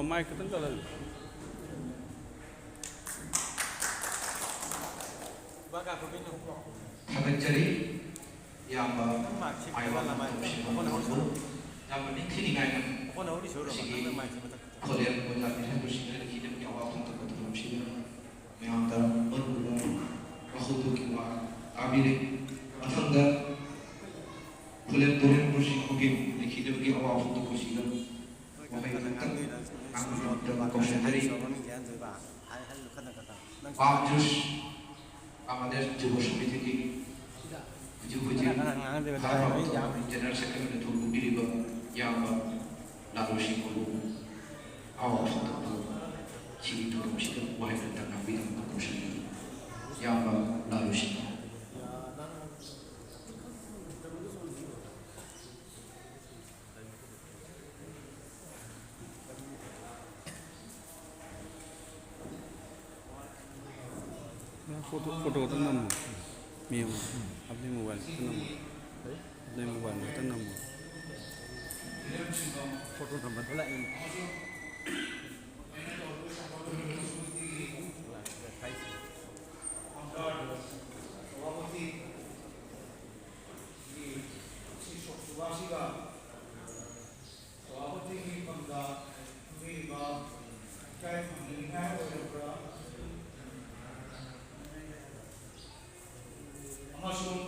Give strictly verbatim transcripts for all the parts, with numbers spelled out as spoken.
Mike ꯈꯤꯇꯪ ꯀꯜꯍꯜꯂꯨ꯫ ꯊꯥꯒꯠꯆꯔꯤ꯫ ꯏꯌꯥꯝꯕ ꯃꯥꯏꯋꯥ ꯇꯣꯝꯁꯤꯕ ꯃꯔꯨꯞꯄꯨ ꯌꯥꯝꯅ ꯅꯤꯡꯊꯤꯅꯤꯡꯉꯥꯏꯅ ꯃꯁꯤꯒꯤ ꯈꯨꯂꯦꯝ ꯑꯣꯖꯥ ꯃꯤꯊꯦꯟꯕꯁꯤꯡꯅ ꯂꯩꯈꯤꯗꯕꯒꯤ ꯑꯋꯥꯐꯝ ꯊꯣꯛꯄ ꯊꯧꯔꯝꯁꯤꯗ ꯃꯌꯥꯝꯗ ꯃꯔꯨꯑꯣꯏꯕ ꯋꯥꯍꯧꯗꯣꯛꯀꯤ ꯋꯥ ꯇꯥꯕꯤꯔꯦ꯫ ꯃꯊꯪꯗ ꯈꯨꯂꯦꯝ ꯇꯨꯔꯦꯝꯕꯨ ꯁꯤꯡꯍꯒꯤ ꯂꯩꯈꯤꯗꯕꯒꯤ ꯑꯋꯥꯐꯝ ꯊꯣꯛꯄꯁꯤꯗ ꯋꯥꯍꯩ ꯈꯛꯇꯪ ꯉꯥꯡꯕꯒꯤꯗꯃꯛ ꯀꯧꯁꯤꯟꯖꯔꯤ꯫ বাপ জুস বাংলাদেশ যুব সমিতিꯒꯤ ꯍꯧꯖꯤꯛ ꯍꯧꯖꯤꯛ ꯍꯥꯏꯔꯤꯕ ꯖꯦꯅꯔꯦꯜ ꯁꯦꯀ꯭ꯔꯦꯇꯔꯤ ꯊꯣꯛꯄꯤꯔꯤꯕ ꯏꯌꯥꯝꯕ ꯂꯥꯂꯨꯁꯤꯡꯍꯕꯨ ꯑꯋꯥ ꯐꯣꯡꯗꯣꯛꯄ ꯁꯤꯒꯤ ꯊꯧꯔꯝꯁꯤꯗ ꯋꯥꯍꯩ ꯈꯛꯇꯪ ꯉꯥꯡꯕꯤꯅꯕ ꯀꯧꯁꯤꯟꯖꯔꯤ꯫ ꯏꯌꯥꯝꯕ ꯂꯥꯂꯨꯁꯤꯡꯍ꯫ ꯐꯣꯇꯣ, ꯐꯣꯇꯣ ꯈꯛꯇꯪ ꯅꯝꯃꯣ꯫ ꯃꯤ ꯑꯃ ꯑꯕꯅꯤ ꯃꯣꯕꯥꯏꯜ ꯈꯛꯇꯪ ꯅꯝꯃꯣ꯫ ꯑꯕꯅꯤ ꯃꯣꯕꯥꯏꯜ ꯈꯛꯇꯪ ꯅꯝꯃꯣ꯫ ꯐꯣꯇꯣ ꯅꯝꯕ ꯊꯣꯛꯂꯛꯏ꯫ ꯁꯤ ꯁꯣꯛ ꯁꯨꯕꯥꯁꯤꯒ ꯁꯚꯥꯄꯇꯤꯒꯤ ꯐꯝꯗ ꯐꯝꯕꯤꯔꯤꯕ ꯏꯀꯥꯏ ꯈꯨꯝꯅꯅꯤꯡꯉꯥꯏ ꯑꯣꯏꯔꯕ꯭ꯔꯥ? ꯑꯃꯁꯨꯡ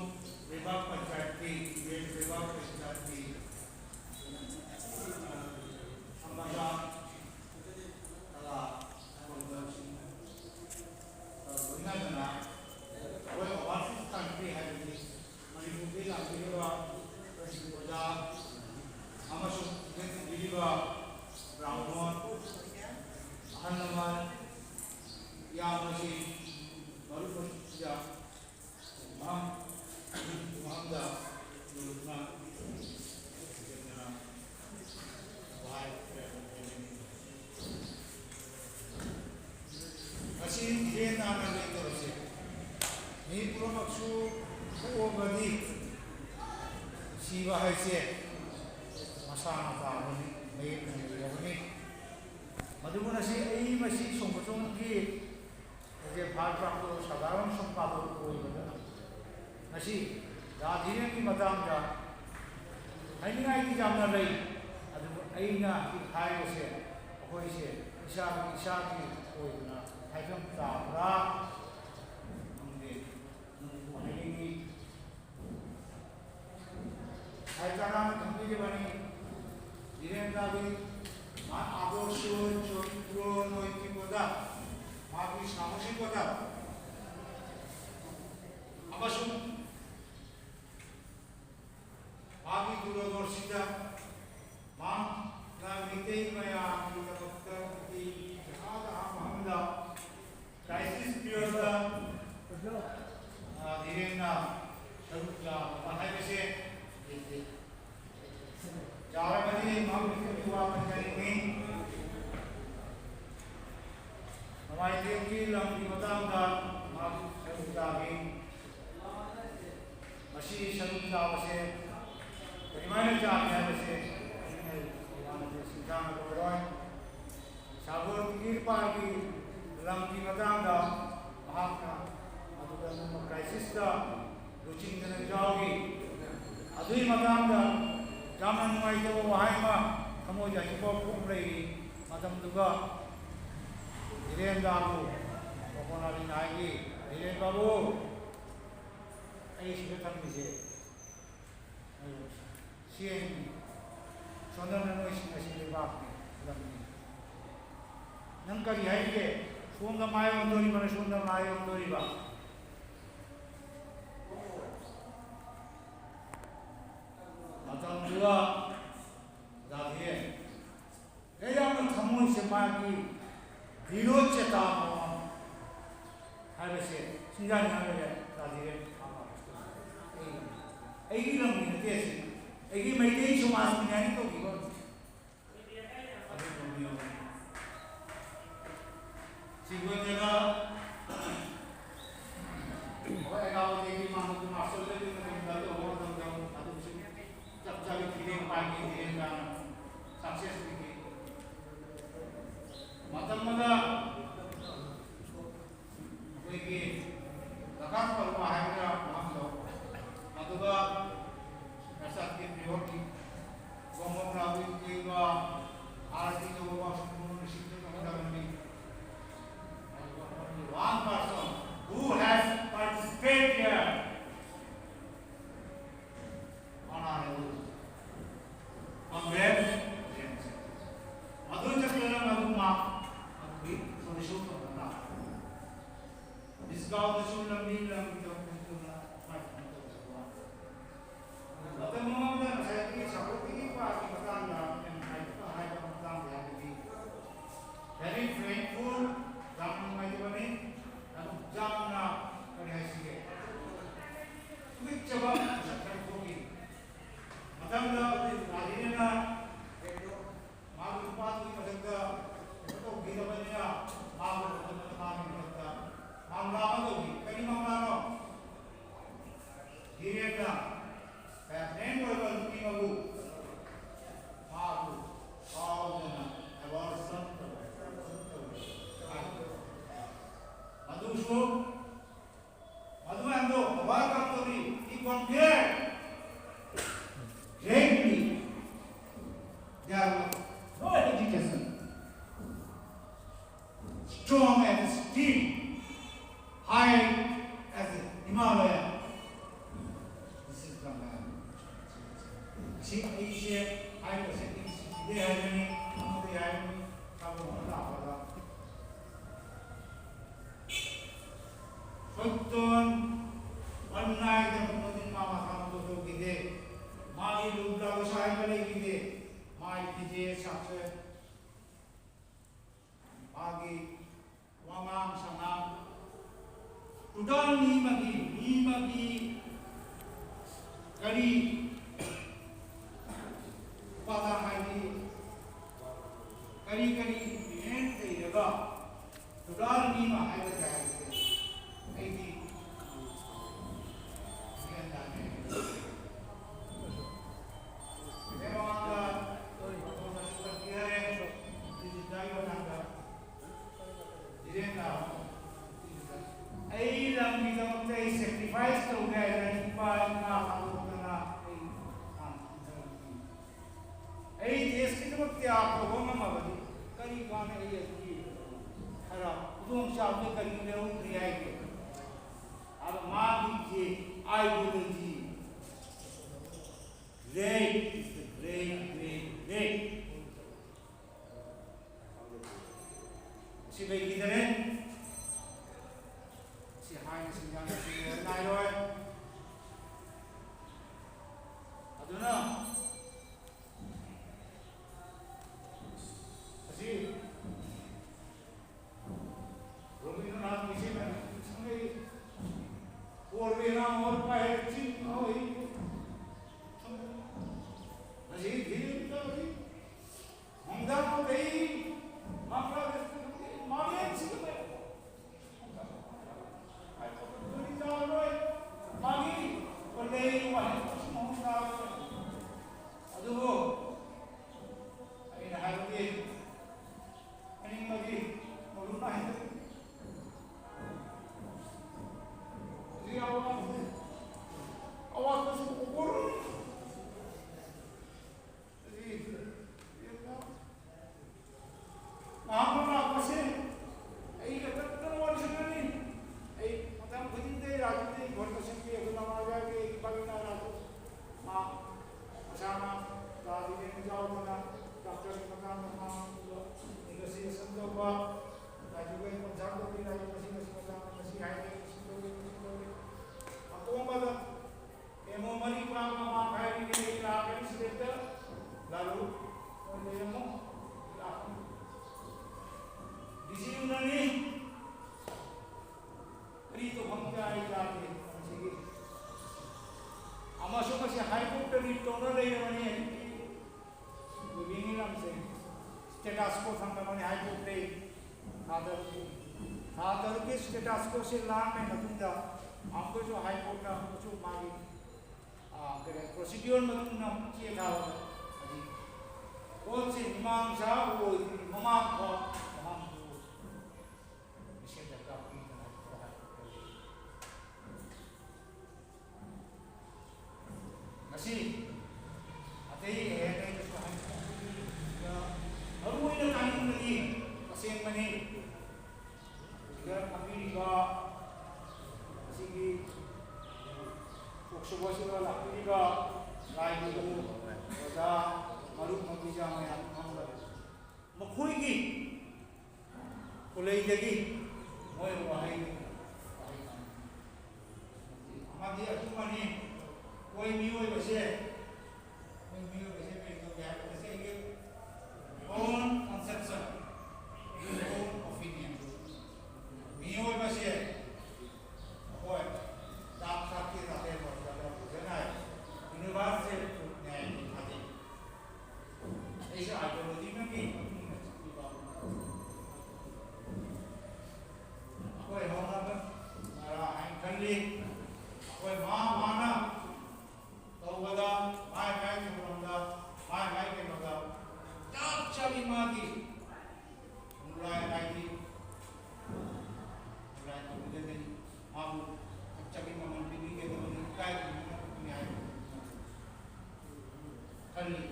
ꯂꯩꯕꯥꯛ ꯄꯟꯆꯥꯌꯠꯀꯤ, ꯂꯩꯕꯥꯛ ꯄꯟꯆꯥꯌꯠꯀꯤ ꯐꯝꯕꯗ ꯀꯂꯥ ꯇꯧꯕꯁꯤꯡ ꯂꯣꯏꯅꯗꯅ ꯑꯩꯈꯣꯏ overseas country ꯍꯥꯏꯕꯗꯤ ꯃꯅꯤꯄꯨꯔꯗꯒꯤ ꯂꯥꯛꯄꯤꯔꯤꯕ ꯑꯣꯖꯥ ꯑꯃꯁꯨꯡ ꯏꯟꯖꯤꯟ ꯊꯝꯕꯤꯔꯤꯕ ꯕ꯭ꯔꯥꯍꯃꯣꯟ, ꯑꯍꯜ ꯂꯃꯟ, ꯏꯌꯥꯝꯕꯁꯤꯡ, ꯃꯔꯨꯞꯁꯤꯡꯁꯤꯗ ꯃꯥꯡ-, ꯃꯥꯡꯗ ꯌꯣꯛꯅ ꯉꯁꯤ ꯏꯍꯦꯟ ꯅꯥꯟꯅ ꯂꯩꯇꯕꯁꯦ ꯃꯤ ꯄꯨꯝꯅꯃꯛꯁꯨ ꯄꯣꯛꯑꯕꯗꯤ ꯁꯤꯕ ꯍꯥꯏꯁꯦ ꯃꯁꯥꯅ ꯇꯥꯕꯅꯤ, ꯃꯌꯦꯛꯅ ꯂꯩꯔꯕꯅꯤ꯫ ꯃꯗꯨꯕꯨ ꯉꯁꯤ ꯑꯩ ꯃꯁꯤ ꯁꯣꯝꯕꯖꯣꯟꯒꯤ ꯍꯧꯖꯤꯛ ꯚꯥꯔ ꯄ꯭ꯔꯥꯞꯇ ꯁꯥꯙꯥꯔꯟ ꯁꯝꯄꯥꯗꯛ ꯑꯣꯏꯕꯗ ꯉꯁꯤ ꯔꯥꯙꯤꯔꯦꯟꯒꯤ ꯃꯇꯥꯡꯗ ꯍꯥꯏꯅꯤꯡꯉꯥꯏꯗꯤ ꯌꯥꯝꯅ ꯂꯩ꯫ ꯑꯗꯨꯕꯨ ꯑꯩꯅ ꯍꯥꯏꯕꯁꯦ ꯑꯩꯈꯣꯏꯁꯦ ꯏꯁꯥꯒꯤ ꯏꯁꯥꯒꯤ ꯑꯣꯏꯗꯅ ꯍꯥꯏꯐꯝ ꯇꯥꯕ꯭ꯔꯥ ꯈꯪꯗꯦ꯫ ꯅꯨꯡꯕꯨ ꯍꯥꯏꯅꯤꯡꯉꯤ꯫ ꯍꯥꯏ ꯇꯔꯥꯅ ꯊꯝꯕꯤꯔꯤꯕꯅꯤ꯫ ꯙꯤꯔꯦꯟꯗ꯭ꯔꯒꯤ ꯃꯥ ꯑꯥꯗꯔꯁ ꯆꯔꯤꯇ꯭ꯔ ꯅꯣꯏꯇꯤꯀꯇ, ꯃꯥꯒꯤ ꯁꯥꯍꯁꯤꯀꯇ ꯑꯃꯁꯨꯡ ꯃꯥꯒꯤ ꯗꯨꯔꯗꯔꯁꯤꯗ ꯃꯍꯥꯛꯅ ꯃꯤꯇꯩ ꯃꯌꯥꯝꯒꯤꯗꯃꯛꯇ ꯃꯤꯇꯩꯒꯤ ꯖꯒꯥꯗ ꯑꯍꯥꯟꯕ ꯑꯃꯗ ꯀ꯭ꯔꯥꯏꯁꯤꯁ ꯄꯤꯔꯤꯌꯗꯇ, ꯑ, ꯙꯤꯔꯦꯟꯅ ꯁꯔꯨꯛ ꯌꯥꯕ ꯍꯥꯏꯕꯁꯦ ꯂꯩꯇꯦ꯫ ꯌꯥꯔꯒꯗꯤ ꯃꯍꯥꯛ ꯃꯤꯇꯩꯒꯤ ꯋꯥ ꯈꯟꯖꯅꯤꯡꯉꯤ꯫ ꯅꯣꯡꯃꯥꯏꯊꯦꯝꯒꯤ ꯂꯝꯒꯤ ꯃꯇꯥꯡꯗ ꯃꯍꯥꯛ ꯁꯔꯨꯛ ꯌꯥꯈꯤ꯫ ꯃꯁꯤ ꯁꯔꯨꯛ ꯆꯥꯕꯁꯦ ꯀꯔꯤꯃꯥꯏꯅ ꯆꯥꯒꯦ ꯍꯥꯏꯕꯁꯦ ꯑꯩꯅ ꯌꯥꯝꯅ ꯁꯤꯡꯊꯥꯅ ꯂꯣꯏꯔꯣꯏ꯫ ꯁꯥꯒꯣꯔ ꯇꯤꯀꯤꯔꯄꯥꯜꯒꯤ ꯂꯝꯒꯤ ꯃꯇꯥꯡꯗ ꯃꯍꯥꯛꯅ ꯃꯗꯨꯗ ꯅꯣꯡꯃ ꯀ꯭ꯔꯥꯏꯁꯤꯁꯇ ꯂꯨꯆꯤꯡꯗꯅ ꯌꯥꯎꯔꯤ꯫ ꯑꯗꯨꯒꯤ ꯃꯇꯥꯡꯗ ꯌꯥꯝꯅ ꯅꯨꯡꯉꯥꯏꯇꯕ ꯋꯥꯍꯩ ꯑꯃ ꯊꯃꯣꯏꯗ ꯍꯧꯖꯤꯛꯐꯥꯎ ꯄꯣꯛ ꯂꯩꯔꯤ꯫ ꯃꯇꯝꯗꯨꯒ ꯙꯤꯔꯦꯟꯗ꯭ꯔꯕꯨ ꯄꯣꯀꯣꯅꯥꯂꯤꯅ ꯍꯥꯏꯈꯤ, "ꯙꯤꯔꯦꯟ ꯕꯥꯕꯨ, ꯑꯩ ꯁꯤꯗ ꯊꯝꯃꯤꯁꯦ, ꯁꯤ ꯑꯩꯅꯤ꯫ ꯁꯣꯝꯗꯅ ꯅꯣꯏꯁꯤꯡ ꯑꯁꯤ ꯂꯩꯕꯥꯛꯅꯤ, ꯂꯝꯅꯤ꯫ ꯅꯪ ꯀꯔꯤ ꯍꯥꯏꯔꯤꯒꯦ? ꯁꯣꯝꯗ ꯃꯥꯏ ꯑꯣꯟꯗꯣꯔꯤꯕꯅ ꯁꯣꯝꯗ ꯃꯥꯏ ꯑꯣꯟꯗꯣꯔꯤꯕ?" ꯃꯇꯝꯗꯨꯗ ꯔꯥꯙꯦ ꯌꯥꯝꯅ ꯊꯃꯣꯏꯁꯦ ꯃꯥꯒꯤ ꯙꯤꯔꯣ ꯆꯦꯇꯥ ꯍꯥꯏꯕꯁꯦ ꯁꯤꯡꯖꯥꯅꯤꯡꯉꯥꯏ ꯂꯩꯔꯦ꯫ ꯔꯥꯙꯦ ꯑꯩꯒꯤ ꯂꯝꯒꯤ ꯅꯠꯇꯦ ꯑꯁꯤ, ꯑꯩꯒꯤ ꯃꯩꯇꯩ ꯁꯃꯥꯖꯀꯤꯅꯤ ꯍꯥꯏꯅ ꯇꯧꯈꯤꯕ ꯑꯗꯨꯒꯨꯝꯕ ꯃꯤꯑꯣꯏ ꯑꯃꯅꯤ꯫ ꯁꯤꯒꯣꯏꯗꯒ ꯑꯩꯈꯣꯏ ꯑꯦꯀꯥꯎꯟꯇꯦꯟꯒꯤ ꯃꯥꯡꯗ ꯃꯥꯁꯇꯔ ꯂꯩꯕ ꯃꯇꯝꯗ ꯇꯧꯕ ꯃꯇꯝꯗ ꯑꯗꯨꯁꯨ ꯆꯞ ꯆꯥꯕꯤ ꯐꯤꯔꯦꯞ ꯄꯥꯏꯒꯦ, ꯐꯤꯔꯦꯞ ꯇꯥꯅ ꯁꯛꯁꯦꯁ ꯑꯣꯏꯒꯦ꯫ ꯆꯕ ꯃꯁꯛ ꯈꯔ ꯊꯣꯛꯏ꯫ ꯃꯊꯪꯗ ꯍꯧꯖꯤꯛ ꯒꯥꯔꯤꯅ ꯃꯥꯒꯤ ꯅꯨꯄꯥꯗꯨꯒꯤ ꯃꯊꯛꯇ ꯀꯩꯅꯣ ꯇꯧꯕꯤꯔꯕꯅꯤꯅ ꯃꯥꯒꯤ ꯃꯊꯛꯇ ꯃꯥꯒꯤ ꯃꯊꯛꯇ ꯃꯥꯃꯂꯥ ꯑꯃ ꯇꯧꯏ꯫ ꯀꯔꯤ ꯃꯥꯃꯂꯥꯅꯣ? ꯙꯤꯔꯦꯟꯅ ꯄ꯭ꯔꯦꯒꯅꯦꯟ ꯑꯣꯏꯕ ꯅꯨꯄꯤ ꯑꯃꯕꯨ ꯃꯥꯕꯨ ꯀꯥꯎꯗꯅ ꯑꯦꯕꯣꯔꯁꯟ ꯇꯧꯔꯦ, ꯑꯦꯕꯣꯔꯁꯟ ꯇꯧꯔꯦ ꯍꯥꯏ꯫ ꯃꯗꯨꯁꯨ ꯃꯗꯨ ꯃꯌꯥꯝꯗꯣ ꯑꯣꯚꯔꯀꯝ ꯇꯧꯔꯤ꯫ He conquered greatly. There was no hesitation. Strong and steep, high as a Himalaya. This is the man. ꯁꯤ ꯑꯩꯁꯦ ꯍꯥꯏꯔꯤꯕꯁꯦ ꯑꯩ ꯁꯤꯗꯦ ꯍꯥꯏꯕꯅꯤ, ꯈꯪꯗꯦ ꯍꯥꯏꯕꯅꯤ, ꯊꯕꯛ ꯑꯃ ꯂꯥꯛꯄꯗ ꯁꯣꯏꯇꯣꯟ ꯋꯥꯟ ꯅꯥꯏꯗ ꯃꯗꯨ ꯃꯥ ꯃꯁꯥ ꯃꯇꯣꯝꯇ ꯇꯧꯈꯤꯗꯦ꯫ ꯃꯥꯒꯤ ꯂꯨꯞ ꯂꯥꯎ ꯁꯥꯏꯕ ꯂꯩꯈꯤꯗꯦ꯫ ꯃꯥꯒꯤ ꯐꯤꯖꯦ ꯁꯥꯛꯁꯦ, ꯃꯥꯒꯤ ꯋꯥꯉꯥꯡ ꯁꯉꯥꯡ, ꯇꯣꯇꯜ ꯃꯤ ꯑꯃꯒꯤ, ꯃꯤ ꯑꯃꯒꯤ ꯀꯔꯤ ꯎꯄꯥꯗꯥꯟ ꯍꯥꯏꯗꯤ ꯀꯔꯤ ꯀꯔꯤ ꯏꯟꯒ꯭ꯔꯤꯗꯤꯌꯦꯟꯠ ꯂꯩꯔꯒ ꯇꯣꯇꯜ ꯃꯤ ꯑꯃ ꯍꯥꯏꯒꯗ꯭ꯔꯥ ꯍꯥꯏꯕꯁꯦ ꯑꯩꯗꯤ ꯒ꯭ꯌꯥꯟ ꯇꯥꯗꯦ꯫ ꯃꯃꯥꯡꯗ ꯃꯇꯣꯟꯗꯁꯨ ꯇꯝꯕꯤꯔꯦ, ꯗꯤꯖꯤꯇꯦꯜꯒꯤ ꯃꯇꯥꯡꯗ꯫ ꯙꯤꯔꯦꯟꯗ꯭ꯔ, ꯑꯩ ꯂꯝꯒꯤꯗꯃꯛꯇ ꯑꯩ ꯁꯦꯀ꯭ꯔꯤꯐꯥꯏꯁ ꯇꯧꯒꯦ ꯍꯥꯏꯗꯅ ꯏꯄꯥ ꯏꯃꯥ ꯊꯥꯗꯣꯛꯇꯅ ꯑꯩ ꯍꯥꯟꯅ ꯍꯟꯊꯔꯛꯈꯤ꯫ ꯑꯩ ꯗꯦꯁꯀꯤꯗꯃꯛ ꯇ꯭ꯌꯥꯒ ꯇꯧꯕ ꯉꯝꯃꯕꯗꯤ ꯀꯔꯤ ꯀꯥꯟꯅꯩ? ꯑꯩ ꯑꯗꯨꯒꯤ ꯈꯔ ꯈꯨꯗꯣꯡꯆꯥꯕꯗꯨ ꯀꯔꯤ ꯂꯧꯈ꯭ꯔꯦ ꯍꯥꯏꯒꯦ? ꯑꯗꯣ ꯃꯥꯒꯤ ideology, great is the great, great, great. ꯁꯤ ꯂꯩꯈꯤꯗꯔꯦ꯫ ꯁꯤ ꯍꯥꯏꯅ ꯁꯤꯡꯖꯥꯅ ꯁꯤ ꯂꯣꯏ ꯅꯥꯏꯔꯣꯏ꯫ ꯑꯗꯨꯅ ꯑꯁꯤ ꯔꯕꯤꯟꯗ꯭ꯔꯅꯥꯊꯀꯤꯁꯦ ꯃꯌꯥꯝ ꯈꯪꯅꯩ꯫ "और मेरा मोर पहर चित ꯂꯩꯔꯕꯅꯤ ꯍꯧꯖꯤꯛꯇꯤ꯫ ꯅꯨꯃꯤꯠꯅꯤ ꯂꯝꯁꯦ status quo ꯊꯝꯂꯕꯅꯤ, ꯍꯥꯏꯗꯣꯛꯈ꯭ꯔꯦ꯫ ꯊꯥ ꯇꯔꯨꯛꯀꯤ ꯊꯥ ꯇꯔꯨꯛꯀꯤ status quo ꯁꯤ ꯂꯥꯡꯉ ꯃꯇꯨꯡꯗ ꯑꯃꯨꯛꯀꯁꯨ High Courtꯅ ꯑꯃꯨꯛꯀꯁꯨ ꯃꯥꯒꯤ, ꯑ, ꯀꯔꯤ, procedure ꯃꯇꯨꯡ ꯏꯟꯅ ꯑꯃꯨꯛ ꯆꯦ ꯊꯥꯕ꯫ ꯍꯧꯖꯤꯛ ꯄꯣꯠꯁꯦ ꯃꯤꯃꯥꯡ ꯆꯥ ꯑꯣꯏꯗ꯭ꯔꯤ, ꯃꯃꯥꯡ ꯐꯥꯎ ꯃꯃꯥꯡ ꯃꯁꯦꯟꯗ ꯀꯥꯞꯄꯤꯗꯅ ꯍꯥꯏꯕꯗꯣ ꯍꯥꯏꯕ ꯂꯩ꯫ ꯃꯁꯤ ꯑꯇꯩ ꯑꯍꯦꯟ ꯑꯩꯅꯁꯨ ꯍꯥꯏꯅꯤꯡꯕ, ꯃꯔꯨꯑꯣꯏꯅ ꯇꯥꯅꯤꯡꯕꯗꯤ ꯇꯁꯦꯡꯕꯅꯤ꯫ ꯁꯤꯗ ꯐꯝꯕꯤꯔꯤꯕ ꯑꯁꯤꯒꯤ ꯊꯣꯛꯁꯨꯕꯁꯤꯗ ꯂꯥꯛꯄꯤꯔꯤꯕ ꯂꯥꯏꯒꯤ ꯑꯣꯖꯥ, ꯃꯔꯨꯞ ꯃꯄꯤꯖꯥ ꯃꯌꯥꯝ ꯐꯝꯕ ꯃꯈꯣꯏꯒꯤ ꯈꯨꯂꯩꯗꯒꯤ ꯃꯣꯏ ꯋꯥꯍꯩ, ꯋꯥꯍꯩ ꯑꯃꯗꯤ ꯑꯆꯨꯝꯕꯅꯤ꯫ ꯑꯩꯈꯣꯏ ꯃꯤꯑꯣꯏꯕꯁꯦ, ꯑꯩꯈꯣꯏ ꯃꯤꯑꯣꯏꯕꯁꯦ ꯀꯔꯤ ꯇꯧꯒꯦ ꯍꯥꯏꯕꯗ, ꯉꯁꯥꯏꯒꯤ own conception, own opinion, ꯃꯤꯑꯣꯏꯕꯁꯦ ꯑꯩꯈꯣꯏ ꯆꯥꯛ ꯆꯥꯛꯀꯦ ꯆꯥꯛꯀꯦ ꯇꯧꯔꯒ ꯐꯖꯅ universal truthꯅꯦ ꯍꯥꯏꯅ ꯊꯥꯖꯩ꯫ ꯑꯩꯁꯨ ideologyꯃꯒꯤ ꯃꯇꯨꯡ ꯏꯟꯅ ꯆꯠꯄꯤꯕ ꯑꯩꯈꯣꯏ ꯍꯧꯅꯕ ꯅꯥꯔꯥ ꯍꯥꯏꯅ ꯈꯜꯂꯤ꯫ ꯑꯩꯈꯣꯏ ꯃꯥ ꯃꯥꯅ ꯇꯧꯕꯗ, ꯃꯥꯏ ꯃꯥꯏ ꯊꯧꯔꯝꯗ, ꯃꯥꯏ ꯃꯥꯏ ꯀꯩꯅꯣꯗ ꯆꯞ ꯆꯥꯕꯤ ꯃꯥꯒꯤ ꯈꯣꯡꯂꯥꯏ ꯍꯥꯏꯗꯤ ꯈꯣꯡꯂꯥꯏ ꯇꯧꯕꯤꯒꯗꯅꯤ꯫ ꯃꯥꯕꯨ ꯆꯞ ꯆꯥꯕꯤ ꯃꯃꯜ ꯄꯤꯕꯤꯒꯗꯕꯅꯤ, ꯏꯀꯥꯏ ꯈꯨꯝꯅꯅꯕꯅꯤ ꯍꯥꯏꯅ ꯈꯜꯂꯤ꯫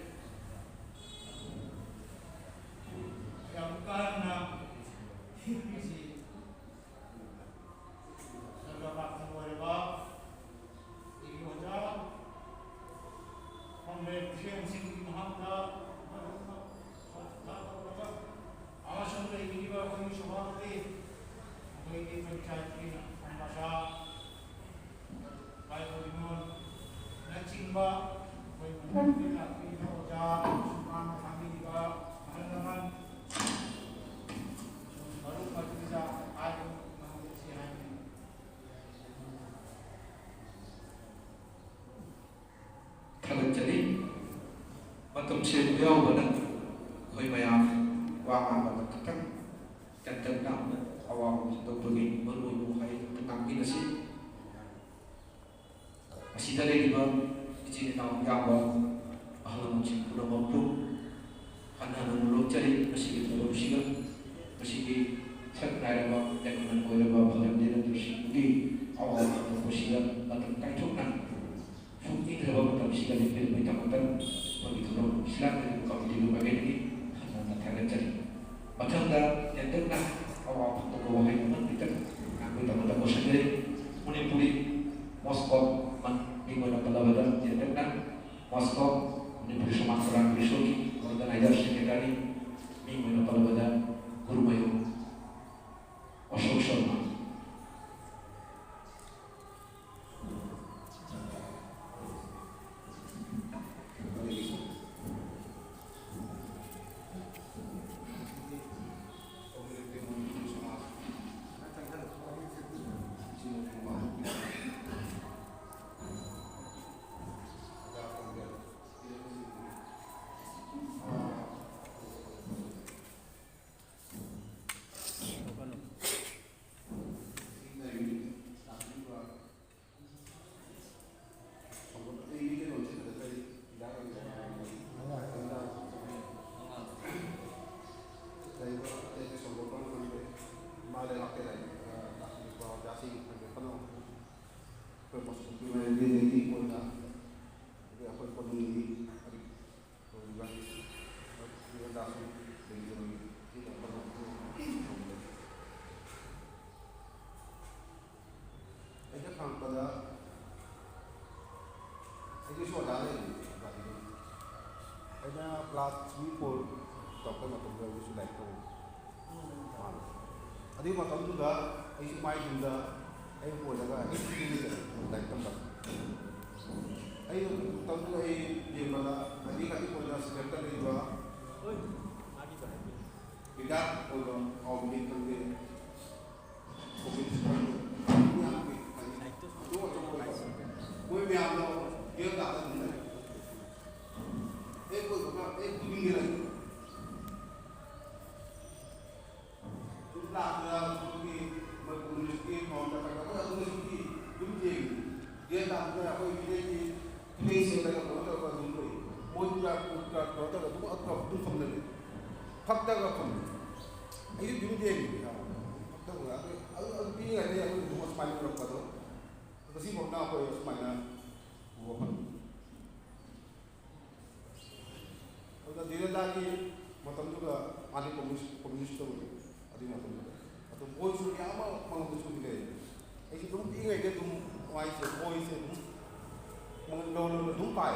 ꯌꯥꯝ ꯀꯥꯟꯅ ꯃꯁꯤ ꯁꯔꯒ ꯄꯥꯊꯪ ꯑꯣꯏꯔꯕ ꯑꯩꯒꯤ ꯑꯣꯖꯥ ꯐꯝꯂꯦ ꯈꯨꯠꯁꯦꯝꯁꯤꯡꯒꯤ ꯃꯍꯥꯛꯇ ꯃꯔꯨꯞ ꯇꯧꯔꯒ ꯑꯃꯁꯨꯡ ꯂꯩꯕꯤꯔꯤꯕ ꯑꯩꯈꯣꯏꯒꯤ ꯁꯚꯥꯄꯇꯤ, ꯑꯩꯈꯣꯏꯒꯤ ꯄꯟꯆꯥꯌꯠꯀꯤ ꯑꯝꯕꯥꯁꯥ, ꯕꯥꯏꯑꯣ ꯏꯃꯣꯟꯅꯆꯤꯡꯕ ꯑꯩꯈꯣꯏ ꯃꯅꯤꯄꯨꯔꯗ ꯂꯥꯛꯄꯤꯔꯤꯕ ꯑꯣꯖꯥ, ꯁꯨꯃꯥꯡꯗ ꯐꯝꯕꯤꯔꯤꯕ ꯑꯍꯜ ꯂꯃꯟ, ꯃꯔꯨꯞ ꯃꯇꯨꯗ ꯍꯥꯏꯕ ꯉꯝꯖꯁꯤ ꯍꯥꯏꯅ ꯀꯝꯁꯦ ꯌꯥꯎꯕꯅ ꯑꯩꯈꯣꯏ ꯃꯌꯥꯝ ꯋꯥ ꯉꯥꯡꯕꯗ ꯈꯤꯇꯪ ꯇꯦꯟꯇꯛꯅ ꯑꯋꯥꯕ ꯐꯣꯡꯗꯣꯛꯄꯒꯤ ꯃꯔꯨꯑꯣꯏꯕ ꯋꯥꯍꯩ ꯑꯗꯨ ꯉꯥꯡꯃꯤꯟꯅꯁꯤ꯫ ꯑꯁꯤꯗ ꯂꯩꯔꯤꯕ ꯏꯆꯤꯜ ꯏꯅꯥꯎ ꯏꯌꯥꯝꯕ ꯑꯍꯜ ꯂꯃꯟꯁꯤꯡ ꯄꯨꯝꯅꯃꯛꯄꯨ ꯍꯟꯅ ꯍꯟꯅ ꯅꯣꯛꯆꯔꯤ꯫ ꯃꯁꯤꯒꯤ ꯊꯧꯔꯝꯁꯤꯗ ꯃꯁꯤꯒꯤ ꯁꯛ ꯅꯥꯏꯔꯕ ꯇꯦꯛꯅꯤꯀꯦꯜ ꯑꯣꯏꯔꯕ ꯐꯤꯂꯝ ꯗꯤꯔꯦꯛꯇꯔꯁꯤꯡꯗꯨꯒꯤ ꯑꯋꯥꯕ ꯐꯣꯡꯗꯣꯛꯄꯁꯤꯗ ꯃꯇꯝ ꯀꯥꯏꯊꯣꯛꯅ ꯁꯨꯝ ꯏꯪꯈ꯭ꯔꯕ ꯃꯇꯝꯁꯤꯗ ꯂꯦꯞꯄꯤꯔꯛꯄꯒꯤꯗꯃꯛꯇ ꯑꯩꯈꯣꯏꯒꯤ ꯊꯧꯔꯝ ꯁꯤꯂꯥꯡ ꯀꯃꯤꯇꯤꯒꯤ ꯃꯥꯏꯀꯩꯗꯒꯤ ꯍꯟꯅ ꯍꯟꯅ ꯊꯥꯒꯠꯆꯔꯤ꯫ ꯃꯊꯪꯗ ꯇꯦꯟꯇꯛꯅ ꯑꯋꯥ ꯐꯪꯗꯕ ꯋꯥꯍꯩ ꯑꯃꯅꯤꯇꯪ ꯉꯥꯡꯕꯒꯤꯗꯃꯛꯇ ꯀꯧꯁꯤꯟꯖꯔꯤ꯫ ꯃꯅꯤꯄꯨꯔꯤ ꯃꯣꯁꯀꯣ ꯃꯤꯡ ꯑꯣꯏꯅ ꯄꯜꯂꯕꯗ ꯇꯦꯟꯇꯛꯅ ꯃꯣꯁꯀꯣ ꯃꯅꯤꯄꯨꯔꯤ ꯁꯃꯥꯖ ꯀꯂꯥꯟ ꯄꯔꯤꯁꯣꯗꯀꯤ ꯑꯣꯔꯒꯅꯥꯏꯖꯔ ꯁꯦꯀ꯭ꯔꯦꯇꯔꯤ, ꯃꯤꯡ ꯑꯣꯏꯅ ꯄꯜꯂꯕꯗ ꯒꯨꯔꯨꯃꯌꯨꯝ ꯑꯁꯣꯛ ꯁꯔꯃ꯫ ꯑꯩꯅ ꯈꯪꯉꯛꯄꯗ ꯑꯩꯒꯤꯁꯨ ꯑꯣꯖꯥ ꯂꯩꯔꯤ, ꯑꯣꯖꯥꯗꯤ꯫ ꯑꯩꯅ ꯀ꯭ꯂꯥꯁ ꯊ꯭ꯔꯤ ꯐꯣꯔ ꯇꯧꯔꯛꯄ ꯃꯇꯝꯗ ꯑꯩꯒꯤꯁꯨ ꯂꯥꯏꯔꯤꯛ ꯇꯧ ꯃꯥꯜꯂꯦ꯫ ꯑꯗꯨꯒꯤ ꯃꯇꯝꯗꯨꯗ ꯑꯩꯁꯨ ꯃꯥꯏ ꯌꯨꯝꯗ ꯑꯩ ꯀꯣꯏꯔꯒ ꯑꯩ ꯂꯥꯏꯔꯤꯛ ꯇꯝꯕ꯫ ꯑꯩ ꯃꯇꯝꯗꯨꯗ ꯑꯩ ꯌꯦꯡꯕꯗ ꯈꯖꯤꯛ ꯈꯖꯤꯛ ꯑꯣꯏꯅ ꯁꯤꯂꯦꯛꯇ ꯂꯩꯕ ꯍꯤꯗꯥꯛ ꯑꯣꯏꯕ ꯍꯥꯎꯕꯅꯤ ꯈꯪꯗꯦ꯫ ꯃꯣꯏ ꯃꯌꯥꯝꯗꯣ ꯒ꯭ꯌꯥꯟ ꯇꯥꯗꯅ ꯂꯩ꯫ ꯑꯩ ꯃꯣꯏ ꯑꯩ ꯄꯨꯅꯤꯡꯗꯦ ꯅꯪ꯫ ꯁꯨꯝ ꯂꯥꯛꯇꯅ ꯑꯩꯈꯣꯏꯒꯤ ꯃꯣꯏ ꯀꯝꯃ꯭ꯌꯨꯅꯤꯁꯀꯤ ꯃꯑꯣꯡꯗ ꯇꯧꯔꯒ ꯑꯩꯈꯣꯏ ꯑꯗꯨꯝ ꯍꯧꯖꯤꯛꯇꯤ ꯑꯗꯨꯝ ꯌꯦꯡꯉꯤ꯫ ꯒ꯭ꯌꯥꯟ ꯇꯥꯗꯅ ꯑꯩꯈꯣꯏ ꯃꯤꯇꯩꯒꯤ ꯐꯅꯦꯛ ꯁꯦꯠꯂꯒ ꯀꯩꯅꯣ ꯇꯧꯔꯒ ꯑꯗꯨꯝ ꯂꯩ꯫ ꯃꯣꯏ ꯀꯩꯅꯣ ꯇꯧꯔꯒ ꯑꯗꯨꯝ ꯑꯗꯨꯝ ꯐꯝꯅ ꯂꯩ꯫ ꯐꯛꯇꯒ ꯐꯝꯃꯤ꯫ ꯑꯩꯁꯨ ꯑꯗꯨꯝ ꯌꯦꯡꯉꯤ꯫ ꯐꯛꯇꯒ ꯑꯗꯨ ꯑꯗꯨ ꯄꯤꯛꯏꯉꯩꯗꯒꯤ ꯑꯩꯈꯣꯏ ꯑꯗꯨꯝ ꯁꯨꯃꯥꯏꯅ ꯎꯔꯛꯄꯗꯣ꯫ ꯉꯁꯤꯐꯥꯎꯗ ꯑꯩꯈꯣꯏ ꯁꯨꯃꯥꯏꯅ ꯎꯕ ꯐꯪꯉꯤ꯫ ꯑꯗꯨꯅ ꯙꯤꯔꯦꯟꯗ꯭ꯔꯒꯤ ꯃꯇꯝꯗꯨꯒ ꯃꯥꯗꯤ ꯀꯝꯃ꯭ꯌꯨꯅꯤꯁ, ꯀꯝꯃ꯭ꯌꯨꯅꯤꯁ ꯇꯧꯕꯅꯦ ꯑꯗꯨꯒꯤ ꯃꯇꯝꯗꯨꯗ꯫ ꯑꯗꯨ ꯕꯣꯏꯁꯨ ꯃꯌꯥꯝ ꯑꯃ ꯃꯉꯣꯟꯗꯁꯨ ꯂꯩ꯫ ꯑꯩꯁꯦ ꯑꯗꯨꯝ ꯄꯤꯛꯏꯉꯩꯗ ꯑꯗꯨꯝ ꯃꯥꯏꯁꯦ ꯕꯣꯏꯁꯦ ꯑꯗꯨꯝ ꯃꯉꯣꯟ ꯂꯧ ꯂꯧꯅ ꯑꯗꯨꯝ ꯄꯥꯏ꯫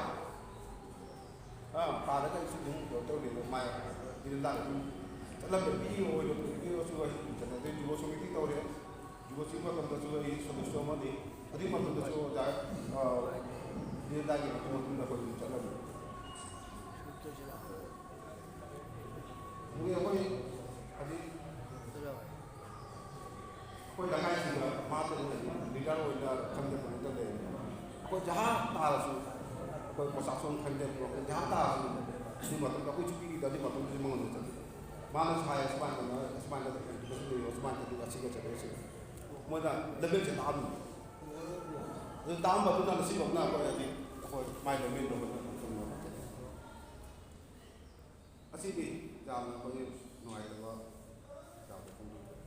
ꯑꯥ, ꯄꯥꯔꯒ ꯑꯩꯁꯨ ꯑꯗꯨꯝ ꯀꯩꯅꯣ ꯇꯧꯔꯦ꯫ ꯑꯗꯣ ꯃꯥꯏ ꯙꯤꯔꯦꯟꯗ꯭ꯔꯒ ꯑꯗꯨꯝ ꯆꯠꯂꯝꯃꯦ꯫ ꯄꯤꯛꯏꯉꯩ ꯑꯣꯏꯔꯣ, ꯄꯤꯛꯏꯉꯩ ꯑꯣꯏꯔꯁꯨ ꯑꯩ ꯑꯗꯨꯝ ꯆꯠꯂꯦ꯫ ꯑꯗꯩ ꯖꯨꯒꯣ ꯁꯣꯃꯤꯇꯤ ꯇꯧꯔꯦ꯫ ꯖꯨꯒꯣꯁꯤ ꯃꯇꯝꯗꯁꯨ ꯑꯩ ꯁꯗꯁ꯭ꯌ ꯑꯃꯅꯤ꯫ ꯑꯗꯨꯒꯤ ꯃꯇꯝꯗꯁꯨ ꯑꯣꯖꯥ, ꯑ, ꯗꯦꯟꯗꯥꯒꯤ ꯃꯇꯨꯡ ꯃꯇꯨꯡꯗ ꯑꯩꯈꯣꯏ ꯑꯗꯨꯝ ꯆꯠꯂꯝꯃꯤ꯫ ꯑꯗꯨꯒꯤ ꯑꯩꯈꯣꯏ ꯍꯧꯖꯤꯛ ꯑꯩꯈꯣꯏ ꯂꯩꯀꯥꯏꯁꯤꯡꯗ ꯃꯥ ꯂꯤꯗꯔ ꯑꯣꯏꯅ ꯈꯪꯗꯦ ꯀꯩꯅꯣ ꯇꯧ ꯂꯩꯔꯦ꯫ ꯑꯩꯈꯣꯏ ꯖꯍꯥ ꯇꯥꯔꯁꯨ, ꯑꯩꯈꯣꯏ ꯄ꯭ꯔꯣꯁꯥꯁꯟ ꯈꯪꯗꯦ, ꯖꯍꯥ ꯇꯥꯔꯁꯨ ꯑꯗꯨꯒꯤ ꯃꯇꯝꯗ ꯑꯩꯈꯣꯏ ꯆꯨꯄꯤꯒꯤꯗ ꯑꯗꯨꯒꯤ ꯃꯇꯝꯗꯨꯗꯤ ꯃꯉꯣꯟꯗ ꯆꯠꯂꯤ꯫ ꯃꯥꯅ ꯁꯥꯏ ꯁꯨꯃꯥꯏꯅ ꯇꯧꯅ, ꯁꯨꯃꯥꯏꯅ ꯇꯧꯅ, ꯁꯨꯃꯥꯏꯅ ꯇꯧꯅ, ꯑꯁꯤꯒ ꯆꯠꯂꯦ, ꯑꯁꯤꯒ꯫ ꯃꯣꯏꯅ ꯂꯦꯕꯦꯜꯁꯦ ꯇꯥꯛꯑꯝꯃꯤ꯫ ꯑꯗꯨ ꯇꯥꯛꯑꯝꯕꯗꯨꯅ ꯉꯁꯤꯐꯥꯎꯅ ꯑꯩꯈꯣꯏ ꯍꯧꯖꯤꯛ ꯑꯩꯈꯣꯏ ꯃꯥꯏ ꯂꯦꯕꯦꯜꯗꯣ ꯑꯩꯈꯣꯏꯅ ꯐꯪꯕ ꯉꯝꯗꯦ꯫ ꯑꯁꯤꯗꯤ ꯌꯥꯝꯅ ꯑꯩꯈꯣꯏꯒꯤ ꯅꯨꯡꯉꯥꯏꯇꯕ ꯌꯥꯝꯅ ꯐꯣꯡꯗꯣꯛꯆꯔꯤ꯫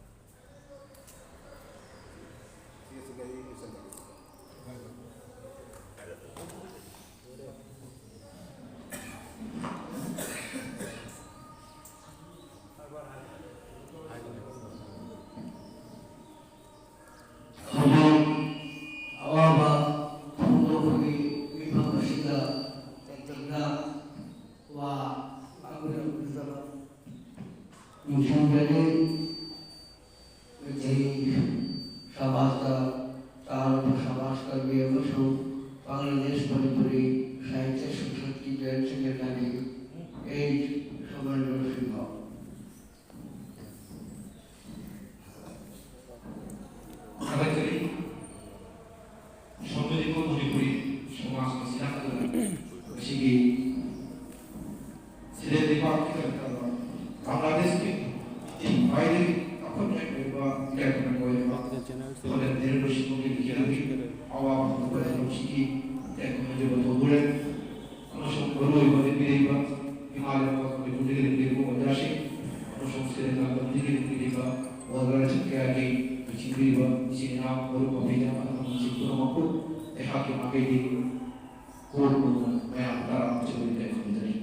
ꯁꯤ ꯑꯁꯤꯒ ꯑꯩ ꯂꯣꯏꯁꯤꯟꯖꯔꯒꯦ꯫ ꯍꯧꯖꯤꯛ ꯑꯋꯥꯕ ꯐꯣꯡꯗꯣꯛꯄꯒꯤ ꯃꯤꯐꯝ ꯑꯁꯤꯗ ꯇꯦꯟꯇꯛꯅ ꯋꯥ ꯉꯥꯡꯕꯤꯔꯛꯄꯒꯤꯗꯃꯛ ꯅꯤꯡꯁꯤꯡꯖꯔꯤ꯫ ꯃꯩꯇꯩ ꯁꯃꯥꯖꯇ ꯇꯥꯔꯕ ꯁꯃꯥꯖ ꯀꯔꯃꯤ ꯑꯃꯁꯨꯡ ꯕꯪꯒ꯭ꯂꯥꯗꯦꯁ ꯃꯅꯤꯄꯨꯔꯤ ꯁꯥꯍꯤꯇ꯭ꯌ ꯁꯪꯁꯠꯀꯤ joint secretary H Somendra Singh. ꯊꯥꯒꯠꯆꯔꯤ꯫ ꯁꯣꯝꯗꯗꯤ ꯃꯅꯤꯄꯨꯔꯤ ꯁꯃꯥꯖ ꯑꯁꯤꯅ ꯉꯁꯤꯒꯤ ꯃꯥꯏꯀꯩꯗꯤ ꯀꯣꯔꯠꯅ ꯃꯌꯥꯝ ꯇꯔꯥ ꯑꯃ ꯆꯠꯄꯒꯤ ꯀꯔꯤ ꯈꯨꯝꯖꯔꯤ꯫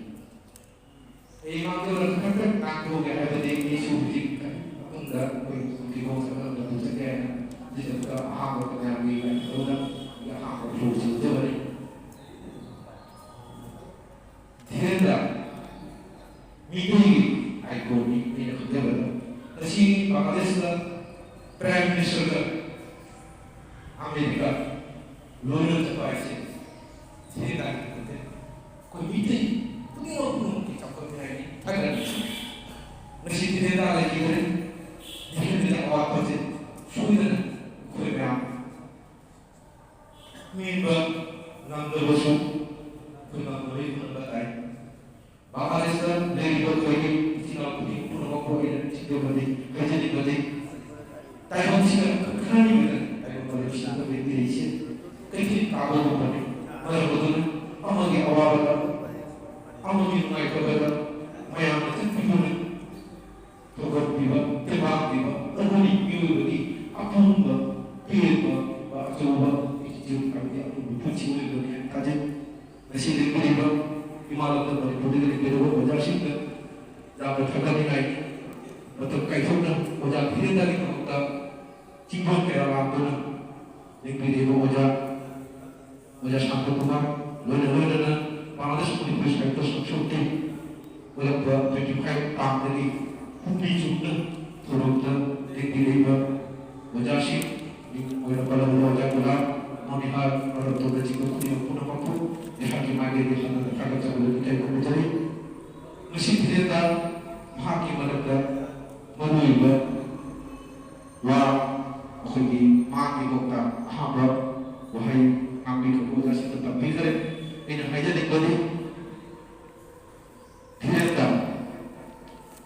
ꯑꯩ ꯃꯥꯡꯖꯧꯅꯅ ꯈꯔ ꯈꯔ ꯉꯥꯛꯊꯣꯛꯑꯒꯦ ꯍꯥꯏꯕꯗꯤ ꯑꯩꯁꯨ ꯍꯧꯖꯤꯛ ꯃꯇꯨꯡꯗ ꯑꯩꯈꯣꯏ ꯀꯤꯍꯣꯝ ꯆꯠꯐꯝꯗ ꯆꯠꯀꯦ ꯍꯥꯏꯅ ꯍꯧꯖꯤꯛ ꯑꯍꯥꯟꯕ ꯃꯌꯥꯝꯒꯤ ꯂꯥꯏꯊꯣꯛꯑꯒ ꯑꯍꯥꯟꯕ ꯐ꯭ꯂꯣꯔꯁꯤ ꯎꯠꯆꯕꯅꯤ꯫ ꯊꯤꯔꯦꯟꯗ ꯃꯤꯇꯩꯒꯤ ꯑꯥꯏꯀꯣꯟꯅꯤ ꯑꯩꯅ ꯈꯟꯖꯕꯗ꯫ ꯉꯁꯤ ꯕꯪꯒ꯭ꯂꯥꯗꯦꯁꯇ ꯄ꯭ꯔꯥꯏꯝ ꯃꯤꯅꯤꯁꯇꯔꯒ ꯑꯃꯦꯔꯤꯀꯥ ꯂꯣꯏꯅꯅ ꯆꯠꯄ ꯍꯥꯏꯁꯦ ꯊꯤꯔꯦꯟꯗ ꯈꯛꯇ ꯅꯠꯇꯦ꯫ ꯑꯩꯈꯣꯏ ꯃꯤꯇꯩ ꯄꯨꯝꯅꯃꯛ ꯄꯨꯝꯅꯃꯛꯀꯤ ꯆꯥꯎꯈꯠꯄ ꯍꯥꯏꯅꯤ ꯊꯥꯒꯠꯂꯤ꯫ ꯉꯁꯤ ꯊꯤꯔꯦꯟꯗ ꯂꯩꯈꯤꯗ꯭ꯔꯦ꯫ ꯊꯤꯔꯦꯟꯗꯒꯤ ꯑꯋꯥꯠꯄꯁꯦ ꯁꯣꯏꯗꯅ ꯑꯩꯈꯣꯏ ꯃꯌꯥꯝ ꯃꯤꯑꯣꯏꯕ ꯉꯝꯗꯕꯁꯨ ꯑꯩꯈꯣꯏ ꯉꯝꯅꯕꯒꯤ ꯍꯣꯠꯅꯕ ꯇꯥꯏ꯫ ꯕꯪꯒ꯭ꯂꯥꯗꯦꯁꯇ ꯂꯩꯔꯤꯕ ꯑꯩꯈꯣꯏꯒꯤ ꯏꯆꯤꯜ ꯏꯅꯥꯎ ꯈꯨꯗꯤꯡ ꯄꯨꯝꯅꯃꯛꯄꯨ ꯑꯩꯅ ꯅꯤꯡꯁꯤꯡꯖꯕꯗꯤ ꯍꯥꯏꯖꯅꯤꯡꯕꯗꯤ ꯇꯥꯏꯕꯪꯁꯤꯗ ꯈꯟꯅꯔꯤꯕꯗ ꯇꯥꯏꯕꯪ ꯃꯥꯂꯦꯝꯁꯤꯗ ꯂꯩꯔꯤꯁꯦ ꯀꯩꯊꯦꯜ ꯀꯥꯕꯒꯨꯝꯕꯅꯤ꯫ ꯃꯔꯝ ꯑꯗꯨꯅ ꯑꯃꯒꯤ ꯑꯋꯥꯕꯗ ꯑꯃꯒꯤ ꯅꯨꯡꯉꯥꯏꯇꯕꯗ ꯃꯌꯥꯝꯅ ꯆꯠꯄꯤꯕꯅꯤ꯫ ꯊꯧꯒꯠꯄꯤꯕ, ꯇꯦꯡꯕꯥꯡ ꯄꯤꯕ, ꯑꯗꯨꯅꯤ ꯃꯤꯑꯣꯏꯕꯒꯤ ꯑꯄꯨꯟꯕ ꯄꯦꯟꯕ, ꯑꯆꯧꯕ attitude ꯍꯥꯏꯕꯗꯤ ꯑꯄꯨꯟꯕ ꯄꯨꯟꯁꯤ ꯑꯣꯏꯕꯅꯤ ꯍꯥꯏꯅ ꯊꯥꯖꯩ꯫ ꯉꯁꯤ ꯂꯦꯡꯕꯤꯔꯤꯕ ꯏꯃꯥ ꯂꯝꯗꯝ ꯃꯅꯤꯄꯨꯔꯗꯒꯤ ꯂꯦꯡꯕꯤꯔꯕ ꯑꯣꯖꯥꯁꯤꯡꯗ ꯌꯥꯝꯅ ꯊꯥꯒꯠꯅꯤꯡꯉꯥꯏ꯫ ꯃꯇꯝ ꯀꯥꯏꯊꯣꯛꯅ ꯑꯣꯖꯥ ꯊꯤꯔꯦꯟꯗꯥꯒꯤꯗꯃꯛꯇ ꯆꯤꯡꯕꯣꯟ ꯀꯌꯥ ꯂꯥꯛꯇꯨꯅ ꯂꯦꯡꯕꯤꯔꯤꯕ ꯑꯣꯖꯥ ꯑꯣꯖꯥ ꯁꯥꯟꯇ ꯀꯨꯃꯥꯔ, ꯂꯣꯏꯅ ꯂꯣꯏꯅꯅ ꯕꯪꯒ꯭ꯂꯥꯗꯦꯁ ꯃꯅꯤꯄꯨꯔꯤ ꯁꯥꯍꯤꯇ꯭ꯌ ꯁꯪꯁꯊꯥꯒꯤ ꯑꯣꯏꯔꯛꯄ twenty five ꯇꯥꯡꯗꯒꯤ ꯄꯨꯛꯅꯤꯡ ꯆꯨꯝꯅ ꯊꯧꯔꯝꯗ ꯂꯦꯡꯕꯤꯔꯛꯏꯕ ꯑꯣꯖꯥꯁꯤꯡ, ꯑꯣꯏꯅ ꯄꯜꯂꯕꯗ ꯑꯣꯖꯥ ꯒꯨꯂꯥꯝ, ꯃꯣꯅꯤꯍꯥꯔ, ꯃꯔꯨꯞ ꯇꯣꯝꯕꯅꯆꯤꯡꯕ ꯈꯨꯗꯤꯡꯃꯛ ꯄꯨꯝꯅꯃꯛꯄꯨ ꯑꯩꯍꯥꯛꯀꯤ ꯃꯥꯏꯀꯩꯗꯒꯤ ꯍꯟꯅ ꯊꯥꯒꯠꯆꯕ ꯂꯩꯇꯦ ꯈꯨꯔꯨꯝꯖꯔꯤ꯫ ꯉꯁꯤ ꯊꯤꯔꯦꯟꯗ ꯃꯍꯥꯛꯀꯤ ꯃꯔꯛꯇ ꯃꯔꯨꯑꯣꯏꯕ ꯋꯥ ꯑꯩꯈꯣꯏꯒꯤ ꯃꯥꯒꯤ ꯃꯀꯣꯛꯇ ꯑꯍꯥꯟꯕ ꯋꯥꯍꯩ ꯉꯥꯡꯕꯤꯈ꯭ꯔꯕ ꯑꯣꯖꯥꯁꯤꯡꯗ ꯇꯝꯕꯤꯈ꯭ꯔꯦ꯫ ꯑꯩꯅ ꯍꯥꯏꯖꯅꯤꯡꯕꯗꯤ ꯊꯤꯔꯦꯟꯗ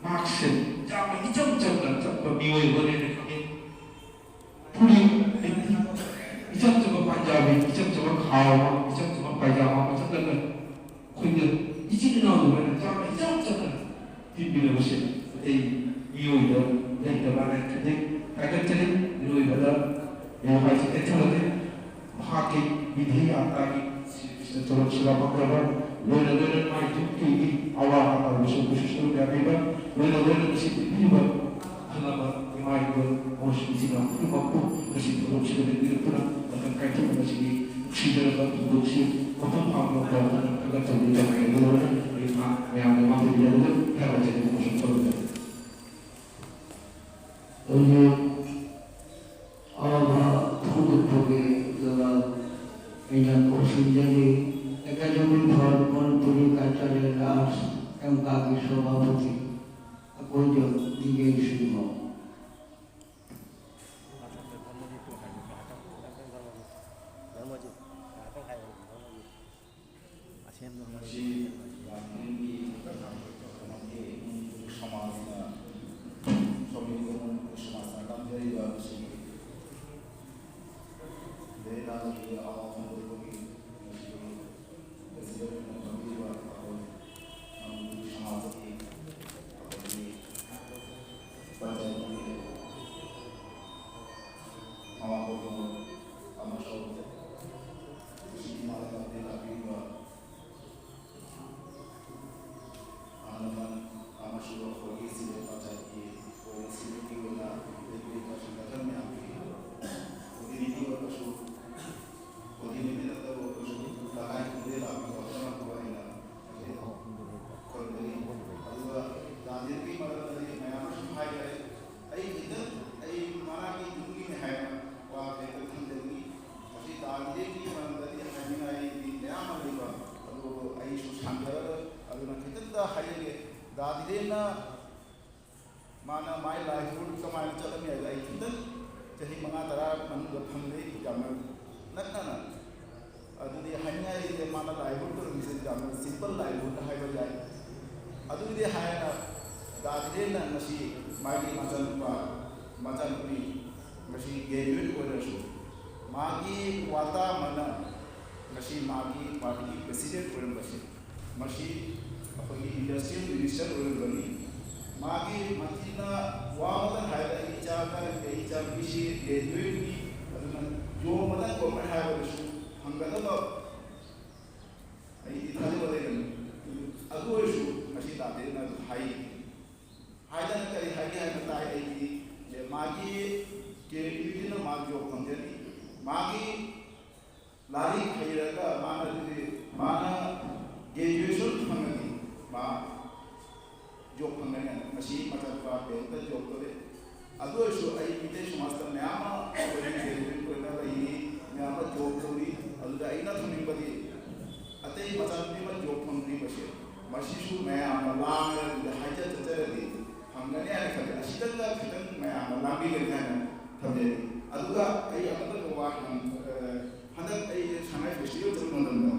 ꯃꯍꯥꯛꯁꯦ ꯌꯥꯝꯅ ꯏꯆꯝ ꯆꯝꯅ ꯆꯠꯄ ꯃꯤꯑꯣꯏ ꯑꯃꯅꯦꯅ ꯈꯪꯉꯤ꯫ ꯐꯨꯔꯤꯠ ꯏꯆꯝ ꯆꯝꯕ ꯄꯟꯖꯥꯕꯤ, ꯏꯆꯝ ꯆꯝꯕ ꯈꯥꯎ ꯑꯃ, ꯏꯆꯝ ꯆꯝꯕ ꯄꯥꯏꯖꯥꯃꯥ ꯑꯃ ꯆꯠꯂꯒ ꯑꯩꯈꯣꯏꯅ ꯏꯆꯤꯟ ꯏꯅꯥꯎ ꯑꯗꯨꯃꯥꯏꯅ ꯆꯥꯅ ꯏꯆꯝ ꯆꯝꯅ ꯇꯤꯟꯕꯤꯔꯕꯁꯦ ꯑꯇꯩ ꯃꯤꯑꯣꯏꯗ ꯂꯩꯇꯕ ꯍꯥꯏꯅ ꯈꯟꯖꯩ꯫ ꯊꯥꯒꯠꯆꯔꯤ꯫ ꯃꯤꯑꯣꯏꯕꯗ ꯌꯥꯝ ꯍꯥꯏꯁꯦ ꯇꯦꯛꯊꯔꯛꯂꯦ꯫ ꯃꯍꯥꯛꯀꯤ ꯃꯤꯊꯤ ꯑꯇꯥꯒꯤ ꯇꯣꯂꯣꯞ ꯁꯤꯟꯕ ꯐꯪꯗ꯭ꯔꯕ, ꯂꯣꯏꯅ ꯂꯣꯏꯅ ꯃꯥꯏ ꯇꯨꯡꯒꯤ ꯑꯋꯥ ꯑꯅꯥ ꯇꯧꯕꯁꯨ ꯀꯩꯁꯨ ꯁꯔꯨꯛ ꯌꯥꯕꯤꯕ, ꯂꯣꯏꯅ ꯂꯣꯏꯅ ꯃꯁꯤ ꯄꯤꯕꯤꯔꯤꯕ ꯑꯈꯟꯅꯕ ꯏꯃꯥ ꯏꯕꯦꯜ ꯑꯃꯁꯨꯡ ꯏꯆꯤꯟ ꯏꯅꯥꯎ ꯈꯨꯗꯤꯡꯃꯛꯄꯨ ꯉꯁꯤ ꯊꯧꯔꯝꯁꯤꯗ ꯂꯦꯡꯕꯤꯔꯛꯇꯨꯅ ꯃꯇꯝ ꯀꯥꯏꯊꯣꯛꯅ ꯉꯁꯤꯒꯤ ꯅꯨꯡꯁꯤꯖꯔꯕ ꯊꯧꯗꯣꯛꯁꯤ ꯃꯄꯨꯡ ꯐꯥꯕ ꯇꯧꯗꯨꯅ ꯊꯥꯒꯠꯆꯕꯒꯤ ꯆꯥꯡ ꯌꯥꯝꯅ ꯑꯩ ꯃꯌꯥꯝꯅ ꯃꯥꯡ ꯊꯥꯒꯠꯆꯔꯤ ꯑꯃꯁꯨꯡ ꯊꯧꯔꯝꯗ ꯍꯧꯖꯤꯛ ꯑꯋꯥꯕ ꯐꯣꯡꯗꯣꯛꯄꯒꯤ ꯖꯒꯥ ꯑꯩꯅ ꯀꯧꯁꯤꯟꯖꯔꯤ꯫ Academy for Manipuri Cultural Arts, ꯑꯦꯝꯀꯥꯒꯤ ꯁꯚꯥꯄꯇꯤ ꯑꯀꯣꯟꯖꯝ ꯗꯤꯒꯦꯟ ꯁꯤꯡꯍ꯫ ꯑꯁꯦꯝꯕ ꯃꯁꯤ ꯂꯥꯟꯃꯤꯒꯤ ꯃꯇꯝꯒꯤ ꯁꯃꯥꯖꯅ, ꯁꯣꯝꯒꯤ ꯁꯃꯥꯖꯅ ꯂꯥꯟꯖꯔꯤꯕ ꯑꯁꯤꯒꯤ ꯂꯩꯅꯥꯒꯤ ꯑꯋꯥ ꯐꯣꯡꯗꯣꯛꯄꯒꯤ ꯉꯁꯤ ꯄ꯭ꯔꯦꯁꯤꯗꯦꯟꯠꯅ ꯐꯝꯕꯤꯔꯤꯕ ꯑꯩꯈꯣꯏ ꯃꯅꯤꯄꯨꯔꯤ ꯁꯃꯥꯖꯀꯤ ꯑꯩꯈꯣꯏꯒꯤ ꯄꯟꯆꯥꯌꯠꯀꯤ ꯑꯋꯥꯡꯕ ꯈꯨꯟ ꯑꯃꯁꯨꯡ ꯉꯁꯤ ꯏꯃꯥ ꯂꯩꯕꯥꯛꯇ ꯂꯥꯛꯄꯤꯔꯤꯕ ꯑꯍꯜ ꯂꯃꯟ ꯑꯃꯁꯨꯡ ꯑꯩꯈꯣꯏꯒꯤ ꯁꯤꯚꯤꯜ ꯄꯟꯆꯥꯌꯠꯀꯤ ꯑꯣꯏꯅ ꯁꯤꯚꯤꯜꯒꯤ ꯑꯣꯏꯅ ꯂꯩꯕꯤꯔꯤꯕ ꯁꯪꯒꯊꯟ ꯃꯌꯥꯝꯒꯤ ꯄ꯭ꯔꯇꯤꯅꯤꯙꯤ ꯑꯣꯏꯔꯒꯁꯨ, ꯄ꯭ꯔꯇꯤꯅꯤꯙꯤ ꯅꯠꯇꯕ ꯑꯣꯏꯔꯒꯁꯨ ꯂꯩꯀꯥꯏ ꯈꯨꯟꯗꯒꯤ ꯂꯥꯛꯄꯤꯕ ꯑꯍꯜ ꯂꯃꯟꯕꯨ ꯑꯩꯅ ꯈꯨꯔꯨꯝꯖꯔꯤ꯫ ꯑꯗꯨꯒ ꯗꯥ ꯗꯤꯂꯦꯟꯒꯤ ꯃꯔꯝꯗꯗꯤ ꯃꯌꯥꯝ ꯑꯃꯁꯨ ꯍꯥꯏꯈ꯭ꯔꯦ꯫ ꯑꯩ ꯈꯤꯇꯪ, ꯑꯩ ꯃꯥꯒꯤ ꯌꯨꯝꯒꯤꯅꯤ ꯍꯥꯏꯅ ꯋꯥ ꯈꯤꯇꯪ ꯊꯝꯖꯅꯤꯡꯉꯤ꯫ ꯃꯁꯤ ꯗꯥ ꯗꯤꯂꯦꯟꯒꯤ ꯃꯔꯝꯗꯗꯤ ꯍꯥꯏꯅꯤꯡꯉꯥꯏꯗꯤ ꯃꯌꯥꯝ ꯑꯃ ꯂꯩꯕ, ꯑꯗꯨꯕꯨ ꯑꯩꯁꯨ ꯁꯥꯡꯊꯔꯔꯣꯏ꯫ ꯑꯗꯨꯅ ꯈꯤꯇꯪꯗ ꯍꯥꯏꯖꯒꯦ, ꯗꯥ ꯗꯤꯂꯦꯟꯅ ꯃꯥꯅ ꯃꯥꯏ ꯂꯥꯏꯐꯍꯨꯗ ꯀꯃꯥꯏꯅ ꯆꯠꯂꯝꯃꯤ ꯍꯥꯏꯕꯗ ꯑꯩ ꯈꯤꯇꯪ ꯆꯍꯤ ꯃꯉꯥ ꯇꯔꯥ ꯃꯅꯨꯡꯗ ꯐꯪꯂꯦ, ꯌꯥꯝꯅ ꯅꯛꯅꯅ꯫ ꯑꯗꯨꯗꯤ ꯍꯥꯏꯅꯤꯡꯉꯥꯏ ꯂꯩꯇꯦ, ꯃꯥꯅ ꯂꯥꯏꯐꯍꯨꯗ ꯇꯧꯔꯝꯃꯤꯁꯦ ꯌꯥꯝꯅ ꯁꯤꯝꯄꯜ ꯂꯥꯏꯐꯍꯨꯗ ꯍꯥꯏꯕ ꯌꯥꯏ꯫ ꯑꯗꯨꯗꯤ ꯍꯥꯏꯔꯒ ꯗꯥ ꯗꯤꯂꯦꯟꯅ ꯉꯁꯤ ꯃꯥꯒꯤ ꯃꯆꯥꯅꯨꯄꯥ, ꯃꯆꯥꯅꯨꯄꯤ ꯉꯁꯤ ꯒ꯭ꯔꯦꯖꯨꯋꯦꯠ ꯑꯣꯏꯔꯁꯨ, ꯃꯥꯒꯤ ꯋꯥꯇꯥ ꯑꯃꯅ ꯉꯁꯤ ꯃꯥꯒꯤ ꯄꯥꯔꯇꯤꯒꯤ ꯄ꯭ꯔꯦꯁꯤꯗꯦꯟꯠ ꯑꯣꯏꯔꯝꯕꯁꯦ, ꯃꯁꯤ ꯑꯩꯈꯣꯏꯒꯤ ꯏꯟꯗꯁꯇ꯭ꯔꯤꯌꯦꯜ ꯃꯤꯅꯤꯁꯇꯔ ꯑꯣꯏꯔꯝꯕꯅꯤ꯫ ꯃꯥꯒꯤ ꯃꯟꯇ꯭ꯔꯤꯅ ꯋꯥ ꯑꯃꯇꯪ ꯍꯥꯏꯔꯒ, "ꯑꯩ ꯏꯆꯥ ꯀꯔꯤ, ꯑꯩ ꯏꯆꯥ ꯅꯨꯄꯤꯁꯤ ꯒ꯭ꯔꯦꯖꯨꯋꯦꯠꯅꯤ, ꯑꯗꯨꯅ ꯅꯣꯡꯃꯗꯪ ꯀꯣꯃꯦꯟ ꯍꯥꯏꯕꯗꯁꯨ ꯐꯪꯒꯗꯕ ꯑꯩꯗꯤ ꯊꯥꯖꯕ ꯂꯩꯔꯝꯃꯤ꯫ ꯑꯗꯨ ꯑꯣꯏꯔꯁꯨ ꯉꯁꯤ ꯇꯥꯗꯦꯅ ꯑꯗꯨ ꯍꯥꯏ꯫ ꯍꯥꯏꯗꯅ ꯀꯔꯤ ꯍꯥꯏꯒꯦ ꯍꯥꯏꯕ ꯇꯥꯏ ꯑꯩꯗꯤ, ꯃꯥꯒꯤ ꯀꯦꯔꯤꯌꯔꯗꯨꯅ ꯃꯥ ꯖꯣꯕ ꯐꯪꯖꯔꯤ꯫ ꯃꯥꯒꯤ ꯂꯥꯏꯔꯤꯛ ꯍꯩꯔꯒ ꯃꯥꯅ ꯑꯗꯨꯗꯤ ꯃꯥꯅ ꯒ꯭ꯔꯦꯖꯨꯑꯦꯁꯟ ꯐꯪꯉꯗꯤ ꯃꯥ ꯖꯣꯕ ꯐꯪꯒꯅꯤ ꯍꯥꯏꯅ ꯉꯁꯤ ꯃꯆꯥꯅꯨꯄꯥ ꯕꯦꯡꯛꯇ ꯖꯣꯕ ꯇꯧꯔꯦ꯫ ꯑꯗꯨ ꯑꯣꯏꯔꯁꯨ ꯑꯩ ꯃꯤꯇꯩ ꯁꯃꯥꯖꯇ ꯃꯌꯥꯝ ꯑꯃ ꯑꯩꯈꯣꯏꯒꯤ ꯒ꯭ꯔꯦꯖꯨꯑꯦꯠ ꯑꯣꯏꯅ ꯂꯩꯔꯤ, ꯃꯌꯥꯝ ꯑꯃ ꯖꯣꯕ ꯇꯧꯔꯤ꯫ ꯑꯗꯨꯗ ꯑꯩꯅ ꯊꯝꯅꯤꯡꯕꯗꯤ ꯑꯇꯩ ꯃꯆꯥꯅꯨꯄꯤ ꯑꯃ ꯖꯣꯕ ꯐꯪꯗ꯭ꯔꯤꯕꯁꯦ ꯃꯁꯤꯁꯨ ꯃꯌꯥꯝꯅ ꯂꯥꯡꯉꯒ ꯑꯗꯨꯗ ꯍꯥꯏꯖ ꯆꯠꯆꯔꯗꯤ ꯐꯪꯒꯅꯤ ꯍꯥꯏꯅ ꯈꯜꯂꯤ꯫ ꯑꯁꯤꯗꯪꯒ ꯈꯤꯇꯪ ꯃꯌꯥꯝꯅ ꯂꯥꯡꯕꯤꯒꯅꯤ ꯍꯥꯏꯅ ꯊꯝꯖꯩ꯫ ꯑꯗꯨꯒ ꯑꯩ ꯑꯃꯇꯪꯒ ꯋꯥ ꯍꯪ-, ꯑ, ꯍꯟꯗꯛ ꯑꯩ ꯁꯉꯥꯏ ꯐꯦꯁꯇꯤꯚꯦꯜ ꯆꯠꯄ ꯃꯇꯝꯗ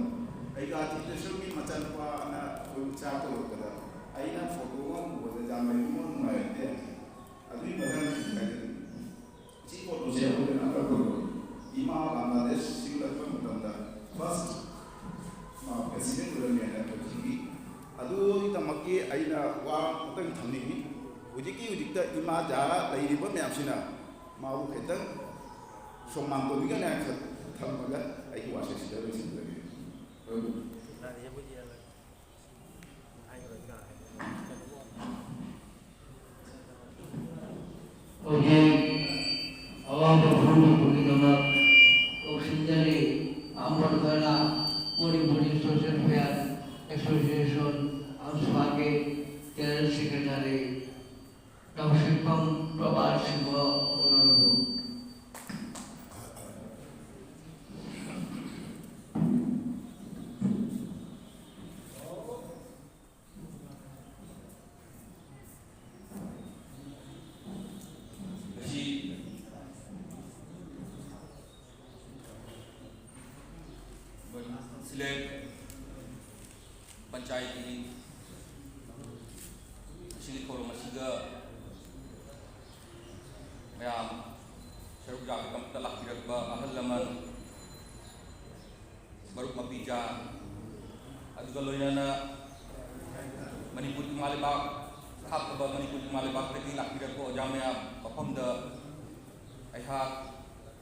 ꯑꯩꯒ ꯑꯥꯔꯇꯤꯁꯇꯁꯨꯒꯤ ꯃꯆꯥꯅꯨꯄꯥꯅ ꯑꯩꯈꯣꯏ ꯆꯥꯛ ꯀꯧꯔꯛꯄꯗ ꯑꯩꯅ ꯐꯣꯇꯣ ꯑꯃ ꯎꯕꯗ ꯌꯥꯝ ꯂꯩꯕ ꯅꯨꯡꯉꯥꯏꯔꯛꯇꯦ꯫ ꯑꯗꯨꯒꯤ ꯃꯇꯥꯡꯗ ꯀꯩ ꯍꯥꯏꯒꯅꯤ? ꯁꯤ ꯐꯣꯇꯣꯁꯦ ꯑꯩꯈꯣꯏꯅ ꯑꯀꯛꯄꯗꯣ ꯏꯃꯥ ꯕꯪꯒ꯭ꯂꯥꯗꯦꯁ ꯁꯤꯡꯂꯛꯄ ꯃꯇꯝꯗ ꯐꯥꯔꯁ ꯃꯥ ꯄ꯭ꯔꯦꯁꯤꯗꯦꯟ ꯑꯣꯏꯔꯝꯃꯦꯅ ꯑꯩꯈꯣꯏ ꯈꯪꯉꯤ꯫ ꯑꯗꯨꯒꯤꯗꯃꯛꯀꯤ ꯑꯩꯅ ꯋꯥ ꯑꯃꯇꯪ ꯊꯝꯅꯤꯡꯉꯤ꯫ ꯍꯧꯖꯤꯛꯀꯤ ꯍꯧꯖꯤꯛꯇ ꯏꯃꯥ ꯖꯥꯔꯥ ꯂꯩꯔꯤꯕ ꯃꯌꯥꯝꯁꯤꯅ ꯃꯥꯕꯨ ꯈꯤꯇꯪ ꯁꯣꯃꯥꯟ ꯇꯧꯕꯤꯒꯅꯤ ꯍꯥꯏꯅ ꯊꯝꯃꯒ ꯑꯩꯒꯤ ꯋꯥꯁꯦ ꯁꯤꯗ ꯂꯣꯏꯁꯤꯟꯖꯔꯒꯦ꯫ ꯍꯧꯖꯤꯛ ꯑꯋꯥꯡꯕ ꯐꯝꯕ ꯄꯨꯝꯅꯃꯛ ꯀꯧꯁꯤꯟꯖꯔꯤ꯫ ꯑꯃꯔꯒꯅ ꯃꯅꯤꯄꯨꯔꯤ ꯁꯣꯁꯦꯜ ꯋꯦꯜꯐꯤꯌꯔ ꯑꯦꯁꯣꯁꯤꯌꯦꯁꯟ, ꯑꯝꯁ꯭ꯋꯥꯒꯤ ꯖꯦꯅꯔꯦꯜ ꯁꯦꯀ꯭ꯔꯦꯇꯔꯤ ꯇꯧꯁꯤꯟꯐꯝ ꯄ꯭ꯔꯚꯥꯠ ꯁꯤꯡꯍ ꯑꯣꯅꯔꯕꯜ꯫ ꯉꯁꯤ ꯁꯤꯂꯦꯠ ꯄꯟꯆꯥꯌꯠꯀꯤ ꯉꯁꯤꯒꯤ ꯊꯧꯔꯝ ꯑꯁꯤꯗ ꯃꯌꯥꯝ ꯁꯔꯨꯛ ꯌꯥꯕꯒꯤꯗꯃꯛꯇ ꯂꯥꯛꯄꯤꯔꯛꯄ ꯑꯍꯜ ꯂꯃꯟ, ꯃꯔꯨꯞ ꯃꯄꯤꯖꯥ, ꯑꯗꯨꯒ ꯂꯣꯏꯅꯅ ꯃꯅꯤꯄꯨꯔ ꯏꯃꯥ ꯂꯩꯕꯥꯛ ꯊꯥꯞꯂꯕ ꯃꯅꯤꯄꯨꯔ ꯏꯃꯥ ꯂꯩꯕꯥꯛꯇꯒꯤ ꯂꯥꯛꯄꯤꯔꯛꯄ ꯑꯣꯖꯥ ꯃꯌꯥꯝ, ꯃꯐꯝꯗ ꯑꯩꯍꯥꯛ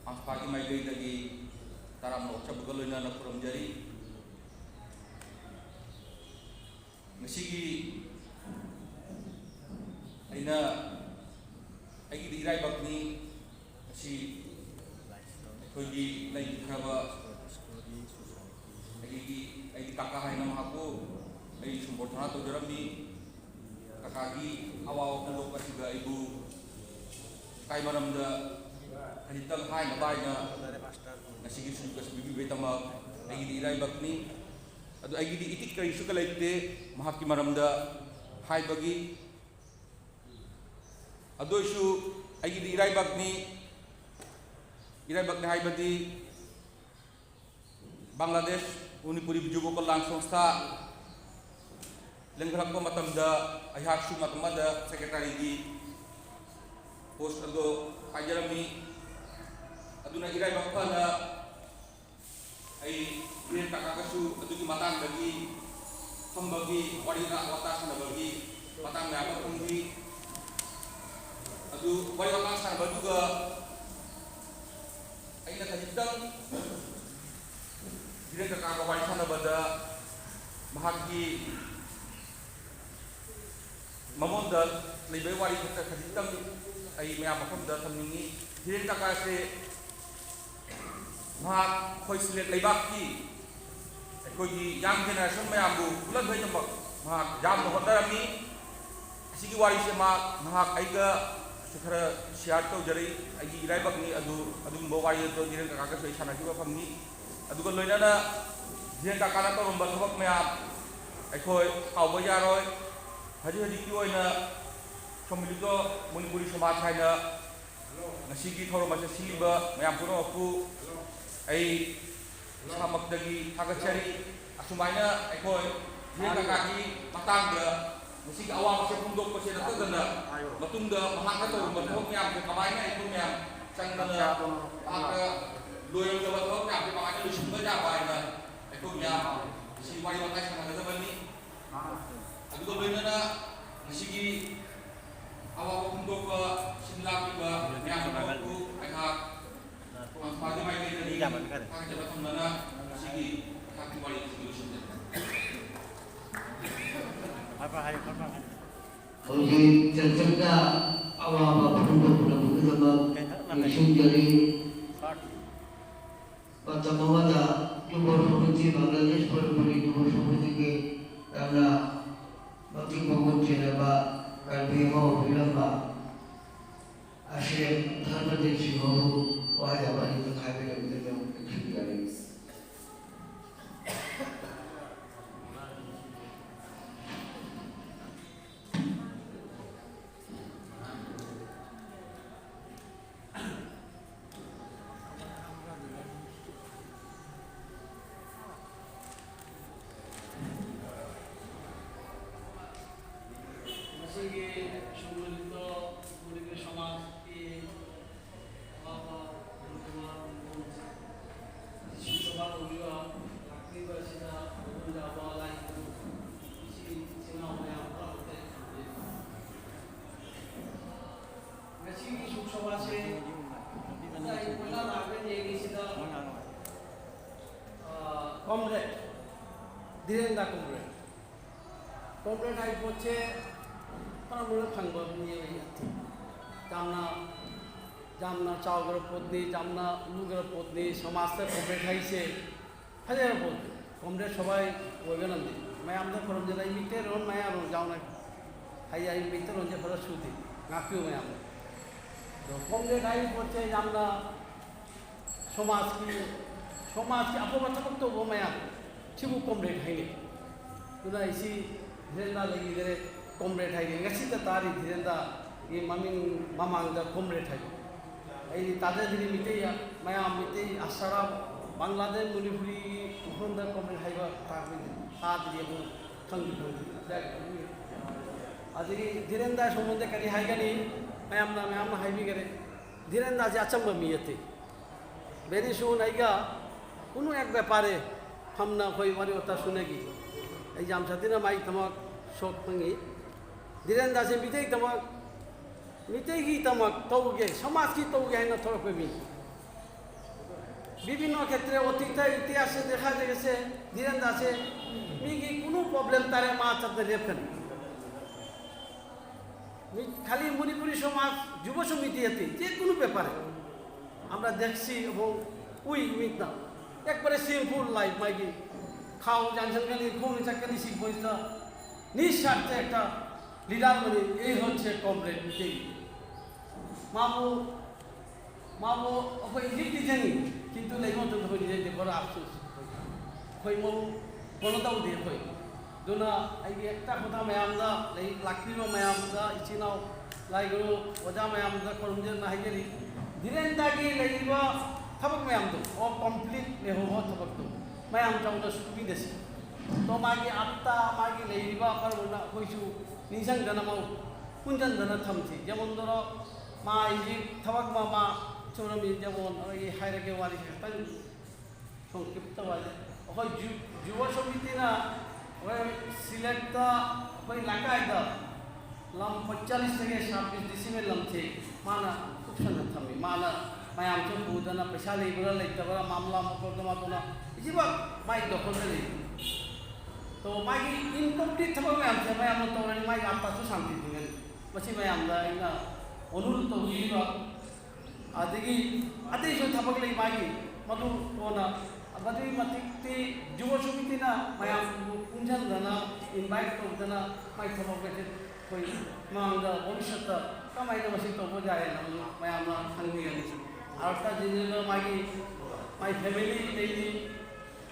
ꯃꯥꯡꯐꯥꯒꯤ ꯃꯥꯏꯀꯩꯗꯒꯤ ꯇꯔꯥꯝꯅ ꯑꯣꯛꯆꯕꯒ ꯂꯣꯏꯅꯅ ꯈꯨꯔꯨꯝꯖꯔꯤ꯫ ꯉꯁꯤꯒꯤ ꯑꯩꯅ, ꯑꯩꯒꯤꯗꯤ ꯏꯔꯥꯏꯕꯛꯅꯤ꯫ ꯉꯁꯤ ꯑꯩꯈꯣꯏꯒꯤ ꯂꯩꯈ꯭ꯔꯕ ꯑꯩꯒꯤ, ꯑꯩꯒꯤ ꯀꯥꯀꯥ ꯍꯥꯏꯅ ꯃꯍꯥꯛꯄꯨ ꯑꯩ ꯁꯨꯝꯕꯣꯔꯊꯅꯥ ꯇꯧꯖꯔꯝꯃꯤ꯫ ꯀꯥꯀꯥꯒꯤ ꯑꯋꯥꯕ ꯐꯣꯡꯗꯣꯛꯄ ꯑꯁꯤꯗ ꯑꯩꯕꯨ ꯀꯥꯏ ꯃꯔꯝꯗ ꯈꯖꯤꯛꯇꯪ ꯍꯥꯏꯅꯕ ꯍꯥꯏꯅ ꯉꯁꯤꯒꯤ ꯁꯨꯝ ꯀꯁ ꯄꯤꯕꯤꯕꯒꯤꯗꯃꯛ ꯑꯩꯒꯤꯗꯤ ꯏꯔꯥꯏꯕꯛꯅꯤ꯫ ꯑꯗꯨ ꯑꯩꯒꯤꯗꯤ ꯏꯇꯤꯛ ꯀꯔꯤꯁꯨ ꯂꯩꯇꯦ ꯃꯍꯥꯛꯀꯤ ꯃꯔꯝꯗ ꯍꯥꯏꯕꯒꯤ꯫ ꯑꯗꯨ ꯑꯣꯏꯁꯨ ꯑꯩꯒꯤꯗꯤ ꯏꯔꯥꯏꯕꯛꯅꯤ꯫ ꯏꯔꯥꯏꯕꯛꯅꯤ ꯍꯥꯏꯕꯗꯤ ꯕꯪꯒ꯭ꯂꯥꯗꯦꯁ ꯃꯅꯤꯄꯨꯔꯤ ꯕꯤꯖꯨ ꯒꯣꯀꯨꯜ ꯂꯥꯟ ꯁꯪꯁꯊꯥ ꯂꯤꯡꯈꯠꯂꯛꯄ ꯃꯇꯝꯗ ꯑꯩꯍꯥꯛꯁꯨ ꯃꯇꯝ ꯑꯃꯗ ꯁꯦꯀ꯭ꯔꯦꯇꯥꯔꯤꯒꯤ ꯄꯣꯁ ꯑꯗꯨ ꯄꯥꯏꯖꯔꯝꯃꯤ꯫ ꯑꯗꯨꯅ ꯏꯔꯥꯏꯕꯛ ꯐꯅ ꯑꯩ ꯏꯔꯦꯟ ꯀꯥꯀꯥꯒꯁꯨ ꯑꯗꯨꯒꯤ ꯃꯇꯥꯡꯗꯒꯤ ꯐꯝꯕꯒꯤ ꯋꯥꯔꯤ ꯋꯥꯇꯥ ꯁꯥꯟꯅꯕꯒꯤ ꯃꯇꯥꯡ ꯃꯌꯥꯝ ꯑꯃ ꯐꯪꯈꯤ꯫ ꯑꯗꯨ ꯋꯥꯔꯤ ꯋꯥꯇꯥ ꯁꯥꯟꯅꯕꯗꯨꯒ ꯑꯩꯅ ꯈꯖꯤꯛꯇꯪ ꯙꯤꯔꯦꯟ ꯀꯥꯀꯥꯒ ꯋꯥꯔꯤ ꯁꯥꯟꯅꯕꯗ ꯃꯍꯥꯛꯀꯤ ꯃꯉꯣꯟꯗ ꯂꯩꯕꯒꯤ ꯋꯥꯔꯤ ꯈꯛꯇ ꯈꯖꯤꯛꯇꯪ ꯑꯩ ꯃꯌꯥꯝ ꯃꯐꯝꯗ ꯊꯝꯅꯤꯡꯉꯤ꯫ ꯙꯤꯔꯦꯟ ꯀꯥꯀꯥꯁꯦ ꯃꯍꯥꯛ ꯑꯩꯈꯣꯏ ꯁꯤꯂꯦꯠ ꯂꯩꯕꯥꯛꯀꯤ ꯑꯩꯈꯣꯏꯒꯤ ꯌꯪ ꯖꯦꯅꯦꯔꯦꯁꯟ ꯃꯌꯥꯝꯕꯨ ꯄꯨꯜꯍꯟꯕꯒꯤꯗꯃꯛ ꯃꯍꯥꯛ ꯌꯥꯝꯅ ꯍꯣꯠꯅꯔꯝꯃꯤ꯫ ꯑꯁꯤꯒꯤ ꯋꯥꯔꯤꯁꯦ ꯃꯍꯥꯛ ꯅꯍꯥꯛ ꯑꯩꯒꯁꯨ ꯈꯔ ꯁꯤꯌꯥꯔ ꯇꯧꯖꯔꯛꯏ꯫ ꯑꯩꯒꯤ ꯏꯔꯥꯏꯕꯛꯅꯤ ꯑꯗꯨ, ꯑꯗꯨꯒꯨꯝꯕ ꯋꯥꯔꯤ ꯑꯗꯣ ꯙꯤꯔꯦꯟ ꯀꯥꯀꯥꯒꯁꯨ ꯑꯩ ꯁꯥꯟꯅꯈꯤꯕ ꯐꯪꯉꯤ꯫ ꯑꯗꯨꯒ ꯂꯣꯏꯅꯅ ꯙꯤꯔꯦꯟ ꯀꯥꯀꯥꯅ ꯇꯧꯔꯝꯕ ꯊꯕꯛ ꯃꯌꯥꯝ ꯑꯩꯈꯣꯏ ꯀꯥꯎꯕ ꯌꯥꯔꯣꯏ꯫ ꯍꯧꯖꯤꯛ ꯍꯧꯖꯤꯛꯀꯤ ꯑꯣꯏꯅ ꯁꯣꯃꯤꯂꯤꯇꯣ ꯃꯅꯤꯄꯨꯔꯤ ꯁꯃꯥꯖ ꯍꯥꯏꯅ ꯉꯁꯤꯒꯤ ꯊꯧꯔꯝ ꯑꯁꯤ ꯁꯤꯜꯂꯤꯕ ꯃꯌꯥꯝ ꯄꯨꯝꯅꯃꯛꯄꯨ ꯑꯩ ꯏꯁꯥꯃꯛꯇꯒꯤ ꯊꯥꯒꯠꯆꯔꯤ꯫ ꯑꯁꯨꯃꯥꯏꯅ ꯑꯩꯈꯣꯏ ꯙꯤꯔꯦꯟ ꯀꯥꯀꯥꯒꯤ ꯃꯇꯥꯡꯗ ꯉꯁꯤꯒꯤ ꯑꯋꯥꯕꯁꯦ ꯐꯣꯡꯗꯣꯛꯄꯁꯦ ꯅꯠꯇꯗꯅ ꯃꯇꯨꯡꯗ ꯃꯍꯥꯛꯅ ꯇꯧꯔꯝꯕ ꯊꯕꯛ ꯃꯌꯥꯝꯁꯦ ꯀꯃꯥꯏꯅ ꯑꯩꯈꯣꯏ ꯃꯌꯥꯝ ꯆꯪꯗꯅ ꯃꯍꯥꯛꯅ ꯂꯣꯏꯔꯝꯗꯕ ꯊꯕꯛ ꯃꯌꯥꯝꯁꯦ ꯀꯃꯥꯏꯅ ꯂꯣꯏꯁꯤꯟꯕ ꯌꯥꯕ ꯍꯥꯏꯅ ꯑꯩꯈꯣꯏ ꯃꯌꯥꯝ ꯉꯁꯤ ꯋꯥꯔꯤ ꯋꯥꯇꯥꯏ ꯁꯥꯟꯅꯒꯗꯕꯅꯤ꯫ ꯑꯗꯨꯒ ꯂꯣꯏꯅꯅ ꯉꯁꯤꯒꯤ ꯑꯋꯥꯕ ꯐꯣꯡꯗꯣꯛꯄ ꯁꯤꯟ ꯂꯥꯛꯂꯤꯕ ꯃꯌꯥꯝ ꯄꯨꯝꯅꯃꯛꯄꯨ ꯑꯩꯍꯥꯛ ꯈ꯭ꯋꯥꯏꯗꯒꯤ ꯃꯥꯏꯀꯩꯗꯒꯤ ꯌꯥꯝꯃꯟꯈꯔꯦ꯫ ꯊꯥꯒꯠꯆꯕ ꯊꯝꯗꯨꯅ ꯉꯁꯤꯒꯤ ꯊꯥꯛꯀꯤ ꯋꯥꯔꯤ ꯑꯁꯤ ꯂꯣꯏꯁꯤꯟꯖꯔꯦ꯫ ꯐꯔꯦ, ꯐꯔꯦ, ꯍꯥꯏꯌꯨ, ꯐꯔꯦ, ꯐꯔꯦ, ꯍꯥꯏꯌꯨ꯫ ꯍꯧꯖꯤꯛ ꯆꯟꯁꯤꯟꯗ ꯑꯋꯥꯕ ꯐꯣꯡꯗꯣꯛꯅꯕꯒꯤꯗꯃꯛ ꯅꯤꯡꯁꯤꯡꯖꯔꯤ꯫ ꯃꯇꯝ ꯑꯃꯗ ꯌꯨꯕ ꯁꯃꯤꯇꯤ, ꯕꯪꯒ꯭ꯂꯥꯗꯦꯁ ꯃꯅꯤꯄꯨꯔꯤ ꯌꯨꯕ ꯁꯃꯤꯇꯤꯒꯤ ꯌꯥꯝꯅ ꯃꯇꯤꯛ ꯃꯒꯨꯟ ꯆꯦꯜꯂꯕ ꯀꯟꯚꯦꯟꯁ ꯑꯃ ꯑꯣꯏꯕꯤꯔꯝꯕ ꯑꯁꯤ ꯙꯔꯃꯗꯦꯕ ꯁꯤꯡꯍꯕꯨ ꯋꯥꯍꯩ ꯑꯃ ꯑꯅꯤꯗꯪ ꯍꯥꯏꯕꯤꯔꯝꯕꯗ ꯌꯥꯝ ꯅꯤꯡꯁꯤꯡꯖꯔꯤ꯫ ꯉꯁꯤꯒꯤ ꯁꯨꯝꯕꯁꯤꯗꯣ ꯃꯅꯤꯄꯨꯔꯤ ꯁꯃꯥꯖꯀꯤ ꯑꯋꯥꯕ ꯁꯨꯝꯕ ꯇꯧꯕꯤꯕ ꯂꯥꯛꯄꯤꯕ ꯑꯁꯤꯗ ꯃꯒꯨꯟ ꯆꯥꯕ ꯂꯥꯏ ꯏꯆꯤꯜ ꯏꯅꯥꯎ ꯃꯌꯥꯝ ꯄꯨꯝꯅꯃꯛꯇ ꯉꯁꯤꯒꯤ ꯁꯨꯛ ꯁꯃꯥꯖꯁꯦ ꯑꯩ ꯀꯣꯏꯂꯥ ꯂꯥꯛꯄ ꯌꯦꯡꯉꯤꯁꯤꯗ, ꯑ, ꯀꯣꯝꯔꯦꯗ ꯙꯤꯔꯦꯟꯗ꯭ꯔ ꯀꯣꯝꯔꯦꯗ꯫ ꯀꯣꯝꯔꯦꯗ ꯍꯥꯏꯕ ꯄꯣꯠꯁꯦ ꯄꯨꯔꯥ ꯃꯔꯨ ꯐꯪꯕ ꯃꯤ ꯑꯣꯏ ꯌꯥꯗꯦ꯫ ꯌꯥꯝꯅ, ꯌꯥꯝꯅ ꯆꯥꯎꯈ꯭ꯔꯕ ꯄꯣꯠꯅꯤ, ꯌꯥꯝꯅ ꯂꯨꯈ꯭ꯔꯕ ꯄꯣꯠꯅꯤ꯫ ꯁꯃꯥꯖꯇ ꯀꯣꯝꯔꯦꯗ ꯍꯥꯏꯁꯦ ꯐꯖꯈ꯭ꯔꯕ ꯄꯣꯠꯅꯤ꯫ ꯀꯣꯝꯔꯦꯗ ꯁꯕꯥꯏ ꯑꯣꯏꯕ ꯉꯝꯗꯦ꯫ ꯃꯌꯥꯝꯗ ꯈꯨꯔꯨꯝꯖꯔꯤ, ꯑꯩ ꯃꯩꯇꯩꯂꯣꯟ ꯃꯌꯥꯝ ꯌꯥꯎꯅ ꯍꯥꯏ, ꯑꯩ ꯃꯩꯇꯩꯂꯣꯟꯁꯦ ꯐꯖ ꯁꯨꯗꯦ, ꯉꯥꯛꯄꯤꯌꯨ ꯃꯌꯥꯝꯅ꯫ ꯑꯗꯣ ꯀꯣꯝꯔꯦꯗ ꯍꯥꯏꯕ ꯄꯣꯠꯁꯦ ꯌꯥꯝꯅ ꯁꯃꯥꯖꯀꯤ, ꯁꯃꯥꯖꯀꯤ ꯑꯐꯕ ꯊꯕꯛ ꯇꯧꯕ ꯃꯌꯥꯝ ꯁꯤꯕꯨ ꯀꯣꯝꯔꯦꯗ ꯍꯥꯏꯅꯩ꯫ ꯑꯗꯨꯅ ꯑꯩꯁꯤ ꯙꯤꯔꯦꯟꯗ꯭ꯔ ꯂꯩꯈꯤꯗ꯭ꯔꯦ, ꯀꯣꯝꯔꯦꯗ ꯍꯥꯏꯅꯩ꯫ ꯉꯁꯤꯇ ꯇꯥꯔꯤ ꯙꯤꯔꯦꯟꯗ꯭ꯔꯒꯤ ꯃꯃꯤꯡ ꯃꯃꯥꯡꯗ ꯀꯣꯝꯔꯦꯗ ꯍꯥꯏꯕ꯫ ꯑꯩꯗꯤ ꯇꯥꯖꯗ꯭ꯔꯤ, ꯃꯤꯇꯩ ꯃꯌꯥꯝ, ꯃꯤꯇꯩ ꯑꯁꯥꯔꯥ, ꯕꯪꯒ꯭ꯂꯥꯗꯦꯁ, ꯃꯅꯤꯄꯨꯔꯤꯒꯤ ꯃꯐꯝꯗ ꯀꯣꯝꯔꯦꯗ ꯍꯥꯏꯕ ꯇꯥꯛꯄꯅꯤ꯫ ꯇꯥꯗ꯭ꯔꯤ, ꯑꯃꯨꯛ ꯈꯪꯗ꯭ꯔꯤ, ꯈꯪꯗ꯭ꯔꯤ꯫ ꯑꯗꯒꯤ ꯙꯤꯔꯦꯟꯗ꯭ꯔ ꯁꯣꯃꯣꯟꯗ ꯀꯔꯤ ꯍꯥꯏꯒꯅꯤ? ꯃꯌꯥꯝꯅ, ꯃꯌꯥꯝꯅ ꯍꯥꯏꯕꯤꯈꯔꯦ꯫ ꯙꯤꯔꯦꯟꯗ꯭ꯔꯁꯦ ꯑꯆꯝꯕ ꯃꯤ ꯅꯠꯇꯦ꯫ Very soon ꯑꯩꯒ ꯀꯨꯅꯨ ꯑꯦꯛ ꯕꯦꯄꯥꯔꯦ ꯐꯝꯅ ꯑꯩꯈꯣꯏ ꯋꯥꯔꯤ ꯋꯥꯇꯥꯏ ꯁꯨꯅꯈꯤ꯫ ꯑꯩ ꯌꯥꯝ ꯁꯥꯊꯤꯅ ꯃꯥꯒꯤꯗꯃꯛ ꯁꯣꯛ ꯐꯪꯉꯤ꯫ ꯙꯤꯔꯦꯟꯗ꯭ꯔꯁꯦ ꯃꯤꯇꯩꯒꯤꯗꯃꯛ, ꯃꯤꯇꯩꯒꯤꯗꯃꯛ ꯇꯧꯒꯦ, ꯁꯃꯥꯖꯀꯤ ꯇꯧꯒꯦ ꯍꯥꯏꯅ ꯊꯣꯛꯂꯛꯄ ꯃꯤ꯫ বিভিন্ন ক্ষেত্রে অতীতে ইতিহাসে দেখা গেছে, ধীরেন দাসে মিগি কোনো প্রবলেম তারে মা চাতে লেপেন। মি-, খালি মণিপুরী সমাজ যুব সমিতি এতে যে কোনো ব্যাপারে আমরা দেখছি এবং উই উইথ না একবারে সিম্পল লাইফ মাইগি খাও জানছেন খালি কোন চাকরি শিখ বইতা নিঃস্বার্থে একটা লিডার মানে এই হচ্ছে কমরেড মিটিং। মামু মামু অকই ইজিপ্ট দিছেনি কিন্তু লেগো তো হই যে বড় আফসোস। হই মৌ কোনো তাও দিয়ে হই দুনা এই একটা কথা ম্যাম দা এই লাকড়িরও ম্যাম দা ইচিনাও লাইগুলো ওজা ম্যাম দা করমজের না হাইগেরি ধীরেন দাগি লেগিবা থাবক ম্যাম দো ও কমপ্লিট লেহো থাবক দো ম্যাম চাও দা সুবি দেসি তো মাগি আত্তা মাগি লেগিবা পারবো না হইছু নিজাং দানা মাও কুঞ্জান দানা থামছি যেমন ধরো মা এই যে থাবাক মা মা চৌরামি যেমন ওই হাইরাকে ওয়ারি তাই সংক্ষিপ্ত বাজে ওই যু- যুব সমিতি না ওই সিলেট দা ওই লাকাই দা লাম পঁয়তাল্লিশ থেকে ছাব্বিশ ডিসেম্বর লামছে মানা খুব সুন্দর থামি মানা মাই আমছে বুদনা পয়সা লেগুলা লেখতে পারা মামলা মকদ্দমা তো না বেশিরভাগ মাই দখল নেই তো মাই ইনকমপ্লিট থাকবে আমি আমি আমার তো মাই আত্মা তো শান্তি দিবেন বলছি ভাই আমরা এই না অনুরোধ তো বুঝি বা আদিকে আদেশ থাকবে মাই মধু কোনা আবাদি মাতিতে যুব সমিতি না মাই কুঞ্জন দানা ইনভাইট করতে না মাই থাকবে কই মাংদা ভবিষ্যৎ কামাই না মাসি তো যায় না মাই আমরা খালি গেছি আর একটা জিনিস মাই মাই ফ্যামিলি এই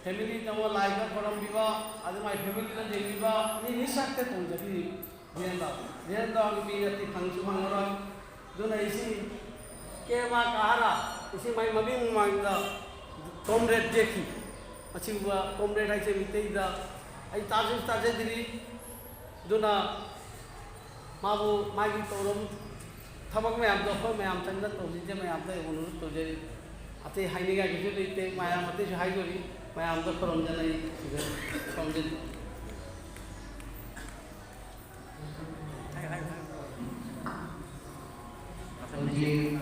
ফ্যামিলি তেমন লাইফে গরম দিবা আজ মাই ফ্যামিলি না দেখিবা আমি নিঃস্বার্থে তুমি যদি বিয়েন্দা বিয়েন্দা আমি বিয়ে যাতে ফাংশন ভাঙরা দুনা ইসি কে মা কাহারা ইসি মাই মবি মুমাংদা কমরেড দেখি আছি কমরেড আইছে মিতেইদা আই তাজে তাজে দিলি দুনা মাবু মাগি তৌরম থাবাক মায়াম দখো মায়াম চাংদা তৌজি যে মায়াম দা অনুরোধ তৌজে আতে হাইনিগা কিছু লইতে মায়াম আতে হাই করি মায়াম দা খরম জানাই খরম জানাই Thank you.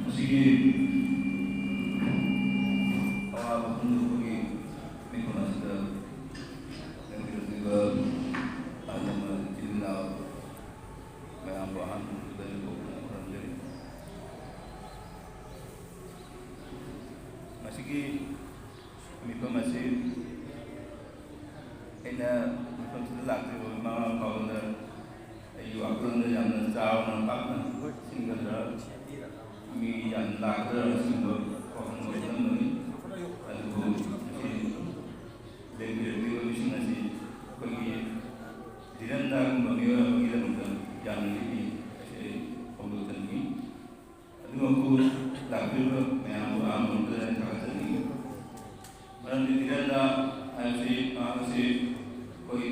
ꯃꯁꯤꯒꯤ, ꯑꯋꯥꯕ ꯐꯣꯡꯗꯣꯛꯄꯒꯤ ꯃꯤꯐꯝ ꯑꯁꯤꯗ ꯂꯦꯡꯕꯤꯔꯛꯂꯤꯕ ꯑꯍꯜ ꯂꯃꯟ, ꯏꯆꯤꯜ ꯏꯅꯥꯎ ꯃꯌꯥꯝꯕꯨ ꯑꯍꯥꯟꯕ ꯃꯛꯇꯗ ꯏꯀꯣꯛꯅ ꯈꯨꯔꯨꯝꯖꯔꯤ꯫ ꯃꯁꯤꯒꯤ ꯃꯤꯐꯝ ꯑꯁꯤ ꯑꯩꯅ ꯃꯐꯝꯁꯤꯗ ꯂꯥꯛꯆꯔꯤꯕ ꯃꯃꯥ ꯃꯄꯥꯉꯣꯟꯗ ꯑꯩꯒꯤ ꯋꯥꯈꯜꯗ ꯌꯥꯝꯅ ꯆꯥꯎꯅ ꯄꯥꯛꯅ ꯁꯤꯟꯒꯗ꯭ꯔꯥ, ꯃꯤ ꯌꯥꯝꯅ ꯂꯥꯛꯀꯗ꯭ꯔꯥ ꯑꯁꯤꯒꯨꯝꯕ ꯋꯥꯈꯜ ꯈꯜꯂꯝꯕꯅꯤ꯫ ꯑꯗꯨꯕꯨ ꯉꯁꯤ ꯂꯦꯡꯕꯤꯔꯛꯂꯤꯕ ꯃꯤꯁꯤꯡ ꯑꯁꯤ ꯑꯩꯈꯣꯏꯒꯤ ꯙꯤꯔꯦꯟꯗ꯭ꯔꯒꯨꯝꯕ ꯃꯤꯑꯣꯏ ꯑꯃꯒꯤꯗꯃꯛꯇ ꯌꯥꯝꯅ ꯂꯤꯛꯏ ꯍꯥꯏꯁꯤ ꯑꯩ ꯐꯣꯡꯗꯣꯛꯆꯅꯤꯡꯏ꯫ ꯑꯗꯨꯃꯛꯄꯨ ꯂꯥꯛꯄꯤꯔꯤꯕ ꯃꯌꯥꯝꯕꯨ ꯑꯍꯥꯟꯕ ꯃꯛꯇꯗ ꯑꯩꯅ ꯊꯥꯒꯠꯆꯅꯤꯡꯏ꯫ ꯃꯔꯝꯗꯤ ꯙꯤꯔꯦꯟꯗ꯭ꯔ ꯍꯥꯏꯕꯁꯤ ꯃꯍꯥꯛ ꯑꯁꯤ ꯑꯩꯈꯣꯏ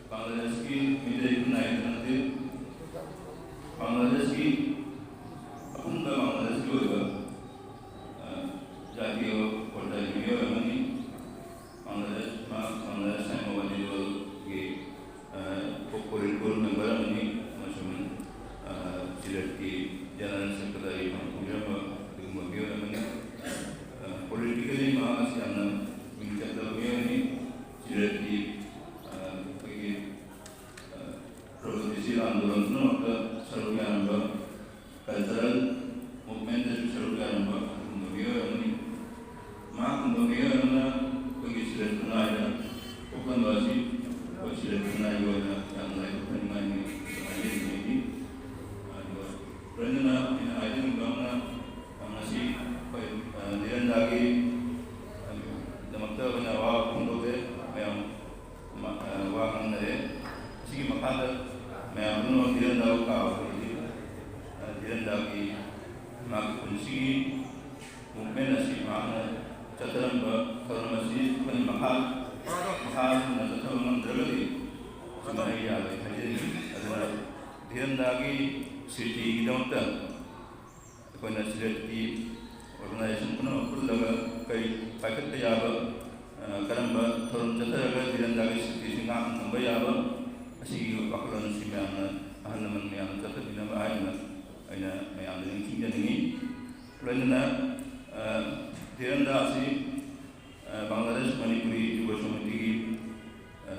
ꯕꯪꯒ꯭ꯂꯥꯗꯦꯁꯀꯤ ꯃꯤꯇꯩ ꯈꯨꯟꯅꯥꯏꯗ ꯅꯠꯇꯦ, ꯕꯪꯒ꯭ꯂꯥꯗꯦꯁꯀꯤ ꯑꯄꯨꯟꯕ ꯕꯪꯒ꯭ꯂꯥꯗꯦꯁꯀꯤ ꯑꯣꯏꯕ, ꯑ, ꯖꯥꯇꯤꯒꯤ ꯑꯣꯏꯕ ꯄꯣꯠꯇ ꯃꯤꯑꯣꯏ ꯑꯃꯅꯤ꯫ ꯕꯪꯒ꯭ꯂꯥꯗꯦꯁ, ꯃꯍꯥꯛ ꯕꯪꯒ꯭ꯂꯥꯗꯦꯁ ꯁꯥꯏꯃꯣꯕꯥꯗꯤ ꯗꯜꯒꯤ, ꯑ, ꯀꯣ-, ꯀꯣꯔꯤꯗꯣꯔ ꯃꯦꯝꯕꯔ ꯑꯃꯅꯤ ꯑꯃꯁꯨꯡ, ꯑ, ꯁꯤꯂꯦꯠꯀꯤ ꯖꯦꯅꯔꯦꯜ ꯁꯦꯀ꯭ꯔꯦꯇꯔꯤ ꯄꯥꯡꯊꯣꯛꯆꯔꯝꯕ ꯑꯗꯨꯒꯨꯝꯕ ꯃꯤꯑꯣꯏ ꯑꯃꯅꯤ꯫ ꯑ, ꯄꯣꯂꯤꯇꯤꯀꯦꯜꯂꯤ ꯃꯍꯥꯛ ꯑꯁꯤ ꯌꯥꯝꯅ ꯃꯤꯡ ꯆꯠꯂꯕ ꯃꯤꯑꯣꯏꯅꯤ꯫ ꯁꯤꯂꯦꯠꯀꯤ, ꯑ, ꯑꯩꯈꯣꯏꯒꯤ, ꯑ, ꯄ꯭ꯔꯒꯇꯤꯁꯤꯜ ꯑꯥꯟꯗꯣꯂꯟ ꯄꯨꯝꯅꯃꯛꯇ ꯁꯔꯨꯛ ꯌꯥꯔꯝꯕ, ꯀꯜꯆꯔꯦꯜ ꯃꯨꯚꯃꯦꯟꯇꯁꯨ ꯁꯔꯨꯛ ꯌꯥꯔꯝꯕ ꯑꯗꯨꯒꯨꯝꯕ ꯃꯤꯑꯣꯏ ꯑꯃꯅꯤ꯫ ꯃꯍꯥꯛꯀꯨꯝꯕ ꯃꯤꯑꯣꯏ ꯑꯃꯅ ꯑꯩꯈꯣꯏꯒꯤ ꯁꯤꯂꯦꯠ ꯈꯨꯟꯅꯥꯏꯗ ꯊꯣꯛꯍꯟꯕ ꯑꯁꯤ ꯑꯩꯈꯣꯏ ꯁꯤꯂꯦꯠ ꯈꯨꯟꯅꯥꯏꯒꯤ ꯑꯣꯏꯅ ꯌꯥꯝꯅ ꯂꯥꯏꯕꯛ ꯐꯅꯤꯡꯉꯥꯏꯅꯤ ꯍꯥꯏꯖꯅꯤꯡꯉꯤ꯫ ꯑꯗꯨꯒ ꯂꯣꯏꯅꯅ ꯑꯩꯅ ꯍꯥꯏꯖꯅꯤꯡꯕ ꯑꯃꯅ, ꯉꯁꯤ ꯑꯩꯈꯣꯏ, ꯑ, ꯙꯤꯔꯦꯟꯗ꯭ꯔꯒꯤ, ꯑ, ꯗꯃꯛꯇ ꯑꯩꯈꯣꯏꯅ ꯑꯋꯥꯕ ꯐꯣꯡꯗꯣꯛꯂꯦ꯫ ꯃꯌꯥꯝ ꯃ-, ꯑ, ꯋꯥ ꯉꯥꯡꯅꯔꯦ꯫ ꯑꯁꯤꯒꯤ ꯃꯈꯥꯗ ꯃꯌꯥꯝ ꯄꯨꯝꯅꯃꯛ ꯙꯤꯔꯦꯟꯗ꯭ꯔꯕꯨ ꯀꯥꯎꯔꯕꯗꯤ, ꯑ, ꯙꯤꯔꯦꯟꯗ꯭ꯔꯒꯤ ꯃꯍꯥꯛꯀꯤ ꯄꯨꯟꯁꯤꯒꯤ ꯃꯨꯚꯃꯦꯟ ꯑꯁꯤ ꯃꯍꯥꯛꯅ ꯆꯠꯊꯔꯝꯕ ꯊꯧꯔꯝ ꯑꯁꯤ ꯑꯩꯈꯣꯏꯅ ꯃꯈꯥ, ꯃꯈꯥ ꯁꯨꯝꯅ ꯆꯠꯊꯕ ꯉꯝꯗ꯭ꯔꯒꯗꯤ ꯁꯨꯃꯥꯏꯅ ꯌꯥꯔꯣꯏ ꯍꯥꯏꯖꯔꯤ꯫ ꯑꯗꯨꯅ ꯙꯤꯔꯦꯟꯗ꯭ꯔꯒꯤ ꯁ꯭ꯃ꯭ꯔꯤꯇꯤꯒꯤꯗꯃꯛꯇ ꯑꯩꯈꯣꯏꯅ ꯁꯤꯂꯦꯠꯀꯤ organization ꯄꯨꯝꯅꯃꯛ ꯄꯨꯜꯂꯒ ꯀꯔꯤ ꯄꯥꯏꯈꯠꯄ ꯌꯥꯕ, ꯑ, ꯀꯔꯝꯕ ꯊꯧꯔꯝ ꯆꯠꯊꯔꯒ ꯙꯤꯔꯦꯟꯗ꯭ꯔꯒꯤ ꯁ꯭ꯃ꯭ꯔꯤꯇꯤꯁꯤ ꯉꯥꯛꯅ ꯊꯝꯕ ꯌꯥꯕ, ꯑꯁꯤꯒꯤ ꯋꯥꯈꯜꯂꯣꯟ ꯑꯁꯤ ꯃꯌꯥꯝꯅ, ꯑꯍꯜ ꯂꯃꯟ ꯃꯌꯥꯝꯅ ꯆꯠꯊꯕꯤꯅꯕ ꯍꯥꯏꯗꯨꯅ ꯑꯩꯅ ꯃꯌꯥꯝꯗ ꯅꯤꯡꯁꯤꯡꯖꯅꯤꯡꯏ꯫ ꯂꯣꯏꯅꯅ, ꯑ, ꯙꯤꯔꯦꯟꯗ꯭ꯔ ꯑꯁꯤ, ꯑ, ꯕꯪꯒ꯭ꯂꯥꯗꯦꯁ ꯃꯅꯤꯄꯨꯔꯤ ꯌꯨꯕ ꯁꯃꯤꯇꯤꯒꯤ, ꯑ,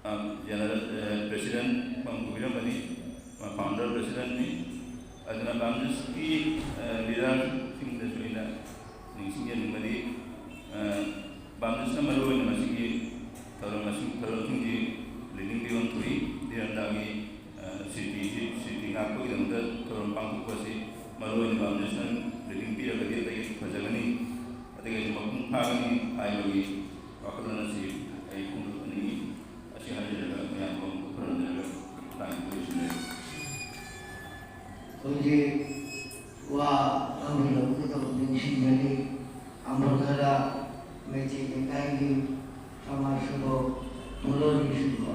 ꯑ, ꯖꯦꯅꯔꯦꯜ, ꯑ, ꯄ꯭ꯔꯦꯁꯤꯗꯦꯟ ꯄꯥꯡꯊꯣꯛꯄꯤꯔꯝꯕꯅꯤ꯫ ꯃꯥ ꯐꯥꯎꯟꯗꯔ ꯄ꯭ꯔꯦꯁꯤꯗꯦꯟꯅꯤ꯫ ꯑꯗꯨꯅ ꯕꯥꯝꯖꯤꯁꯀꯤ, ꯑ, ꯂꯤꯗꯔꯁꯤꯡꯗꯁꯨ ꯑꯩꯅ ꯅꯤꯡꯁꯤꯡꯖꯅꯤꯡꯕꯗꯤ, ꯑ, ꯕꯥꯝꯖꯤꯁꯅ ꯃꯔꯨꯑꯣꯏꯅ ꯃꯁꯤꯒꯤ ꯊꯧꯔꯝ ꯑꯁꯤ, ꯊꯧꯔꯝꯁꯤꯡꯁꯤ ꯂꯤꯗꯤꯡ ꯄꯤꯕ ꯑꯃ ꯊꯣꯛꯏ꯫ ꯙꯤꯔꯦꯟꯗ꯭ꯔꯒꯤ, ꯑ, ꯁ꯭ꯃ꯭ꯔꯤꯇꯤꯁꯤ, ꯁ꯭ꯃ꯭ꯔꯤꯇꯤ ꯉꯥꯛꯄꯒꯤꯗꯃꯛꯇ ꯊꯧꯔꯝ ꯄꯥꯡꯊꯣꯛꯄ ꯑꯁꯤ ꯃꯔꯨꯑꯣꯏꯅ ꯕꯥꯝꯖꯤꯁꯅ ꯂꯤꯗꯤꯡ ꯄꯤꯔꯒꯗꯤ ꯑꯇꯩ ꯐꯖꯒꯅꯤ, ꯑꯇꯩ ꯃꯄꯨꯡ ꯐꯥꯒꯅꯤ ꯍꯥꯏꯕꯒꯤ ꯋꯥꯈꯜꯂꯣꯟ ꯑꯁꯤ ꯑꯩ ꯐꯣꯡꯗꯣꯛꯆꯅꯤꯡꯏ꯫ ꯑꯁꯤ ꯍꯥꯏꯖꯔꯒ ꯃꯌꯥꯝꯕꯨ ꯈꯨꯔꯨꯝꯖꯔꯒ ꯃꯇꯥꯡ ꯑꯁꯤꯗ ꯂꯣꯏꯁꯤꯟꯖꯔꯒꯦ꯫ ꯍꯧꯖꯤꯛ ꯋꯥ ꯑꯃ ꯂꯧꯒꯗꯕ ꯅꯤꯡꯁꯤꯡꯒꯅꯤ꯫ ꯑꯃꯨꯛ ꯈꯔ ꯃꯩꯇꯩ ꯂꯩꯀꯥꯏꯒꯤ ꯁꯃꯥꯖ ꯁꯦꯕꯣꯛ ꯄꯨꯂꯣꯔꯤꯁꯤꯡꯀꯣ꯫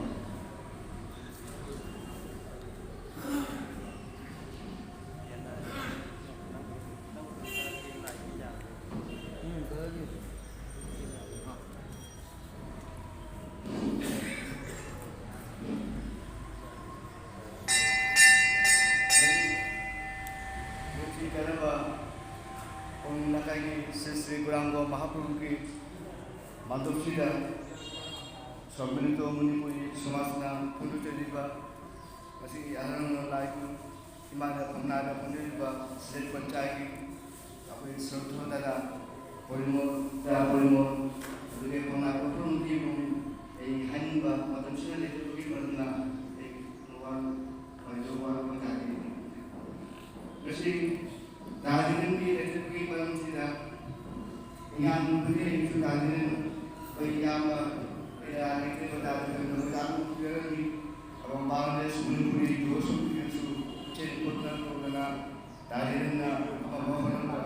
ꯅꯨꯡꯁꯤ ꯀꯥꯏꯔꯕ ꯀꯣꯅꯨꯡ ꯂꯩꯀꯥꯏꯒꯤ ꯁ꯭ꯔꯤ ꯁ꯭ꯔꯤ ꯒꯧꯔꯥꯡꯒ ꯃꯍꯥꯄ꯭ꯔꯚꯨꯒꯤ ꯃꯥꯟꯗꯣꯞꯁꯤꯗ ꯁꯝꯃꯤꯂꯤꯇ ꯃꯅꯤꯄꯨꯔꯤ ꯁꯃꯥꯖꯅ ꯐꯣꯡꯗꯣꯛꯆꯔꯤꯕ ꯉꯁꯤꯒꯤ ꯑꯍꯜ ꯂꯥꯏ ꯏꯃꯥꯅ ꯈꯨꯟꯅꯥꯏꯗ ꯐꯣꯡꯗꯣꯛꯂꯤꯕ ꯁꯤꯂꯦꯠ ꯄꯟꯆꯥꯌꯠꯀꯤ ꯑꯩꯈꯣꯏ ꯁꯣꯔꯣꯛ ꯊꯣꯛꯍꯟꯗꯅ ꯄꯣꯂꯤꯃꯣꯟꯗ ꯄꯣꯂꯤꯃꯣꯟ ꯑꯗꯨꯒꯤ ꯈꯨꯟꯅꯥꯏ ꯄꯣꯠꯊꯣꯛ ꯅꯨꯄꯤꯕꯨ ꯑꯩ ꯍꯥꯏꯅꯤꯡꯕ ꯃꯇꯝꯁꯤꯗ ꯂꯩꯇꯕꯒꯤ ꯃꯔꯝꯅ ꯑꯩ ꯋꯥ ꯍꯥꯏꯗꯣꯛ ꯋꯥ ꯍꯥꯏꯇꯥꯔꯦ꯫ ꯉꯁꯤ ꯗꯥꯔꯖꯤꯂꯤꯡꯒꯤ ꯂꯩꯇꯕꯒꯤ ꯃꯔꯝꯁꯤꯗ ꯏꯌꯥꯝꯕꯗꯤ ꯂꯩꯔꯁꯨ ꯗꯥꯔꯖꯤꯂꯤꯡ ꯑꯩꯈꯣꯏ ꯏꯌꯥꯝꯕ ꯀꯌꯥ ꯂꯩꯇꯦ ꯗꯥꯔꯖꯤꯂꯤꯡꯗ ꯃꯣꯏ ꯂꯥꯛꯄ ꯄꯤꯔꯒꯗꯤ ꯑꯗꯨꯒ ꯕꯪꯒ꯭ꯂꯥꯗꯦꯁ ꯃꯅꯤꯄꯨꯔꯤ ꯌꯨꯋꯁꯤꯡꯁꯤꯅꯁꯨ ꯆꯦꯟ ꯈꯣꯠꯇꯅ ꯇꯧꯗꯅ ꯗꯥꯔꯖꯤꯂꯤꯡꯅ ꯑꯐꯕ ꯍꯣꯠꯅꯕ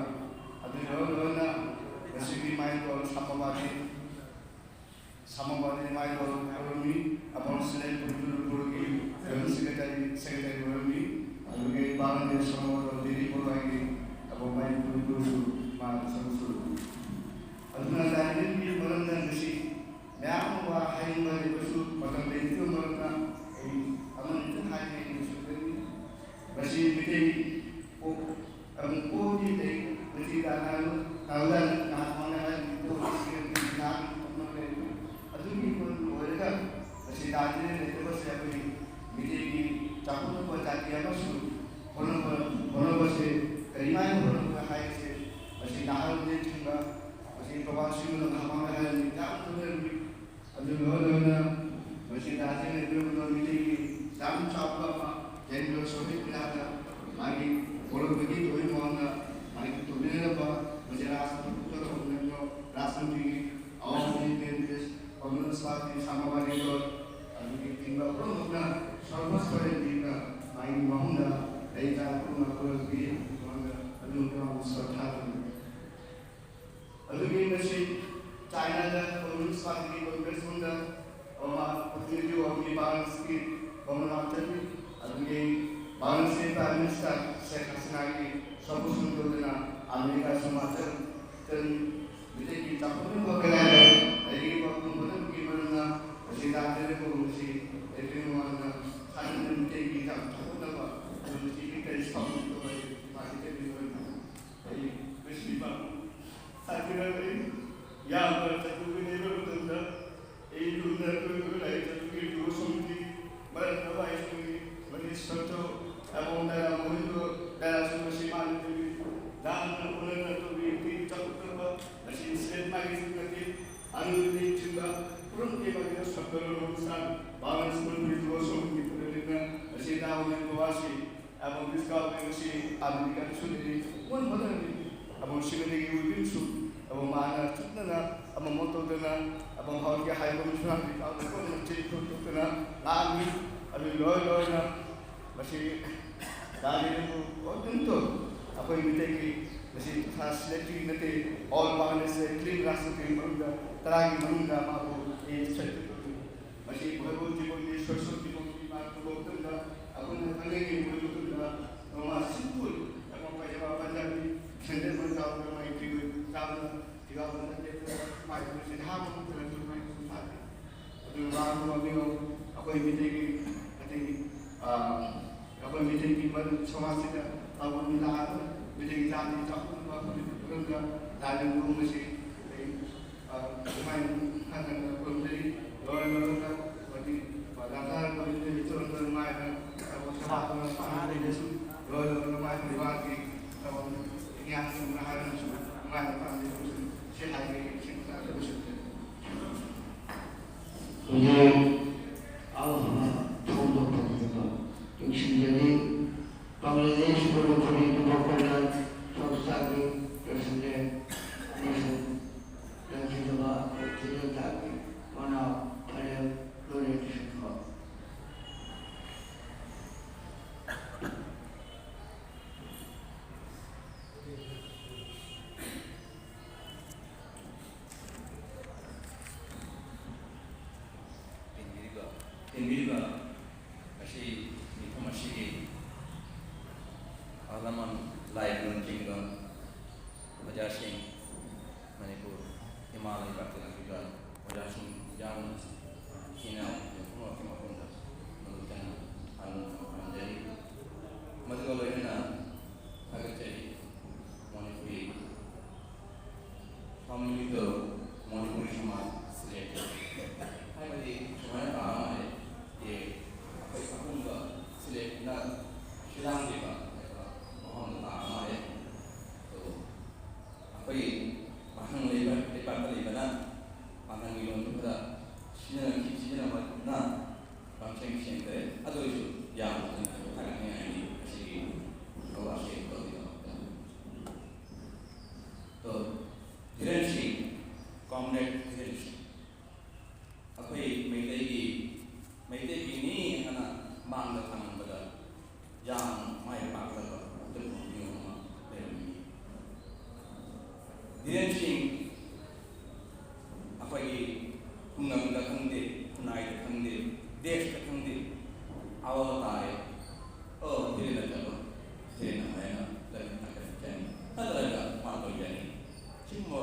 ꯑꯗꯨ ꯂꯣꯏ ꯂꯣꯏꯅ ꯉꯁꯤꯒꯤ ꯃꯥꯏꯀꯣꯟ ꯁꯥꯃꯕꯥꯗꯤ ꯁꯥꯃꯕꯥꯗꯤ ꯃꯥꯏꯀꯣꯟ ꯈꯨꯔꯨꯝꯃꯤ꯫ ꯑꯄꯣꯟ ꯁꯤꯂꯦꯟ ꯄꯨꯔꯒꯤ ꯖꯦꯅꯔꯦꯜ ꯁꯦꯀ꯭ꯔꯦꯇꯔꯤ ꯁꯦꯀ꯭ꯔꯦꯇꯔꯤ ꯑꯃꯨꯛ ꯄꯣꯠꯇꯤ ꯂꯩ, ꯃꯁꯤ ꯇꯥꯟꯅꯔꯨ, ꯇꯥꯟꯅꯔꯨ, ꯅꯍꯥꯟ ꯃꯥꯡꯗ ꯍꯥꯏꯔꯤꯕ ꯄꯣꯠꯁꯤ ꯅꯍꯥꯟ ꯑꯃ ꯂꯩ꯫ ꯑꯗꯨꯒꯤ ꯄꯣꯠ ꯂꯣꯏꯔꯒ ꯃꯁꯤ ꯇꯥꯟꯅꯔꯦ ꯂꯩꯇꯕꯁꯦ ꯑꯩꯈꯣꯏ ꯃꯤꯇꯩꯒꯤ ꯆꯥꯎꯈꯠꯂꯛꯄ ꯖꯥꯇꯤ ꯑꯃꯁꯨ ꯍꯣꯠꯅꯕ, ꯍꯣꯠꯅꯕꯁꯦ ꯀꯔꯤꯃꯥꯏꯅ ꯍꯣꯠꯅꯕ ꯍꯥꯏꯕꯁꯦ ꯃꯁꯤ ꯅꯍꯥꯔꯣꯜꯗꯒꯤ ꯊꯤꯡꯕ, ꯃꯁꯤ ꯄ꯭ꯔꯚꯥꯁꯤꯡꯅ ꯅꯍꯥꯟ ꯃꯥꯡꯗ ꯍꯥꯏꯔꯤꯕ ꯌꯥꯝ ꯈꯪꯅꯔꯝꯃꯤ꯫ ꯑꯗꯨꯒ ꯂꯣꯏꯅ ꯃꯁꯤ ꯗꯥꯁꯤꯅ ꯄꯤꯔꯝꯕ ꯃꯤꯇꯩꯒꯤ ꯌꯥꯝ ꯆꯥꯎꯕ ꯑꯃ ꯀꯦꯟꯗ꯭ꯔ ꯁꯣꯚꯦꯠ ꯀꯌꯥꯗ ꯃꯥꯒꯤ ꯍꯧꯔꯛꯄꯒꯤ ꯊꯣꯏ ꯃꯃꯥꯡꯗ ꯃꯥꯒꯤ ꯇꯧꯃꯤꯟꯅꯔꯝꯕ ꯃꯁꯤ ꯔꯥꯖꯅꯤꯇꯤ ꯄꯨꯊꯣꯛꯆꯔꯛꯄ ꯅꯠꯇ꯭ꯔꯣ? ꯔꯥꯖꯅꯤꯇꯤꯒꯤ ꯑꯋꯥꯡꯕ ꯂꯦꯡꯗꯦꯁ ꯀꯝꯃꯨꯅꯤꯁ ꯄꯥꯔꯇꯤ ꯁꯃꯥꯖꯋꯥꯗꯤ ꯗꯜ ꯑꯗꯨꯒꯤ ꯇꯤꯡꯕ ꯄꯨꯝꯅꯃꯛꯅ ꯁꯔꯚ ꯁꯔꯦꯟꯗꯤꯅ ꯃꯥꯒꯤ ꯃꯐꯝꯗ ꯂꯩ ꯆꯥ ꯄꯨꯝꯅꯃꯛ ꯄꯨꯔꯛꯄꯤ ꯃꯃꯥꯡꯗ ꯑꯗꯨꯝ ꯀꯌꯥ ꯁ꯭ꯔꯗꯥ ꯇꯧꯏ꯫ ꯑꯗꯨꯒꯤ ꯉꯁꯤ ꯆꯥꯏꯅꯥꯗ ꯀꯝꯃꯨꯅꯤꯁ ꯄꯥꯔꯇꯤꯒꯤ ꯀꯣꯡꯒ꯭ꯔꯦꯁ ꯐꯝꯗ ꯃꯃꯥ ꯄ꯭ꯔꯇꯤꯅꯤꯙꯤ ꯑꯣꯏꯕꯒꯤ ꯕꯥꯔꯥꯅꯁꯤꯒꯤ ꯀꯣꯃꯟꯋꯦꯜꯊꯀꯤ ꯑꯗꯨꯒꯤ ꯕꯥꯔꯥꯅꯁꯤ ꯄ꯭ꯔꯥꯏꯝ ꯃꯤꯅꯤꯁꯇꯔ ꯁꯦꯈ ꯍꯁꯤꯅꯥꯒꯤ ꯁꯣꯄꯣꯁꯟ ꯇꯧꯗꯨꯅ ꯑꯃꯦꯔꯤꯀꯥ ꯁꯃꯥꯖ ꯆꯠꯂꯤ꯫ ꯃꯤꯇꯩꯒꯤ ꯆꯥꯎꯈꯠꯅꯕ ꯀꯌꯥꯗ ꯂꯩꯔꯤꯕ ꯈꯨꯡꯒꯪꯒꯤ ꯃꯔꯝꯅ ꯃꯁꯤ ꯇꯥꯛꯇꯅ ꯀꯧꯕꯁꯤ ꯑꯩꯈꯣꯏ ꯃꯃꯥꯡꯗ ꯁꯥꯟꯅꯅ ꯃꯤꯇꯩꯒꯤ ꯆꯥꯎꯈꯠꯅꯕ ꯃꯁꯤꯒꯤ ꯀꯔꯤ ꯁꯥꯎꯅ ꯇꯧꯕ ꯃꯥꯒꯤ ꯇꯧꯕ ꯑꯩ ꯃꯁꯤ ꯄꯥꯝꯃꯤ꯫ ꯁꯥꯊꯤꯔꯕ ꯑꯩ ꯌꯥꯝꯅ ꯆꯠꯊꯣꯛꯄ ꯂꯩꯕ ꯃꯇꯝꯗ ꯑꯩ ꯌꯨꯝꯗ ꯀꯣꯏꯕ ꯂꯥꯏꯔꯤꯛ ꯆꯠꯊꯣꯛꯈꯤ ꯁꯣꯝꯒꯤ ꯃꯔꯛꯇ ꯋꯥꯏ ꯁꯣꯝꯒꯤ ꯃꯅꯤ ꯁꯣꯠꯇꯣ ꯑꯃꯣꯝ ꯗꯥꯏꯔꯥ ꯃꯣꯏꯗꯣ ꯗꯥꯏꯔꯥꯁꯨ ꯃꯁꯤ ꯃꯥꯅ ꯇꯧꯏ꯫ ꯂꯥꯟꯅ ꯑꯣꯟꯅꯅ ꯇꯧꯏ꯫ ꯑꯩꯈꯣꯏ ꯆꯥꯎꯈꯠꯇꯕ ꯃꯁꯤ ꯁꯦꯠ ꯃꯥꯒꯤ ꯅꯠꯇꯦ꯫ ꯑꯅꯨꯗꯤ ꯆꯤꯡꯕ ꯄꯨꯔꯝꯒꯤ ꯃꯥꯒꯤ ꯁꯣꯠꯇꯣ ꯂꯣꯟꯁꯥꯟ ꯕꯥꯃꯟ ꯁꯣꯝꯒꯤ ꯁꯣꯝꯒꯤ ꯄꯨꯔꯝꯒ ꯃꯁꯤ ꯗꯥꯎꯅ ꯒꯣꯋꯥꯁꯤ ꯑꯃ ꯃꯤꯁ ꯀꯥꯎ ꯂꯩꯕꯁꯤ ꯑꯃꯦꯔꯤꯀꯥꯗꯁꯨ ꯂꯩꯔꯤ, ꯃꯣꯏ ꯃꯣꯏꯅ ꯂꯩꯔꯤ꯫ ꯑꯃ ꯁꯤꯕꯗꯒꯤ ꯑꯣꯏꯕꯤꯔꯁꯨ, ꯑꯃ ꯃꯥꯅ ꯆꯨꯞꯅꯅ ꯑꯃ ꯃꯣꯠ ꯇꯧꯗꯅ, ꯑꯃ ꯍꯧꯖꯤꯛ ꯍꯥꯏꯕ ꯃꯤꯁꯨ ꯍꯥꯏꯕ ꯀꯥꯎꯗ ꯀꯣꯟꯅ ꯆꯦꯟ ꯊꯣꯛꯇꯅ ꯂꯥꯛꯑꯝꯃꯤ꯫ ꯑꯗꯨ ꯂꯣꯏ ꯂꯣꯏꯅ ꯃꯁꯤ ꯂꯥꯛꯂꯤꯕꯕꯨ ꯑꯗꯨꯝꯇꯣ ꯑꯩꯈꯣꯏ ꯃꯤꯇꯩꯒꯤ ꯃꯁꯤ ꯁꯤꯂꯦꯛꯇ꯭ꯔꯤ ꯅꯠꯇꯦ, ꯑꯣꯜ ꯄꯥꯔꯂꯦꯟꯁ ꯀ꯭ꯂꯤꯟ ꯔꯥꯁꯇ꯭ꯔꯒꯤ ꯃꯅꯨꯡꯗ ꯇꯔꯥꯒꯤ ꯃꯅꯨꯡꯗ ꯃꯥꯕꯨ ꯑꯦ ꯁꯦꯂꯦꯛꯇ꯭ꯔꯤ ꯇꯧꯕꯤꯕ꯫ ꯃꯁꯤ ꯃꯣꯏꯕꯨ ꯖꯤꯕꯟꯒꯤ ꯁꯣꯏꯁꯣꯟ ꯖꯤꯕꯟꯒꯤ ꯃꯥ ꯇꯨꯕ ꯃꯇꯝꯗ ꯑꯩꯈꯣꯏꯅ ꯈꯪꯅꯩ ꯃꯣꯏ ꯃꯇꯝꯗ ꯃꯃꯥ ꯁꯤꯝꯄꯜ ꯑꯃ ꯄꯥꯏꯖꯃ ꯄꯟꯖꯥꯕꯤ ꯁꯦꯟꯗꯦꯜ ꯃꯣꯏ ꯆꯥꯎꯗꯅ ꯃꯥꯏ ꯐꯤꯔꯣꯏ ꯆꯥꯎꯗꯅ ꯐꯤꯔꯥꯎꯗꯅ ꯂꯦꯞꯇꯅ ꯃꯥꯏ ꯃꯁꯤ ꯍꯥꯞꯄ ꯃꯇꯝꯗ ꯃꯥꯏ ꯁꯨꯝ ꯁꯥꯗꯦ꯫ ꯑꯗꯨꯅ ꯃꯥ ꯑꯃ ꯃꯤꯔꯣ ꯑꯩꯈꯣꯏ ꯃꯤꯇꯩꯒꯤ ꯑꯇꯩ ꯑꯩꯈꯣꯏ ꯃꯤꯇꯩ ꯑꯩꯒꯤ ꯃꯔꯨꯞ ꯁꯃꯥꯖꯁꯤꯗ ꯇꯧꯕ ꯃꯤꯂꯥ ꯑꯃ, ꯃꯤꯇꯩ ꯂꯤꯂꯥꯒꯤ ꯆꯥꯎꯈꯠꯅꯕ ꯈꯨꯗꯤꯡꯃꯛ ꯂꯥꯏꯅꯤꯡꯕ ꯑꯃꯁꯤ ꯑꯩ, ꯑ, ꯁꯨꯃꯥꯏꯅ ꯍꯟꯅ ꯍꯟꯅ ꯈꯨꯔꯨꯝꯖꯔꯤ꯫ ꯂꯣꯏꯅ ꯂꯣꯏꯅꯅ ꯍꯧꯖꯤꯛ, ꯑ, ꯂꯥꯡꯊꯥꯔꯕ ꯃꯤꯑꯣꯏ ꯇꯣꯔꯣꯟ ꯇꯣꯔꯣꯟ ꯃꯥꯏꯕ ꯊꯕꯛ ꯁꯚꯥ ꯑꯃ ꯄꯥꯡꯊꯣꯛꯂꯤꯕꯁꯨ ꯂꯣꯏꯅ ꯂꯣꯏꯅꯅ ꯃꯥꯏ ꯂꯩꯕꯥꯛꯀꯤ ꯊꯕꯛ ꯏꯟꯈꯥꯡꯁꯤꯡꯅ ꯍꯥꯏꯔꯒꯁꯨ ꯃꯥꯏꯅ ꯄꯥꯡꯊꯣꯛꯂꯤꯕꯁꯨ ꯁꯤ ꯍꯥꯏꯕꯒꯤ ꯁꯦꯡꯅ ꯇꯥꯛꯆꯕꯁꯨ ꯂꯩ꯫ ꯍꯧꯖꯤꯛ ꯑꯐꯕ ꯐꯣꯡꯗꯣꯛꯄꯒꯤꯗꯃꯛ ꯅꯤꯡꯁꯤꯡꯖꯔꯤ꯫ ꯕꯪꯒ꯭ꯂꯥꯗꯦꯁ ꯃꯅꯤꯄꯨꯔꯤ ꯗꯦꯃꯣꯀ꯭ꯔꯦꯇꯤꯛ ꯁꯪꯁꯊꯥꯒꯤ ꯄ꯭ꯔꯁꯤꯗꯦꯟ ꯑꯃꯁꯨꯡ ꯂꯩꯈꯤꯗꯕ ꯑꯩꯈꯣꯏ ꯊꯤꯖꯤꯟ ꯊꯥꯒꯤ ꯃꯅꯥꯎ ꯐꯔꯦꯜ ꯂꯣꯔꯦꯟ ꯁꯤꯡꯍ꯫ ꯇꯤꯟꯕꯤꯔꯤꯕ, ꯇꯤꯟꯕꯤꯔꯤꯕ ꯑꯁꯤ ꯃꯤꯐꯝ ꯑꯁꯤꯒꯤ ꯑꯍꯜ ꯂꯃꯟ, ꯂꯥꯏ ꯒꯨꯔꯨꯅꯆꯤꯡꯕ ꯑꯣꯖꯥꯁꯤꯡ, ꯃꯅꯤꯄꯨꯔ ꯏꯃꯥ ꯂꯩꯕꯥꯛꯇ ꯂꯩꯔꯤꯕ ꯑꯣꯖꯥꯁꯤꯡ ꯌꯥꯎꯅ ꯏꯆꯤꯟ ꯏꯅꯥꯎ ꯄꯨꯝꯅꯃꯛꯀꯤ ꯃꯐꯝꯗ ꯃꯔꯨꯞ ꯇꯥꯅ ꯍꯔꯥꯎ ꯇꯌꯥꯝꯅ ꯈꯨꯔꯨꯝꯖꯔꯤ꯫ ꯃꯗꯨꯒ ꯂꯣꯏꯅꯅ ꯊꯥꯒꯠꯆꯔꯤ ꯃꯅꯤꯄꯨꯔꯤ ꯐꯝꯃꯤꯕ ꯃꯅꯤꯄꯨꯔꯤ ꯁꯃꯥꯖ ꯁꯤꯂꯦ ꯍꯥꯏꯕꯗꯤ ꯁꯨꯃꯥꯏꯅ ꯄꯥꯕ ꯃꯥꯜꯂꯦ꯫ ꯑꯦ, ꯑꯩꯈꯣꯏ ꯑꯄꯨꯟꯕ ꯁꯤꯂꯦꯅ ꯁꯤꯂꯥꯡꯂꯤꯕ ꯍꯥꯏꯕ ꯋꯥꯐꯝꯗ ꯄꯥꯕ ꯃꯥꯜꯂꯦ꯫ ꯑꯗꯣ ꯑꯩꯈꯣꯏ ꯄꯥꯡꯒꯪ ꯂꯩꯕ, ꯂꯩꯄꯥꯛꯇ ꯂꯩꯕꯅ ꯄꯥꯡꯒꯪꯒꯤ ꯂꯣꯟꯁꯨ ꯈꯔ ꯁꯤꯖꯤꯟꯅꯈꯤ, ꯁꯤꯖꯤꯟꯅꯕꯅ ꯄꯪꯁꯦꯡ ꯁꯦꯡꯗ꯭ꯔꯦ꯫ ꯑꯗꯨ ꯑꯣꯏꯔꯁꯨ ꯌꯥꯝꯅ ꯊꯥꯒꯠꯅꯤꯡꯉꯥꯏꯅꯤ ꯉꯁꯤꯒꯤ ꯊꯧꯔꯝ ꯑꯁꯤ ꯇꯧꯕꯒꯤꯗꯃꯛꯇ꯫ ꯇꯣ, ꯙꯤꯔꯦꯟ ꯁꯤꯡ, ꯀꯣꯝꯔꯦꯗ ꯙꯤꯔꯦꯟ ꯁꯤꯡ, ꯑꯩꯈꯣꯏ ꯃꯩꯇꯩꯒꯤ, ꯃꯩꯇꯩꯒꯤꯅꯤ ꯍꯥꯏꯅ ꯃꯥꯡꯗ ꯊꯝꯕꯗ ꯌꯥꯝ ꯃꯥꯏ ꯄꯥꯛꯂꯕ ꯑꯗꯨꯒꯨꯝꯕ ꯃꯤꯑꯣꯏ ꯑꯃ ꯂꯩꯔꯝꯃꯤ꯫ ꯙꯤꯔꯦꯟ ꯁꯤꯡ ꯑꯩꯈꯣꯏꯒꯤ ꯈꯨꯡꯒꯪꯗ ꯈꯪꯗꯦ, ꯈꯨꯟꯅꯥꯏꯗ ꯈꯪꯗꯦ, ꯗꯦꯁꯇ ꯈꯪꯗꯦ, ꯑꯋꯥꯕ ꯇꯥꯔꯦ꯫ ꯑꯣ, ꯙꯤꯔꯦꯟ ꯅꯠꯇꯕ, ꯙꯤꯔꯦꯟ ꯍꯥꯏꯅ ꯂꯩꯃꯤꯟ ꯊꯥꯒꯠꯆꯅꯤ꯫ ꯅꯠꯇ꯭ꯔꯒ ꯃꯥ ꯇꯧꯖꯅꯤ꯫ ꯁꯤꯒꯨꯝꯕ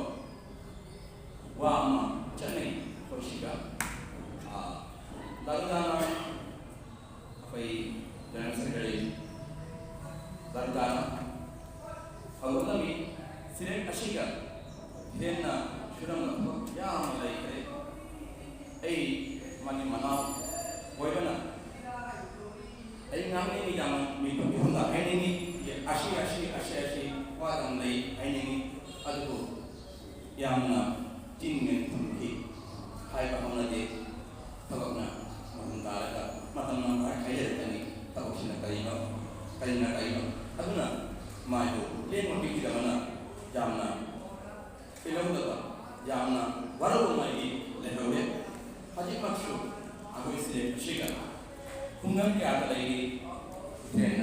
ꯋꯥ ꯑꯃ ꯆꯠꯅꯩ ꯑꯩꯈꯣꯏ ꯁꯤꯒ꯫ ꯑꯥ, ꯂꯥꯂꯨ ꯂꯥꯅ ꯑꯩꯈꯣꯏ ꯖꯦꯅꯔꯦꯜ ꯁꯦꯀ꯭ꯔꯦꯇꯔꯤ ꯃꯤꯄꯨꯝ ꯈꯨꯗꯤꯡꯃꯛꯇ ꯍꯥꯏꯅꯤꯡꯉꯤ, ꯑꯁꯤ, ꯑꯁꯤ, ꯑꯁꯤ, ꯑꯁꯤ ꯋꯥꯗꯪ ꯂꯩ ꯍꯥꯏꯅꯤꯡꯉꯤ꯫ ꯑꯗꯨꯕꯨ ꯌꯥꯝꯅ ꯆꯤꯟ ꯊꯝꯈꯤ ꯍꯥꯏꯕ ꯍꯧꯅꯗꯦ꯫ ꯊꯕꯛꯅ ꯃꯇꯝ ꯇꯥꯔꯒ ꯃꯇꯝꯅ ꯍꯥꯏꯖꯔꯛꯀꯅꯤ꯫ ꯊꯕꯛꯁꯤꯅ ꯀꯔꯤꯅꯣ, ꯀꯔꯤꯅ ꯀꯔꯤꯅꯣ? ꯑꯗꯨꯅ ꯃꯥꯏꯕꯨ ꯂꯦꯡꯕ ꯄꯤꯈꯤꯗꯕꯅ ꯌꯥꯝꯅ ꯄꯦꯜꯍꯧꯗꯕ, ꯌꯥꯝꯅ ꯋꯥꯔꯧꯕ ꯑꯃꯗꯤ ꯂꯩꯍꯧꯔꯦ꯫ ꯍꯧꯖꯤꯛꯃꯛꯁꯨ ꯑꯩꯈꯣꯏ ꯁꯤꯂꯦꯛ ꯑꯁꯤꯒ ꯈꯨꯡꯒꯪ ꯀꯌꯥꯗ ꯂꯩꯔꯤ꯫ ꯏꯊꯦꯟ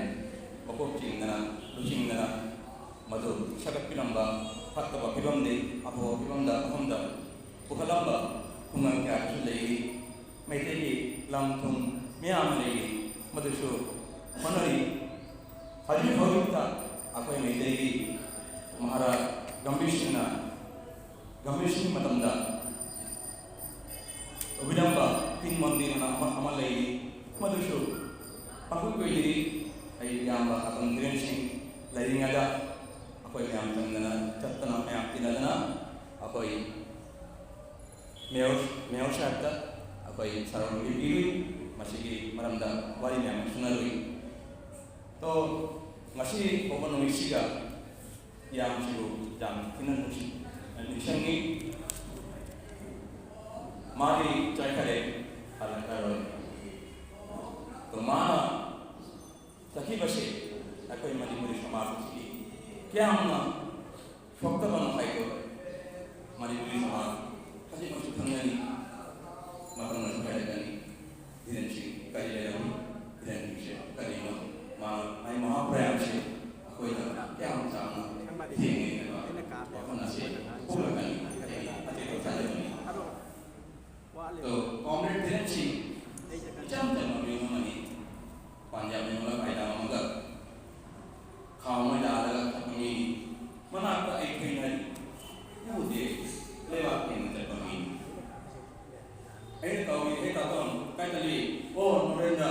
ꯃꯀꯣꯛ ꯆꯤꯡꯗꯅ, ꯂꯨꯆꯤꯡꯗꯅ ꯃꯗꯨ ꯁꯥꯒꯠꯄꯤꯔꯝꯕ, ꯐꯠꯇꯕ ꯐꯤꯕꯝꯗꯒꯤ ꯑꯐꯕ ꯐꯤꯕꯝꯗ, ꯃꯐꯝꯗ ꯄꯨꯈꯠꯂꯝꯕ ꯈꯨꯡꯒꯪ ꯀꯌꯥꯗꯁꯨ ꯂꯩꯔꯤ꯫ ꯃꯩꯇꯩꯒꯤ ꯂꯝ ꯊꯨꯝ ꯃꯌꯥꯝ ꯑꯃ ꯂꯩꯔꯤ, ꯃꯗꯨꯁꯨ ꯍꯣꯠꯅꯔꯤ꯫ ꯍꯧꯖꯤꯛ ꯍꯧꯖꯤꯛꯇ ꯑꯩꯈꯣꯏ ꯃꯩꯇꯩꯒꯤ ꯃꯍꯥꯔꯥꯖ ꯒꯝꯚꯤꯔ ꯁꯤꯡꯅ, ꯒꯝꯚꯤꯔ ꯁꯤꯡ ꯃꯇꯝꯗ ꯇꯧꯕꯤꯔꯝꯕ ꯇꯤꯟ ꯃꯟꯗꯤꯔ ꯑꯃ, ꯑꯃ ꯂꯩꯔꯤ, ꯃꯗꯨꯁꯨ ꯄꯥꯡꯊꯣꯛ ꯀꯨꯏꯗ꯭ꯔꯤ꯫ ꯑꯩ ꯏꯌꯥꯝꯕ ꯑꯇꯣꯝ ꯀꯤꯔꯟ ꯁꯤꯡ ꯂꯩꯔꯤꯉꯩꯗ ꯑꯩꯈꯣꯏ ꯃꯌꯥꯝ ꯆꯪꯗꯅ, ꯆꯠꯇꯅ, ꯃꯌꯥꯝ ꯇꯤꯟꯅꯗꯅ ꯑꯩꯈꯣꯏ ꯃꯦꯌꯔ, ꯃꯦꯌꯔ ꯁꯥꯍꯦꯕꯇ ꯑꯩꯈꯣꯏ ꯁꯥꯔ ꯑꯣꯏꯕꯤꯔꯨꯏ꯫ ꯃꯁꯤꯒꯤ ꯃꯔꯝꯗ ꯋꯥꯔꯤ ꯃꯌꯥꯝ ꯑꯃ ꯁꯥꯟꯅꯔꯨꯏ꯫ ꯇꯣ, ꯉꯁꯤ ꯐꯥꯎꯕ ꯅꯨꯃꯤꯠꯁꯤꯒ ꯌꯥꯝꯁꯤꯕꯨ ꯌꯥꯝ ꯊꯤꯅ ꯅꯨꯡꯁꯤ, ꯅꯤꯡꯁꯤꯡꯉꯤ꯫ ꯃꯥꯗꯤ ꯆꯠꯈꯔꯦ, ꯍꯜꯂꯛꯑꯔꯣꯏ꯫ ꯇꯣ, ꯃꯥꯅ ꯆꯠꯈꯤꯕꯁꯦ ꯑꯩꯈꯣꯏ ꯃꯅꯤꯄꯨꯔꯤ ꯁꯃꯥꯖ ꯑꯁꯤꯒꯤ ꯀꯌꯥꯝꯅ ꯁꯣꯛꯇꯕꯅꯣ ꯍꯥꯏꯗꯣ ꯃꯅꯤꯄꯨꯔꯤ ꯁꯃꯥꯖ ꯈꯖꯤꯛꯃꯛꯁꯨ ꯈꯪꯅꯔꯤ꯫ ꯃꯇꯝꯅꯁꯨ ꯍꯥꯏꯔꯛꯀꯅꯤ꯫ ꯙꯤꯔꯦꯟ ꯁꯤꯡ ꯀꯔꯤ ꯂꯩꯔꯝꯃꯤ? ꯙꯤꯔꯦꯟ ꯁꯤꯡꯁꯦ ꯀꯔꯤꯅꯣ? ꯃꯥ, ꯃꯥꯒꯤ ꯃꯍꯥꯄ꯭ꯔꯌꯥꯟꯁꯦ ꯑꯩꯈꯣꯏꯗ ꯀꯌꯥꯝ ꯆꯥꯎꯅ ꯊꯦꯡꯉꯦ ꯍꯥꯏꯕ ꯋꯥꯈꯜ ꯑꯁꯦ ꯄꯣꯛꯂꯛꯀꯅꯤ꯫ ꯑꯩ ꯑꯇꯦꯛꯄ ꯊꯥꯖꯕꯅꯤ꯫ ꯑꯗꯣ ꯀꯣꯝꯔꯦꯗ ꯙꯤꯔꯦꯟ ꯁꯤꯡ ꯏꯆꯝ ꯆꯝꯕ ꯃꯤꯑꯣꯏ ꯑꯃꯅꯤ꯫ ꯄꯟꯖꯥꯕ ꯃꯌꯨꯝꯗ ꯐꯥꯏꯗꯥ ꯑꯃꯒ ꯈꯥꯎ ꯑꯃ ꯌꯥꯜꯂꯒ ꯊꯛꯄ ꯃꯤꯅꯤ꯫ ꯃꯅꯥꯛꯇ ꯑꯩ ꯊꯦꯡꯅꯔꯤ꯫ ꯎꯗꯦ, ꯂꯩꯕꯥꯛ ꯊꯦꯡꯅ ꯆꯠꯄ ꯃꯤꯅꯤ꯫ ꯑꯩꯅ ꯀꯧꯔꯤ, "ꯍꯦ ꯇꯥꯇꯣꯟ, ꯀꯥꯏ ꯆꯠꯂꯤ?" "ꯑꯣ, ꯅꯣꯔꯦꯟꯗ꯭ꯔ,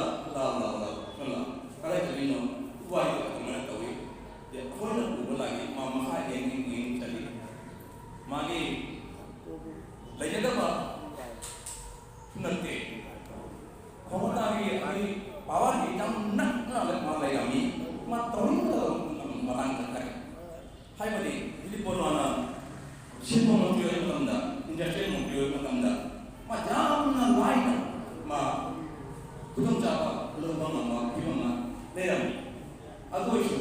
ꯑꯗꯨ ꯑꯣꯏꯔꯁꯨ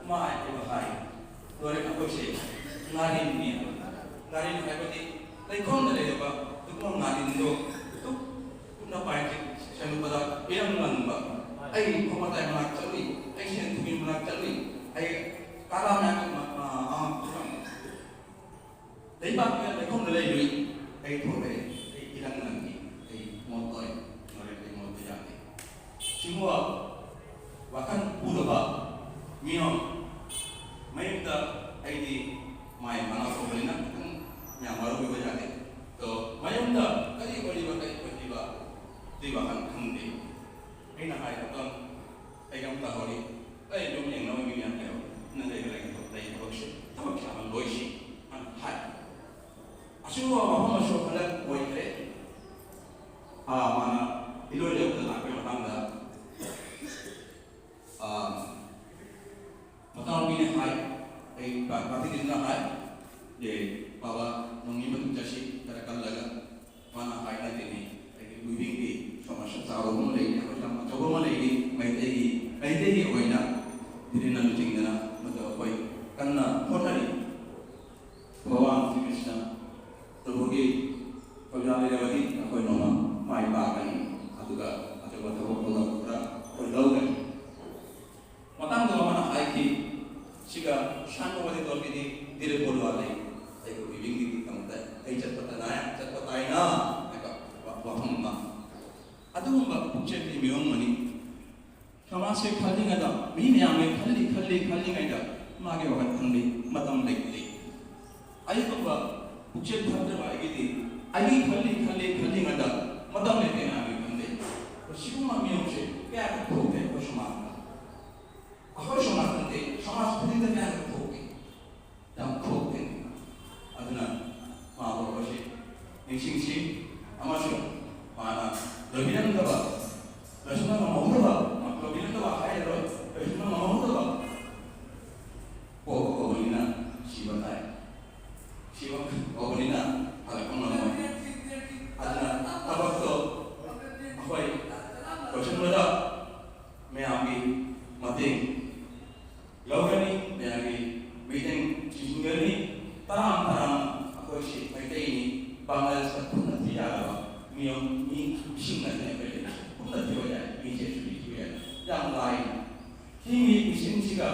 ꯃꯥ ꯍꯥꯏꯕ ꯍꯥꯏ, ꯂꯣꯏꯔꯦ, ꯑꯩꯈꯣꯏꯁꯦ ꯉꯥꯔꯤꯟꯅꯤ꯫ ꯉꯥꯔꯤꯟ ꯍꯥꯏꯕꯗꯤ ꯂꯩꯈꯣꯝꯗ ꯂꯩꯔꯕ ꯑꯗꯨꯒꯨꯝꯕ ꯉꯥꯔꯤꯟꯗꯣ ꯑꯗꯨꯝ ꯀꯨꯞꯅ ꯄꯥꯏꯗꯦ꯫ ꯁꯦꯡꯗꯣꯛꯄꯗ ꯏꯔꯪ ꯂꯪꯕ꯫ ꯑꯩ ꯃꯈꯣꯡ ꯃꯇꯥꯏ ꯃꯅꯥꯛ ꯆꯠꯂꯤ, ꯑꯩ ꯁꯦꯟ ꯊꯨꯝꯒꯤ ꯃꯅꯥꯛ ꯆꯠꯂꯤ, ꯑꯩ ꯀꯥꯔꯥ ꯃꯌꯥꯝ ꯂꯩꯕꯥꯛꯇ ꯂꯩꯈꯣꯝꯗ ꯂꯩꯔꯨꯏ꯫ ꯑꯩ ꯊꯣꯛꯂꯛꯑꯦ, ꯑꯩ ꯏꯔꯪ ꯂꯪꯉꯤ, ꯑꯩ ꯃꯣꯠ ꯇꯧꯔꯦ, ꯂꯣꯏꯔꯦ, ꯑꯩ ꯃꯣꯠꯄ ꯌꯥꯗꯦ꯫ ꯁꯤꯒꯨꯝꯕ ꯋꯥꯈꯜ ꯄꯨꯗꯕ ꯃꯤꯑꯣꯏ ꯃꯌꯨꯝꯗ ꯑꯩꯗꯤ ꯃꯥꯏ ꯃꯅꯥꯎ ꯊꯣꯛꯄꯅꯤꯅ ꯈꯤꯇꯪ ꯌꯥꯝ ꯃꯔꯨ ꯑꯣꯏꯕ ꯌꯥꯗꯦ꯫ ꯑꯗꯣ ꯃꯌꯨꯝꯗ ꯀꯔꯤ ꯑꯣꯏꯔꯤꯕ, ꯀꯔꯤ ꯑꯣꯏꯔꯤꯕ, ꯑꯗꯨꯒꯤ ꯋꯥꯈꯜ ꯈꯪꯗꯦ꯫ ꯑꯩꯅ ꯍꯥꯏꯕꯗꯣ ꯑꯩ ꯑꯃ ꯇꯧꯍꯧꯔꯤ꯫ ꯑꯩ ꯑꯗꯨꯝ ꯌꯦꯡꯅꯕ ꯃꯤ ꯃꯌꯥꯝ ꯂꯩꯍꯧꯔꯤ꯫ ꯅꯪ ꯂꯩꯕ ꯂꯩꯇꯕ ꯂꯩ ꯊꯕꯛꯁꯦ, ꯊꯕꯛꯁꯦ ꯑꯃ ꯂꯣꯏꯁꯤ ꯍꯥꯏꯅ ꯍꯥꯏ꯫ ꯑꯁꯤꯒꯨꯝꯕ ꯃꯐꯝ ꯑꯃꯁꯨ ꯍꯟꯗꯛ ꯑꯣꯏꯈ꯭ꯔꯦ꯫ ꯑꯥ, ꯃꯥꯅ ꯏꯔꯣꯏ ꯂꯩꯕꯗ ꯂꯥꯛꯄꯒꯤ ꯃꯇꯥꯡꯗ, ꯑꯥ, ꯃꯆꯥꯅꯨꯄꯤꯅ ꯍꯥꯏ, ꯑꯩ ꯄ꯭ꯔꯥ-, ꯄ꯭ꯔꯥꯊꯤꯕꯤꯁꯤꯅ ꯍꯥꯏ, "ꯑꯦ, ꯕꯥꯕꯥ, ꯅꯣꯡ ꯅꯤꯅꯤ ꯃꯇꯨꯡ ꯆꯠꯁꯤ, ꯈꯔ ꯀꯜꯂꯒ"꯫ ꯃꯥꯅ ꯍꯥꯏꯅꯗꯦꯅꯦ, ꯑꯩꯒꯤ ꯋꯤꯚꯤꯡꯒꯤ ꯁꯃꯁ꯭ꯌꯥ ꯆꯥꯎꯕ ꯑꯃ ꯂꯩꯔꯤ, ꯑꯩꯈꯣꯏ ꯌꯥꯝ ꯑꯆꯧꯕ ꯑꯃ ꯂꯩꯔꯤ, ꯃꯩꯇꯩꯒꯤ, ꯃꯩꯇꯩꯒꯤ ꯑꯣꯏꯅ ꯗꯤꯜꯍꯟꯅ ꯂꯨꯆꯤꯡꯗꯅ, ꯃꯗꯨ ꯑꯩꯈꯣꯏ ꯀꯟꯅ ꯍꯣꯠꯅꯔꯤ꯫ ꯚꯒꯋꯥꯟ ꯁ꯭ꯔꯤ ꯀ꯭ꯔꯤꯁꯅ ꯄ꯭ꯔꯚꯨꯒꯤ ꯊꯧꯖꯥꯜ ꯂꯩꯔꯕꯗꯤ ꯑꯩꯈꯣꯏ ꯅꯣꯡꯃ ꯃꯥꯏ ꯄꯥꯛꯀꯅꯤ, ꯑꯗꯨꯒ ꯑꯆꯧꯕ ꯊꯕꯛ ꯊꯧꯗꯥꯡ ꯈꯔ ꯑꯩꯈꯣꯏ ꯂꯧꯒꯅꯤ꯫ ꯃꯇꯥꯡꯗ ꯑꯃꯅ ꯍꯥꯏꯈꯤ, "ꯁꯤꯒ ꯁꯥꯟꯅꯕꯗꯤ ꯇꯧꯔꯒꯗꯤ ꯗꯤꯔꯦ ꯄꯣꯂꯨꯋꯥ ꯂꯩ, ꯑꯩꯈꯣꯏ ꯋꯤꯚꯤꯡꯒꯤꯗꯃꯛꯇ ꯑꯩ ꯆꯠꯄ ꯇꯅꯥꯏ, ꯆꯠꯄ ꯇꯥꯏꯅ" ꯍꯥꯏꯕ ꯋꯥꯐꯝ ꯑꯃ꯫ ꯑꯗꯨꯒꯨꯝꯕ ꯄꯨꯛꯆꯦꯜꯒꯤ ꯃꯤꯑꯣꯏ ꯑꯃꯅꯤ꯫ ꯁꯃꯥꯖꯁꯦ ꯈꯜꯂꯤꯉꯩꯗ, ꯃꯤ ꯃꯌꯥꯝꯒꯤ ꯈꯜꯂꯤ, ꯈꯜꯂꯤ, ꯈꯜꯂꯤꯉꯩꯗ ꯃꯥꯒꯤ ꯋꯥꯈꯜ ꯈꯪꯗꯦ, ꯃꯇꯝ ꯂꯩꯇꯦ꯫ ꯑꯩꯒꯨꯝꯕ ꯄꯨꯛꯆꯦꯜ ꯐꯠꯇ꯭ꯔꯕ ꯑꯩꯒꯤꯗꯤ, ꯑꯩꯒꯤ ꯈꯜꯂꯤ, ꯈꯜꯂꯤ, ꯈꯜꯂꯤꯉꯩꯗ ꯃꯇꯝ ꯂꯩꯇꯦ ꯍꯥꯏꯕ ꯈꯪꯗꯦ꯫ ꯁꯤꯒꯨꯝꯕ ꯃꯤꯑꯣꯏꯁꯦ ꯀꯌꯥ ꯊꯣꯛꯇꯦ ꯑꯩꯈꯣꯏ ꯁꯨꯃꯥꯡꯗ꯫ ꯑꯩꯈꯣꯏ ꯁꯨꯃꯥꯡ ꯅꯠꯇꯦ, ꯁꯃꯥꯖ ꯈꯨꯗꯤꯡꯗ ꯀꯌꯥ ꯊꯣꯛꯇꯦ꯫ ꯌꯥꯝ ꯊꯣꯛꯇꯦ꯫ ꯑꯗꯨꯅ ꯃꯥꯕꯨ ꯑꯩꯈꯣꯏꯁꯤ ꯅꯤꯡꯁꯤꯡꯁꯤ ꯑꯃꯁꯨꯡ ꯃꯥꯅ ꯂꯣꯏꯕꯤꯔꯝꯗꯕ, ꯂꯣꯏꯁꯤꯟꯕ ꯉꯝꯍꯧꯗꯕ, ꯂꯣꯏꯕꯤꯔꯝꯗꯕ ꯍꯥꯏꯔꯔꯣꯏ, ꯂꯣꯏꯁꯤꯟꯕ ꯉꯝꯍꯧꯗꯕ ꯄꯣꯛꯄ ꯀꯧꯕꯅꯤꯅ ꯁꯤꯕ ꯇꯥꯏ꯫ ꯁꯤꯕ ꯀꯧꯕꯅꯤꯅ ꯍꯜꯂꯛꯄ ꯉꯝꯃꯣꯏ꯫ ꯑꯗꯨꯅ ꯊꯕꯛꯇꯣ ꯑꯩꯈꯣꯏ ꯂꯣꯏꯁꯤꯟꯕꯗ ꯇꯧꯒꯅꯤ, ꯃꯌꯥꯝꯒꯤ ꯃꯤꯠꯌꯦꯡ ꯆꯤꯡꯒꯅꯤ꯫ ꯇꯔꯥꯝ ꯇꯔꯥꯝꯅ ꯑꯩꯈꯣꯏꯁꯤ ꯃꯩꯇꯩꯅꯤ, ꯕꯪꯒ꯭ꯂꯥꯗꯦꯁꯇ ꯄꯨꯟꯅ ꯊꯤꯔꯛꯑꯕ ꯃꯤꯑꯣꯏ ꯃꯤꯁꯤꯡꯅꯅꯤ ꯑꯩꯈꯣꯏꯁꯦ ꯄꯨꯟꯅ ꯊꯤꯕ ꯌꯥꯏ, ꯃꯤꯁꯦ ꯁꯨꯇꯤ ꯊꯤꯕ ꯌꯥꯏ, ꯌꯥꯝ ꯂꯥꯏꯅ꯫ ꯁꯤ ꯃꯤ ꯃꯤꯁꯤꯡꯁꯤꯒ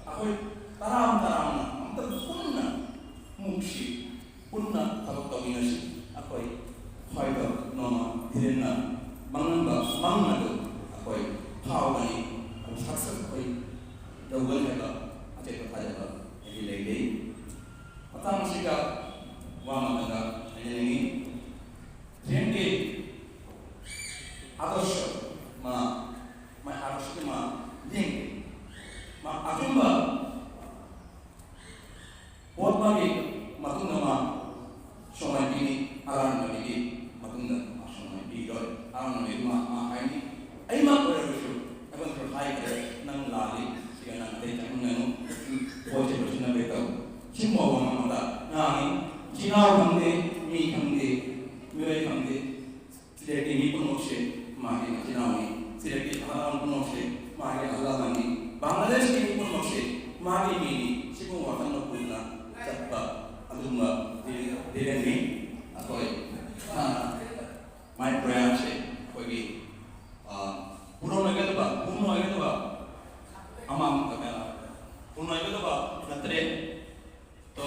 ꯑꯩꯈꯣꯏ ꯇꯔꯥꯝ ꯇꯔꯥꯝꯅ ꯑꯝꯇ ꯄꯨꯟꯅ ꯃꯨꯛꯁꯤ ꯄꯨꯟꯅ ꯊꯕꯛ ꯇꯧꯃꯤꯟꯅꯁꯤ꯫ ꯑꯩꯈꯣꯏ ꯍꯣꯏꯗꯣ ꯅꯣꯡꯃ ꯙꯤꯔꯦꯟꯅ ꯃꯪꯍꯟꯕ ꯃꯪ ꯑꯗꯨ ꯑꯩꯈꯣꯏ ꯐꯥꯎꯒꯅꯤ, ꯑꯗꯨ ꯁꯛꯁꯦꯁ ꯑꯩꯈꯣꯏ ꯇꯧꯒꯅꯤ ꯍꯥꯏꯕ ꯑꯆꯦꯠꯄ ꯊꯥꯖꯕ ꯑꯩꯒꯤ ꯂꯩꯔꯤ꯫ ꯃꯇꯥꯡ ꯑꯁꯤꯗ ꯋꯥ ꯑꯃꯒ ꯍꯥꯏꯖꯅꯤꯡꯉꯤ꯫ ꯙꯤꯔꯦꯟꯒꯤ ꯑꯥꯗꯔꯁ ꯃꯥ, ꯃꯥ ꯑꯥꯗꯔꯁꯀꯤ ꯃꯥ ꯂꯦꯡꯗꯦ꯫ ꯃꯥ ꯑꯆꯨꯝꯕ ꯄꯣꯠ ꯃꯥꯒꯤ ꯃꯇꯨꯡꯗ ꯃꯥ ꯁꯣꯃꯥꯏ ꯄꯤꯅꯤ, ꯑꯔꯥꯟꯕ ꯃꯤꯒꯤ ꯃꯇꯨꯡꯗ ꯃꯥ ꯁꯣꯃꯥꯏ ꯄꯤꯔꯣꯏ꯫ ꯑꯔꯥꯟꯕ ꯃꯤꯗꯨ ꯃꯥ, ꯃꯥ ꯍꯥꯏꯅꯤ, "ꯑꯩꯃꯛ ꯑꯣꯏꯔꯕꯁꯨ ꯑꯩꯉꯣꯟꯗꯁꯨ ꯍꯥꯏꯈ꯭ꯔꯦ, ꯅꯪ ꯂꯥꯜꯂꯤ, ꯁꯤꯒ ꯅꯪ ꯑꯇꯩ ꯆꯠꯃꯤꯟꯅꯅꯨ, ꯄꯣꯠꯁꯦ ꯂꯣꯏꯁꯤꯟꯅꯕ ꯇꯧ꯫" ꯁꯤꯒꯨꯝꯕ ꯋꯥꯉꯥꯡ ꯋꯥꯇꯥ ꯉꯥꯡꯉꯤ꯫ ꯏꯆꯤꯟ ꯏꯅꯥꯎ ꯈꯪꯗꯦ, ꯃꯤ ꯈꯪꯗꯦ, ꯃꯤꯑꯣꯏ ꯈꯪꯗꯦ, ꯁꯤꯗꯒꯤ ꯃꯤ ꯄꯨꯝꯅꯃꯛꯁꯦ ꯃꯥꯒꯤ ꯃꯆꯤꯟ ꯃꯅꯥꯎꯅꯤ, ꯁꯤꯗꯒꯤ ꯑꯍꯜ ꯂꯃꯟ ꯄꯨꯝꯅꯃꯛꯁꯦ ꯃꯥꯒꯤ ꯑꯍꯜ ꯂꯃꯟꯅꯤ, ꯕꯪꯒ꯭ꯂꯥꯗꯦꯁꯀꯤ ꯃꯤ ꯄꯨꯝꯅꯃꯛꯁꯦ ꯃꯥꯒꯤ ꯃꯤꯅꯤ꯫ ꯁꯤꯒꯨꯝꯕ ꯋꯥꯈꯜ ꯄꯨꯟꯅ ꯆꯠꯄ ꯑꯗꯨꯒꯨꯝꯕ ꯂꯤꯔꯦ-, ꯂꯤꯔꯦꯟꯅꯤ꯫ ꯑꯩꯈꯣꯏ, ꯑ, ꯃꯥꯏ ꯄ꯭ꯔꯣꯌꯥꯝꯁꯦ ꯑꯩꯈꯣꯏꯒꯤ, ꯑ, ꯄꯨꯔꯝꯂꯒꯗꯕ, ꯄꯨꯝꯂꯒꯗꯕ ꯑꯃꯥꯡ-, ꯑ, ꯄꯨꯝꯂꯒꯗꯕ ꯅꯠꯇ꯭ꯔꯦ꯫ ꯇꯣ,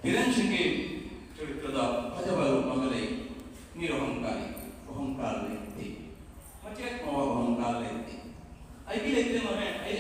ꯙꯤꯔꯦꯟ ꯁꯤꯡꯒꯤ ꯆꯔꯤꯇ꯭ꯔꯗ ꯐꯖꯕ ꯂꯨꯞ ꯑꯃ ꯂꯩ꯫ ꯃꯤꯔꯣ ꯑꯍꯪꯀꯥꯔꯤ, ꯑꯍꯪꯀꯥꯔ ꯂꯩꯇꯦ꯫ ꯃꯆꯦꯠ ꯃꯋꯥ ꯑꯍꯪꯀꯥꯔ ꯂꯩꯇꯦ꯫ ꯑꯩꯒꯤ ꯂꯩꯇꯦ ꯃꯔꯦ, ꯑꯩ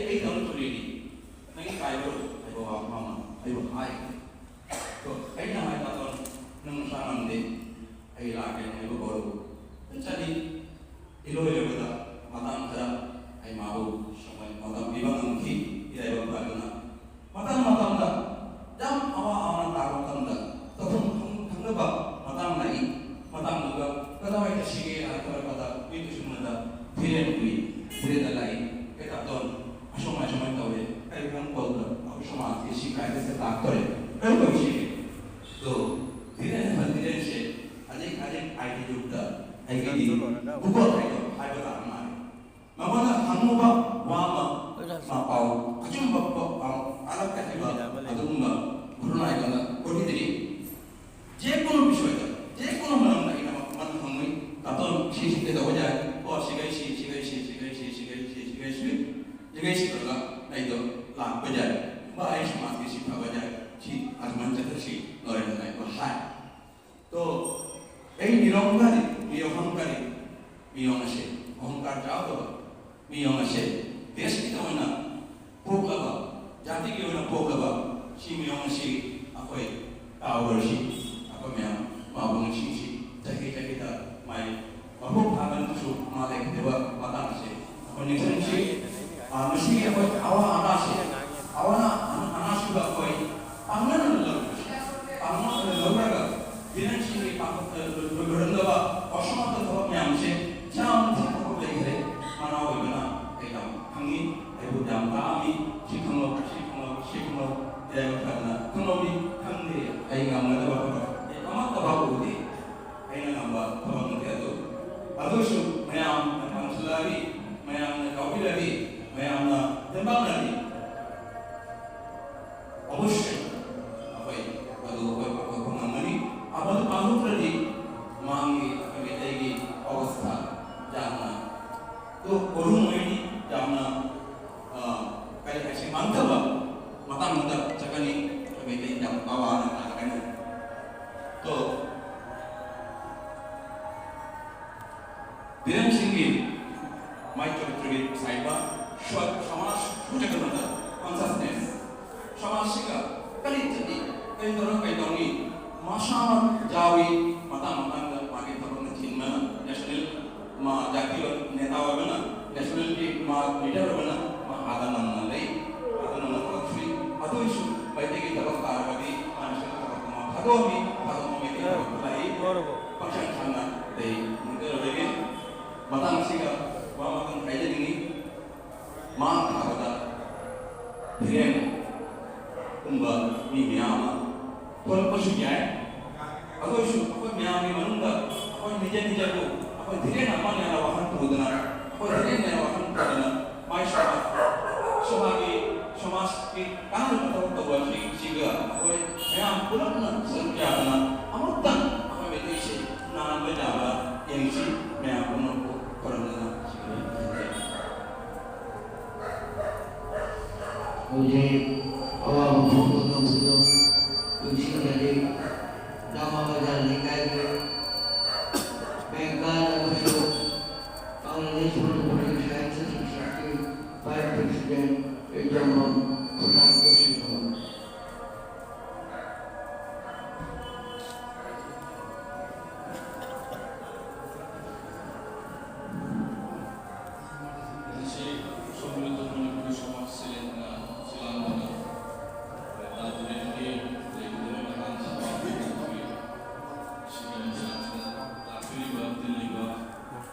ꯁꯤꯒꯩꯁꯤ ꯇꯧꯔꯒ ꯑꯩꯗꯣ ꯂꯥꯛꯄ ꯌꯥꯏ꯫ ꯕꯥ, ꯑꯩ ꯁꯃꯥꯖꯀꯤ ꯁꯤ ꯐꯕ ꯌꯥꯏ, ꯁꯤ ꯑꯗꯨꯃꯥꯏꯅ ꯆꯠꯊꯁꯤ ꯂꯣꯏꯔꯦꯅ ꯑꯩꯗꯣ ꯍꯥꯏ꯫ ꯇꯣ ꯑꯩ ꯃꯤꯔꯣꯡꯒꯗꯤ, ꯃꯤꯔꯣꯡꯒꯗꯤ, ꯃꯤꯔꯣꯡ ꯑꯁꯦ ꯑꯍꯨꯝ ꯀꯥꯔ ꯌꯥꯎꯗꯕ ꯃꯤꯔꯣꯡ ꯑꯁꯦ ꯗꯦꯁꯀꯤ ꯑꯣꯏꯅ ꯄꯣꯛꯂꯕ, ꯖꯥꯇꯤꯒꯤ ꯑꯣꯏꯅ ꯄꯣꯛꯂꯕ ꯁꯤ ꯃꯤꯔꯣꯡ ꯑꯁꯤ ꯑꯩꯈꯣꯏ ꯇꯥꯎꯔꯁꯤ꯫ ꯑꯩꯈꯣꯏ ꯃꯌꯥꯝ ꯃꯥꯕꯨ ꯅꯤꯡꯁꯤꯡꯁꯤ꯫ ꯆꯍꯤ ꯆꯍꯤꯗ ꯃꯥꯏ ꯃꯄꯨꯡ ꯐꯥꯕꯅꯁꯨ ꯃꯥ ꯂꯩꯈꯤꯗꯕ ꯃꯇꯥꯡ ꯑꯁꯤ ꯑꯩꯈꯣꯏ ꯅꯤꯡꯁꯤꯡꯁꯤ꯫ ꯑꯥ, ꯃꯁꯤꯒꯤ ꯑꯩꯈꯣꯏ ꯑꯋꯥ ꯑꯅꯥꯁꯤ, ꯑꯋꯥ ꯑꯅꯥ, ꯑꯅꯥꯁꯤꯡꯗ ꯑꯩꯈꯣꯏ ꯄꯥꯡꯒꯜ ꯑꯣꯏꯅ ꯂꯧꯔꯒ, ꯄꯥꯡꯒꯜ ꯑꯣꯏꯅ ꯂꯧꯔꯒ, ꯕꯤꯔꯦꯟꯁꯤꯡꯒꯤ ꯄꯥꯡꯒꯜ, ꯑ, ꯂꯣꯏꯔꯝꯗꯕ ꯑꯁꯣꯛ ꯑꯄꯟ ꯊꯕꯛ ꯃꯌꯥꯝꯁꯦ ꯏꯆꯥ ꯃꯊꯤꯕ ꯊꯕꯛ ꯂꯩꯈ꯭ꯔꯦ꯫ ꯃꯅꯥ ꯑꯣꯏꯕꯅ ꯑꯩ ꯌꯥꯝ ꯈꯪꯉꯤ, ꯑꯩꯕꯨ ꯌꯥꯝ ꯇꯥꯛꯑꯝꯃꯤ, ꯁꯤ ꯈꯪꯂꯣ, ꯁꯤ ꯈꯪꯂꯣ, ꯁꯤ ꯈꯪꯂꯣ, ꯌꯥꯏꯕ ꯐꯖꯅ ꯈꯪꯂꯧꯃꯤ꯫ ꯈꯪꯗꯦ, ꯑꯩ ꯉꯝꯒꯗꯕ ꯊꯕꯛ ꯑꯩ ꯑꯃꯠꯇ ꯐꯥꯎ ꯎꯗꯦ꯫ ꯑꯩꯅ ꯉꯝꯕ ꯊꯕꯛ ꯅꯠꯇꯦ ꯑꯗꯨ꯫ ꯑꯗꯨꯁꯨ ꯃꯌꯥꯝꯅ ꯄꯥꯝꯁꯤꯜꯂꯛꯑꯗꯤ, ꯃꯌꯥꯝꯅ ꯌꯥꯎꯕꯤꯔꯗꯤ, ꯃꯌꯥꯝꯅ ꯇꯦꯡꯕꯥꯡꯅꯔꯗꯤ, ꯑꯕꯣꯏꯁꯣꯏ ꯑꯩꯈꯣꯏ ꯃꯗꯨ ꯑꯩꯈꯣꯏ ꯄꯥꯡꯊꯣꯛꯄ ꯉꯝꯒꯅꯤ꯫ ꯃꯗꯨ ꯄꯥꯡꯊꯣꯛꯇ꯭ꯔꯗꯤ ꯃꯥꯡꯉꯤ ꯑꯩꯈꯣꯏ ꯃꯩꯇꯩꯒꯤ ꯑꯕꯁꯊꯥ꯫ ꯌꯥꯝꯅ ꯀꯣ-, ꯀꯣꯔꯨꯝ ꯑꯣꯏꯔꯅꯤ, ꯌꯥꯝꯅ, ꯑ, ꯀꯔꯤ ꯍꯥꯏꯁꯤ, ꯃꯥꯡꯊꯕ ꯃꯇꯥꯡ ꯑꯃꯗ ꯆꯠꯀꯅꯤ꯫ ꯑꯩꯈꯣꯏ ꯃꯩꯇꯩ ꯌꯥꯝ ꯑꯋꯥꯕ ꯇꯥꯔꯒꯅꯤ꯫ ꯇꯣ, ꯕꯤꯔꯦꯟ ꯁꯤꯡꯒꯤ ꯃꯥꯏ ꯆꯔꯤꯇ꯭ꯔꯒꯤ ꯁꯥꯏꯕ ꯁ꯭ꯋ-, ꯁꯃꯥꯖ ꯁꯨꯖꯒꯟꯕꯗ consciousness, ꯁꯃꯥꯖꯁꯤꯒ ꯀꯔꯤ ꯆꯠꯂꯤ, ꯀꯔꯤ ꯇꯧꯔ ꯀꯔꯤ ꯇꯧꯅꯤ, ꯃꯁꯥꯃꯛ ꯌꯥꯎꯏ꯫ ꯃꯇꯥꯡ ꯃꯇꯥꯡꯗ ꯃꯥꯒꯤ ꯊꯕꯛꯅ ꯊꯤꯟꯕꯅ national ꯃꯥ ꯖꯥꯇꯤ ꯑꯣꯏ-, ꯅꯦꯇꯥ ꯑꯣꯏꯕꯅ, national ꯒꯤ ꯃꯥ leader ꯑꯣꯏꯕꯅ ꯃꯥ ꯍꯥꯟꯅ ꯅꯝꯅ ꯂꯩ, ꯍꯥꯟꯅ ꯅꯝꯅ ꯊꯕꯛ ꯁꯨꯏ꯫ ꯑꯗꯨ ꯑꯣꯏꯔꯁꯨ ꯃꯩꯇꯩꯒꯤ ꯊꯕꯛ ꯇꯥꯔꯒꯗꯤ ꯃꯥ national ꯊꯕꯛꯇꯨ ꯃꯥ ꯊꯥꯗꯣꯛꯑꯝꯃꯤ, ꯊꯥꯗꯣꯛꯑꯝꯃ ꯃꯩꯇꯩ ꯊꯕꯛꯇ ꯂꯥꯛꯏ꯫ ꯄꯪꯁꯥꯟ ꯁꯥꯟꯅ ꯂꯩ꯫ ꯃꯇꯥꯡ ꯑꯁꯤꯒ ꯋꯥ ꯑꯃꯇꯪ ꯍꯥꯏꯖꯅꯤꯡꯉꯤ꯫ ꯃꯥ ꯊꯥꯕꯗ ꯐꯤꯔꯦꯟꯒꯨꯝꯕ ꯃꯤ ꯃꯌꯥꯝ ꯑꯃ ꯊꯣꯛꯂꯛꯄꯁꯨ ꯌꯥꯏ꯫ ꯑꯗꯨ ꯑꯣꯏꯔꯁꯨ ꯑꯩꯈꯣꯏ ꯃꯌꯥꯝꯒꯤ ꯃꯅꯨꯡꯗ ꯑꯩꯈꯣꯏ ꯅꯤꯖ ꯅꯤꯖꯕꯨ ꯑꯩꯈꯣꯏ ꯐꯤꯔꯦꯟ ꯑꯃꯅꯦꯅ ꯋꯥꯈꯜ ꯄꯨꯗꯅ, ꯑꯩꯈꯣꯏ ꯐꯤꯔꯦꯟꯅꯦꯅ ꯋꯥꯈꯜ ꯄꯨꯗꯅ ꯃꯥꯏ ꯁꯃꯥꯖ, ꯁꯃꯥꯖꯒꯤ, ꯁꯃꯥꯖꯀꯤ ꯀꯥꯟꯅꯕ ꯊꯕꯛ ꯇꯧꯕ ꯑꯁꯤꯒ ꯑꯩꯈꯣꯏ ꯃꯌꯥꯝ ꯄꯨꯂꯞꯅ ꯁꯔꯨꯛ ꯌꯥꯗꯅ ꯑꯃꯨꯛꯇꯪ ꯑꯩꯈꯣꯏ ꯃꯩꯇꯩꯁꯦ ꯅꯥꯟꯕ ꯌꯥꯕ ꯌꯦꯡꯁꯤ꯫ ꯃꯌꯥꯝ ꯄꯨꯝꯅꯃꯛꯄꯨ ꯈꯨꯔꯨꯝꯗꯨꯅ ꯁꯤꯈꯤꯕ ꯊꯝꯖꯒꯦ꯫ ꯍꯧꯖꯤꯛ ꯑꯋꯥꯕ ꯐꯣꯡꯗꯣꯛꯅꯕꯗꯣ ꯅꯤꯡꯁꯤꯡꯂꯗꯤ ꯗꯥꯃꯥꯕꯖꯥꯔ ꯂꯩꯀꯥꯏꯒꯤ ꯕꯦꯡꯀꯥꯔ ꯑꯃꯁꯨꯡ ꯕꯪꯒ꯭ꯂꯥꯗꯦꯁ ꯃꯅꯤꯄꯨꯔꯤ ꯁꯥꯍꯤꯇ꯭ꯌ ꯁꯪꯁꯊꯥꯒꯤ ꯚꯥꯏꯁ ꯄ꯭ꯔꯦꯁꯤꯗꯦꯟꯠ ꯏꯆꯝꯕꯝ ꯈꯨꯟꯗ꯭ꯔꯥꯝ ꯇꯣꯁꯤꯕ꯫ ꯉꯁꯤ ꯁꯣꯝ ꯃꯅꯤꯄꯨꯔꯤ ꯁꯃꯥꯖ ꯁꯤꯂꯦꯟꯅ ꯁꯤꯂꯥꯡꯗꯅ ꯗꯥ ꯗꯤꯔꯦꯟꯒꯤ ꯂꯩꯒꯗꯕ ꯃꯇꯥꯡꯗ ꯄꯥꯎ ꯄꯤꯕꯤꯔꯛꯄꯒꯤ ꯁꯤꯒꯤ ꯃꯆꯥꯛꯁꯤꯗ ꯂꯥꯛꯄꯤꯔꯤꯕ, ꯇꯤꯜꯂꯤꯕ,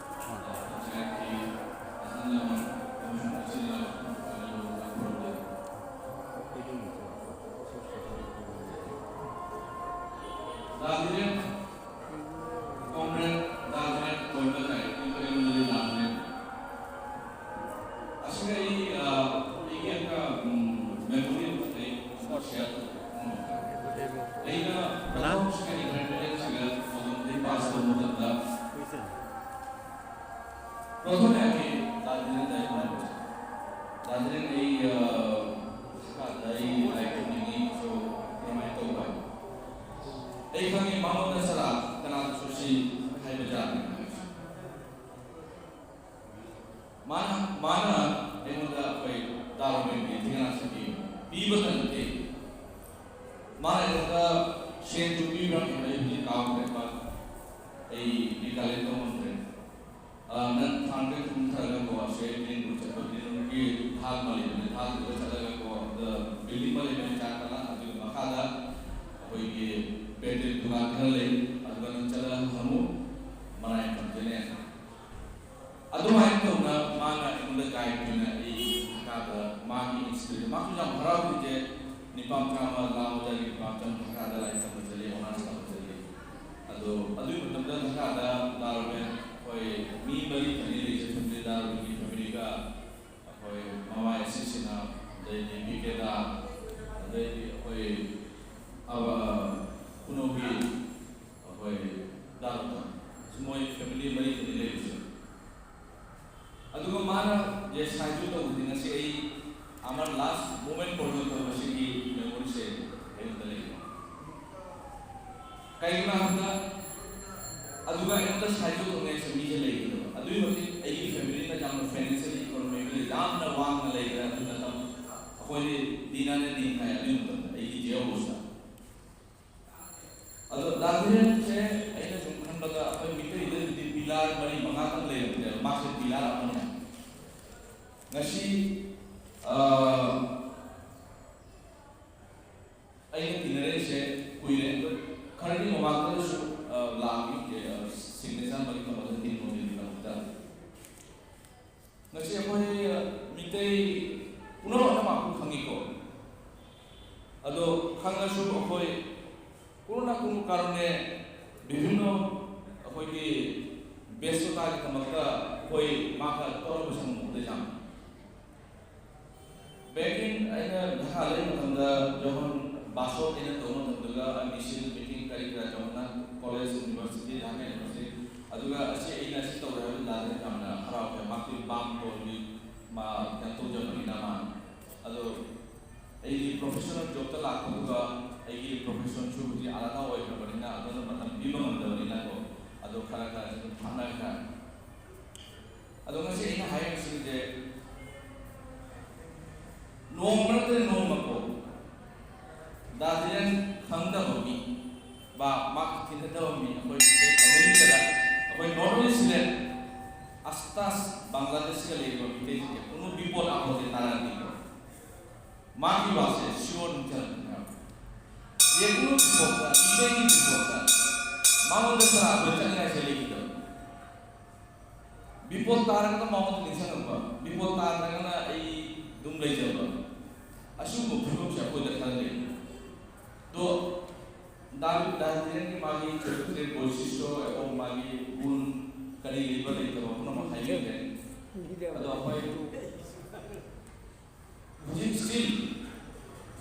ꯄꯟꯆꯥꯌꯠꯀꯤ ꯑꯍꯜ ꯂꯃꯟ ꯑꯃꯁꯨꯡ ꯏꯆꯤꯜ ꯏꯅꯥꯎ ꯂꯣꯏꯅꯃꯛ ꯈꯨꯔꯨꯝꯖꯔꯤ꯫ ꯗꯥ ꯗꯤꯔꯦꯟ, ꯀꯣꯝꯔꯦꯗ ꯗꯥ ꯗꯤꯔꯦꯟ ꯀꯣꯏꯕ ꯂꯥꯛꯑꯦ, ꯑꯩꯉꯣꯟꯗꯗꯤ ꯗꯥ ꯗꯤꯔꯦꯟ꯫ ꯑꯁꯤꯗ ꯑꯩ, ꯑ, ꯑꯩꯒꯤ ꯑꯃ, ꯎꯝ, memory ꯑꯃ ꯂꯩ, ꯑꯃ share ꯇꯧꯒꯦ꯫ ꯑꯩꯅ ꯃꯅꯥ? ꯄ꯭ꯔꯊꯝꯁꯤꯒ intermediate ꯁꯤꯒ ꯃꯇꯝꯗꯒꯤ pass ꯇꯧꯕ ꯃꯇꯝꯗ, ꯄ꯭ꯔꯊꯝ ꯌꯥꯝꯃꯤ ꯗꯥ ꯗꯤꯔꯦꯟ ꯂꯥꯏꯔꯤꯛ ꯇꯝꯕꯁꯦ꯫ ꯗꯥ ꯗꯤꯔꯦꯟ ꯑꯩ, ꯑ, ꯃꯈꯥꯗ ꯑꯩ ꯂꯥꯏꯔꯤꯛ ꯇꯝꯅꯤꯡꯉꯤ, so ꯀꯔꯝꯍꯥꯏꯅ ꯇꯧꯕ? ꯑꯩ ꯈꯪꯉꯤ ꯃꯉꯣꯟꯗ ꯆꯠꯂ ꯀꯅꯥꯗꯁꯨ ꯁꯤ ꯍꯥꯏꯕ ꯌꯥꯗꯦ꯫ ꯃꯥꯅ, ꯃꯥꯅ ꯑꯩꯉꯣꯟꯗ ꯑꯩꯈꯣꯏ ꯗꯥ ꯔꯣꯕꯤꯟꯒꯤ ꯊꯤꯒꯅꯥ ꯁꯛꯄꯤ ꯄꯤꯕꯇ ꯅꯠꯇꯦ, ꯃꯥꯅ ꯑꯩꯉꯣꯟꯗ ꯁꯦꯟꯁꯨ ꯄꯤꯕ꯭ꯔꯥ ꯈꯪꯗꯦ, ꯑꯩ ꯍꯧꯖꯤꯛ ꯀꯥꯎꯈ꯭ꯔꯦ, ꯃꯥ ꯑꯩ recollect ꯇꯧꯉꯝꯗ꯭ꯔꯦ꯫ ꯑ, ꯅꯪ ꯊꯥꯡꯒ ꯀꯨꯝꯊꯔꯒꯀꯣ, ꯑꯁꯦ green road ꯆꯠꯄ, green road ꯀꯤ ꯊꯥꯜ ꯑꯃ ꯂꯩꯕꯅꯦ, ꯊꯥꯜꯗꯨꯗ ꯆꯠꯂꯒꯀꯣ, ꯑꯗ building ꯑꯃ ꯂꯩꯕꯅꯦ, ꯆꯥ ꯀꯅꯥ, ꯑꯗꯨꯒꯤ ꯃꯈꯥꯗ ꯑꯩꯈꯣꯏꯒꯤ ꯄꯦꯇꯦꯜ ꯗꯨꯀꯥꯟ ꯈꯔ ꯂꯩ, ꯑꯗꯨꯒ ꯅꯪ ꯆꯠꯂꯒ ꯍꯪꯉꯨ, ꯃꯔꯥꯏ ꯌꯥꯝ ꯐꯪꯒꯅꯤ꯫ ꯑꯗꯨꯃꯥꯏꯅ ꯇꯧꯅ ꯃꯥꯅ ꯑꯩꯉꯣꯟꯗ guide ꯑꯣꯏꯅ ꯑꯩ ꯍꯀꯥꯗ ꯃꯥꯒꯤ inspiration, ꯃꯥꯁꯨ ꯌꯥꯝ ꯍꯔꯥꯎꯔꯤꯁꯦ, ꯅꯤꯄꯥ ꯃꯆꯥ ꯑꯃ ꯂꯥꯡꯕꯗꯒꯤ ꯅꯤꯄꯥ ꯃꯆꯥ ꯍꯀꯥꯗ ꯂꯥꯏꯔꯤꯛ ꯇꯝꯕ ꯆꯠꯂꯤ, honours ꯇꯝꯕ ꯆꯠꯂꯤ꯫ ꯑꯗꯣ ꯑꯗꯨꯒꯤ ꯃꯇꯝꯗ ꯍꯀꯥꯗ ꯂꯥꯛꯔꯝꯃꯦ꯫ ꯑꯩꯈꯣꯏ ꯃꯤ ꯃꯔꯤ ꯈꯛꯇꯅꯤ ꯂꯩꯖꯩ, family ꯗ, ꯔꯣꯕꯤꯟꯒꯤ family ꯒ, ꯑꯩꯈꯣꯏ ꯃꯃꯥ ꯑꯦꯁꯤꯁꯤꯅ, ꯑꯗꯩꯗꯤ ꯄꯤ ꯀꯦꯗ, ꯑꯗꯩꯗꯤ ꯑꯩꯈꯣꯏ ꯑꯕ-, ꯈꯨꯅꯧꯒꯤ ꯑꯩꯈꯣꯏ ꯗꯥ ꯔꯣꯇꯟ꯫ ꯃꯣꯏ family ꯃꯔꯤ ꯈꯛꯇꯅꯤ ꯂꯩꯕꯁꯦ꯫ ꯑꯗꯨꯒ ꯃꯥꯅ ꯌꯦꯁ ꯍꯥꯏꯗꯨ ꯇꯧꯕꯗꯤ ꯉꯁꯤ ꯑꯩ ꯑꯃ ꯂꯥꯁ ꯃꯣꯃꯦꯟ ꯄꯔꯖꯟꯇ ꯃꯁꯤꯒꯤ ꯃꯦꯃꯣꯔꯤꯁꯦ ꯑꯩꯉꯣꯟꯗ ꯂꯩ꯫ ꯀꯩꯒꯤꯅꯣ ꯍꯥꯏꯕꯗ ꯑꯗꯨꯒ ꯑꯩꯉꯣꯟꯗ ꯁꯥꯏꯗꯣ ꯇꯧꯅꯤꯡꯉꯥꯏꯁꯦ ꯃꯤꯁꯦ ꯂꯩꯈꯤꯗꯕ꯫ ꯑꯗꯨꯒꯤ ꯃꯇꯤꯛ ꯑꯩꯒꯤ ꯐꯦꯃꯤꯂꯤꯅ ꯌꯥꯝꯅ ꯐꯥꯏꯅꯥꯟꯁꯤꯌꯦꯜ ꯏꯀꯣꯅꯣꯃꯤꯀꯦꯜꯂꯤ ꯌꯥꯝꯅ ꯋꯥꯡꯅ ꯂꯩꯈ꯭ꯔꯦ꯫ ꯑꯗꯨ ꯃꯇꯝ ꯑꯩꯈꯣꯏꯗꯤ ꯗꯤꯅꯥꯅꯦ ꯗꯤꯟ ꯍꯥꯏ ꯑꯗꯨꯒꯤ ꯃꯇꯝꯗ ꯑꯩꯒꯤ ꯖꯦꯔꯣ ꯑꯣꯏꯁꯤꯗ꯫ ꯑꯗꯣ ꯗꯥ ꯙꯤꯔꯦꯟꯁꯦ ꯑꯩꯅ ꯁꯨꯝ ꯈꯟꯕꯗ ꯑꯩꯈꯣꯏ ꯃꯤꯇꯩꯗꯗꯤ ꯄꯤꯂꯥꯔ ꯃꯔꯤ ꯃꯉꯥꯇꯪ ꯂꯩꯔꯝꯗꯦꯕ꯫ ꯃꯥꯁꯦ ꯄꯤꯂꯥꯔ ꯑꯃꯅꯦ꯫ ꯉꯁꯤ ꯑꯩꯅ ꯇꯤꯟꯅꯔꯛꯏꯁꯦ ꯀꯨꯏꯔꯦ꯫ ꯈꯔꯗꯤ ꯃꯃꯥꯡꯗꯁꯨ ꯂꯥꯛꯑꯝꯃꯤ꯫ ꯁꯤꯒꯅꯦꯆꯔ ꯑꯃꯒꯤ ꯀꯝꯄꯜꯁꯔꯤ ꯇꯤꯟꯕꯒꯤꯗꯃꯛꯇ꯫ ꯉꯁꯤ ꯑꯩꯈꯣꯏ ꯃꯤꯇꯩ ꯄꯨꯝꯅꯃꯛꯅ ꯃꯥꯕꯨ ꯈꯪꯉꯤꯀꯣ꯫ ꯑꯗꯣ ꯈꯪꯉꯁꯨ ꯑꯩꯈꯣꯏ ꯀꯣꯔꯣꯅꯥ ꯀꯨꯝꯕ ꯀꯥꯔꯣꯟꯅꯦ ꯕꯤꯚꯤꯟꯅ ꯑꯩꯈꯣꯏꯒꯤ ꯕꯦꯁꯇꯣꯇꯥꯒꯤꯗꯃꯛꯇ ꯑꯩꯈꯣꯏ ꯃꯥꯒ ꯇꯧꯔꯝꯕꯁꯦ ꯎꯕꯗ ꯌꯥꯝ Back in ꯑꯩꯅ ꯙꯥꯀꯥ ꯂꯩꯕ ꯃꯇꯝꯗ ꯖꯣꯍꯟ ꯕꯥꯁꯣꯠ ꯑꯩꯅ ꯇꯧꯕ ꯃꯇꯝꯗꯨꯒ ꯑꯩ ꯃꯤꯁꯤꯜ ꯃꯤꯇꯤꯡ ꯀꯔꯤ ꯀꯔꯥ ꯖꯣꯍꯟꯅ ꯀꯣꯂꯦꯖ ꯌꯨꯅꯤꯚꯔꯁꯤꯇꯤ ꯙꯥꯀꯥ ꯌꯨꯅꯤꯚꯔꯁꯤꯇꯤ ꯑꯗꯨꯒ ꯑꯁꯤ ꯑꯩꯅ ꯑꯁꯤ ꯇꯧꯔꯦ ꯍꯥꯏꯕꯗꯨ ꯂꯥꯜꯂꯦ ꯌꯥꯝꯅ ꯍꯔꯥꯎꯈ꯭ꯔꯦ꯫ ꯃꯍꯥꯛꯇꯤ ꯕꯥꯝ ꯇꯣꯟꯒꯤ ꯃꯥ ꯀꯩꯅꯣ ꯇꯧꯖꯕꯅꯤꯅ ꯃꯥ ꯑꯗꯣ ꯑꯩꯒꯤ ꯄ꯭ꯔꯣꯐꯦꯁꯅꯦꯜ ꯖꯣꯕꯇ ꯂꯥꯛꯄꯗꯨꯒ ꯑꯩꯒꯤ ꯄ꯭ꯔꯣꯐꯦꯁꯟꯁꯨ ꯍꯧꯖꯤꯛ ꯑꯂꯥꯗ ꯑꯣꯏꯈ꯭ꯔꯕꯅꯤꯅ ꯑꯗꯣꯝꯗ ꯃꯇꯝ ꯄꯤꯕ ꯉꯝꯗꯕꯅꯤꯅꯀꯣ ꯑꯗꯣ ꯈꯔ ꯈꯔ ꯑꯗꯨꯝ ꯊꯥꯞꯅꯈ꯭ꯔꯦ꯫ ꯑꯗꯣ ꯉꯁꯤ ꯑꯩꯅ ꯍꯥꯏꯔꯤꯕꯁꯤꯡꯁꯦ ꯅꯣꯡꯃ ꯅꯠꯇ꯭ꯔ ꯅꯣꯡꯃꯀꯣ ꯗꯥ ꯙꯤꯔꯦꯟ ꯈꯪꯗꯕ ꯃꯤ ꯕꯥ ꯃꯥ ꯊꯦꯡꯅꯗꯕ ꯃꯤ ꯑꯩꯈꯣꯏ ꯀꯝꯃ꯭ꯌꯨꯅꯤꯇꯤꯗ ꯑꯩꯈꯣꯏ ꯅꯣꯔꯠ ꯏꯁ ꯁꯤꯗ ꯑꯁꯇꯥꯁ ꯕꯪꯒ꯭ꯂꯥꯗꯦꯁꯀ ꯂꯩꯔꯤꯕ ꯃꯤꯇꯩꯁꯤꯡꯁꯦ ꯄꯨꯝꯅꯃꯛ ꯕꯤꯄꯣꯠ ꯑꯥꯄꯣꯠꯁꯦ ꯇꯥꯔꯛꯑꯗꯤꯀꯣ ꯃꯥꯒꯤ ꯋꯥꯁꯦ ꯁꯤꯌꯣꯔ ꯅꯤꯡꯁꯤꯡꯂꯛꯀꯅꯤ ꯍꯥꯏꯕ꯫ ꯌꯦꯡꯉꯨ ꯕꯤꯄꯣꯠꯇ ꯏꯕꯦꯟꯒꯤ ꯕꯤꯄꯣꯠꯇ ꯃꯉꯣꯟꯗ ꯁꯅꯥ ꯑꯩꯈꯣꯏ ꯆꯠꯅꯤꯡꯉꯥꯏꯁꯦ ꯂꯩꯈꯤꯗꯕ꯫ ꯕꯤꯄꯣꯠ ꯇꯥꯔꯒꯅ ꯃꯉꯣꯟꯗ ꯅꯤꯡꯁꯤꯡꯉꯛꯄ, ꯕꯤꯄꯣꯠ ꯇꯥꯗ꯭ꯔꯒꯅ ꯑꯩ ꯑꯗꯨꯝ ꯂꯩꯖꯕ꯫ ꯑꯁꯤꯒꯨꯝꯕ ꯐꯤꯕꯝꯁꯦ ꯑꯩꯈꯣꯏꯗ ꯈꯔ ꯂꯩ꯫ ꯑꯗꯣ ꯗꯥ ꯗꯥ ꯙꯤꯔꯦꯟꯒꯤ ꯃꯥꯒꯤ ꯆꯔꯤꯇ꯭ꯔ ꯕꯣꯏꯁꯤꯁꯇꯣ ꯑꯦꯕꯣꯡ ꯃꯥꯒꯤ ꯒꯨꯟ ꯀꯔꯤ ꯂꯩꯕ ꯂꯩꯇꯕ ꯄꯨꯝꯅꯃꯛ ꯍꯥꯏꯕꯤꯈ꯭ꯔꯦ꯫ ꯑꯗꯣ ꯑꯩꯈꯣꯏ ꯍꯧꯖꯤꯛ ꯁ꯭ꯇꯤꯜ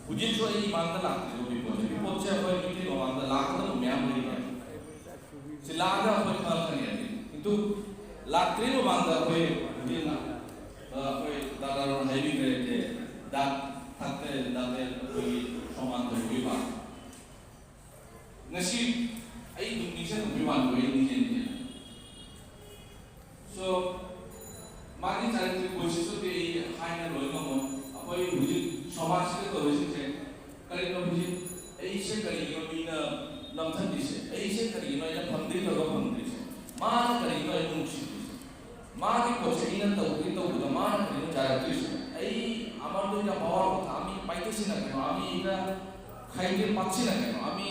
ꯍꯧꯖꯤꯛꯁꯨ ꯑꯩ ꯏꯃꯥꯡꯗ ꯂꯥꯛꯇ꯭ꯔꯤꯕ ꯕꯤꯄꯣꯠꯁꯦ, ꯕꯤꯄꯣꯠꯁꯦ ꯑꯩꯈꯣꯏ ꯃꯤꯇꯩ ꯃꯃꯥꯡꯗ ꯂꯥꯛꯀꯗꯕ ꯃꯌꯥꯝ ꯂꯩꯔꯤ꯫ ꯁꯤ ꯂꯥꯛꯑꯒ ꯑꯩꯈꯣꯏ ꯈꯪꯉꯛꯀꯅꯤ ꯍꯥꯏꯗꯤ, ꯀꯤꯟꯇꯨ ꯂꯥꯛꯇ꯭ꯔꯤ ꯃꯃꯥꯡꯗ ꯑꯩꯈꯣꯏ ꯍꯧꯖꯤꯛ ꯑꯩꯈꯣꯏ ꯗꯥ ꯗꯥꯔꯣꯟ ꯍꯥꯏꯕꯤꯈ꯭ꯔꯦ ꯍꯥꯏꯗꯤ, ꯖꯥꯠ ꯊꯛꯇ ꯖꯥꯠꯇ ꯑꯩꯈꯣꯏꯒꯤ ꯁꯣꯃꯥꯟ ꯇꯧꯕꯒꯤ ꯋꯥ꯫ ꯉꯁꯤ ꯑꯩ ꯑꯗꯨꯝ ꯅꯤꯡꯁꯤꯡꯉꯛꯄꯒꯤ ꯋꯥꯅꯤꯀꯣ, ꯑꯩ ꯅꯤꯡꯁꯤꯡ ꯅꯤꯡꯁꯤꯡꯉꯦ꯫ So, ꯃꯥꯒꯤ ꯆꯥꯔꯤꯇ꯭ꯔꯤꯛ ꯕꯣꯏꯁꯤꯁꯨꯗꯤ ꯑꯩ ꯍꯥꯏꯅ ꯂꯣꯏ ꯉꯝꯃꯣꯏ꯫ ꯑꯩꯈꯣꯏ ꯍꯧꯖꯤꯛ ꯁꯃꯥꯖꯁꯤꯗ ꯇꯧꯔꯤꯁꯤꯡꯁꯦ ꯀꯔꯤꯅꯣ? ꯍꯧꯖꯤꯛ ꯑꯩꯁꯦ ꯀꯔꯤꯒꯤꯅꯣ ꯃꯤꯅ ꯅꯝꯊꯠꯂꯤꯁꯦ? ꯑꯩꯁꯦ ꯀꯔꯤꯒꯤꯅꯣ ꯑꯩꯅ ꯐꯪꯗ꯭ꯔꯤ ꯊꯕꯛ ꯐꯪꯗ꯭ꯔꯤꯁꯦ? ꯃꯥꯅ ꯀꯔꯤꯒꯤꯅꯣ ꯑꯩꯕꯨ ꯅꯨꯡꯁꯤꯗ꯭ꯔꯤꯁꯦ? ꯃꯥꯒꯤ ꯄꯣꯠꯁꯦ ꯑꯩꯅ ꯇꯧꯗ꯭ꯔꯤ ꯇꯧꯕꯗ ꯃꯥꯅ ꯀꯔꯤꯒꯤꯅꯣ ꯌꯥꯔꯛꯇ꯭ꯔꯤꯁꯦ? ꯑꯩ ꯑꯃꯔꯗ ꯑꯣꯏꯅ ꯄꯋꯥꯔ ꯑꯣꯐ ꯑꯃꯤ ꯄꯥꯏꯊꯣꯛꯁꯤꯟꯅꯒꯅꯣ, ꯑꯃꯤ ꯑꯩꯅ ꯈꯥꯏꯗꯦ ꯄꯥꯛꯁꯤꯟꯅꯒꯅꯣ, ꯑꯃꯤ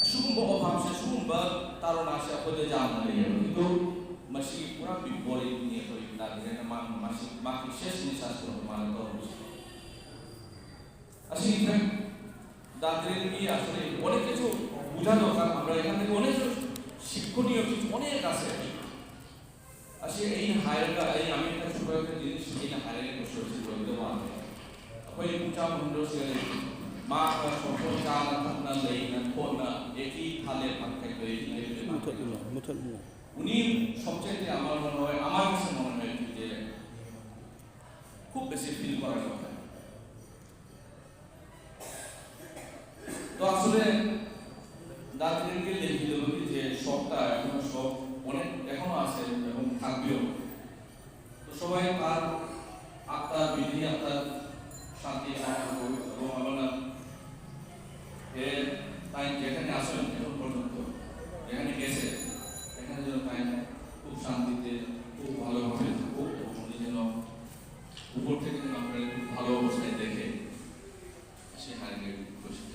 ꯑꯁꯤꯒꯨꯝꯕ ꯑꯣꯐꯥꯝꯁꯦ, ꯑꯁꯤꯒꯨꯝꯕ ꯇꯥꯔꯣꯅꯥꯁꯦ ꯑꯩꯈꯣꯏꯗ ꯌꯥꯝꯅ ꯂꯩꯌꯦꯕ꯫ ꯑꯗꯨ ꯃꯁꯤ ꯄꯨꯔꯥ ꯕꯤꯄꯣꯔꯤꯠꯅꯤ꯫ ꯑꯩꯈꯣꯏ ꯗꯥ ꯙꯤꯔꯦꯟꯅ ꯃꯥ ꯃꯁꯤ ꯃꯥꯒꯤ ꯁꯦꯁ ꯅꯤꯁꯥꯁ ꯄꯨꯔꯛꯄ ꯃꯥꯅ ꯇꯧꯔꯝꯕꯁꯦ꯫ ꯑꯁꯤ ꯏꯐꯦꯛ ꯗꯥ ꯙꯤꯔꯦꯟꯒꯤ ꯑꯁꯤꯗꯤ অনেক কিছু বোঝা দরকার। আমরা এখান থেকে অনেক কিছু শিক্ষণীয় কিছু অনেক আছে। আসলে এই হায়ারটা, এই আমি একটা ছোট একটা জিনিস এই হায়ারের বসে বসে বলতে পারবো। ꯑꯩꯈꯣꯏ ꯄꯨꯆꯥ ꯃꯍꯤꯟꯗ꯭ꯔ ꯁꯤꯡꯍ ꯃꯥ ꯁꯣꯝꯄꯣ ꯆꯥꯅ ꯊꯛꯅ ꯂꯩꯅ ꯈꯣꯠꯅ ꯑꯦꯀꯤ ꯊꯥꯂꯦ ꯐꯪꯈꯩ ꯑꯦꯀꯤ ꯂꯩꯕ ꯃꯨꯊꯠꯂꯨꯅꯣ, ꯃꯨꯊꯠꯂꯨꯅꯣ꯫ ꯎꯅꯤ ꯁꯕꯖꯦꯛꯇꯤ আমাৰ মনে হয়, আমাৰ কিছু মনে হয় যে খুব বেছি ফিল কৰা কথা। তো আসলে দার্জিলিংকে লিখে দেবো কি যে শখটা এখনো শখ অনেক এখনো আছে এবং থাকবেও। তো সবাই তার আত্মার বিধি, আত্মার শান্তি কামনা করুক এবং আমরা এ তাই যেখানে আছেন এখন পর্যন্ত, যেখানে গেছে, এখানে যেন তাই খুব শান্তিতে, খুব ভালোভাবে থাকুক এবং উনি যেন উপর থেকে যেন আমরা খুব ভালো অবস্থায় দেখে সে হারিয়ে ঘোষিত।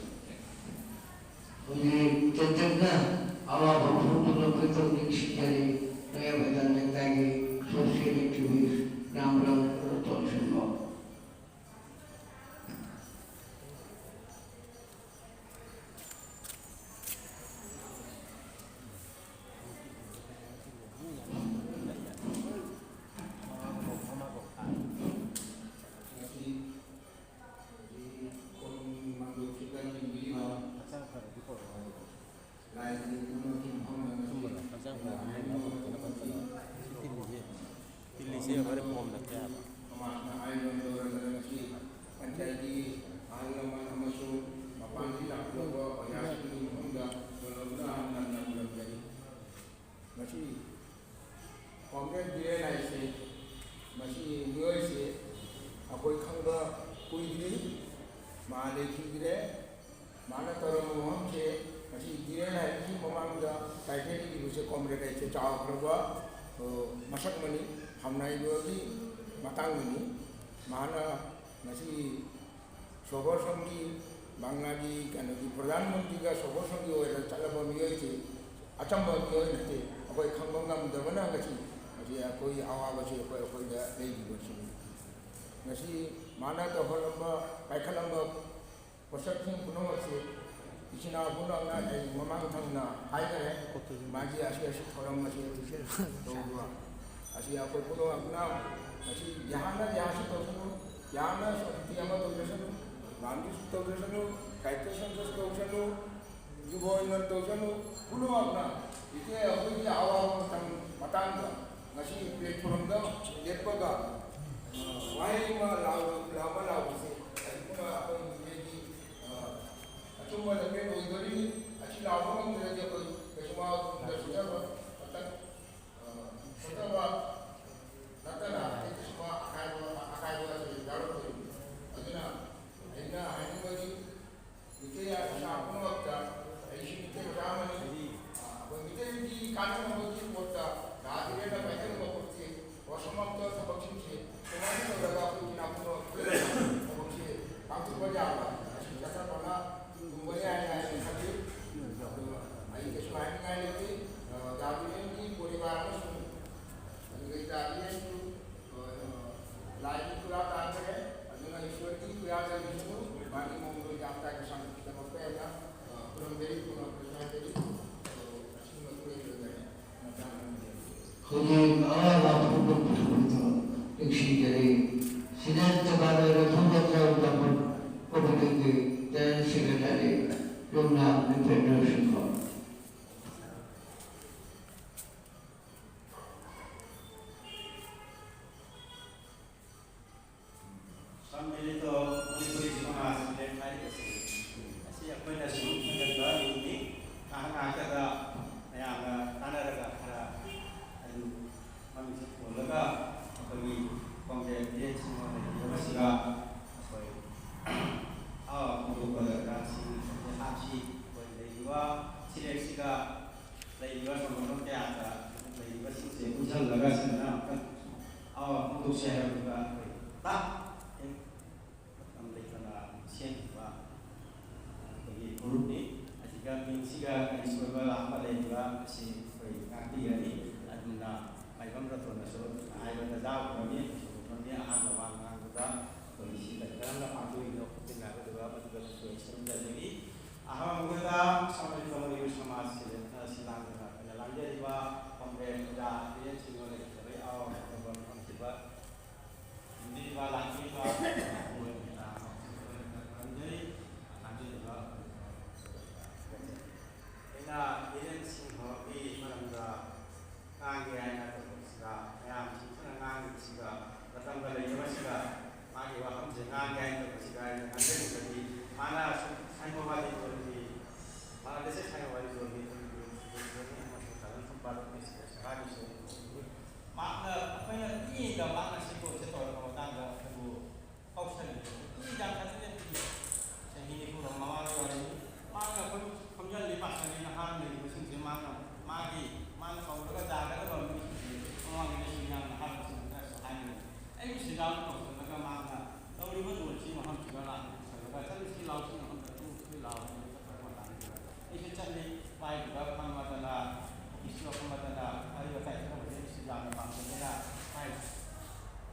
Hojai Chaitanya, our Bhagavad Gita Dikshitari, Naya Vedanta Gayatri, social activist, Ramram Ratan Singh. ꯍꯛꯆꯥꯡ ꯐꯔꯗꯤ ꯄꯣꯔꯛꯑꯣ ꯍꯥꯏꯕ꯫ ꯂꯥꯏꯒꯤ ꯄꯨꯝꯅꯃꯛꯀꯤ ꯃꯐꯝꯗ ꯉꯁꯤ ꯁꯨꯝꯕꯗꯣ ꯍꯛꯆꯥꯡ ꯐꯔꯗꯤ ꯂꯥꯏꯒꯤ ꯄꯣꯔꯛꯑꯣ꯫ ꯇꯤꯜꯂꯤꯁꯦ, ꯇꯤꯜꯂꯤꯁꯦ ꯌꯦꯡꯉꯣ, ꯍꯣꯔꯦꯟ ꯄꯣꯝꯂꯛꯀꯦ ꯍꯥꯏꯕ꯫ ꯃꯍꯥꯛꯅ ꯍꯥꯏꯔꯤꯕ ꯂꯣꯏꯔꯗꯅ ꯉꯁꯤ ꯄꯟꯆꯥꯌꯠꯀꯤ ꯑꯍꯜ ꯂꯃꯟ ꯑꯃꯁꯨꯡ ꯃꯄꯥꯟꯗꯒꯤ ꯂꯥꯛꯄꯤꯔꯕ ꯑꯣꯖꯥꯁꯤꯡꯒꯤ ꯃꯐꯝꯗ ꯂꯣꯏꯔꯕꯗ ꯍꯥꯟꯅ ꯈꯨꯔꯨꯝꯖꯔꯤ꯫ ꯉꯁꯤ ꯀꯣꯝꯔꯦꯗ ꯕꯤꯔꯦꯟ ꯍꯥꯏꯁꯦ, ꯃꯁꯤ ꯃꯤꯑꯣꯏꯁꯦ ꯑꯩꯈꯣꯏ ꯈꯪꯕ ꯀꯨꯏꯗ꯭ꯔꯤ, ꯃꯥ ꯂꯩꯈꯤꯗ꯭ꯔꯦ꯫ ꯃꯥꯅ ꯇꯧꯔꯝꯕ ꯃꯐꯝꯁꯦ, ꯉꯁꯤ ꯕꯤꯔꯦꯟ ꯍꯥꯏꯕꯁꯤ ꯃꯃꯥꯡꯗ ꯇꯥꯏꯇꯜ ꯏꯕꯁꯦ ꯀꯣꯝꯔꯦꯗ ꯍꯥꯏꯁꯦ ꯆꯥꯎꯈ꯭ꯔꯕ, ꯑ, ꯃꯁꯛ ꯑꯃꯅꯤ, ꯐꯝꯅꯥꯏꯕꯒꯤ ꯃꯇꯥꯡꯗꯅꯤ꯫ ꯃꯥꯅ ꯉꯁꯤ ꯁꯣꯚꯔ ꯁꯣꯝꯒꯤ, ꯕꯪꯒ꯭ꯂꯥꯒꯤ ꯀꯩꯅꯣꯒꯤ ꯄ꯭ꯔꯙꯥꯟ ꯃꯟꯇ꯭ꯔꯤꯒ ꯁꯣꯚꯔ ꯁꯣꯝꯒꯤ ꯑꯣꯏꯔ ꯆꯠꯂꯕ ꯃꯤꯑꯣꯏꯁꯤ ꯑꯆꯝꯕ ꯃꯤꯑꯣꯏ ꯅꯠꯇꯦ꯫ ꯑꯩꯈꯣꯏ ꯈꯪꯕ ꯉꯝꯗꯕꯅ ꯉꯁꯤ, ꯉꯁꯤ ꯑꯩꯈꯣꯏꯒꯤ ꯑꯋꯥꯕꯁꯤ ꯑꯩꯈꯣꯏ, ꯑꯩꯈꯣꯏꯗ ꯂꯩꯔꯤꯕꯁꯤꯅꯤ꯫ ꯉꯁꯤ ꯃꯥꯅ ꯇꯧꯍꯜꯂꯝꯕ, ꯄꯥꯏꯈꯠꯂꯝꯕ ꯄꯣꯠꯁꯛꯁꯤꯡ ꯄꯨꯝꯅꯃꯛꯁꯤ ꯏꯆꯤꯟ ꯏꯅꯥꯎ ꯄꯨꯝꯅꯃꯛꯅ ꯑꯩ ꯃꯃꯥꯡ ꯊꯪꯅ ꯍꯥꯏꯈꯔꯦ꯫ ꯃꯥꯒꯤ ꯑꯁꯤ ꯑꯁꯤ ꯊꯧꯔꯝ ꯑꯁꯤ ꯇꯧꯕ ꯑꯁꯤ ꯑꯩꯈꯣꯏ ꯄꯨꯝꯅꯃꯛꯅ ꯉꯁꯤ ꯌꯥꯍꯥꯟꯅ ꯌꯥꯍꯥꯟꯁꯨ ꯇꯧꯁꯅꯨ, ꯌꯥꯍꯥꯟꯅ ꯁꯣꯁꯥꯏꯇꯤ ꯑꯃ ꯇꯧꯖꯁꯅꯨ, ꯒꯥꯟꯙꯤꯁꯨ ꯇꯧꯖꯁꯅꯨ, ꯀꯥꯏꯇ ꯁꯟꯇꯣꯁ ꯇꯧꯁꯅꯨ, ꯌꯨꯕ ꯑꯣꯏꯅ ꯇꯧꯁꯅꯨ, ꯄꯨꯝꯅꯃꯛꯅ ꯏꯆꯦ ꯑꯩꯈꯣꯏꯒꯤ ꯑꯋꯥꯕ ꯃꯇꯝ ꯃꯇꯥꯡꯗ ꯉꯁꯤ ꯄ꯭ꯂꯦꯠꯐꯣꯔꯝꯗ ꯂꯦꯞꯄꯒ, ꯑ, ꯋꯥꯍꯩ ꯑꯃ ꯂꯥꯎ-, ꯑꯃ ꯂꯥꯎꯕꯁꯦ ꯑꯩꯈꯣꯏꯅ ꯑꯩꯈꯣꯏ ꯃꯤꯑꯣꯏꯒꯤ, ꯑ, ꯑꯆꯨꯝꯕ ꯂꯝꯕꯦꯜ ꯑꯣꯏꯗꯣꯔꯤꯅꯤ꯫ ꯑꯁꯤ ꯂꯥꯎꯕ ꯉꯝꯗ꯭ꯔꯗꯤ ꯑꯩꯈꯣꯏ ꯀꯩꯁꯨ ꯃꯥ ꯇꯨꯡꯗ ꯁꯣꯏꯖꯕ ꯃꯇꯝ, ꯑ, ꯁꯣꯏꯖꯕ ꯅꯠꯇꯅ ꯑꯇꯩ ꯀꯩꯁꯨ ꯃꯥ ꯑꯀꯥꯏꯕ, ꯑꯀꯥꯏꯕ ꯑꯁꯤ ꯌꯥꯎꯔꯛꯇꯣꯔꯤꯅꯤ꯫ ꯑꯗꯨꯅ ꯑꯩꯅ ꯍꯥꯏꯅꯤꯡꯕꯗꯤ ꯃꯤꯇꯩ ꯏꯆꯥ ꯄꯨꯝꯅꯃꯛꯇ ꯑꯩꯁꯨ ꯃꯤꯇꯩ ꯃꯆꯥ ꯑꯃꯅꯤ꯫ ꯑꯩꯈꯣꯏ ꯃꯤꯇꯩꯒꯤ ꯀꯥꯟꯅꯅꯕꯒꯤ ꯄꯣꯠꯇ ꯅꯍꯥ ꯏꯔꯦꯟꯅ ꯄꯥꯏꯈꯠꯂꯨꯕ ꯄꯣꯠꯁꯤ ꯋꯥꯁꯣꯝ ꯑꯃꯇ ꯊꯕꯛꯁꯤꯡꯁꯦ ꯀꯃꯥꯏꯅ ꯇꯧꯔꯒ ꯑꯩꯈꯣꯏ ꯏꯆꯤꯟ ꯏꯅꯥꯎ ꯄꯨꯝꯅꯃꯛ ꯊꯕꯛꯁꯦ ꯄꯥꯡꯊꯣꯛꯄ ꯌꯥꯕ ꯑꯁꯤ ꯆꯠꯊ ꯐꯅ ꯇꯨꯝꯕ ꯌꯥꯏ ꯍꯥꯏꯅ ꯈꯜꯂꯤ꯫ ꯑꯗꯨꯒ ꯑꯩ ꯀꯩꯁꯨ ꯍꯥꯏꯅꯤꯡꯉꯥꯏ ꯂꯩꯇꯦ꯫ ꯗꯥ ꯕꯤꯔꯦꯟꯒꯤ ꯄꯣꯔꯤꯕꯥꯔ ꯑꯃꯁꯨꯡ ꯑꯗꯨꯒ ꯗꯥ ꯕꯤꯔꯦꯟꯁꯨ ꯂꯥꯏꯒꯤ ꯈꯨꯔꯥ ꯇꯥꯟꯈ꯭ꯔꯦ꯫ ꯑꯗꯨꯅ ꯏꯁꯣꯔꯒꯤ ꯈꯨꯔꯥ ꯆꯪꯕꯤꯁꯅꯨ꯫ ꯃꯥꯒꯤ ꯃꯑꯣꯡꯗꯣ ꯌꯥꯝ ꯇꯥꯏ ꯀꯩꯁꯥꯝꯊꯣꯛꯀꯤꯗꯃꯛꯇ ꯍꯦꯟꯅ, ꯑ, ꯈꯨꯔꯨꯝꯖꯔꯤ, ꯈꯨꯔꯨꯝꯖꯔꯤ꯫ ꯑꯗꯣ ꯑꯁꯤꯒꯨꯝꯕ ꯈꯨꯔꯨꯝꯖꯔꯤ꯫ ꯃꯇꯥꯡ ꯑꯃꯗꯤ ꯍꯧꯖꯤꯛ ꯑꯋꯥꯕ ꯐꯣꯡꯗꯣꯛꯄꯁꯨ ꯅꯤꯡꯁꯤꯡꯖꯔꯤ꯫ ꯁꯤꯗ ꯆꯕꯥꯜ ꯑꯣꯏꯅ ꯐꯣꯡꯗꯣꯛꯆꯔꯕ ꯀꯣꯃꯤꯇꯤꯒꯤ ꯖꯦꯅꯔꯦꯜ ꯁꯦꯀ꯭ꯔꯦꯇꯔꯤ ꯌꯨꯝꯅꯥꯝ ꯅꯨꯄꯦꯟꯗ꯭ꯔ ꯁꯤꯡꯍ꯫ ꯃꯤꯅꯤꯠꯇꯣ ꯃꯅꯤꯄꯨꯔꯤ ꯁꯃꯥꯖ ꯂꯦꯞ ꯍꯥꯏꯔꯤꯕꯁꯤ ꯑꯁꯤ ꯑꯩꯈꯣꯏꯅ ꯁꯨꯝ ꯈꯟꯒꯠꯄ ꯃꯤꯅꯤ꯫ ꯉꯥꯏꯍꯥꯛ ꯉꯥꯏꯍꯥꯛꯇꯗ ꯃꯌꯥꯝꯅ ꯇꯥꯟꯅꯔꯒ ꯈꯔ ꯑꯗꯨ ꯃꯃꯤꯡꯁꯤ ꯊꯣꯜꯂꯒ ꯑꯩꯈꯣꯏꯒꯤ ꯀꯣꯡꯒ꯭ꯔꯦꯁ ꯂꯤꯗꯔꯁꯤꯡꯅ ꯂꯩꯔꯤꯕꯁꯤꯒ ꯑꯩꯈꯣꯏ ꯑꯋꯥ ꯐꯣꯡꯗꯣꯛꯄꯗ ꯁꯤꯒꯤ ꯍꯥꯞꯁꯤ ꯑꯩꯈꯣꯏ ꯂꯩꯔꯤꯕ ꯁꯤꯂꯦꯛꯁꯤꯒ ꯂꯩꯔꯤꯕ ꯁꯪꯒꯣꯝ ꯀꯌꯥꯗ ꯂꯩꯔꯤꯕꯁꯤꯡꯁꯦ ꯄꯨꯟꯁꯤꯜꯂꯒ ꯁꯤꯗꯅ ꯑꯃꯨꯛꯇꯪ ꯑꯋꯥ ꯐꯣꯡꯗꯣꯛꯁꯤ ꯍꯥꯏꯕꯗꯨꯒ ꯑꯩꯈꯣꯏ ꯇꯥꯛ ꯃꯇꯝ ꯂꯩꯇꯅ ꯁꯦꯝꯈꯤꯕ ꯑꯩꯈꯣꯏꯒꯤ ꯒ꯭ꯔꯨꯞꯅꯤ꯫ ꯑꯁꯤꯒ ꯃꯤꯡꯁꯤꯒ ꯀꯔꯤ ꯁꯣꯏꯕ ꯂꯥꯛꯄ ꯂꯩꯕ ꯑꯁꯤ ꯑꯩꯈꯣꯏ ꯉꯥꯛꯄꯤꯒꯅꯤ꯫ ꯑꯗꯨꯅ ꯃꯥꯏꯕꯝ ꯔꯇꯣꯟꯅꯁꯨ ꯍꯥꯏꯕꯗ ꯌꯥꯎꯈ꯭ꯔꯕꯅꯤ꯫ ꯑꯩꯈꯣꯏꯁꯨ ꯎꯈ꯭ꯔꯕꯅꯤ꯫ ꯑꯍꯥꯟꯕ ꯋꯥ ꯉꯥꯡꯕꯗ ꯑꯩꯈꯣꯏ ꯁꯤ ꯀꯔꯝꯅ ꯄꯥꯡꯊꯣꯛꯏꯅꯣ ꯈꯣꯠꯇꯣꯏꯅꯣ ꯍꯥꯏꯕꯗꯨꯒ ꯃꯗꯨꯒ ꯁꯣꯏ ꯁꯦꯝꯖꯖꯔꯤ꯫ ꯑꯍꯥꯟꯕꯗ ꯁꯣꯝꯒꯤ ꯀꯃꯨꯅꯤꯇꯤ ꯁꯃꯥꯖꯁꯤꯗ ꯁꯤꯜꯂꯥꯡꯗꯨꯅ ꯑꯩꯈꯣꯏꯅ ꯂꯥꯡꯖꯔꯤꯕ ꯀꯣꯝꯔꯦꯗ ꯑꯣꯖꯥ ꯕꯤꯔꯦꯟ ꯁꯤꯡꯍ ꯂꯩꯈꯤꯗꯕ ꯌꯥꯎꯔꯕ ꯐꯪꯈꯤꯕ ꯏꯟꯕꯤꯔꯤꯕ ꯂꯥꯛꯄꯤꯔꯤꯕ ꯈꯨꯔꯨꯝꯖꯔꯤ꯫ ꯂꯥꯡꯖꯔꯤꯕ ꯑꯩꯅ ꯕꯤꯔꯦꯟ ꯁꯤꯡꯍꯒꯤ ꯃꯔꯝꯗ ꯉꯥꯡꯒꯦ ꯍꯥꯏꯅ ꯇꯧꯕꯁꯤꯗ ꯃꯌꯥꯝꯁꯤꯡꯁꯤꯅ ꯉꯥꯡꯂꯤꯕꯁꯤꯒ ꯃꯇꯝꯒ ꯂꯩꯇꯕꯁꯤꯒ ꯃꯥꯒꯤ ꯋꯥꯐꯝꯁꯦ ꯉꯥꯡꯒꯦ ꯍꯥꯏꯅ ꯇꯧꯕꯁꯤꯗ ꯑꯩꯅ ꯉꯥꯡꯖꯅꯤꯡꯕꯗꯤ ꯃꯥꯅ ꯁꯨꯝ ꯁꯥꯏꯕꯣꯕꯥꯗꯤ ꯂꯣꯟꯒꯤ ꯃꯥꯅ ꯗꯦꯁꯦ ꯁꯥꯏꯕꯣꯕꯥꯗꯤ ꯂꯣꯟꯒꯤ ꯑꯩꯈꯣꯏꯒꯤ ꯂꯣꯟꯒꯤ ꯑꯃꯁꯨꯡ ꯀꯂꯟ ꯁꯝꯄꯥꯗꯛꯀꯤ ꯁꯤꯗ ꯁꯔꯀꯥꯔꯒꯤꯁꯨ ꯃꯍꯥꯛꯅ ꯑꯩꯈꯣꯏꯅ ꯄꯤꯛꯏꯉꯩꯗ ꯃꯍꯥꯛꯅ ꯁꯤ ꯀꯣꯜꯁꯦ ꯇꯧꯔꯛꯄ ꯃꯇꯥꯡꯗ ꯑꯩꯈꯣꯏꯕꯨ ꯀꯧꯁꯜꯂꯤ꯫ ꯃꯤ ꯌꯥꯝ ꯊꯥꯖꯗꯦ꯫ ꯆꯍꯤ ꯅꯤꯐꯨꯔꯣꯝ ꯃꯃꯥꯡꯒꯤ ꯋꯥꯔꯤꯅꯤ꯫ ꯃꯥꯅ ꯑꯩꯈꯣꯏ ꯈꯣꯝꯖꯤꯜꯂꯤ ꯄꯥꯁꯜꯂꯤ ꯅꯍꯥ ꯂꯩꯔꯤꯕꯁꯤꯡꯁꯦ ꯃꯥꯅ ꯃꯥꯒꯤ ꯃꯥꯅ ꯀꯧꯔꯒ ꯌꯥꯒꯗꯕ ꯃꯤꯁꯤꯡꯁꯦ ꯃꯃꯥꯡꯒꯤ ꯃꯤꯁꯤꯡ ꯌꯥꯝꯅ ꯍꯥꯠꯄꯁꯤꯡ ꯈꯔꯁꯨ ꯍꯥꯏꯅꯔꯤ꯫ ꯑꯩꯕꯨ ꯁꯤꯗ ꯀꯧꯁꯤꯜꯂꯒ ꯃꯥꯅ ꯇꯧꯔꯤꯕ ꯂꯣꯟꯁꯤ ꯃꯐꯝꯁꯤꯗ ꯂꯥꯛꯑꯒ ꯄꯨꯁꯜꯂꯒ ꯆꯠꯂꯨꯁꯤ ꯂꯥꯎꯁꯤ ꯃꯐꯝꯗ ꯆꯠꯂꯨꯁꯤ ꯂꯥꯎ ꯍꯥꯏꯅ ꯆꯠꯄ ꯃꯇꯥꯡꯗꯨꯗ ꯑꯩꯁꯨ ꯆꯠꯂꯤ꯫ ꯃꯥꯏꯗꯨꯗ ꯐꯝꯃꯗꯅ ꯑꯣꯐꯤꯁꯇꯨꯗ ꯐꯝꯃꯗꯅ ꯋꯥꯔꯤ ꯋꯥꯇꯥꯏ ꯈꯔ ꯋꯥꯔꯤ ꯑꯩꯁꯨ ꯌꯥꯝꯅ ꯄꯥꯝꯖꯗꯅ ꯃꯥꯏ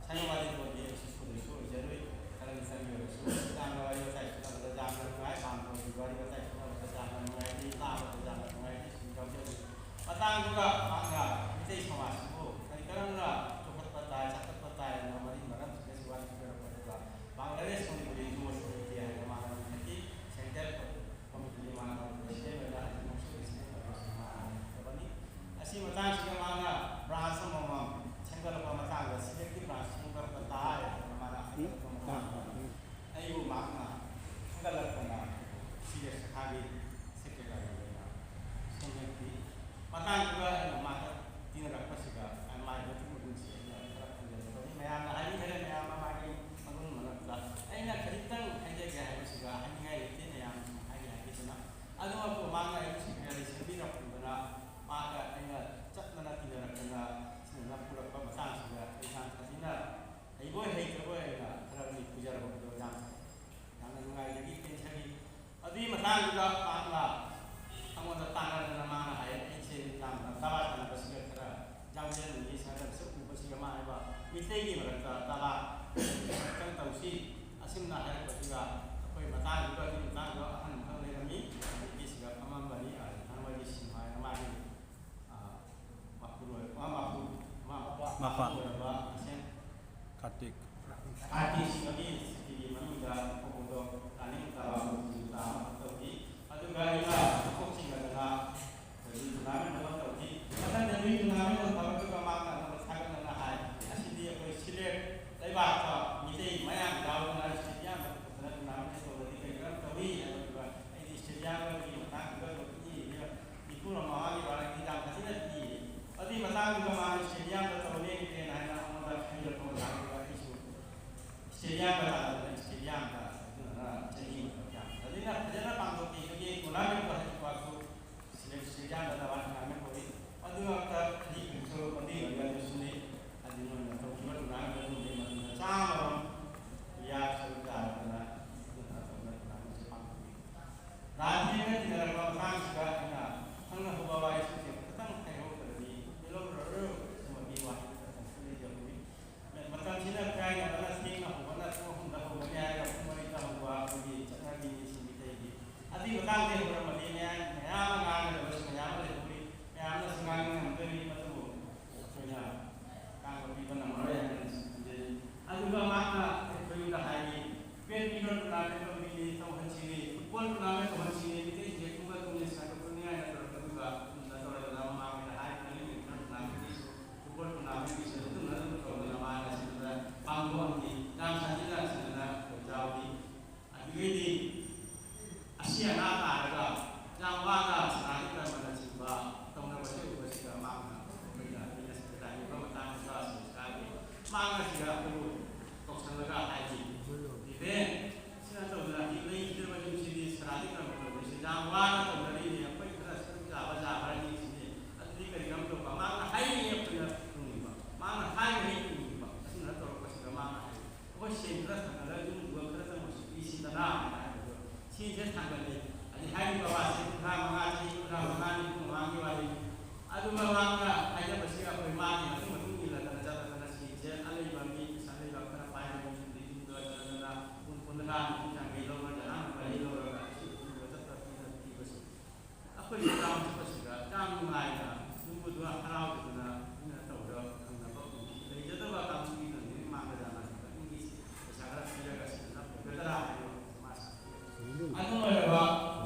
ꯁꯥꯏꯅ ꯋꯥꯔꯤ ꯂꯣꯟꯗꯤ ꯑꯩꯁꯨ ꯁ꯭ꯀꯨꯜꯗꯁꯨ ꯑꯣꯏꯖꯔꯨꯏ꯫ ꯈꯔ ꯈꯤꯇꯪꯒꯤ ꯑꯣꯏꯔꯁꯨ ꯌꯥꯝꯅ ꯋꯥꯔꯤ ꯋꯥꯇꯥꯏ ꯈꯟꯅꯕꯗ ꯌꯥꯝꯅ ꯅꯨꯡꯉꯥꯏ꯫ ꯄꯥꯝꯕꯒꯤ ꯋꯥꯔꯤ ꯋꯥꯇꯥꯏ ꯈꯟꯅꯕꯗ ꯌꯥꯝꯅ ꯅꯨꯡꯉꯥꯏ꯫ ꯃꯤ ꯇꯥꯕꯗ ꯌꯥꯝꯅ ꯅꯨꯡꯉꯥꯏ꯫ ꯃꯤ ꯁꯨꯝ ꯌꯥꯎꯖꯔꯨꯏ꯫ ꯃꯇꯥꯡꯗꯨꯗ ꯃꯍꯥꯛꯅ ꯃꯤꯇꯩ ꯁꯃꯥꯖꯁꯤꯕꯨ ꯀꯔꯤ ꯀꯔꯝꯅ ꯆꯥꯎꯈꯠꯄ ꯇꯥꯏ, ꯆꯥꯎꯈꯠꯄ ꯇꯥꯏ ꯍꯥꯏꯕ ꯃꯔꯤ ꯃꯔꯝꯁꯤꯡꯗꯁꯨ ꯋꯥꯔꯤ ꯈꯟꯅꯔꯛꯄ ꯑꯗꯨꯒ ꯕꯪꯒ꯭ꯂꯥꯗꯦꯁ ꯃꯅꯤꯄꯨꯔꯤ ꯂꯣꯟ ꯁꯣꯏꯗꯦ ꯍꯥꯏꯅ ꯃꯥꯅ ꯍꯥꯏꯈꯤ꯫ ꯁꯦꯟꯇ꯭ꯔꯦꯜ ꯀꯃꯤꯇꯤꯒꯤ ꯃꯥꯅ ꯄ꯭ꯔꯦꯁꯤꯗꯦꯟ ꯑꯣꯏꯅ ꯍꯧꯖꯤꯛꯃꯛꯁꯨ ꯄ꯭ꯔꯦꯁꯤꯗꯦꯟ ꯑꯣꯏꯅ ꯃꯥꯅ ꯍꯥꯏꯔꯛꯄꯅꯤ꯫ ꯑꯁꯤ ꯃꯇꯥꯡꯁꯤꯗ ꯃꯥꯅ ꯕ꯭ꯔꯥꯟꯁ ꯑꯃꯃꯝ ꯁꯦꯝꯒꯠꯂꯛꯄ ꯃꯇꯥꯡꯗ ꯁꯤꯂꯦꯛꯇꯤꯚ ꯕ꯭ꯔꯥꯟꯁ ꯁꯦꯝꯒꯠꯂꯛꯄ ꯇꯥꯏ ꯍꯥꯏꯅ ꯃꯥꯅ ꯍꯥꯏꯒꯠꯂꯛꯄ ꯃꯇꯥꯡꯗ ꯇꯔꯥ ꯈꯤꯇꯪ ꯇꯧꯁꯤ꯫ ꯑꯁꯨꯝꯅ ꯍꯥꯏꯔꯛꯄꯁꯤꯒ ꯑꯩꯈꯣꯏ ꯃꯇꯥꯡꯗꯨꯒ ꯑꯗꯨꯒꯤ ꯃꯇꯥꯡꯗ ꯑꯍꯟ ꯑꯃꯈꯛ ꯂꯩꯔꯝꯃꯤ, ꯅꯨꯄꯤꯁꯤꯒ ꯐꯝꯃꯝꯕꯅꯤ꯫ ꯑꯗꯨꯅ ꯃꯣꯏꯒꯤ ꯁꯤꯟ ꯍꯥꯏꯅ ꯃꯥꯒꯤ, ꯑ, ꯃꯄꯨꯔꯣꯏ-, ꯑ, ꯃꯄꯨ-, ꯃ-, ꯃꯄꯥ꯫ ꯃꯄꯨꯔꯣꯏꯕ ꯃꯁꯦꯟ ꯀꯥꯔꯇꯤꯛ꯫ ꯀꯥꯔꯇꯤꯛꯁꯤꯡ ꯑꯗꯨꯒꯤ ꯁꯨꯇꯤꯒꯤ ꯃꯅꯨꯡꯗ ꯊꯣꯛꯄꯗꯣ ꯇꯥꯅꯤꯡꯗꯕ ꯃꯆꯨ ꯇꯥꯕ ꯇꯧꯈꯤ꯫ ꯑꯗꯨꯒ ꯑꯩꯅ ꯃꯀꯣꯛ ꯆꯤꯡꯅꯗꯅ ꯑꯩꯈꯣꯏꯒꯤ ꯇꯣꯔꯅꯥꯃꯦꯟ ꯑꯃ ꯇꯧꯈꯤ꯫ ꯃꯊꯪꯗ ꯃꯤ ꯇꯣꯔꯅꯥꯃꯦꯟ ꯑꯃ ꯇꯧꯔꯛꯄꯗ ꯃꯥꯅ ꯑꯩꯉꯣꯟꯗ ꯊꯥꯒꯠꯅꯅ ꯍꯥꯏ, "ꯑꯁꯤꯗꯤ ꯑꯩꯈꯣꯏ ꯁꯤꯂꯦꯠ ꯂꯩꯕꯥꯛꯇ ꯃꯤꯇꯩ ꯃꯌꯥꯝ ꯌꯥꯎꯗꯅ ꯏꯁꯇꯦꯗꯤꯌꯝꯗ ꯄꯨꯊꯣꯛꯇꯅ ꯇꯣꯔꯅꯥꯃꯦꯟ ꯇꯧꯕꯗꯤ ꯀꯔꯤ ꯀꯔꯝ ꯇꯧꯏ?" ꯍꯥꯏꯕꯗꯨꯒ ꯑꯩꯗꯤ ꯏꯁꯇꯦꯗꯤꯌꯝꯒꯤ ꯃꯇꯥꯡꯗꯨꯗ ꯅꯤꯐꯨꯔ ꯃꯉꯥꯒꯤ ꯋꯥꯔꯦꯡ ꯍꯤꯗꯥꯛ ꯐꯖꯅ ꯄꯤꯌꯦ꯫ ꯑꯗꯨꯒꯤ ꯃꯇꯥꯡꯗꯨꯗ ꯃꯥꯅ ꯏꯁꯇꯦꯗꯤꯌꯝꯗ ꯇꯧꯔꯦꯅ ꯍꯥꯏꯅ ꯑꯩꯉꯣꯟꯗ ꯍꯥꯏꯕꯤꯔꯛꯄ ꯃꯇꯥꯡꯗꯨꯗ ꯑꯩꯁꯨ ꯏꯁꯇꯦꯗꯤꯌꯝꯗ ꯂꯥꯛꯑꯒ ꯏꯁꯇꯦꯗꯤꯌꯝꯗ ꯑꯗꯨꯅ ꯆꯍꯤ ꯑꯃꯈꯛ ꯌꯥꯝ ꯐꯖꯅ, ꯐꯖꯅ ꯄꯥꯡꯊꯣꯛꯈꯤ꯫ ꯑꯗꯨꯒꯤ ꯇꯣꯔꯅꯥꯃꯦꯟꯗꯣ ꯍꯧꯖꯤꯛ ꯐꯥꯎꯁꯨ ꯁꯤꯂꯦꯛ ꯏꯁꯇꯦꯗꯤꯌꯝꯗ ꯇꯧꯔꯅꯤ ꯍꯥꯏꯅ ꯀꯧꯏ꯫ ꯑꯗꯨ ꯉꯥꯛꯇ ꯑꯅꯤ ꯀꯨꯟꯁꯨ ꯃꯇꯦꯡ ꯑꯣꯏꯕ ꯑꯗꯨꯁꯨꯅꯤ꯫ ꯍꯥꯏꯗꯤ ꯅꯣꯏꯅ ꯇꯧꯈꯤꯕ ꯇꯣꯔꯅꯥꯃꯦꯟ ꯑꯗꯨꯒꯤ ꯃꯅꯨꯡꯗ ꯆꯥꯝꯃꯔꯣꯝ ꯔꯤꯌꯥ ꯁꯔꯨꯛ ꯌꯥꯔꯗꯅ ꯑꯗꯨꯅ ꯇꯧꯅ ꯇꯣꯔꯅꯥꯃꯦꯟꯁꯦ ꯄꯥꯡꯊꯣꯛꯏ꯫ ꯂꯥꯟ ꯌꯦꯡꯅ ꯇꯤꯟꯅꯔꯛꯄ ꯃꯇꯥꯡꯁꯤꯗ ꯑꯩꯅ ꯈꯪꯅꯍꯧꯕ ꯋꯥꯔꯤꯁꯤꯡꯁꯦ ꯈꯤꯇꯪ ꯍꯥꯏꯍꯧꯗ꯭ꯔꯗꯤ ꯄꯦꯜꯂꯝꯃꯔꯣꯏ꯫ ꯁꯤꯃꯗꯤ ꯋꯥꯍꯩ ꯈꯔ ꯊꯝꯖꯤꯜꯂꯤꯖꯕꯅꯤ꯫ ꯃꯇꯝꯁꯤꯅ ꯀꯥꯏꯅꯕꯅ ꯊꯦꯡꯅ ꯍꯧꯕꯅ ꯄꯨꯡ ꯑꯍꯨꯝꯗ ꯍꯧꯒꯅꯤ ꯍꯥꯏꯔꯒ ꯄꯨꯡ ꯃꯔꯤꯗ ꯍꯧꯕ ꯑꯩꯈꯣꯏꯒꯤ ꯆꯠꯅꯕꯤꯅꯤ ꯁꯤ ꯃꯤꯇꯩꯒꯤ꯫ ꯑꯗꯨꯒꯤ ꯃꯇꯥꯡꯗ ꯍꯧꯔꯝꯃꯗꯤ ꯃꯌꯥꯝ, ꯃꯌꯥꯝ ꯑꯃ ꯉꯥꯡꯒꯗꯕꯁꯨ ꯃꯌꯥꯝ ꯑꯃ ꯂꯩꯍꯧꯔꯤ, ꯃꯌꯥꯝꯅꯁꯨ ꯉꯥꯡꯅꯤꯡꯉꯝꯗꯣꯏꯅꯤ, ꯑꯗꯨꯕꯨ ꯑꯩꯈꯣꯏꯅ ꯑꯀꯥꯡꯕ ꯄꯤꯕ ꯉꯝꯃꯔꯣꯏ ꯍꯥꯏꯅ ꯈꯟꯖꯩ꯫ ꯑꯗꯨꯒ ꯃꯍꯥꯛꯅ ꯑꯩꯈꯣꯏꯗ ꯍꯥꯏꯔꯤ, "ꯕꯦꯠꯃꯤꯟꯇꯟ ꯇꯣꯔꯅꯥꯃꯦꯟ ꯇꯧꯍꯟꯁꯤꯅꯤ, ꯐꯨꯠꯕꯣꯜ ꯇꯣꯔꯅꯥꯃꯦꯟ ꯇꯧꯍꯟꯁꯤꯅꯤ, ꯃꯤꯇꯩꯁꯤꯡꯁꯦ ꯈꯨꯡꯒꯪ ꯈꯨꯡꯒꯪ ꯁꯥꯟꯅꯊꯣꯛꯄꯅꯤ" ꯍꯥꯏꯅ ꯇꯧꯔꯛꯄꯗꯨꯒ ꯑꯗꯨꯝꯅ ꯇꯧꯔꯗꯅ ꯃꯃꯥꯡꯗ ꯍꯥꯏꯔꯤꯕ ꯕꯦꯠꯃꯤꯟꯇꯟ ꯇꯣꯔꯅꯥꯃꯦꯟꯒꯤꯁꯨ, ꯐꯨꯠꯕꯣꯜ ꯇꯣꯔꯅꯥꯃꯦꯟꯒꯤꯁꯨ ꯑꯗꯨꯝꯅ ꯑꯗꯨꯝ ꯇꯧꯗꯅ ꯃꯥꯅ ꯁꯤꯗ ꯄꯥꯡꯊꯣꯛꯑꯝꯃꯤ꯫ ꯌꯥꯝ ꯁꯥꯊꯤꯅ ꯁꯤꯗꯅ ꯑꯩꯈꯣꯏ ꯌꯥꯎꯈꯤ꯫ ꯑꯗꯨꯗꯩꯗꯤ ꯑꯁꯤ ꯑꯅꯥ ꯇꯥꯔꯒ ꯌꯥꯝ ꯋꯥꯅ ꯁꯅꯥꯒꯤ ꯀꯔꯃꯅꯆꯤꯡꯕ ꯇꯧꯅꯕꯁꯦ ꯎꯕꯁꯤꯗ ꯃꯥꯅ ꯑꯩꯈꯣꯏꯅ ꯑꯩꯅ ꯁꯤꯗ ꯂꯥꯛꯏꯕ ꯃꯇꯥꯡꯗ ꯁꯤꯗ ꯃꯥꯅ ꯁꯤꯗ ꯑꯩꯈꯣꯏꯕꯨ ꯀꯧꯁꯜꯂꯒ ꯍꯥꯏꯈꯤ, "ꯏꯕꯦꯟ, ꯁꯤꯅ ꯇꯧꯗꯅ ꯍꯧꯖꯤꯛ ꯂꯩꯈꯤꯗ꯭ꯔꯕ ꯌꯨꯝꯁꯤꯗꯤ ꯁꯅꯥꯒꯤ ꯀꯔꯃ ꯇꯧꯕꯁꯤ ꯌꯥꯝ ꯋꯥꯅ ꯇꯧꯅꯔꯤꯅꯦ, ꯑꯩꯈꯣꯏ ꯈꯔ ꯁꯔꯨꯛ ꯆꯥꯕ ꯌꯥꯕ꯭ꯔꯥ ꯌꯦꯡꯁꯤꯅꯦ꯫ ꯑꯗꯨꯗꯤ ꯀꯔꯤ ꯀꯔꯝ ꯇꯧꯕ?" ꯃꯥꯅ ꯍꯥꯏꯔꯤꯉꯩ ꯑꯩꯈꯣꯏꯅ ꯈꯪꯅꯤꯡꯕ, ꯃꯥꯅ ꯍꯥꯏꯔꯤꯉꯩ ꯈꯪꯅꯤꯡꯕ꯫ ꯑꯁꯨꯝꯅ ꯇꯧꯔꯛꯄꯁꯤꯗ ꯃꯥꯅ ꯍꯥꯏ, "ꯑꯩꯈꯣꯏ ꯁꯦꯟ ꯈꯔ ꯊꯥꯡꯒꯠꯂꯒ ꯌꯨꯝꯗꯨꯒ ꯈꯔ ꯆꯪꯕꯁꯨ ꯄꯤꯁꯤꯗꯅ" ꯍꯥꯏꯕꯗꯣ, ꯁꯦꯟꯁꯦ ꯊꯥꯡꯒꯠꯂꯤ꯫ ꯑꯗꯩ ꯍꯥꯏꯔꯤꯕ ꯋꯥꯁꯦ ꯀꯨꯟꯊ꯭ꯔꯥ ꯃꯉꯥ, ꯆꯍꯤ ꯀꯨꯟꯊ꯭ꯔꯥ ꯃꯉꯥ, ꯅꯤꯐꯨ ꯃꯃꯥꯡꯒꯤ ꯋꯥꯔꯤꯅꯤ꯫ ꯑꯗꯨ ꯃꯃꯥꯡꯗ ꯍꯥꯏꯅꯕꯁꯤꯒ ꯑꯩꯈꯣꯏ ꯃꯥꯒꯤ ꯃꯇꯨꯡ ꯃꯇꯨꯡ ꯏꯜꯂꯗꯅ ꯆꯠꯂꯗꯅ ꯁꯦꯟꯁꯦ ꯑꯂꯩꯕ ꯃꯤ ꯂꯥꯟ ꯈꯣꯡꯖꯪ ꯀꯩ ꯂꯧꯔꯒ, ꯂꯥꯟ ꯄꯔꯤ ꯂꯧꯔꯒ ꯑꯁꯤ ꯄꯨꯔꯒ ꯆꯠꯄ ꯄꯤꯅ ꯄꯤꯕꯁꯦ, ꯑꯩꯈꯣꯏꯁꯨ ꯇꯥꯎꯟ ꯆꯠꯄꯁꯤꯗ ꯌꯥꯝ ꯅꯨꯡꯉꯥꯏꯅ, ꯅꯨꯡꯕꯨ ꯍꯔꯥꯎꯗꯅ ꯃꯤꯅ ꯇꯧꯔꯒ ꯐꯪꯅꯕ ꯎꯈꯤ꯫ ꯂꯩꯖꯗꯕ ꯀꯥꯡꯕꯨꯒꯤꯗꯨꯅ ꯃꯤꯃꯥꯡꯗ ꯌꯥꯝꯅ ꯄꯨꯛꯅꯤꯡꯒꯤ ꯄꯩꯁꯥ ꯈꯔ ꯄꯤꯔꯒ ꯁꯤꯗꯅ ꯐꯒꯗ꯭ꯔꯥ ꯍꯥꯏꯕ ꯃꯥ ꯁꯥꯈꯤ꯫ ꯑꯗꯨꯝ ꯑꯣꯏꯔꯕ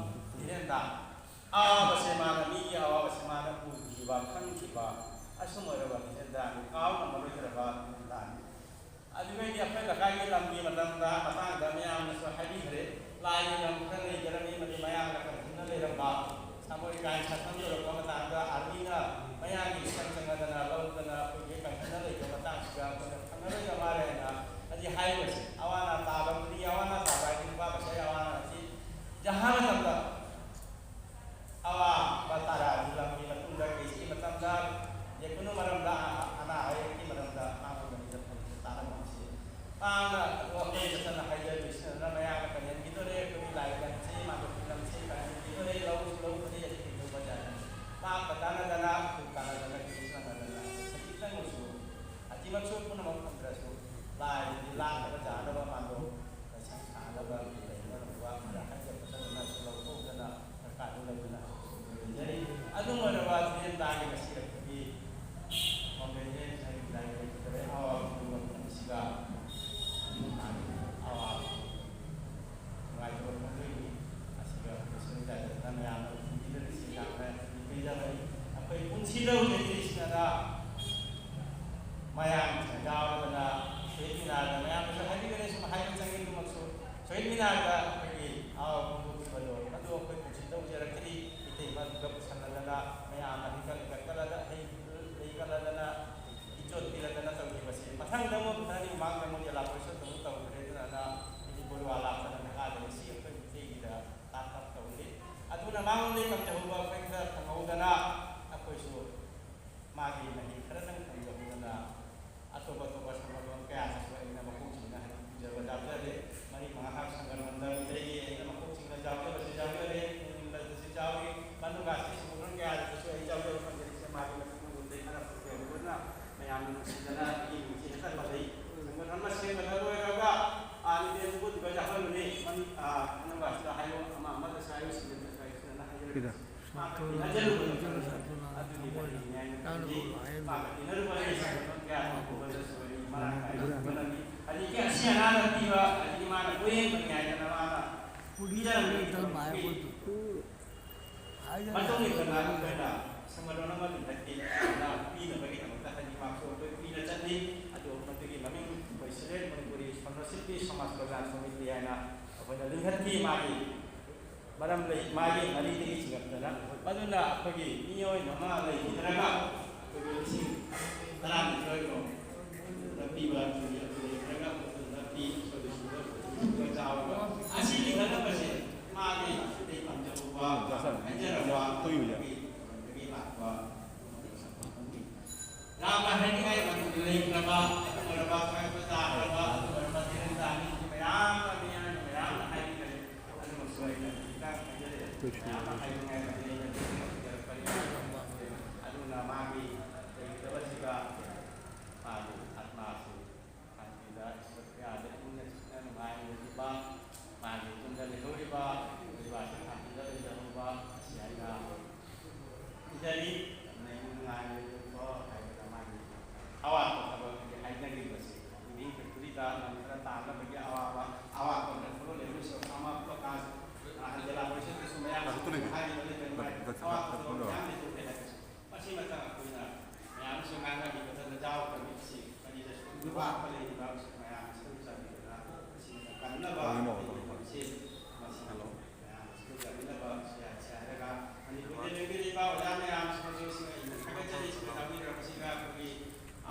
ꯏꯔꯦꯟꯗ ꯑꯋꯥꯕꯁꯦ ꯃꯥꯅ, ꯃꯤꯒꯤ ꯑꯋꯥꯕꯁꯦ ꯃꯥꯅ ꯎꯈꯤꯕ, ꯈꯪꯈꯤꯕ, ꯑꯁꯨꯝ ꯑꯣꯏꯔꯕ ꯏꯔꯦꯟꯗꯅꯤ, ꯀꯥꯎ ꯉꯝꯃꯔꯣꯏꯗ꯭ꯔꯕ ꯏꯔꯦꯟꯗꯅꯤ꯫ ꯑꯗꯨꯒꯩꯗꯤ ꯑꯩꯈꯣꯏ ꯂꯩꯀꯥꯏꯒꯤ ꯂꯝꯒꯤ ꯃꯇꯝꯗ, ꯃꯇꯥꯡꯗ ꯃꯌꯥꯝꯅꯁꯨ ꯍꯥꯏꯕꯤꯈ꯭ꯔꯦ꯫ ꯂꯥꯏꯒꯤ ꯂꯝ ꯈꯔ ꯂꯩꯖꯔꯝꯃꯤ, ꯃꯗꯨ ꯃꯌꯥꯝꯅ ꯀꯟꯁꯤꯟꯅ ꯂꯩꯔꯝꯕ꯫ ꯁꯥꯃꯣꯏ ꯀꯥꯏꯟ ꯁꯥꯁꯟ ꯇꯧꯔꯛꯄ ꯃꯇꯥꯡꯗ ꯑꯥꯔꯃꯤꯅ ꯃꯌꯥꯝꯒꯤ ꯏꯁꯪ ꯆꯪꯅꯗꯅ ꯂꯧꯗꯅ ꯑꯩꯈꯣꯏꯒꯤ ꯀꯟꯁꯤꯟꯅ ꯂꯩꯕ ꯃꯇꯥꯡꯁꯤꯗ ꯑꯩꯈꯣꯏꯅ ꯈꯪꯅꯔꯣꯏꯗ ꯃꯥꯜꯂꯦ ꯍꯥꯏꯅ ꯍꯧꯖꯤꯛ ꯍꯥꯏꯔꯤꯕꯁꯦ꯫ ꯑꯋꯥ ꯑꯅꯥ ꯇꯥꯕ ꯈꯨꯗꯤꯡꯒꯤ ꯑꯋꯥ ꯑꯅꯥ ꯇꯥꯕ ꯍꯥꯏꯗꯤ ꯅꯨꯄꯥ ꯃꯆꯥꯒꯤ ꯑꯋꯥ ꯑꯅꯥ ꯑꯁꯤ ꯖꯍꯥ ꯃꯇꯝꯗ ꯑꯋꯥꯕ ꯇꯥꯔꯛꯑꯗꯤ ꯂꯝꯒꯤ ꯃꯇꯨꯡꯗ ꯀꯩꯁꯤ ꯃꯇꯝꯗ ꯌꯦꯛꯄꯅ ꯃꯔꯝꯗ ꯑꯅꯥ ꯑꯌꯦꯛꯀꯤ ꯃꯔꯝꯗ ꯃꯥꯡꯂꯣꯝꯗ ꯃꯤꯗ ꯐꯪꯕ ꯇꯥꯔꯝꯕꯁꯤ ꯃꯥꯡꯅ ꯑꯗꯣ ꯑꯩꯈꯣꯏ ꯃꯁꯥꯅ ꯍꯥꯏꯖꯔꯤꯕꯁꯤꯅ ꯃꯌꯥꯝꯅ ꯀꯟꯍꯟꯈꯤꯗꯣꯔꯦ꯫ ꯑꯩꯈꯣꯏꯒꯤ ꯂꯥꯏ ꯂꯝꯁꯤ ꯃꯥꯡꯗꯣꯛꯄꯤ ꯂꯝꯁꯤ ꯀꯟꯍꯟꯈꯤꯗꯣꯔꯦ꯫ ꯂꯧꯁꯨ ꯂꯧꯕꯗꯤ ꯑꯗꯨꯝ ꯀꯩꯗꯧꯕ ꯌꯥꯏ꯫ ꯃꯥ ꯇꯥꯟꯅꯗꯅ ꯑꯩꯈꯣꯏ ꯇꯥꯟꯅꯗꯅ ꯀꯩꯁꯤ ꯇꯥꯟꯅꯗꯅ ꯈꯖꯤꯛꯇꯪ ꯑꯣꯏꯁꯨ ꯑꯁꯤꯃꯛꯁꯨ ꯄꯨꯝꯅꯃꯛ ꯐꯪꯗ꯭ꯔꯁꯨ ꯂꯥꯏꯒꯤ ꯂꯥꯛꯅꯕ ꯆꯥꯅꯕ ꯃꯥꯡꯗꯣꯛ ꯁꯥꯅꯕ ꯂꯩꯅꯅꯕ ꯈꯔ ꯍꯥꯏꯖꯕ ꯆꯠꯇꯅ ꯂꯧꯊꯣꯛꯇꯅ ꯗꯔꯀꯥꯔꯗꯨ ꯂꯩꯕꯅ ꯂꯩꯖꯔꯤ꯫ ꯑꯗꯨꯝ ꯑꯣꯏꯔꯕ ꯇꯨꯔꯦꯟ ꯇꯥꯒꯤ ꯉꯁꯤ ꯑꯩꯈꯣꯏꯒꯤ ꯃꯣꯃꯦꯟ ꯍꯥꯏꯔꯤꯕ ꯂꯥꯏꯔꯤꯛ ꯂꯩꯇꯔꯦ꯫ ꯑꯋꯥꯕ ꯄꯨꯝꯅꯃꯛ ꯑꯁꯤꯒ ꯑꯋꯥꯕ ꯅꯨꯡꯉꯥꯏꯇꯕ ꯐꯣꯡꯗꯣꯛꯏ꯫ ꯑꯁꯤꯒ ꯑꯩꯈꯣꯏ ꯁꯣꯏꯗꯥꯗꯅ ꯃꯌꯥꯝꯅ ꯎꯕꯤꯗ꯭ꯔꯤꯁꯤ ꯌꯥꯝꯅ ꯄꯦꯟꯖꯕꯅꯤ꯫ ꯑꯩꯈꯣꯏ ꯄꯨꯟꯁꯤꯗ ꯎꯖꯗ꯭ꯔꯤꯁꯤꯅ ꯃꯌꯥꯝ ꯌꯥꯎꯔꯗꯅ ꯍꯟꯖꯤꯜꯂꯨꯕ ꯅꯠꯇꯕꯅꯤꯅ ꯑꯗꯨꯒꯤ ꯃꯔꯤꯅꯤ ꯍꯥꯏꯅ ꯈꯟꯖꯩ꯫ ꯄꯥꯛꯀ ꯇꯤꯟꯅꯔꯨꯕ ꯑꯩ ꯁꯪꯒ ꯀꯌꯥ ꯊꯣꯛꯄꯗꯁꯨ ꯋꯥꯔꯤ ꯃꯔꯥꯡ ꯀꯥꯏꯅ ꯊꯣꯛꯂꯝꯃꯤ꯫ ꯑꯗꯒꯤ ꯑꯁꯤ ꯑꯅꯥꯗ ꯄꯤꯕ, ꯑꯗꯒꯤ ꯃꯥꯅ ꯀꯣꯏꯌꯦꯡꯕꯅꯤ ꯍꯥꯏꯗꯅ ꯃꯥꯅ ꯄꯤꯖꯔꯝꯃꯤ꯫ ꯃꯇꯨꯡ ꯏꯟꯅ ꯑꯩꯈꯣꯏꯅ ꯁꯪꯒ ꯂꯣꯟ ꯑꯃ ꯂꯤꯡꯈꯠꯀꯦ ꯍꯥꯏꯅ ꯄꯤꯅꯕꯒꯤꯗꯃꯛꯇ ꯍꯥꯏꯗꯤ ꯃꯥꯁꯨ ꯑꯩꯈꯣꯏ ꯄꯤꯅ ꯆꯠꯂꯤ꯫ ꯑꯗꯨ ꯃꯗꯨꯒꯤ ꯃꯃꯤꯡ ꯑꯩꯈꯣꯏ ꯁꯤꯂꯦꯠ ꯃꯅꯤꯄꯨꯔꯤ ꯐꯥꯎꯟꯗꯔꯁꯤꯞꯀꯤ ꯁꯃꯥꯖ ꯀꯜꯌꯥꯟ ꯁꯃꯤꯇꯤ ꯍꯥꯏꯅ ꯑꯩꯈꯣꯏꯅ ꯂꯤꯡꯈꯠꯈꯤ꯫ ꯃꯥꯒꯤ ꯃꯔꯝ ꯂꯩ, ꯃꯥꯒꯤ ꯃꯔꯤꯗꯒꯤ ꯆꯤꯡꯉꯛꯇꯅ꯫ ꯃꯗꯨꯅ ꯑꯩꯈꯣꯏꯒꯤ ꯃꯤꯑꯣꯏ ꯃꯉꯥ ꯂꯩꯈꯤꯗ꯭ꯔꯒ ꯑꯩꯈꯣꯏꯒꯤ ꯂꯤꯁꯤꯡ ꯇꯔꯥꯅꯤꯊꯣꯏ ꯐꯥꯎ ꯄꯤꯕ ꯑꯗꯨ ꯂꯩꯈꯤꯗ꯭ꯔꯒ ꯃꯗꯨꯅ ꯄꯤ꯫ ꯑꯁꯤ ꯂꯤꯡꯈꯠꯅꯕꯁꯦ ꯃꯥꯒꯤ ꯑꯁꯤꯗꯩ ꯇꯝꯖꯍꯧꯕ, ꯍꯥꯏꯖꯔꯕ ꯑꯩꯈꯣꯏꯒꯤ ꯂꯥꯛꯄ ꯌꯥꯝꯅ ꯍꯥꯏꯅꯤꯡꯉꯥꯏ ꯃꯗꯨꯗ ꯂꯩꯈ꯭ꯔꯕ, ꯑꯗꯨ ꯑꯣꯏꯔꯕ ꯈꯥꯏꯕ ꯇꯥꯈ꯭ꯔꯕ, ꯑꯗꯨ ꯑꯣꯏꯔꯕ ꯇꯤꯔꯟ ꯇꯥꯅꯤ, ꯃꯌꯥꯝ ꯑꯃ, ꯃꯌꯥꯝ ꯑꯃ ꯍꯥꯏꯅꯤꯡꯉꯥꯏ꯫ ꯑꯗꯨꯃꯛꯁꯨ ꯑꯩꯅ ꯈꯤꯇꯪ ꯍꯥꯏꯖꯔꯛꯑꯦ꯫ ꯃꯌꯥꯝ ꯑꯃ ꯍꯥꯏꯅꯤꯡꯉꯥꯏ ꯃꯗꯨꯗ ꯑꯩꯅ ꯊꯝꯖꯔꯛꯄꯅꯤ꯫ ꯑꯗꯨꯅ ꯃꯥꯒꯤ ꯂꯩꯒꯗꯕꯁꯤꯒ ꯃꯥꯒꯤ ꯑꯥꯠꯃꯥꯁꯤ ꯁꯥꯟꯇꯤꯗ ꯏꯁꯣꯔ ꯀꯌꯥꯗ ꯏꯪꯅ ꯆꯤꯛꯅ ꯅꯨꯡꯉꯥꯏꯅ ꯂꯩꯕ, ꯃꯥꯒꯤ ꯌꯨꯝꯗ ꯂꯩꯍꯧꯔꯤꯕ ꯂꯩꯕꯥꯛꯀꯤ ꯁꯥꯟꯇꯤꯗ ꯂꯩꯖꯍꯧꯕ ꯑꯁꯤ ꯑꯩꯅ ꯄꯤꯖꯔꯤ꯫ ꯅꯨꯡꯉꯥꯏꯅ ꯂꯩꯕ ꯍꯥꯏꯕꯗ ꯃꯥꯒꯤ ꯑꯋꯥꯠꯄ ꯊꯕꯛ ꯍꯥꯏꯗꯤ ꯍꯥꯏꯅꯈꯤꯕꯁꯦ, ꯃꯤ ꯐꯦꯛꯇꯔꯤꯗ ꯂꯝ ꯈꯔ ꯇꯥꯅꯕꯒꯤ ꯑꯋꯥꯕ, ꯑꯋꯥꯠꯄ ꯈꯔ ꯊꯕꯛ ꯂꯩꯕꯁꯨ ꯑꯃ ꯄ꯭ꯔꯀꯥꯁ, ꯑ, ꯖꯤꯂꯥ ꯄꯔꯤꯁꯠꯇꯁꯨ ꯃꯌꯥꯝ ꯍꯥꯏꯔꯤꯕ ꯂꯩꯇꯅ ꯑꯋꯥꯠꯄ ꯊꯕꯛ ꯃꯌꯥꯝ ꯂꯩꯊꯣꯛꯈ꯭ꯔꯦ ꯍꯥꯏꯕꯁꯦ꯫ ꯃꯁꯤꯃꯇꯪ ꯑꯩꯈꯣꯏꯅ ꯃꯌꯥꯝꯁꯨ ꯉꯥꯡꯅꯕꯤꯕꯗ ꯅꯖꯥꯎ ꯀꯃꯤꯇꯤꯁꯤ ꯃꯅꯤꯗꯁꯨ ꯅꯨꯄꯥ ꯑꯃ ꯂꯩꯔꯤꯕ ꯃꯌꯥꯝꯁꯤꯕꯨ ꯆꯥꯟꯕꯤꯗꯨꯅ ꯃꯁꯤꯃꯇ ꯀꯟꯅꯕ ꯇꯧꯁꯤ꯫ ꯃꯁꯤ ꯃꯌꯥꯝꯁꯤꯕꯨ ꯆꯥꯟꯕꯤꯅꯕ ꯁꯤ ꯍꯥꯏꯔꯒ ꯃꯅꯤꯄꯨꯔꯗ ꯂꯩꯕꯤꯔꯤꯕ ꯑꯣꯖꯥ ꯃꯌꯥꯝꯁꯤꯡꯁꯨ ꯊꯥꯒꯠꯆꯔꯤ꯫ ꯁꯤꯗ ꯌꯥꯎꯕꯤꯔꯛꯄꯁꯤꯒ ꯑꯩꯈꯣꯏꯒꯤ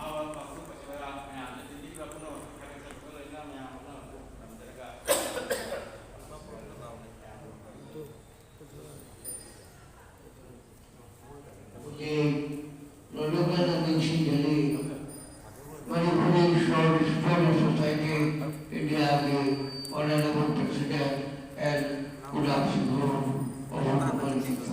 ꯑꯋꯥꯕ ꯐꯣꯡꯗꯣꯛꯄꯁꯤꯗ ꯃꯌꯥꯝꯗ ꯇꯤꯟꯕꯤꯔꯤꯕ ꯄꯨꯝꯅꯃꯛ ꯊꯥꯒꯠꯆꯕꯒ ꯂꯣꯏꯅꯅ ꯃꯌꯥꯝ ꯄꯨꯝꯅꯃꯛꯄꯨ ꯊꯝꯖꯔꯒ ꯍꯧꯖꯤꯛ ꯂꯣꯏꯅꯃꯛꯅ ꯅꯤꯡꯁꯤꯡꯖꯔꯤ, ꯃꯅꯤꯄꯨꯔꯤ ꯁꯣꯔ ꯁꯣꯔ ꯁꯣꯁꯥꯏꯇꯤ ꯏꯟꯗꯤꯌꯥꯒꯤ honourable president N Gulap Singha of Manipur.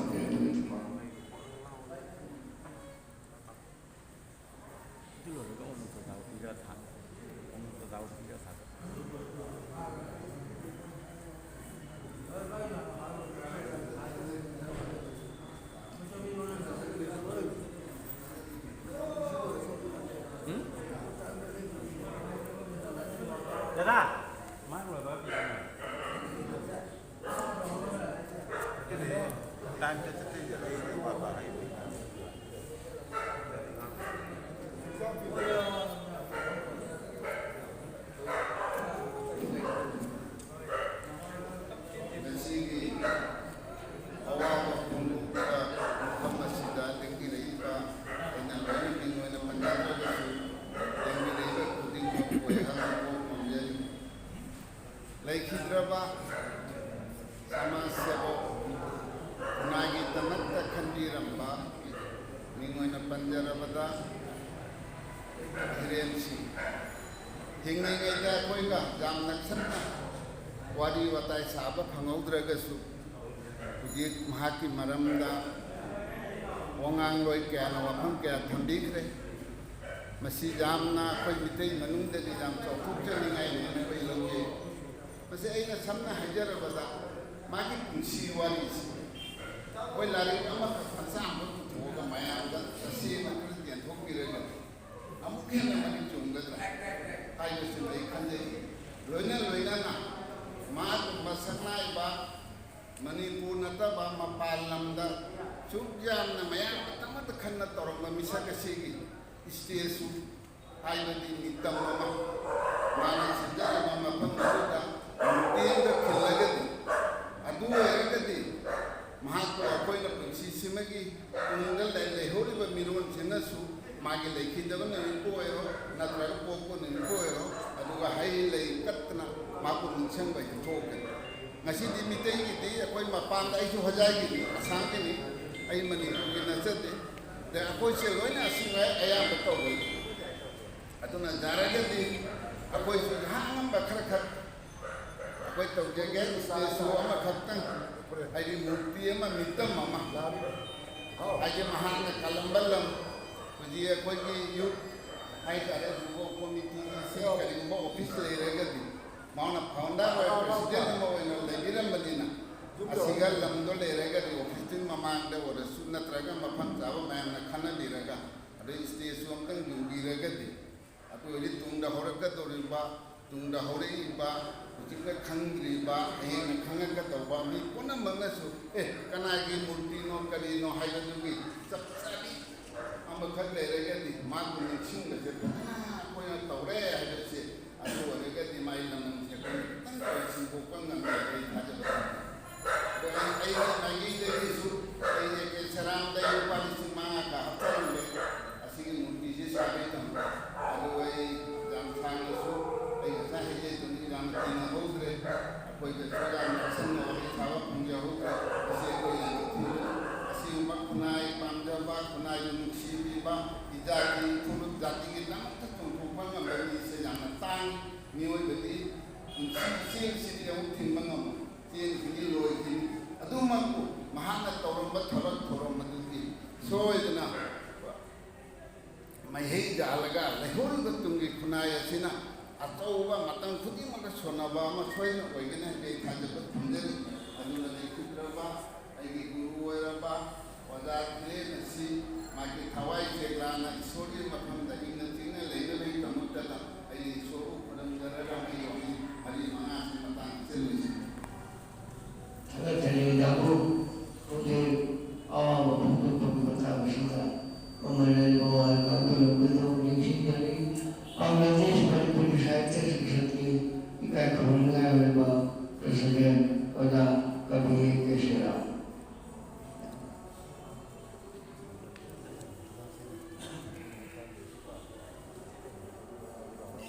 ꯗꯗꯥ, ꯃꯥ ꯂꯣꯏꯕ ꯄꯤꯔꯝꯃꯦ꯫ ꯇꯥꯏꯝ ꯆꯠꯇꯦ, ꯆꯠꯇꯦ, ꯆꯠꯇꯦ, ꯄꯥ, ꯄꯥ, ꯍꯥꯏ꯫ ꯉꯁꯤꯒꯤ ꯑꯋꯥꯕ ꯐꯣꯡꯗꯣꯛꯄ ꯃꯐꯝ ꯑꯁꯤꯗ ꯂꯦꯡꯕꯤꯔꯛꯏꯕ, ꯑꯩꯅ ꯂꯣꯏꯅ ꯃꯤꯡ ꯑꯣꯏꯅ ꯄꯟꯖꯗ꯭ꯔꯒꯁꯨ, ꯂꯦꯡꯕꯤꯔꯛꯏꯕ ꯈꯨꯗꯤꯡꯃꯛꯄꯨ ꯑꯩꯍꯥꯛꯅ ꯀꯣꯛ ꯉꯥꯎꯖꯔꯤ꯫ ꯂꯩꯈꯤꯗ꯭ꯔꯕ ꯁꯃꯥꯖ ꯁꯦꯕꯣꯛ, ꯈꯨꯟꯅꯥꯏꯒꯤꯗꯃꯛꯇ ꯈꯟꯕꯤꯔꯝꯕ, ꯃꯤꯡ ꯑꯣꯏꯅ ꯄꯟꯖꯔꯕꯗ, ꯙꯤꯔꯦꯟ ꯁꯤꯡ꯫ ꯍꯤꯡꯂꯤꯉꯩꯗ ꯑꯩꯈꯣꯏꯒ ꯌꯥꯝ ꯅꯛꯁꯟꯅ ꯋꯥꯔꯤ ꯋꯥꯇꯥꯏ ꯁꯥꯕ ꯐꯪꯍꯧꯗ꯭ꯔꯒꯁꯨ, ꯍꯧꯖꯤꯛ ꯃꯍꯥꯛꯀꯤ ꯃꯔꯝꯗ ꯋꯥꯉꯥꯡꯂꯣꯏ ꯀꯌꯥꯅ ꯋꯥꯐꯝ ꯀꯌꯥ ꯊꯝꯕꯤꯈ꯭ꯔꯦ꯫ ꯃꯁꯤ ꯌꯥꯝꯅ ꯑꯩꯈꯣꯏ ꯃꯤꯇꯩ ꯃꯅꯨꯡꯗꯗꯤ ꯌꯥꯝ ꯆꯥꯎꯊꯣꯛꯆꯅꯤꯡꯉꯥꯏꯅꯤ ꯑꯩꯈꯣꯏ ꯂꯧꯖꯩ꯫ ꯃꯁꯤ ꯑꯩꯅ ꯁꯝꯅ ꯍꯥꯏꯖꯔꯕꯗ, ꯃꯥꯒꯤ ꯄꯨꯟꯁꯤ ꯋꯥꯔꯤꯁꯤ ꯑꯩꯈꯣꯏ ꯂꯥꯏꯔꯤꯛ ꯑꯃꯈꯛ ꯃꯆꯥ ꯑꯃ ꯄꯨꯊꯣꯛꯑꯒ ꯃꯌꯥꯝꯗ ꯇꯁꯦꯡꯅ ꯈꯔ ꯇꯦꯟꯊꯣꯛꯄꯤꯔꯒꯗꯤ ꯑꯃꯨꯛ ꯍꯦꯟꯅ ꯃꯔꯤꯛ ꯆꯨꯝꯒꯗ꯭ꯔꯥ ꯍꯥꯏꯕꯁꯤꯃ ꯑꯩ ꯈꯟꯖꯩ꯫ ꯂꯣꯏꯅ ꯂꯣꯏꯅꯅ ꯃꯥꯒꯨꯝꯕ ꯁꯛꯅꯥꯏꯕ ꯃꯅꯤꯄꯨꯔ ꯅꯠꯇꯕ ꯃꯄꯥꯟ ꯂꯝꯗ ꯁꯨꯛ ꯌꯥꯝꯅ ꯃꯌꯥꯝ ꯑꯃꯇ ꯈꯟꯅ ꯇꯧꯔꯝꯕ ꯃꯤꯁꯛ ꯑꯁꯤꯒꯤ ꯏꯁꯇꯦꯖꯁꯨ ꯍꯥꯏꯕꯗꯤ ꯃꯤꯇꯝ ꯑꯃ ꯃꯥꯅ ꯁꯤꯟꯖꯔꯕ ꯃꯐꯝ ꯑꯗꯨꯗ ꯃꯤꯠꯌꯦꯡꯗ ꯈꯤꯜꯂꯒꯗꯤ, ꯑꯗꯨ ꯑꯣꯏꯔꯒꯗꯤ ꯃꯍꯥꯛꯄꯨ ꯑꯩꯈꯣꯏꯅ ꯄꯨꯟꯁꯤꯁꯤꯃꯒꯤ ꯇꯨꯡꯗ ꯂꯩ-, ꯂꯩꯍꯧꯔꯤꯕ ꯃꯤꯔꯣꯟꯁꯤꯡꯅꯁꯨ ꯃꯥꯒꯤ ꯂꯩꯈꯤꯗꯕ ꯅꯨꯃꯤꯠꯄꯨ ꯑꯣꯏꯔꯣ, ꯅꯠꯇ꯭ꯔꯒ ꯄꯣꯛꯄ ꯅꯨꯃꯤꯠꯄꯨ ꯑꯣꯏꯔꯣ, ꯑꯗꯨꯒ ꯍꯩ ꯂꯩ ꯀꯠꯇꯅ ꯃꯥꯕꯨ ꯅꯤꯡꯁꯤꯡꯕ ꯍꯦꯛ ꯊꯣꯛꯀꯅꯤ꯫ ꯉꯁꯤꯗꯤ ꯃꯤꯇꯩꯒꯤꯗꯤ ꯑꯩꯈꯣꯏ ꯃꯄꯥꯟꯗ, ꯑꯩꯁꯨ ꯍꯣꯖꯥꯏꯒꯤꯅꯤ, ꯑꯁꯥꯝꯒꯤꯅꯤ, ꯑꯩ ꯃꯅꯤꯄꯨꯔꯒꯤ ꯅꯠꯆꯗꯦ꯫ ꯑꯗ ꯑꯩꯈꯣꯏꯁꯦ ꯂꯣꯏꯅ ꯑꯁꯤ ꯃꯌꯥꯝ ꯑꯌꯥꯝꯕ ꯇꯧꯒꯅꯤ꯫ ꯑꯗꯨꯅ ꯌꯥꯔꯒꯗꯤ ꯑꯩꯈꯣꯏꯁꯨ ꯑꯍꯥꯡꯕ ꯈꯔ ꯈꯛ ꯑꯩꯈꯣꯏ ꯇꯧꯖꯒꯦ꯫ ꯏꯁꯇꯦꯖ ꯁꯣ ꯑꯃꯈꯛꯇꯪ, ꯍꯥꯏꯗꯤ ꯃꯨꯔꯇꯤ ꯑꯃ, ꯃꯤꯇꯝ ꯑꯃ, ꯍꯥꯏꯗꯤ ꯃꯍꯥꯛꯅ ꯀꯜꯂꯝꯕ ꯂꯝ, ꯍꯧꯖꯤꯛ ꯑꯩꯈꯣꯏꯒꯤ ꯌꯨꯠ ꯍꯥꯏꯇꯥꯔꯦ, ꯖꯨꯕꯣ ꯀꯣꯃꯤꯇꯤꯒꯤ ꯁꯤ ꯀꯔꯤꯒꯨꯝꯕ ꯑꯣꯐꯤꯁ ꯂꯩꯔꯒꯗꯤ, ꯃꯥꯅ ꯐꯥꯎꯟꯗꯔ ꯑꯣꯏꯕ ꯄ꯭ꯔꯁꯤꯗꯦꯟ ꯑꯃ ꯑꯣꯏꯅ ꯂꯩꯕꯤꯔꯝꯕꯅꯤꯅ, ꯑꯁꯤꯒ ꯂꯝꯗꯣ ꯂꯩꯔꯒꯗꯤ ꯑꯣꯐꯤꯁꯇꯨꯒꯤ ꯃꯃꯥꯡꯗ ꯑꯣꯏꯔꯁꯨ ꯅꯠꯇ꯭ꯔꯒ ꯃꯐꯝ ꯆꯥꯕ ꯃꯌꯥꯝꯅ ꯈꯟꯅꯕꯤꯔꯒ, ꯑꯗꯩ ꯏꯁꯇꯦꯖꯁꯨ ꯑꯝꯇꯪ ꯌꯨꯡꯕꯤꯔꯒꯗꯤ, ꯑꯗꯨ ꯑꯣꯏꯔꯗꯤ ꯇꯨꯡꯗ ꯍꯧꯔꯛꯀꯗꯧꯔꯤꯕ ꯇꯨꯡꯗ ꯍꯧꯔꯛꯏꯕ, ꯍꯧꯖꯤꯛꯅ ꯈꯪꯗ꯭ꯔꯤꯕ, ꯍꯌꯦꯡꯅ ꯈꯪꯉꯛꯀꯗꯧꯕ ꯃꯤ ꯄꯨꯝꯅꯃꯛꯅꯁꯨ, "ꯑꯦ, ꯀꯅꯥꯒꯤ ꯃꯨꯔꯇꯤꯅꯣ, ꯀꯔꯤꯅꯣ?" ꯍꯥꯏꯕꯗꯨꯒꯤ ꯆꯞ ꯆꯥꯕꯤ ꯑꯃꯈꯛ ꯂꯩꯔꯒꯗꯤ, ꯃꯥꯕꯨ ꯅꯤꯡꯁꯤꯡꯕꯁꯦ ꯐꯖꯅ ꯑꯩꯈꯣꯏꯅ ꯇꯧꯔꯦ ꯍꯥꯏꯕꯁꯦ, ꯑꯗꯨ ꯑꯣꯏꯔꯒꯗꯤ ꯃꯥꯒꯤ ꯂꯃꯟꯁꯦ ꯑꯩꯈꯣꯏꯅ ꯈꯤꯇꯪ ꯑꯣꯏꯔꯁꯨ ꯁꯤꯟꯗꯣꯛꯄ ꯉꯝꯃꯦ ꯍꯥꯏꯕꯒꯤ ꯊꯥꯖꯕ ꯊꯝꯃꯤ꯫ ꯑꯗꯣ ꯑꯩ, ꯑꯩꯒꯤ ꯃꯥꯏꯀꯩꯗꯒꯤꯁꯨ ꯑꯩ ꯑꯦ ꯀꯦ ꯁꯦꯔꯥꯝꯗ ꯑꯩ ꯂꯨꯄꯥ ꯂꯤꯁꯤꯡ ꯃꯉꯥꯒ ꯍꯥꯞꯆꯔꯝꯂꯦ꯫ ꯑꯁꯤꯒꯤ ꯃꯨꯔꯇꯤꯁꯤ ꯁꯥꯕꯒꯤꯗꯃꯛ꯫ ꯑꯗꯨ ꯑꯩ ꯌꯥꯝ ꯁꯥꯡꯅꯁꯨ ꯑꯩ ꯉꯁꯥꯏ ꯍꯥꯏꯖꯩꯗꯨꯅꯤ, ꯌꯥꯝꯅ ꯀꯨꯏꯅ ꯍꯧꯗ꯭ꯔꯦ꯫ ꯑꯩꯈꯣꯏꯗꯁꯨ ꯌꯥꯝꯅ ꯑꯆꯝꯕ ꯋꯥꯔꯤ ꯁꯥꯕ ꯐꯪꯖꯍꯧꯗ꯭ꯔꯦ꯫ ꯃꯁꯤ ꯑꯩꯈꯣꯏ ꯌꯥꯝꯅ ꯊꯤꯡꯕꯅꯤ꯫ ꯑꯁꯤꯒꯨꯝꯕ ꯈꯨꯟꯅꯥꯏ ꯄꯥꯝꯖꯕ, ꯈꯨꯟꯅꯥꯏꯕꯨ ꯅꯨꯡꯁꯤꯕꯤꯕ, ꯏꯖꯥꯇꯤ ꯐꯨꯔꯨꯞ ꯖꯥꯇꯤꯒꯤꯗꯃꯛꯇ ꯆꯣꯡꯊꯣꯛꯄ ꯉꯝꯕ ꯃꯤꯁꯦ ꯌꯥꯝꯅ ꯇꯥꯡꯏ꯫ ꯃꯤꯑꯣꯏꯕꯗꯤ ꯄꯨꯟꯁꯤ ꯆꯦꯟꯁꯤꯗꯤ ꯑꯃꯨꯛ ꯊꯤꯡꯕ ꯉꯝꯃꯣꯏ꯫ ꯆꯦꯟꯈꯤꯅꯤ, ꯂꯣꯏꯈꯤꯅꯤ꯫ ꯑꯗꯨꯃꯛꯄꯨ ꯃꯍꯥꯛꯅ ꯇꯧꯔꯝꯕ ꯊꯕꯛ ꯊꯧꯔꯝ ꯑꯗꯨꯒꯤ ꯁꯣꯏꯗꯅ ꯃꯍꯩ ꯌꯥꯜꯂꯒ ꯂꯩꯍꯧꯔꯤꯕ ꯇꯨꯡꯒꯤ ꯈꯨꯟꯅꯥꯏ ꯑꯁꯤꯅ ꯑꯆꯧꯕ ꯃꯇꯝ ꯈꯨꯗꯤꯡꯃꯛꯇ ꯁꯣꯟꯅꯕ ꯑꯃ ꯁꯣꯏꯗꯅ ꯑꯣꯏꯒꯅꯤ ꯍꯥꯏꯕꯒꯤ ꯊꯥꯖꯕ ꯊꯝꯖꯔꯤ꯫ ꯑꯗꯨꯅ ꯂꯩꯈꯤꯗ꯭ꯔꯕ ꯑꯩꯒꯤ ꯒꯨꯔꯨ ꯑꯣꯏꯔꯕ ꯑꯣꯖꯥ ꯙꯤꯔꯦꯟ ꯑꯁꯤ ꯃꯥꯒꯤ ꯊꯋꯥꯏ ꯆꯦꯛꯂꯥꯅ ꯏꯁꯣꯔꯒꯤ ꯃꯐꯝꯗ ꯏꯪꯅ ꯆꯤꯛꯅ ꯂꯩꯅꯕꯒꯤꯗꯃꯛꯇꯗ ꯑꯩꯅ ꯏꯁꯣꯔꯕꯨ ꯈꯨꯔꯨꯝꯖꯔꯒ ꯑꯩꯒꯤ ꯋꯥꯍꯩ ꯃꯔꯤ ꯃꯉꯥꯁꯤ ꯃꯇꯥꯡ ꯑꯁꯤꯗ ꯂꯣꯏꯁꯤꯟꯖꯔꯦ꯫ ꯊꯥꯒꯠꯆꯔꯤ ꯑꯣꯖꯥꯕꯨ꯫ ꯍꯧꯖꯤꯛ ꯑꯋꯥꯕ ꯐꯣꯡꯗꯣꯛꯄꯒꯤ ꯃꯇꯥꯡ ꯑꯁꯤꯗ ꯃꯃꯜ ꯂꯩꯔꯕ ꯋꯥ ꯉꯥꯡꯕꯤꯔꯝꯕꯗꯨ ꯅꯤꯡꯁꯤꯡꯖꯔꯤ꯫ ꯕꯪꯒ꯭ꯂꯥꯗꯦꯁ ꯃꯅꯤꯄꯨꯔꯤ ꯁꯥꯍꯤꯇ꯭ꯌ ꯁꯪꯁꯠꯀꯤ ꯏꯀꯥꯏ ꯈꯨꯝꯅꯅꯤꯡꯉꯥꯏ ꯑꯣꯏꯔꯕ ꯄ꯭ꯔꯁꯤꯗꯦꯟ ꯑꯣꯖꯥ ꯀꯕꯤ ꯀꯦ ꯁꯦꯔꯥꯝ꯫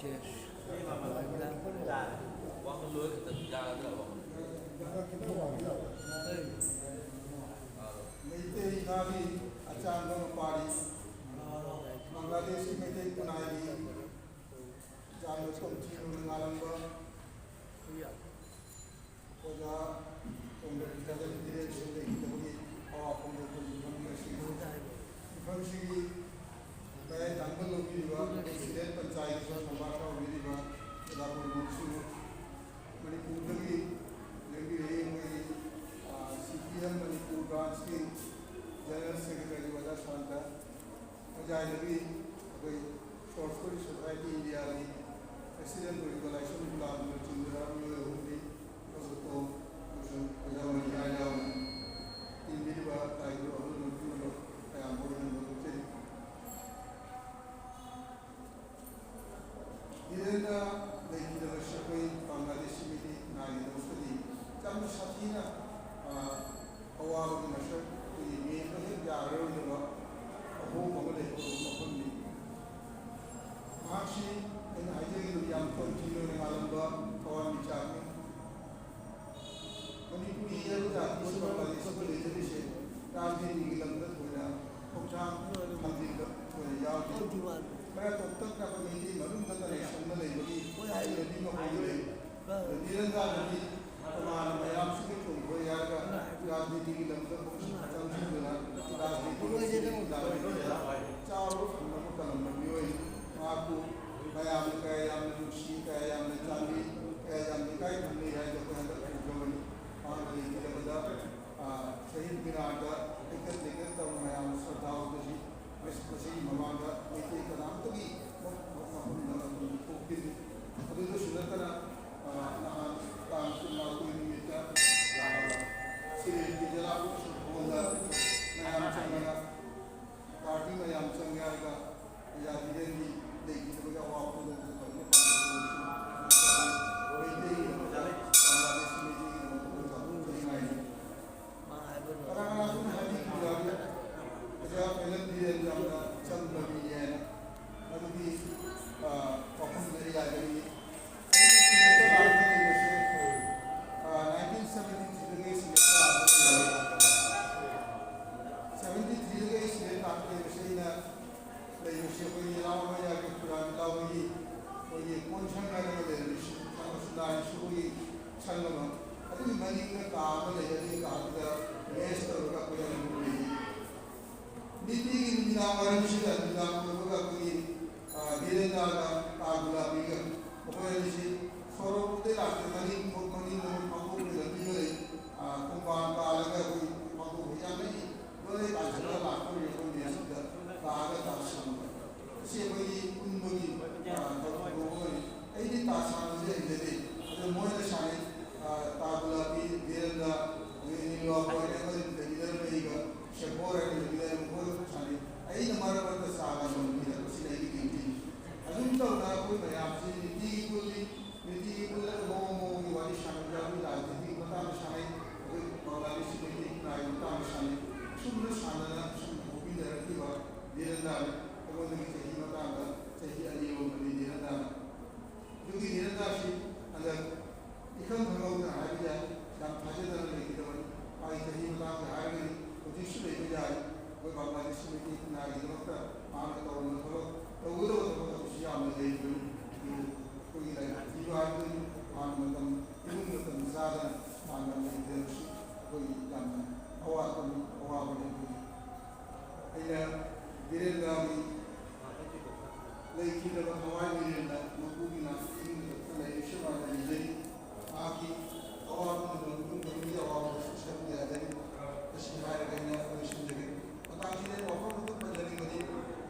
ꯃꯩꯇꯩ ꯉꯥꯒꯤ ꯑꯆꯥꯟꯕ ꯃꯄꯥꯔꯤ, ꯕꯪꯒ꯭ꯂꯥꯗꯦꯁꯀꯤ ꯃꯩꯇꯩ ꯈꯨꯟꯅꯥꯏꯒꯤ ꯑꯆꯥꯟꯕ ꯀꯣꯝꯊꯤꯅ ꯉꯥꯂꯝꯕ ꯑꯣꯖꯥ ꯀꯣꯝꯔꯦꯗ ꯕꯤꯗ꯭ꯌꯥꯗꯦꯕ ꯗꯤꯔꯦꯟ ꯁꯤꯡ ꯂꯩꯈꯤꯗꯕꯒꯤ ꯑꯋꯥ ꯐꯣꯡꯗꯣꯛꯄꯒꯤ ꯃꯤꯐꯝ ꯑꯁꯤꯕꯨ, ꯃꯤꯐꯝꯁꯤꯒꯤ ꯃꯌꯥꯏ ꯊꯪꯕ ꯂꯧꯕꯤꯔꯤꯕ ꯄ꯭ꯔꯁꯤꯗꯦꯟ ꯄꯟꯆꯥꯌꯠꯀꯤ ꯊꯧꯕꯥꯛ ꯇꯧꯕꯤꯔꯤꯕ ꯑꯣꯖꯥ ꯄꯨꯝꯅꯃꯛꯁꯨ, ꯃꯅꯤꯄꯨꯔꯗꯒꯤ ꯂꯦꯡꯕꯤꯔꯛꯏ ꯑꯩꯈꯣꯏꯒꯤ, ꯑ, ꯁꯤ ꯄꯤ ꯑꯦꯝ ꯃꯅꯤꯄꯨꯔ ꯕ꯭ꯔꯥꯟꯁꯀꯤ ꯖꯦꯅꯔꯦꯜ ꯁꯦꯀ꯭ꯔꯦꯇꯔꯤ ꯑꯣꯖꯥ ꯁꯥꯟꯇ, ꯍꯣꯖꯥꯏꯗꯒꯤ ꯑꯩꯈꯣꯏ ꯁꯣꯔꯠ ꯁ꯭ꯇꯣꯔꯤ ꯁꯣꯁꯥꯏꯇꯤ ꯏꯟꯗꯤꯌꯥꯒꯤ ꯄ꯭ꯔꯁꯤꯗꯦꯟ ꯑꯣꯏꯔꯤꯕ ꯂꯩꯈꯤꯗꯕꯁꯤ ꯑꯩꯈꯣꯏ ꯕꯪꯒ꯭ꯂꯥꯗꯦꯁꯁꯤꯒꯤꯗꯤ ꯉꯥꯏꯒꯗꯕꯁꯤꯗꯤ ꯌꯥꯝꯅ ꯁꯥꯊꯤꯅ, ꯑ, ꯑꯋꯥꯕꯒꯤ ꯃꯁꯛ ꯑꯩꯈꯣꯏꯒꯤ ꯃꯦꯟꯕ ꯍꯦꯛ ꯌꯥꯔꯔꯣꯏꯗꯕ ꯑꯍꯣꯡꯕ ꯑꯃ ꯂꯩꯍꯧꯕ ꯃꯐꯝꯅꯤ꯫ ꯃꯍꯥꯛꯁꯤ ꯑꯩꯅ ꯍꯥꯏꯖꯈꯤꯕꯗꯨ ꯌꯥꯝ ꯇꯝꯊꯤꯅ ꯉꯥꯜꯂꯝꯕ ꯊꯋꯥꯟꯃꯤꯆꯥꯛꯅꯤ꯫ ꯃꯅꯤꯄꯨꯔꯤ ꯍꯥꯏꯕ ꯖꯥꯇꯤꯁꯤꯃ ꯄꯥꯔꯤꯁꯤꯃ ꯂꯩꯖꯔꯤꯁꯦ ꯔꯥꯖꯅꯤꯇꯤꯒꯤ ꯂꯝꯗ ꯊꯣꯏꯅ ꯈꯣꯡꯊꯥꯡ ꯊꯝꯖꯤꯟꯕ ꯊꯣꯏꯅ ꯌꯥꯎꯗꯦ꯫ ꯈꯔ ꯇꯣꯞꯇꯛꯅ ꯑꯩꯈꯣꯏ ꯃꯩꯇꯩ ꯃꯅꯨꯡꯗ ꯀꯅꯦꯛꯁꯟꯗ ꯂꯩꯕꯒꯤ ꯍꯩꯅꯕꯤ ꯑꯃ ꯍꯧꯔꯦ꯫ ꯑꯗꯣ ꯅꯤꯔꯟꯖꯥꯅꯗꯤ ꯇꯣꯉꯥꯟꯅ ꯃꯌꯥꯝꯁꯤꯒꯤ ꯊꯣꯡꯕ ꯌꯥꯔꯒ ꯔꯥꯖꯅꯤꯇꯤꯒꯤ ꯂꯝꯗ ꯈꯣꯡꯊꯥꯡ ꯆꯪꯁꯤꯟꯗꯨꯅ ꯔꯥꯖꯅꯤꯇꯤꯒꯤ ꯂꯝꯗ ꯆꯥꯎꯔꯕ ꯐꯝ ꯑꯃ ꯀꯜꯂꯝꯕ ꯃꯤꯑꯣꯏ꯫ ꯃꯍꯥꯛꯄꯨ ꯃꯌꯥꯝꯅ ꯀꯌꯥ ꯌꯥꯝꯅ ꯅꯨꯡꯁꯤ, ꯀꯌꯥ ꯌꯥꯝꯅ ꯆꯥꯟꯕꯤ, ꯀꯌꯥ ꯌꯥꯝꯅ ꯏꯀꯥꯏ ꯈꯪꯅꯩ ꯍꯥꯏꯕꯗꯣ ꯑꯩꯈꯣꯏ ꯍꯟꯗꯛ ꯎꯖꯕꯅꯤ꯫ ꯃꯍꯥꯛꯅ ꯂꯩꯈꯤꯗꯕꯗ, ꯑ, ꯁꯍꯤꯗ ꯃꯤꯅꯥꯔꯗ ꯍꯩꯀꯠ ꯂꯩꯀꯠ ꯇꯧꯕ ꯃꯌꯥꯝ ꯁ꯭ꯔꯗꯥ ꯎꯠꯄꯁꯤ ꯃꯁꯤꯒꯤ ꯃꯃꯥꯡꯗ ꯃꯩꯇꯩ ꯀꯅꯥꯝꯇꯒꯤ ꯃꯐꯝꯗ ꯑꯗꯨꯝ ꯊꯣꯛꯈꯤꯗꯦ꯫ ꯑꯗꯨꯗꯁꯨ ꯅꯠꯇꯅ, ꯑ, ꯅꯍꯥꯟ ꯇꯥꯡ ꯀꯨꯟꯃꯥꯄꯟ ꯅꯨꯃꯤꯠꯇ, ꯑ, ꯁꯤꯔꯦꯟꯒꯤ ꯖꯂꯥꯄꯨꯔ ꯍꯣꯜꯗ ꯃꯌꯥꯝ ꯆꯪꯗꯅ ꯄꯥꯔꯇꯤ ꯃꯌꯥꯝ ꯆꯪꯉꯦ ꯍꯥꯏꯔꯒ ꯌꯥꯕꯤꯔꯅꯤ꯫ ꯂꯩꯈꯤꯗꯕꯒꯤ ꯑꯋꯥꯕ ꯄꯣꯠꯂꯨꯝꯗꯨ ꯐꯖꯅ ꯄꯥꯡꯊꯣꯛꯄ ꯑꯣꯏꯔꯁꯨ ꯃꯩꯇꯩꯒꯤꯗꯃꯛꯇ, ꯕꯪꯒ꯭ꯂꯥꯗꯦꯁꯤ ꯃꯩꯇꯩꯒꯤꯗꯃꯛꯇ ꯑꯩꯈꯣꯏ ꯆꯥꯎꯊꯣꯛꯆꯅꯤꯡꯉꯥꯏꯅꯤ꯫ ꯀꯅꯥ ꯀꯅꯥ ꯑꯗꯨꯝ ꯍꯥꯏꯕꯤꯈꯤꯕ ꯌꯥꯎꯏ꯫ ꯑꯣꯖꯥ ꯐꯦꯂꯟ ꯙꯤꯔꯦꯟ ꯌꯥꯝꯅ ꯆꯝꯕ ꯃꯤꯅꯤ ꯍꯥꯏꯅ꯫ ꯃꯗꯨꯒꯤ, ꯑ, ꯋꯥꯐꯝꯗꯨ ꯑꯩ ꯌꯥꯖꯅꯤꯡꯉꯤ꯫ ꯑꯩꯅ ꯁꯤꯂꯦꯛꯇ ꯂꯥꯛꯄ ꯂꯩꯕꯁꯦ, ꯑ, nineteen seventy three ꯗꯒꯤ ꯁꯤꯂꯦꯛꯇ ꯂꯥꯛꯄ ꯂꯩꯕ꯫ Seventy three ꯗꯒꯤ ꯑꯩ ꯁꯤꯂꯦꯛ ꯂꯥꯛꯄ ꯂꯩꯕꯁꯦ ꯑꯩꯅ ꯂꯩꯕꯁꯤ ꯑꯩꯈꯣꯏꯒꯤ ꯂꯥꯎ ꯃꯌꯥꯒꯤ ꯈꯨꯔꯥꯟ ꯂꯥꯎꯕꯒꯤ ꯑꯩꯈꯣꯏꯒꯤ ꯀꯣꯟꯁꯪ ꯍꯥꯏꯅ ꯑꯃ ꯂꯩꯔꯝꯃꯤ, ꯁꯨ-, ꯁꯨ-, ꯁꯨꯒꯤ ꯁꯪ ꯑꯃ꯫ ꯑꯗꯨꯒꯤ ꯃꯅꯤꯡꯗ ꯀꯥ ꯑꯃ ꯂꯩ, ꯑꯗꯨꯒꯤ ꯀꯥꯗꯨꯗ ꯃꯦꯁ ꯇꯧꯔꯒ ꯑꯩꯈꯣꯏ ꯑꯗꯨꯝ ꯂꯩ꯫ ꯅꯤꯇꯤꯒꯤ ꯅꯨꯃꯤꯗꯥꯡ ꯋꯥꯏꯔꯝꯁꯤꯗ ꯅꯨꯃꯤꯗꯥꯡ ꯑꯣꯏꯕꯒ ꯑꯩꯈꯣꯏꯒꯤ, ꯑ, ꯙꯤꯔꯦꯟꯗ꯭ꯔꯒ ꯀꯥ ꯒꯨꯂꯥꯄꯤꯒ ꯃꯈꯣꯏ ꯑꯅꯤꯁꯤ ꯁꯣꯔꯣꯛꯇꯩ ꯂꯥꯛꯇꯦ, ꯃꯅꯤꯡ ꯊꯣꯛ-, ꯃꯅꯤꯡ ꯊꯣꯛ ꯐꯥꯎꯗꯣꯛꯄꯒꯤ ꯂꯝꯕꯤ ꯑꯃ ꯂꯩ꯫ ꯑ, ꯈꯣꯡꯕꯥꯟ ꯀꯥꯜꯂꯒ ꯑꯩꯈꯣꯏ ꯐꯥꯎꯗꯣꯛꯄ ꯌꯥꯝꯅ ꯂꯣꯏꯅ ꯀꯥꯟꯁꯤꯜꯂꯒ ꯂꯥꯛꯄ ꯑꯣꯏꯔꯦ꯫ ꯑꯩꯈꯣꯏ ꯃꯌꯥꯝꯁꯤꯗ ꯂꯥꯛꯑꯒ ꯇꯥ ꯁꯥꯟꯅꯕ꯫ ꯑꯁꯤ ꯑꯩꯈꯣꯏꯒꯤ ꯄꯨꯟꯕꯒꯤ, ꯑ, ꯊꯧꯔꯝ ꯑꯃ ꯑꯣꯏꯔꯦ꯫ ꯑꯩꯗꯤ ꯇꯥ ꯁꯥꯟꯅꯕꯁꯦ ꯍꯩꯖꯗꯦ꯫ ꯑꯗꯣ ꯃꯣꯏꯅ ꯁꯥꯟꯅꯩ꯫ ꯑ, ꯇꯥ ꯒꯨꯂꯥꯄꯤ, ꯙꯤꯔꯦꯟꯗ꯭ꯔ, ꯑꯗꯒꯤ ꯅꯤꯂꯨ ꯑꯩꯈꯣꯏ ꯑꯃꯗꯤ ꯂꯩꯃꯤꯟꯅꯔꯝꯃꯦ ꯑꯩꯒ꯫ ꯁꯦꯝꯕꯣꯔ ꯍꯥꯏꯅ ꯂꯩꯃꯤꯟꯅꯔꯝꯃꯦ, ꯃꯈꯣꯏꯒ ꯁꯥꯟꯅꯩ꯫ ꯑꯩꯅ ꯃꯔꯛ ꯃꯔꯛꯇ ꯆꯥꯒ ꯂꯣꯟꯕꯤꯔꯛꯄꯁꯤꯅ ꯑꯩꯒꯤ duty ꯅꯤ꯫ ꯑꯗꯨꯝ ꯇꯧꯅ ꯑꯩꯈꯣꯏ ꯃꯌꯥꯝꯁꯤ ꯈꯪꯍꯧꯗꯅ ꯍꯥꯏꯕ ꯌꯥꯏ, ꯌꯥꯝ ꯊꯥꯖꯗꯅ ꯂꯩꯈꯤꯗꯕꯅꯤ꯫ ꯃꯥꯒꯤ ꯆꯍꯤ ꯃꯇꯥꯡꯗ ꯍꯥꯏꯔꯒꯗꯤ ꯍꯧꯖꯤꯛꯁꯨ ꯂꯩꯕ ꯌꯥꯏ꯫ ꯑꯩꯈꯣꯏ ꯕꯪꯒ꯭ꯂꯥꯗꯦꯁꯀꯤ ꯃꯩꯇꯩ ꯈꯨꯟꯅꯥꯏꯒꯤꯗꯃꯛꯇ ꯃꯥꯅ ꯇꯧꯔꯝꯕ ꯊꯕꯛ, ꯇꯧꯒꯗꯕ ꯊꯕꯛ ꯑꯗꯨꯁꯨ ꯌꯥꯝꯅ ꯂꯩꯔꯤꯕꯅꯤ꯫ ꯑꯗꯨꯕꯨ ꯑꯩꯈꯣꯏꯒꯤ ꯂꯥꯏꯕꯛ ꯊꯤꯕ ꯍꯥꯏꯕꯗꯨꯅꯤ꯫ ꯃꯥꯅ ꯃꯇꯝ, ꯏꯃꯨꯡ ꯃꯇꯝ ꯆꯥꯗꯅ ꯃꯥꯅ ꯂꯩꯈꯤꯗꯕꯁꯨ ꯑꯩꯈꯣꯏꯒꯤ ꯌꯥꯝꯅ ꯑꯋꯥꯠꯄꯅꯤ, ꯑꯋꯥꯕꯅꯤ꯫ ꯑꯩꯅ ꯕꯤꯔꯦꯟꯗꯥꯒꯤ ꯂꯩꯈꯤꯗꯕ ꯊꯋꯥꯏ ꯃꯤꯔꯦꯟꯗ ꯃꯄꯨꯒꯤ ꯅꯥꯛꯇ ꯏꯪꯅ ꯇꯞꯅ ꯂꯩꯔꯤꯕꯁꯨ ꯃꯥꯅ ꯅꯤꯖꯔꯤ꯫ ꯃꯍꯥꯛꯀꯤ ꯑꯋꯥꯕ ꯄꯨꯝꯅꯃꯛ ꯏꯃꯨꯡ ꯃꯅꯨꯡꯒꯤ ꯑꯋꯥꯕꯗꯁꯨ ꯁꯔꯨꯛ ꯌꯥꯖꯔꯤ꯫ ꯃꯁꯤ ꯍꯥꯏꯔꯒ ꯑꯩꯅ ꯂꯣꯏꯁꯤꯟꯖꯒꯦ꯫ ꯃꯇꯥꯡꯁꯤꯗ ꯑꯩꯅ ꯋꯥꯐꯝ ꯑꯗꯨ ꯄꯟꯖꯅꯤꯡꯕꯗꯤ,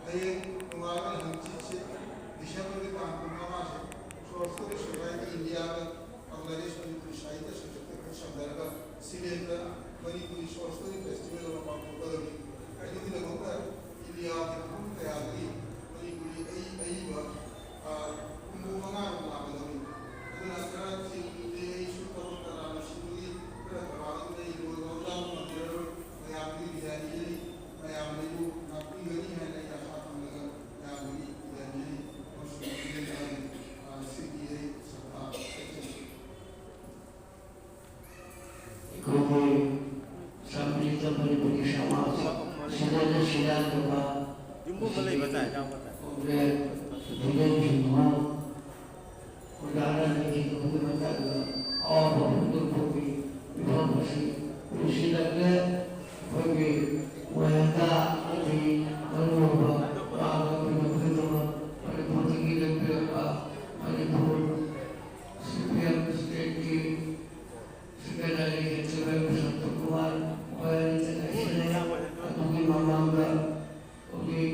ꯍꯌꯦꯡ ꯅꯣꯡꯉꯥꯜꯂꯒ ꯍꯪꯆꯤꯠꯁꯦ, ꯗꯤꯁꯦꯝꯕꯔꯒꯤ ꯇꯥꯡ ꯀꯨꯟꯃꯉꯥꯁꯦ, ꯁꯣꯁꯇꯒꯤ ꯁꯣꯁꯥꯏꯇꯤ ꯏꯟꯗꯤꯌꯥꯒ ꯕꯪꯒ꯭ꯂꯥꯗꯦꯁ ꯃꯅꯤꯄꯨꯔꯤ ꯁꯥꯍꯤꯇ꯭ꯌ ꯁꯪꯒꯠꯀ ꯈꯔ ꯁꯝꯅꯔꯒ ꯁꯤꯂꯦꯠꯇ ꯃꯅꯤꯄꯨꯔꯤ ꯁꯣꯁꯇꯒꯤ ꯐꯦꯁꯇꯤꯚꯦꯜ ꯑꯃ ꯄꯥꯡꯊꯣꯛꯀꯗꯕꯅꯤ꯫ ꯑꯗꯨꯒꯤꯗꯃꯛꯇ ꯏꯟꯗꯤꯌꯥꯒꯤ ꯃꯐꯝ ꯀꯌꯥꯗꯒꯤ ꯃꯅꯤꯄꯨꯔꯤ ꯑꯏ-, ꯑꯏꯕ, ꯑ, ꯍꯨꯝꯐꯨ ꯃꯉꯥꯔꯣꯝ ꯂꯥꯛꯀꯗꯕꯅꯤ꯫ ꯑꯗꯨꯅ ꯈꯔ ꯊꯦꯡꯂꯦ, ꯑꯩꯁꯨ ꯊꯕꯛ ꯇꯔꯥꯝꯅ ꯁꯤꯟꯕꯒꯤ ꯈꯔ ꯊꯧꯔꯥꯡ ꯑꯗꯨꯅ ꯑꯩ ꯂꯣꯏꯕ ꯃꯇꯥꯡꯗ ꯉꯝꯖꯔꯔꯣꯏ꯫ ꯃꯌꯥꯝꯗꯒꯤ ꯕꯤꯗꯥꯏ ꯅꯤꯖꯔꯤ꯫ ꯃꯌꯥꯝꯅ ꯑꯩꯕꯨ ꯉꯥꯛꯄꯤꯒꯅꯤ ꯍꯥꯏꯅ ꯑꯩ ꯑꯥꯁꯥ ꯊꯝꯂꯒ ꯃꯌꯥꯝꯗꯒꯤ ꯕꯤꯗꯥꯏ ꯅꯤꯖꯔꯤ꯫ ꯑꯃꯁꯨꯡ ꯏꯟꯗꯤꯌꯥꯒꯤ, ꯑ, ꯁꯤꯒꯤ ꯑꯩ ꯁꯛꯇꯥꯛ ꯆꯠꯆꯔꯤ꯫ ꯑꯩꯈꯣꯏꯒꯤ ꯁꯝꯖꯤꯠꯇ ꯃꯅꯤꯄꯨꯔꯤ ꯁꯃꯥꯖ ꯁꯤꯗꯅ ꯁꯤꯗꯥꯟꯗꯕ ꯌꯨꯝꯕꯨꯝꯕ ꯂꯩꯕ ꯇꯥꯏ, ꯌꯥꯎꯕ ꯇꯥꯏ꯫ ꯈꯣꯡꯖꯦꯜ ꯖꯨꯅꯦꯟ ꯁꯤꯡꯍ ꯑꯣꯖꯥꯅ ꯂꯩꯈꯤꯗꯕꯒꯤ ꯃꯇꯥꯡꯗ ꯑꯋꯥꯕ ꯐꯣꯡꯗꯣꯛꯄꯒꯤ ꯃꯤꯐꯝ ꯑꯁꯤ ꯂꯣꯏꯁꯤꯜꯂꯛꯂꯦ꯫ ꯑꯩꯈꯣꯏꯒꯤ ꯋꯥꯌꯦꯜꯗ ꯑꯃꯗꯤ ꯃꯔꯨꯑꯣꯏꯕ ꯋꯥ ꯉꯥꯡꯕꯤꯅꯕꯒꯤꯗꯃꯛ ꯃꯅꯤꯄꯨꯔꯗꯒꯤ ꯂꯦꯡꯕꯤꯔꯛꯄ ꯃꯅꯤꯄꯨꯔ ꯁꯤ ꯄꯤ ꯑꯦꯝ ꯁ꯭ꯇꯦꯠꯀꯤ ꯁꯦꯀ꯭ꯔꯦꯇꯔꯤ ꯖꯦꯅꯔꯦꯜ ꯁꯟꯇꯣ ꯀꯨꯃꯥꯔ ꯃꯈꯣꯏ ꯑꯅꯤꯇ ꯉꯥꯏꯁꯤꯜꯂꯦ꯫ ꯑꯗꯨꯒꯤ ꯃꯃꯥꯡꯗ ꯍꯧꯖꯤꯛ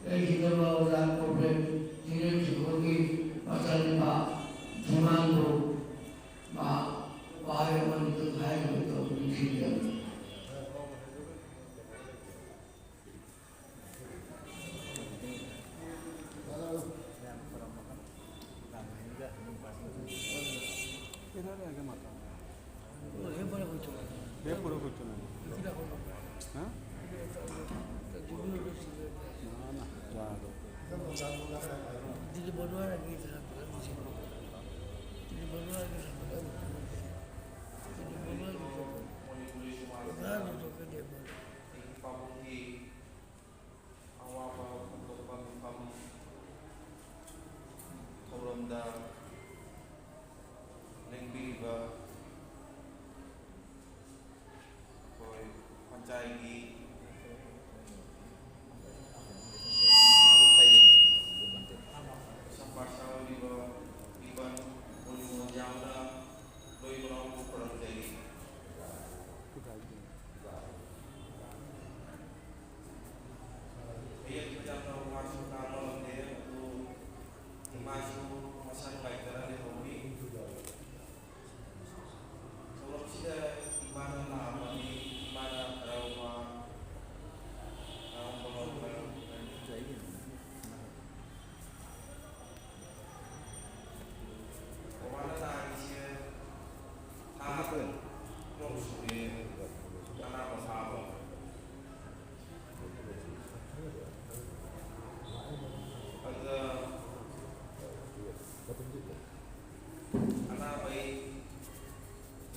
ꯂꯩꯈꯤꯗꯕ ꯑꯣꯖꯥ ꯀꯣꯝꯔꯦꯗ ꯖꯦꯅꯔꯦꯜ ꯁꯤꯡꯍꯒꯤ ꯃꯆꯥꯅꯨꯄꯥ ꯙꯤꯃꯥꯟꯕꯨ ꯃꯍꯥꯛ ꯋꯥꯍꯩ ꯑꯃꯅꯤꯇꯪ ꯍꯥꯏꯅꯕ ꯇꯧꯕ ꯅꯤꯡꯁꯤꯡꯖꯕꯅꯤ꯫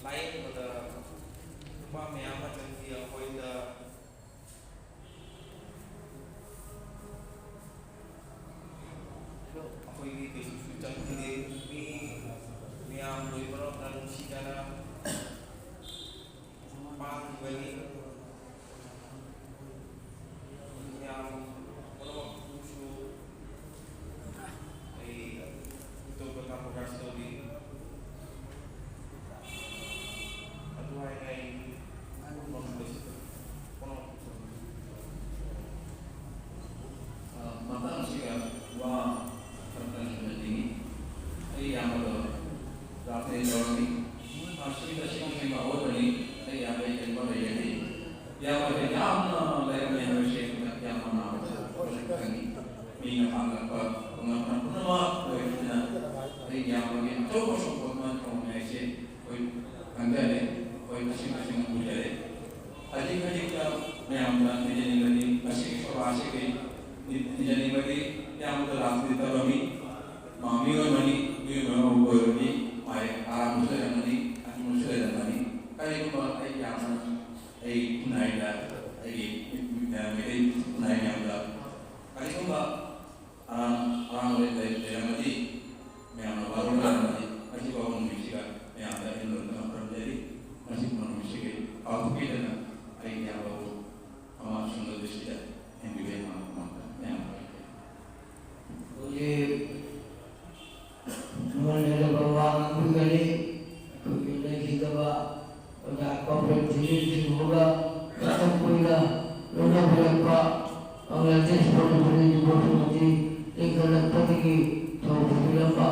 ꯂꯥꯌꯦꯡꯕꯗ ꯅꯨꯄꯥ ꯃꯌꯥꯝ ꯑꯃ ꯆꯪꯈꯤ꯫ ꯑꯩꯈꯣꯏꯗ ꯑꯩꯈꯣꯏꯒꯤ ꯀꯩꯁꯨꯁꯨ ꯆꯪꯈꯤꯗꯦ꯫ ꯃꯤ ꯃꯌꯥꯝ ꯂꯣꯏꯅꯃꯛꯅ ꯅꯨꯡꯁꯤꯅꯅ ꯄꯥꯡꯈꯤꯕꯅꯤ꯫ ꯃꯌꯥꯝ ꯄꯨꯝꯅꯃꯛꯄꯨꯁꯨ ꯑꯩ ꯀ꯭ꯔꯤꯇꯣꯒ꯭ꯔꯇꯥ ꯄ꯭ꯔꯀꯥꯁ ꯇꯧꯔꯤ꯫ ꯑꯗꯨ ꯍꯥꯏꯅ ꯑꯩ ꯄꯨꯝꯅꯃꯛ ꯂꯣꯏꯁꯤꯟꯖꯔꯦ꯫ ꯄꯨꯝꯅꯃꯛꯄꯨꯁꯨ꯫ ꯑ, ꯃꯇꯥꯡ ꯑꯁꯤꯒ ꯋꯥ ꯈꯔ ꯈꯔ ꯁꯝꯖꯅꯤꯡꯉꯤ꯫ ꯑꯩ ꯏꯌꯥꯝꯕꯗꯣ ꯂꯥꯛꯇꯦ ꯇꯧꯔꯝꯃꯤ꯫ ꯃꯁꯤ ꯇꯁꯦꯡ ꯇꯁꯦꯡꯕ ꯑꯑꯣꯏꯕꯅꯤ꯫ ꯑꯩ ꯏꯌꯥꯝꯕ ꯑꯩ ꯀꯔꯤꯒꯨꯝꯕ ꯂꯩꯔꯗꯤ ꯏꯌꯥꯝꯕꯁꯦ ꯌꯥꯝꯅ ꯂꯩꯔꯝꯃꯦ ꯍꯥꯏꯕꯁꯦ ꯍꯟꯗꯛ ꯏꯌꯥꯝꯕ ꯅꯥꯕꯗ ꯈꯪꯉꯤ꯫ ꯃꯤꯅ ꯄꯥꯡꯂꯛꯄ ꯄꯨꯝꯅꯃꯛ ꯄꯨꯝꯅꯃꯛ ꯑꯣꯏꯕꯅꯤꯅ ꯑꯩ ꯏꯌꯥꯝꯕꯒꯤ ꯑꯆꯧꯕ ꯁꯄꯣꯔꯠ ꯑꯃ ꯇꯧꯔꯝꯃꯦ ꯍꯥꯏꯁꯦ ꯑꯩꯈꯣꯏ ꯈꯪꯖꯔꯦ, ꯑꯩꯈꯣꯏ ꯇꯁꯦꯡ ꯇꯁꯦꯡꯅ ꯎꯖꯔꯦ꯫ ꯍꯧꯖꯤꯛ ꯍꯧꯖꯤꯛꯇ ꯃꯌꯥꯝꯗ ꯍꯥꯏꯖꯅꯤꯡꯕꯗꯤ ꯃꯁꯤꯒꯤ ꯁꯣꯔꯥꯁꯤ ꯀꯩ ꯍꯥꯏꯖꯅꯤꯡꯕꯗꯤ ꯌꯥꯝꯅ ꯂꯥꯁꯇꯤ ꯇꯧꯔꯝꯃꯤ꯫ ꯃꯥ ꯃꯤꯑꯣꯏ ꯑꯃꯅꯤ, ꯃꯤꯑꯣꯏ ꯑꯃꯕꯨ ꯑꯣꯏꯔꯕꯗꯤ ꯃꯥꯏ ꯑꯔꯥꯟꯕꯁꯨ ꯂꯩꯔꯝꯒꯅꯤ, ꯑꯆꯨꯝꯕꯁꯨ ꯂꯩꯔꯝꯒꯅꯤ꯫ ꯀꯔꯤꯒꯨꯝꯕ ꯑꯩ ꯌꯥꯝꯅ ꯑꯩ ꯈꯨꯟꯅꯥꯏꯗ ꯑꯩꯒꯤ ꯃꯩꯇꯩ ꯈꯨꯟꯅꯥꯏ ꯃꯌꯥꯝꯗ ꯀꯔꯤꯒꯨꯝꯕ ꯑꯔꯥꯟ ꯑꯔꯥꯟꯕ ꯂꯩ- ꯂꯩꯔꯝꯃꯗꯤ ꯃꯌꯥꯝꯅ ꯋꯥꯔꯧꯅꯔꯝꯃꯗꯤ ꯉꯁꯤꯐꯥꯎꯕ ꯅꯨꯃꯤꯠꯁꯤꯒ ꯃꯌꯥꯝꯗ ꯑꯩꯅ ꯂꯣꯏꯅꯃꯛ ꯈꯨꯔꯨꯝꯖꯔꯤ꯫ ꯉꯁꯤꯒꯨꯝꯕ ꯅꯨꯃꯤꯠꯁꯤꯒꯤ ꯀꯥꯎꯊꯣꯛꯄꯤꯗꯅ ꯑꯩꯒꯤ ꯏꯌꯥꯝꯕꯕꯨ ꯑꯃ ꯁꯨꯝꯕ ꯗ꯭ꯔꯤꯁꯇꯤꯗ ꯍꯦꯟꯕꯤꯕ ꯃꯃꯥꯡꯗ ꯃꯌꯥꯝ ꯍꯧꯖꯤꯛ ꯅꯨꯡꯉꯥꯏꯅꯗꯕ ꯋꯥ ꯉꯥꯡꯕꯤꯒꯅꯤ꯫ ꯑꯩꯈꯣꯏꯒꯤ ꯂꯩꯈꯤꯗꯕ ꯑꯣꯖꯥ ꯀꯣꯝꯔꯦꯗ ꯊꯤꯖꯤꯟ ꯁꯤꯡꯍꯒ ꯃꯇꯝ ꯀꯨꯏꯅ ꯂꯣꯏꯅꯕꯤꯔꯛꯄ ꯕꯪꯒ꯭ꯂꯥꯗꯦꯁ ꯃꯅꯤꯄꯨꯔꯤ ꯌꯨꯕ ꯐꯦꯃꯤꯂꯤ ꯂꯤꯡꯈꯠꯂꯛꯄꯗꯒꯤ ꯊꯧ ꯄꯨꯕꯤꯔꯝꯕ,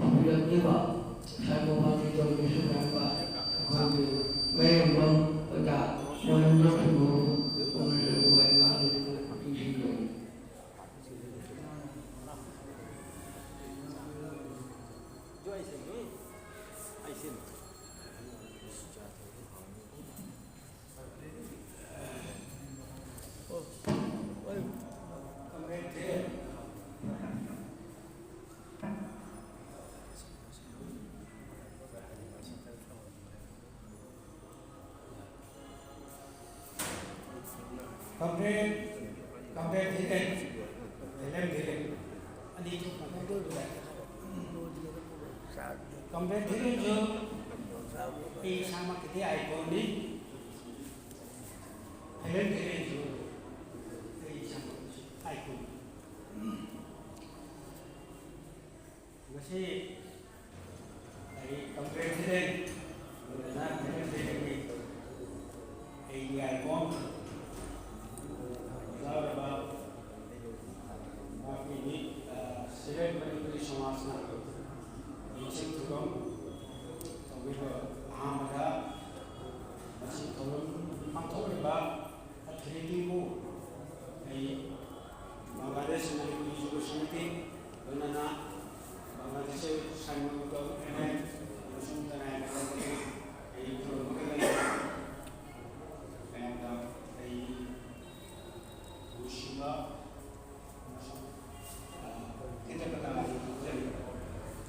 ꯄꯨꯕꯤꯔꯛꯂꯤꯕ ꯁꯥꯏꯕꯣꯝ ꯃꯅꯤꯄꯨꯔꯒꯤ ꯁꯨꯃꯥꯏꯕ ꯑꯩꯈꯣꯏꯒꯤ ꯃꯌꯦꯡꯕꯝ ꯑꯣꯖꯥ ꯃꯣꯍꯦꯟꯗ꯭ꯔ ꯁꯤꯡꯍꯕꯨ ꯀꯣꯝꯔꯦꯗ ꯋꯥꯍꯩ ꯉꯥꯡꯅꯕ ꯅꯤꯡꯁꯤꯡꯖꯔꯤ꯫ Comrade, Comrade ꯙꯤꯔꯦꯟ, ꯍꯦꯂꯦꯟ ꯙꯤꯔꯦꯟ, ꯑꯅꯤ ꯊꯣꯛꯅ ꯈꯥꯏꯗꯣꯛꯄ ꯌꯥꯏ꯫ Comrade ꯙꯤꯔꯦꯟꯁꯨ ꯑꯩ ꯏꯁꯥꯃꯛꯀꯤꯗꯤ iconꯅꯤ꯫ ꯍꯦꯂꯦꯟ ꯙꯤꯔꯦꯟꯁꯨ ꯑꯩ ꯏꯁꯥꯃꯛꯀꯤꯁꯨ iconꯅꯤ꯫ ꯉꯁꯤ ꯑꯩ Comrade ꯙꯤꯔꯦꯟ, ꯂꯣꯏꯅꯅ Comrade ꯙꯤꯔꯦꯟꯒꯤ ꯑꯩꯒꯤ icon ꯌꯥꯎꯔꯕ ꯃꯍꯥꯛꯀꯤ ꯃꯤ, ꯑ, ꯁꯤꯔꯦꯟ ꯃꯅꯤꯄꯨꯔꯤ ꯁꯃꯥꯖꯅ ꯅꯤꯡꯁꯤꯡ ꯊꯧꯔꯝ ꯇꯧꯕꯤꯕ ꯑꯍꯥꯟꯕꯗ ꯃꯁꯤ ꯊꯧꯔꯝ ꯄꯥꯡꯊꯣꯛꯂꯤꯕ ꯑꯊꯤꯔꯤꯇꯤꯕꯨ ꯑꯩ ꯕꯪꯒ꯭ꯂꯥꯗꯦꯁ ꯃꯅꯤꯄꯨꯔꯤ ꯌꯨꯒ ꯁꯃꯤꯇꯤ, ꯂꯣꯏꯅꯅ ꯕꯪꯒ꯭ꯂꯥꯗꯦꯁ ꯁꯥꯏꯃꯟ ꯑꯦꯝ ꯑꯦꯜ ꯑꯃꯁꯨꯡ ꯇꯔꯥꯏꯕ ꯑꯩ ꯈꯨꯔꯨꯝꯃꯒ ꯂꯩ꯫ ꯃꯌꯥꯝꯗ ꯑꯩ ꯅꯨꯡꯁꯤꯕ ꯑꯃꯁꯨꯡ, ꯑ, ꯀ꯭ꯔꯤꯇꯖ꯭ꯅꯇꯥ ꯐꯣꯡꯗꯣꯛꯆꯔꯤ꯫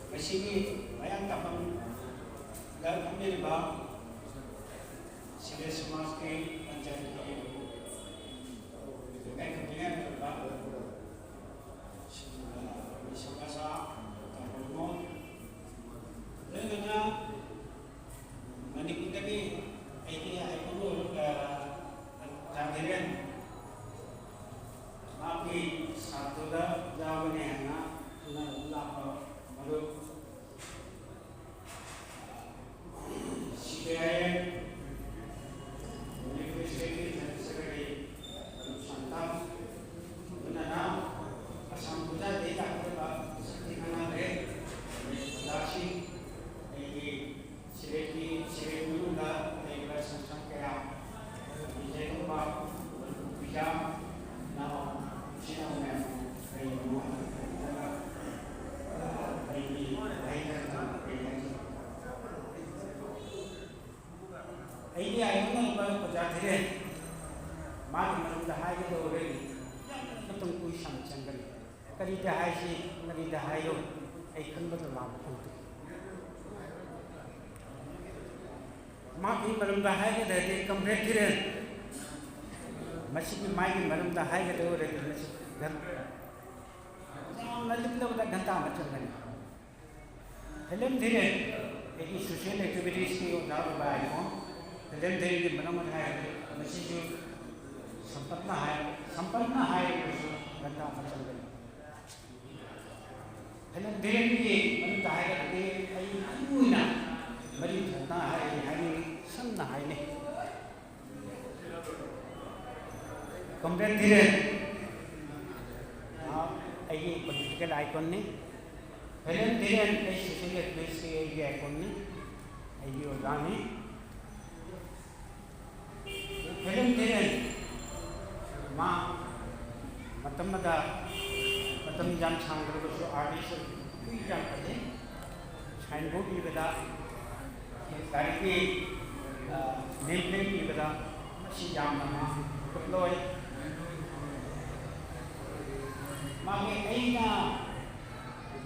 ꯉꯁꯤꯒꯤ ꯃꯌꯥꯝ ꯇꯥꯐꯝꯗ ꯐꯝꯕꯤꯔꯤꯕ ꯁꯤꯚꯤꯜ ꯁꯃꯥꯖꯀꯤ ꯄꯟꯆꯥꯌꯠꯀꯤ ꯂꯩꯉꯥꯛ ꯈꯨꯗꯤꯡꯃꯛ ꯂꯩꯔꯤꯕ ꯁꯃꯥꯖ ꯇꯥꯡꯈꯨꯜ ꯂꯣꯟ, ꯂꯣꯏꯅꯅ ꯃꯅꯤꯄꯨꯔꯗꯒꯤ ꯑꯩꯒꯤ ꯍꯥꯏꯕꯕꯨ, ꯑ, ꯇꯥꯡꯈꯨꯜ ꯃꯍꯥꯛꯀꯤ ꯁꯥꯇ꯭ꯔꯗ ꯌꯥꯎꯒꯅꯤ ꯍꯥꯏꯅ ꯈꯪꯅꯗꯨꯅ ꯂꯥꯛꯄ ꯃꯔꯨꯞ ꯁꯤ ꯄꯤ ꯑꯥꯏ ꯑꯦꯝ ꯃꯅꯤꯄꯨꯔ ꯁ꯭ꯇꯦꯠꯀꯤ ꯖꯦꯅꯔꯦꯜ ꯁꯦꯀ꯭ꯔꯦꯇꯔꯤ ꯃꯔꯨꯞ ꯁꯥꯟꯇꯝ, ꯂꯣꯏꯅꯅ ꯑꯁꯥꯝ ꯒꯨꯖꯔꯥꯠꯇꯒꯤ ꯂꯥꯛꯀꯗꯕ ꯁꯛꯇꯤ ꯈꯪꯅꯗ꯭ꯔꯦ꯫ ꯑꯣꯖꯥꯁꯤꯡ, ꯑꯩꯒꯤ ꯁꯤꯔꯦꯠꯀꯤ, ꯁꯤꯔꯦꯠ ꯃꯅꯨꯡꯗ ꯂꯩꯔꯤꯕ ꯁꯪꯁꯊꯥꯟ ꯀꯌꯥ, ꯕꯤꯖꯦꯟꯒꯨꯝꯕ, ꯄꯤꯖꯥ, ꯅꯥꯎ, ꯏꯆꯤꯟ ꯏꯅꯥꯎ ꯃꯌꯥꯝ ꯂꯩꯔꯤꯕ ꯃꯐꯝꯗ ꯑꯩꯒꯤ ꯋꯥꯍꯩ ꯈꯔ ꯇꯝꯖꯒꯦ꯫ ꯑꯩꯒꯤ ꯍꯥꯏꯅꯤꯡꯉꯤꯕ ꯑꯣꯖꯥ ꯙꯤꯔꯦꯟ, ꯃꯥꯒꯤ ꯃꯔꯝꯗ ꯍꯥꯏꯒꯗꯧꯔꯒꯗꯤ ꯌꯥꯝꯅ ꯃꯇꯝ ꯀꯨꯏ ꯁꯥꯡꯅ ꯆꯪꯒꯅꯤ꯫ ꯀꯔꯤꯗ ꯍꯥꯏꯁꯤ, ꯀꯔꯤꯗ ꯍꯥꯏꯔꯣꯏ, ꯑꯩ ꯈꯟꯕꯗ ꯂꯥꯟꯕ ꯐꯪꯗꯦ꯫ ꯃꯥꯒꯤ ꯃꯔꯝꯗ ꯍꯥꯏꯒꯗ꯭ꯔꯗꯤ, ꯀꯝꯔꯦꯗ ꯙꯤꯔꯦꯟ, ꯃꯁꯤꯒꯤ ꯃꯥꯒꯤ ꯃꯔꯝꯗ ꯍꯥꯏꯒꯗꯧꯔꯗꯤ ꯃꯁꯤ ꯘꯟ-, ꯌꯥꯝꯅ ꯂꯤꯛꯂꯕꯗ ꯘꯟꯇꯥ ꯑꯃ ꯆꯪꯒꯅꯤ꯫ ꯍꯦꯂꯦꯟ ꯙꯤꯔꯦꯟ, ꯑꯩꯒꯤ social activitiesꯀꯤ ꯑꯣꯖꯥ ꯑꯣꯏꯕ icon꯫ ꯍꯦꯂꯦꯟ ꯙꯤꯔꯦꯟꯒꯤ ꯃꯔꯝ ꯑꯣꯏꯅ ꯍꯥꯏꯔꯒꯗꯤ ꯃꯁꯤꯁꯨ ꯁꯝꯄꯠꯅ ꯍꯥꯏ-, ꯁꯝꯄꯠꯅ ꯍꯥꯏꯔꯒꯁꯨ ꯒꯟꯗꯥ ꯑꯃ ꯆꯪꯒꯅꯤ꯫ ꯍꯦꯂꯦꯟ ꯙꯤꯔꯦꯟꯒꯤ ꯃꯔꯝꯗ ꯍꯥꯏꯔꯒꯗꯤ ꯑꯩ ꯃꯔꯨ ꯑꯣꯏꯅ ꯃꯔꯤ ꯊꯣꯛꯅ ꯍꯥꯏ-, ꯍꯥꯏꯅꯤꯡꯉꯤ, ꯁꯝꯅ ꯍꯥꯏꯅꯩ꯫ ꯀꯝꯔꯦꯗ ꯙꯤꯔꯦꯟ, ꯃꯍꯥꯛ ꯑꯩꯒꯤ political iconꯅꯤ꯫ ꯍꯦꯂꯦꯟ ꯙꯤꯔꯦꯟ, ꯑꯩ social activistꯀꯤ ꯑꯩꯒꯤ iconꯅꯤ, ꯑꯩꯒꯤ ꯑꯣꯖꯥꯅꯤ꯫ ꯍꯦꯂꯦꯟ ꯙꯤꯔꯦꯟ, ꯃꯥ ꯃꯇꯝ ꯑꯃꯗ, ꯃꯇꯝ ꯌꯥꯝ ꯁꯥꯡꯗ꯭ꯔꯕꯁꯨ artist ꯑꯣꯏ, ꯌꯥꯝ ꯐꯖꯩ꯫ Signboard ꯏꯕꯗ, ꯂꯥꯏꯔꯤꯛꯀꯤ, ꯑ, nameplate ꯏꯕꯗ ꯃꯁꯤ ꯌꯥꯝꯅ ꯃꯥ ꯈꯨꯠꯂꯣꯏ꯫ ꯃꯥꯒꯤ ꯑꯩꯅ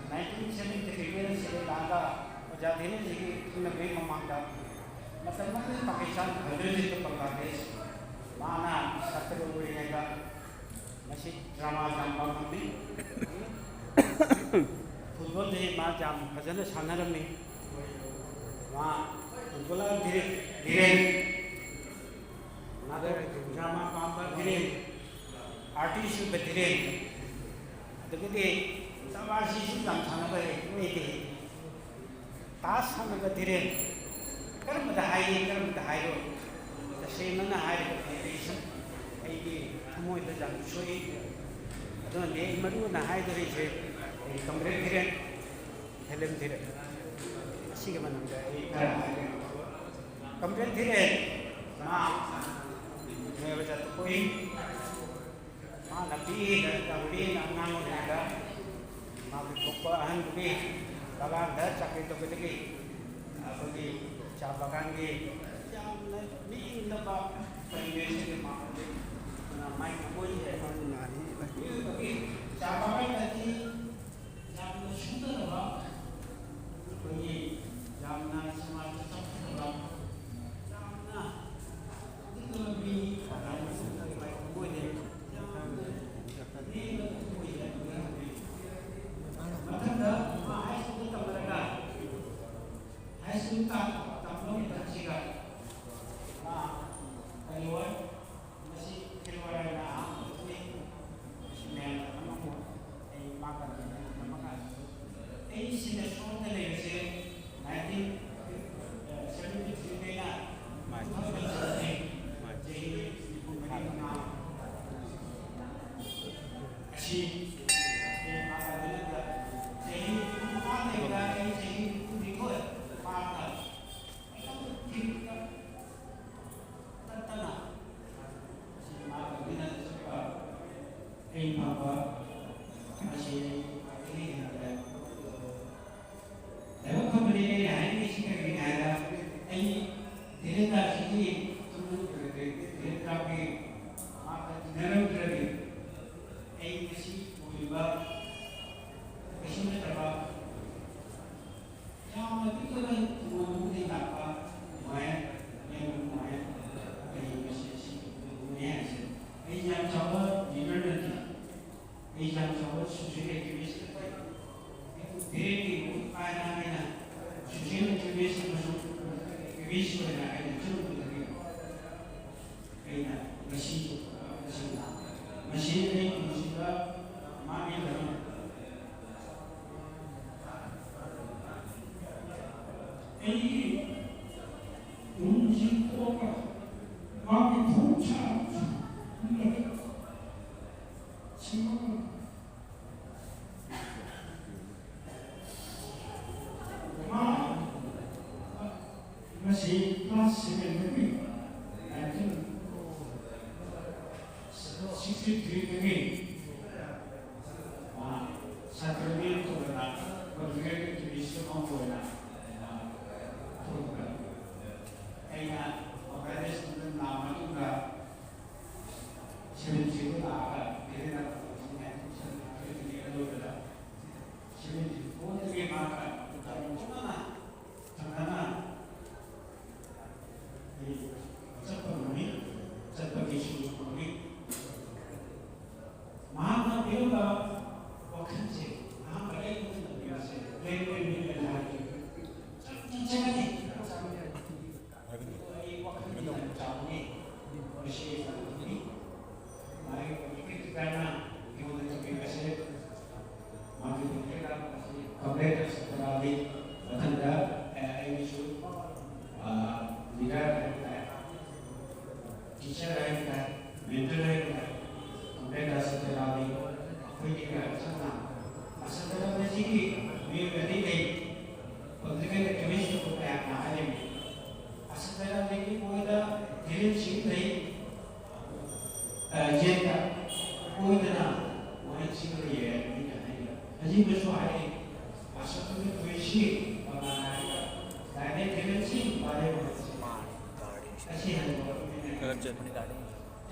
nineteen seventy-three ꯁꯤꯗ ꯂꯥꯛꯑꯒ ꯑꯣꯖꯥ ꯙꯤꯔꯦꯟꯖꯤꯒꯤ ꯎꯅꯕꯒꯤ ꯃꯃꯥꯡꯗ ꯃꯇꯝ ꯑꯗꯨꯗ ꯄꯥꯀꯤꯁꯇꯥꯟ ꯍꯧꯖꯤꯛ ꯍꯧꯖꯤꯛꯇ ꯕꯪꯒ꯭ꯂꯥꯗꯦꯁ, ꯃꯥꯅ ꯁꯥꯇ꯭ꯔ ꯑꯣꯏꯔꯤꯉꯩꯗ ꯃꯁꯤ drama ꯌꯥꯝ ꯄꯥꯝꯂꯝꯃꯤ꯫ Footballꯗꯤ ꯃꯥ ꯌꯥꯝ ꯐꯖꯅ ꯁꯥꯟꯅꯔꯝꯃꯤ꯫ ꯃꯥ footballer ꯙꯤꯔꯦꯟ, ꯙꯤꯔꯦꯟ, ꯃꯥꯗꯣ drama ꯄꯥꯝꯕ ꯙꯤꯔꯦꯟ, artist ꯑꯣꯏꯕ ꯙꯤꯔꯦꯟ, ꯑꯗꯒꯤꯗꯤ ꯆꯥꯕꯥꯁꯤꯁꯨ ꯌꯥꯝ ꯁꯥꯟꯅꯕ ꯍꯩ, ꯃꯣꯏꯗꯤ꯫ ꯇꯥꯁ ꯁꯥꯟꯅꯕ ꯙꯤꯔꯦꯟ, ꯀꯔꯝꯕꯗ ꯍꯥꯏꯒꯦ, ꯀꯔꯝꯕꯗ ꯍꯥꯏꯔꯣꯏ? ꯇꯁꯦꯡꯅꯅ ꯍꯥꯏꯔꯒꯗꯤ ꯑꯩ ꯁꯨꯝ ꯑꯩꯒꯤ ꯊꯃꯣꯏꯗ ꯌꯥꯝ ꯁꯣꯛꯏ꯫ ꯑꯗꯨꯅꯗꯤ ꯑꯩ ꯃꯔꯨ ꯑꯣꯏꯅ ꯍꯥꯏꯗꯣꯔꯤꯁꯦ ꯑꯩ ꯀꯝꯔꯦꯗ ꯙꯤꯔꯦꯟ, ꯍꯦꯂꯦꯟ ꯙꯤꯔꯦꯟ, ꯑꯁꯤꯒꯤ ꯃꯅꯨꯡꯗ ꯑꯩ ꯈꯔ ꯍꯥꯏꯒꯦ꯫ ꯀꯝꯔꯦꯗ ꯙꯤꯔꯦꯟ, ꯃꯥ ꯃꯤꯑꯣꯏꯕ ꯖꯥꯠꯇ ꯄꯣꯛꯏ꯫ ꯃꯥꯅ ꯄꯤꯛꯏꯉꯩꯗ, ꯄꯤꯛꯏꯉꯩ ꯑꯉꯥꯡ ꯑꯣꯏꯔꯤꯉꯩꯗ ꯃꯥꯒꯤ ꯄꯣꯛꯄ ꯑꯍꯟꯗꯨꯒꯤ ꯕꯒꯥꯟꯗ ꯆꯥꯀ꯭ꯔꯤ ꯇꯧꯕꯗꯒꯤ ꯑꯩꯈꯣꯏꯒꯤ ꯆꯥ ꯕꯒꯥꯟꯒꯤ ꯌꯥꯝꯅ ꯃꯤꯅꯕ ꯄꯔꯤꯕꯦꯁ ꯑꯃ ꯃꯥꯒꯤ ꯊꯃꯣꯏꯁꯦ ꯃꯤꯑꯣꯏꯕꯒꯤ ꯆꯥ ꯕꯒꯥꯟꯗꯗꯤ ꯌꯥꯝꯅ ꯁꯨꯗꯅꯕ, ꯑꯩꯈꯣꯏꯒꯤ ꯌꯥꯝꯅ ꯁꯃꯥꯖꯇ ꯆꯥꯎꯈꯠꯅꯕ, ꯌꯥꯝꯅ ꯂꯤꯛꯅꯕ ꯃꯤ, ꯌꯥꯝꯅ ꯁꯨꯗꯅꯕ ꯁ꯭ꯀꯨꯜ ꯇꯝꯕ ꯃꯇꯝꯁꯤꯗ ꯃꯥ ꯀꯩꯗꯧꯋꯦ? ꯃꯁꯤ ꯐꯦꯕ꯭ꯔꯨꯋꯥꯔꯤꯅ ꯑꯍꯥꯟꯕꯗꯅꯤ꯫ ꯃꯁꯤ ꯃꯌꯥꯝꯅ ꯈꯪꯉꯝꯃꯣꯏ꯫ ꯑꯩ ꯃꯥ ꯀꯟꯇꯦꯛ ꯅꯝꯕꯔ ꯀꯥꯟꯗ ꯑꯩ ꯁꯤꯗ ꯁꯣꯝꯗ ꯂꯩꯕꯁꯦ nineteen seventy three ꯗꯩꯅ two thousand seventeen ꯆꯍꯤ ꯅꯤꯐꯨ ꯃꯔꯤ ꯃꯉꯥ ꯑꯁꯤ ꯑꯩ ꯃꯥ ꯀꯟꯇꯦꯛ ꯅꯝꯕꯔ ꯆꯍꯤ ꯃꯉꯥ ꯂꯩꯕꯗ ꯑꯩ ꯆꯍꯤ ꯅꯤꯐꯨ ꯅꯤꯊꯣꯏ ꯐꯥꯔꯒ ꯇꯠꯇꯅ ꯁꯤ ꯃꯥ ꯂꯣꯏꯅꯅ ꯆꯠꯄ ꯑꯩ ꯐꯪꯕ ꯑꯁꯤ ꯑꯩ ꯈ꯭ꯋꯥꯏꯗꯒꯤ ꯍꯦꯟꯅ ꯂꯥꯏꯕꯛ ꯐꯕꯅꯤ꯫ ꯑꯩꯅ ꯍꯥꯏꯅꯤꯡꯉꯤꯁꯤ ꯀꯔꯤꯒꯤꯅꯣ ꯍꯥꯏꯕꯗ ꯑꯩ ꯊꯤꯔꯦꯟꯗ꯭ꯔꯁꯤꯒꯤ ꯊꯤꯔꯦꯟꯗ꯭ꯔꯒꯤ ꯃꯍꯥꯛꯀ ꯇꯤꯟꯅꯔꯝꯗ꯭ꯔꯗꯤ ꯑꯩ ꯉꯁꯤ ꯑꯣꯏꯔꯤꯕ ꯀꯩꯁꯨ ꯅꯠꯇ꯭ꯔꯕ ꯌꯥꯝꯅ ꯄꯤꯛꯂꯕ ꯈꯨꯡꯒꯪ ꯑꯃꯗꯒꯤ ꯂꯥꯛꯄ ꯅꯨꯡꯉꯥꯏ, ꯌꯥꯝꯅ ꯅꯨꯡꯉꯥꯏ꯫ ꯑꯩ ꯃꯁꯤ ꯑꯁꯤ ꯎꯕꯅꯤ ꯍꯥꯏꯁꯦ꯫ ꯑꯩ ꯌꯥꯝ ꯆꯥꯎꯕ leader ꯅꯠꯇꯦ꯫ ꯑꯩ ꯌꯥꯝ ꯆꯥꯎꯕ social activist ꯅꯠꯇꯦ꯫ ꯑꯩꯕꯨ ꯊꯦꯡꯅ ꯀꯥꯏꯅ ꯑꯩꯅ social activist ꯑꯃꯁꯨꯡ activist ꯑꯣꯏꯅ ꯑꯩꯅ ꯆꯠꯂꯨꯕꯗꯒꯤ ꯑꯩꯅ ꯉꯁꯤ ꯃꯁꯤ ꯑꯩ ꯄꯨꯟꯁꯤꯗ ꯃꯥꯡꯉꯤꯕꯅꯤ꯫ ꯑꯩꯒꯤ ꯅꯨꯡꯁꯤ ꯀꯣꯛꯄ ꯃꯥꯒꯤ ꯊꯣꯡ ꯁꯥꯕꯁꯨ ꯎꯔꯒ ꯁꯤꯃꯛꯅ ꯃꯥ ꯃꯁꯤ class seven ꯗꯒꯤ nineteen sixty three ꯗꯒꯤ ꯃꯥ ꯁꯥꯇ꯭ꯔꯒꯤ ꯇꯣꯉꯥꯟꯅ political activist ꯑꯃ ꯑꯣꯏꯅ ꯃꯥ ꯊꯣꯛꯈ꯭ꯔꯦ꯫ ꯑꯩꯅ organization ꯗ ꯂꯥꯛꯑ ꯃꯇꯨꯡꯗ seventy three ꯗ ꯂꯥꯛꯑꯒ ꯂꯩꯔꯦꯅ ꯂꯣꯏꯕꯗ seventy four ꯗꯒꯤ ꯃꯥ ꯊꯪꯅꯅ ꯑꯩ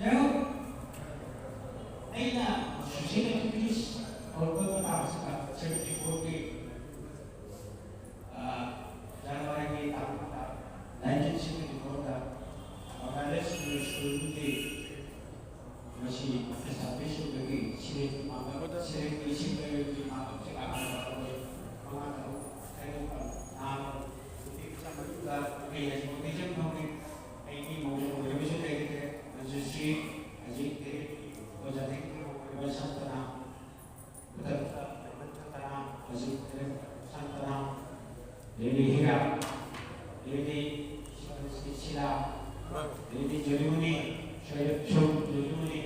ꯌꯥꯏ ꯍꯣ꯫ ꯑꯩꯅ ꯁꯣꯁꯤꯌꯦꯜ ꯑꯦꯛꯇꯤꯚꯤꯁ ꯍꯧꯔꯛꯄ ꯃꯇꯥꯡꯁꯤꯗ ꯁꯚꯦꯟꯇꯤ ꯐꯣꯔꯒꯤ ꯖꯅꯋꯥꯔꯤꯒꯤ ꯇꯥꯡ ꯃꯉꯥꯗ, ꯅꯥꯏꯟꯇꯤꯟ ꯁꯤꯛꯁꯇꯤ ꯐꯣꯔꯗ ꯃꯉꯥꯂꯦꯁ ꯁ꯭ꯀꯨꯜꯒꯤ ꯃꯁꯤ ꯑꯦꯁꯇꯥꯕ꯭ꯂꯤꯁ ꯑꯣꯏꯕꯒꯤ ꯁꯤꯔꯦꯠꯀꯤ ꯃꯥꯡꯕ, ꯁꯤꯔꯦꯠꯀꯤ ꯏꯁꯤꯡ ꯂꯩꯔꯣꯏꯒꯤ ꯃꯥꯡꯕꯁꯦ ꯑꯍꯥꯟꯕ ꯑꯩꯈꯣꯏ ꯃꯉꯥ ꯇꯔꯨꯛ ꯈꯥꯏꯗꯣꯛꯄ ꯅꯍꯥꯟ ꯅꯨꯄꯤ ꯃꯆꯥ ꯃꯅꯨꯡꯗ ꯑꯩ ꯍꯧꯖꯤꯛ ꯃꯤꯖꯝ ꯐꯝꯃꯤ꯫ ꯑꯩꯒꯤ ꯃꯧ ꯑꯣꯏꯔꯕꯁꯨ ꯂꯩꯈ꯭ꯔꯦ꯫ ꯃꯟꯖꯨꯁ꯭ꯔꯤ, ꯍꯧꯖꯤꯛ ꯑꯣꯖꯥꯗꯒꯤ ꯑꯣꯏꯔꯕ ꯁꯥꯟꯇꯅꯥ, ꯈꯨꯗꯛꯇ ꯁꯥꯟꯇꯅꯥ, ꯍꯧꯖꯤꯛ ꯁꯥꯟꯇꯅꯥ, ꯂꯦꯗꯤ ꯍꯤꯔꯥ, ꯂꯦꯗꯤ ꯁꯤꯂꯥ, ꯂꯦꯗꯤ ꯖꯣꯂꯤꯃꯨꯅꯤ, ꯁꯣꯏ-, ꯁꯣ-, ꯖꯣꯂꯤꯃꯨꯅꯤ,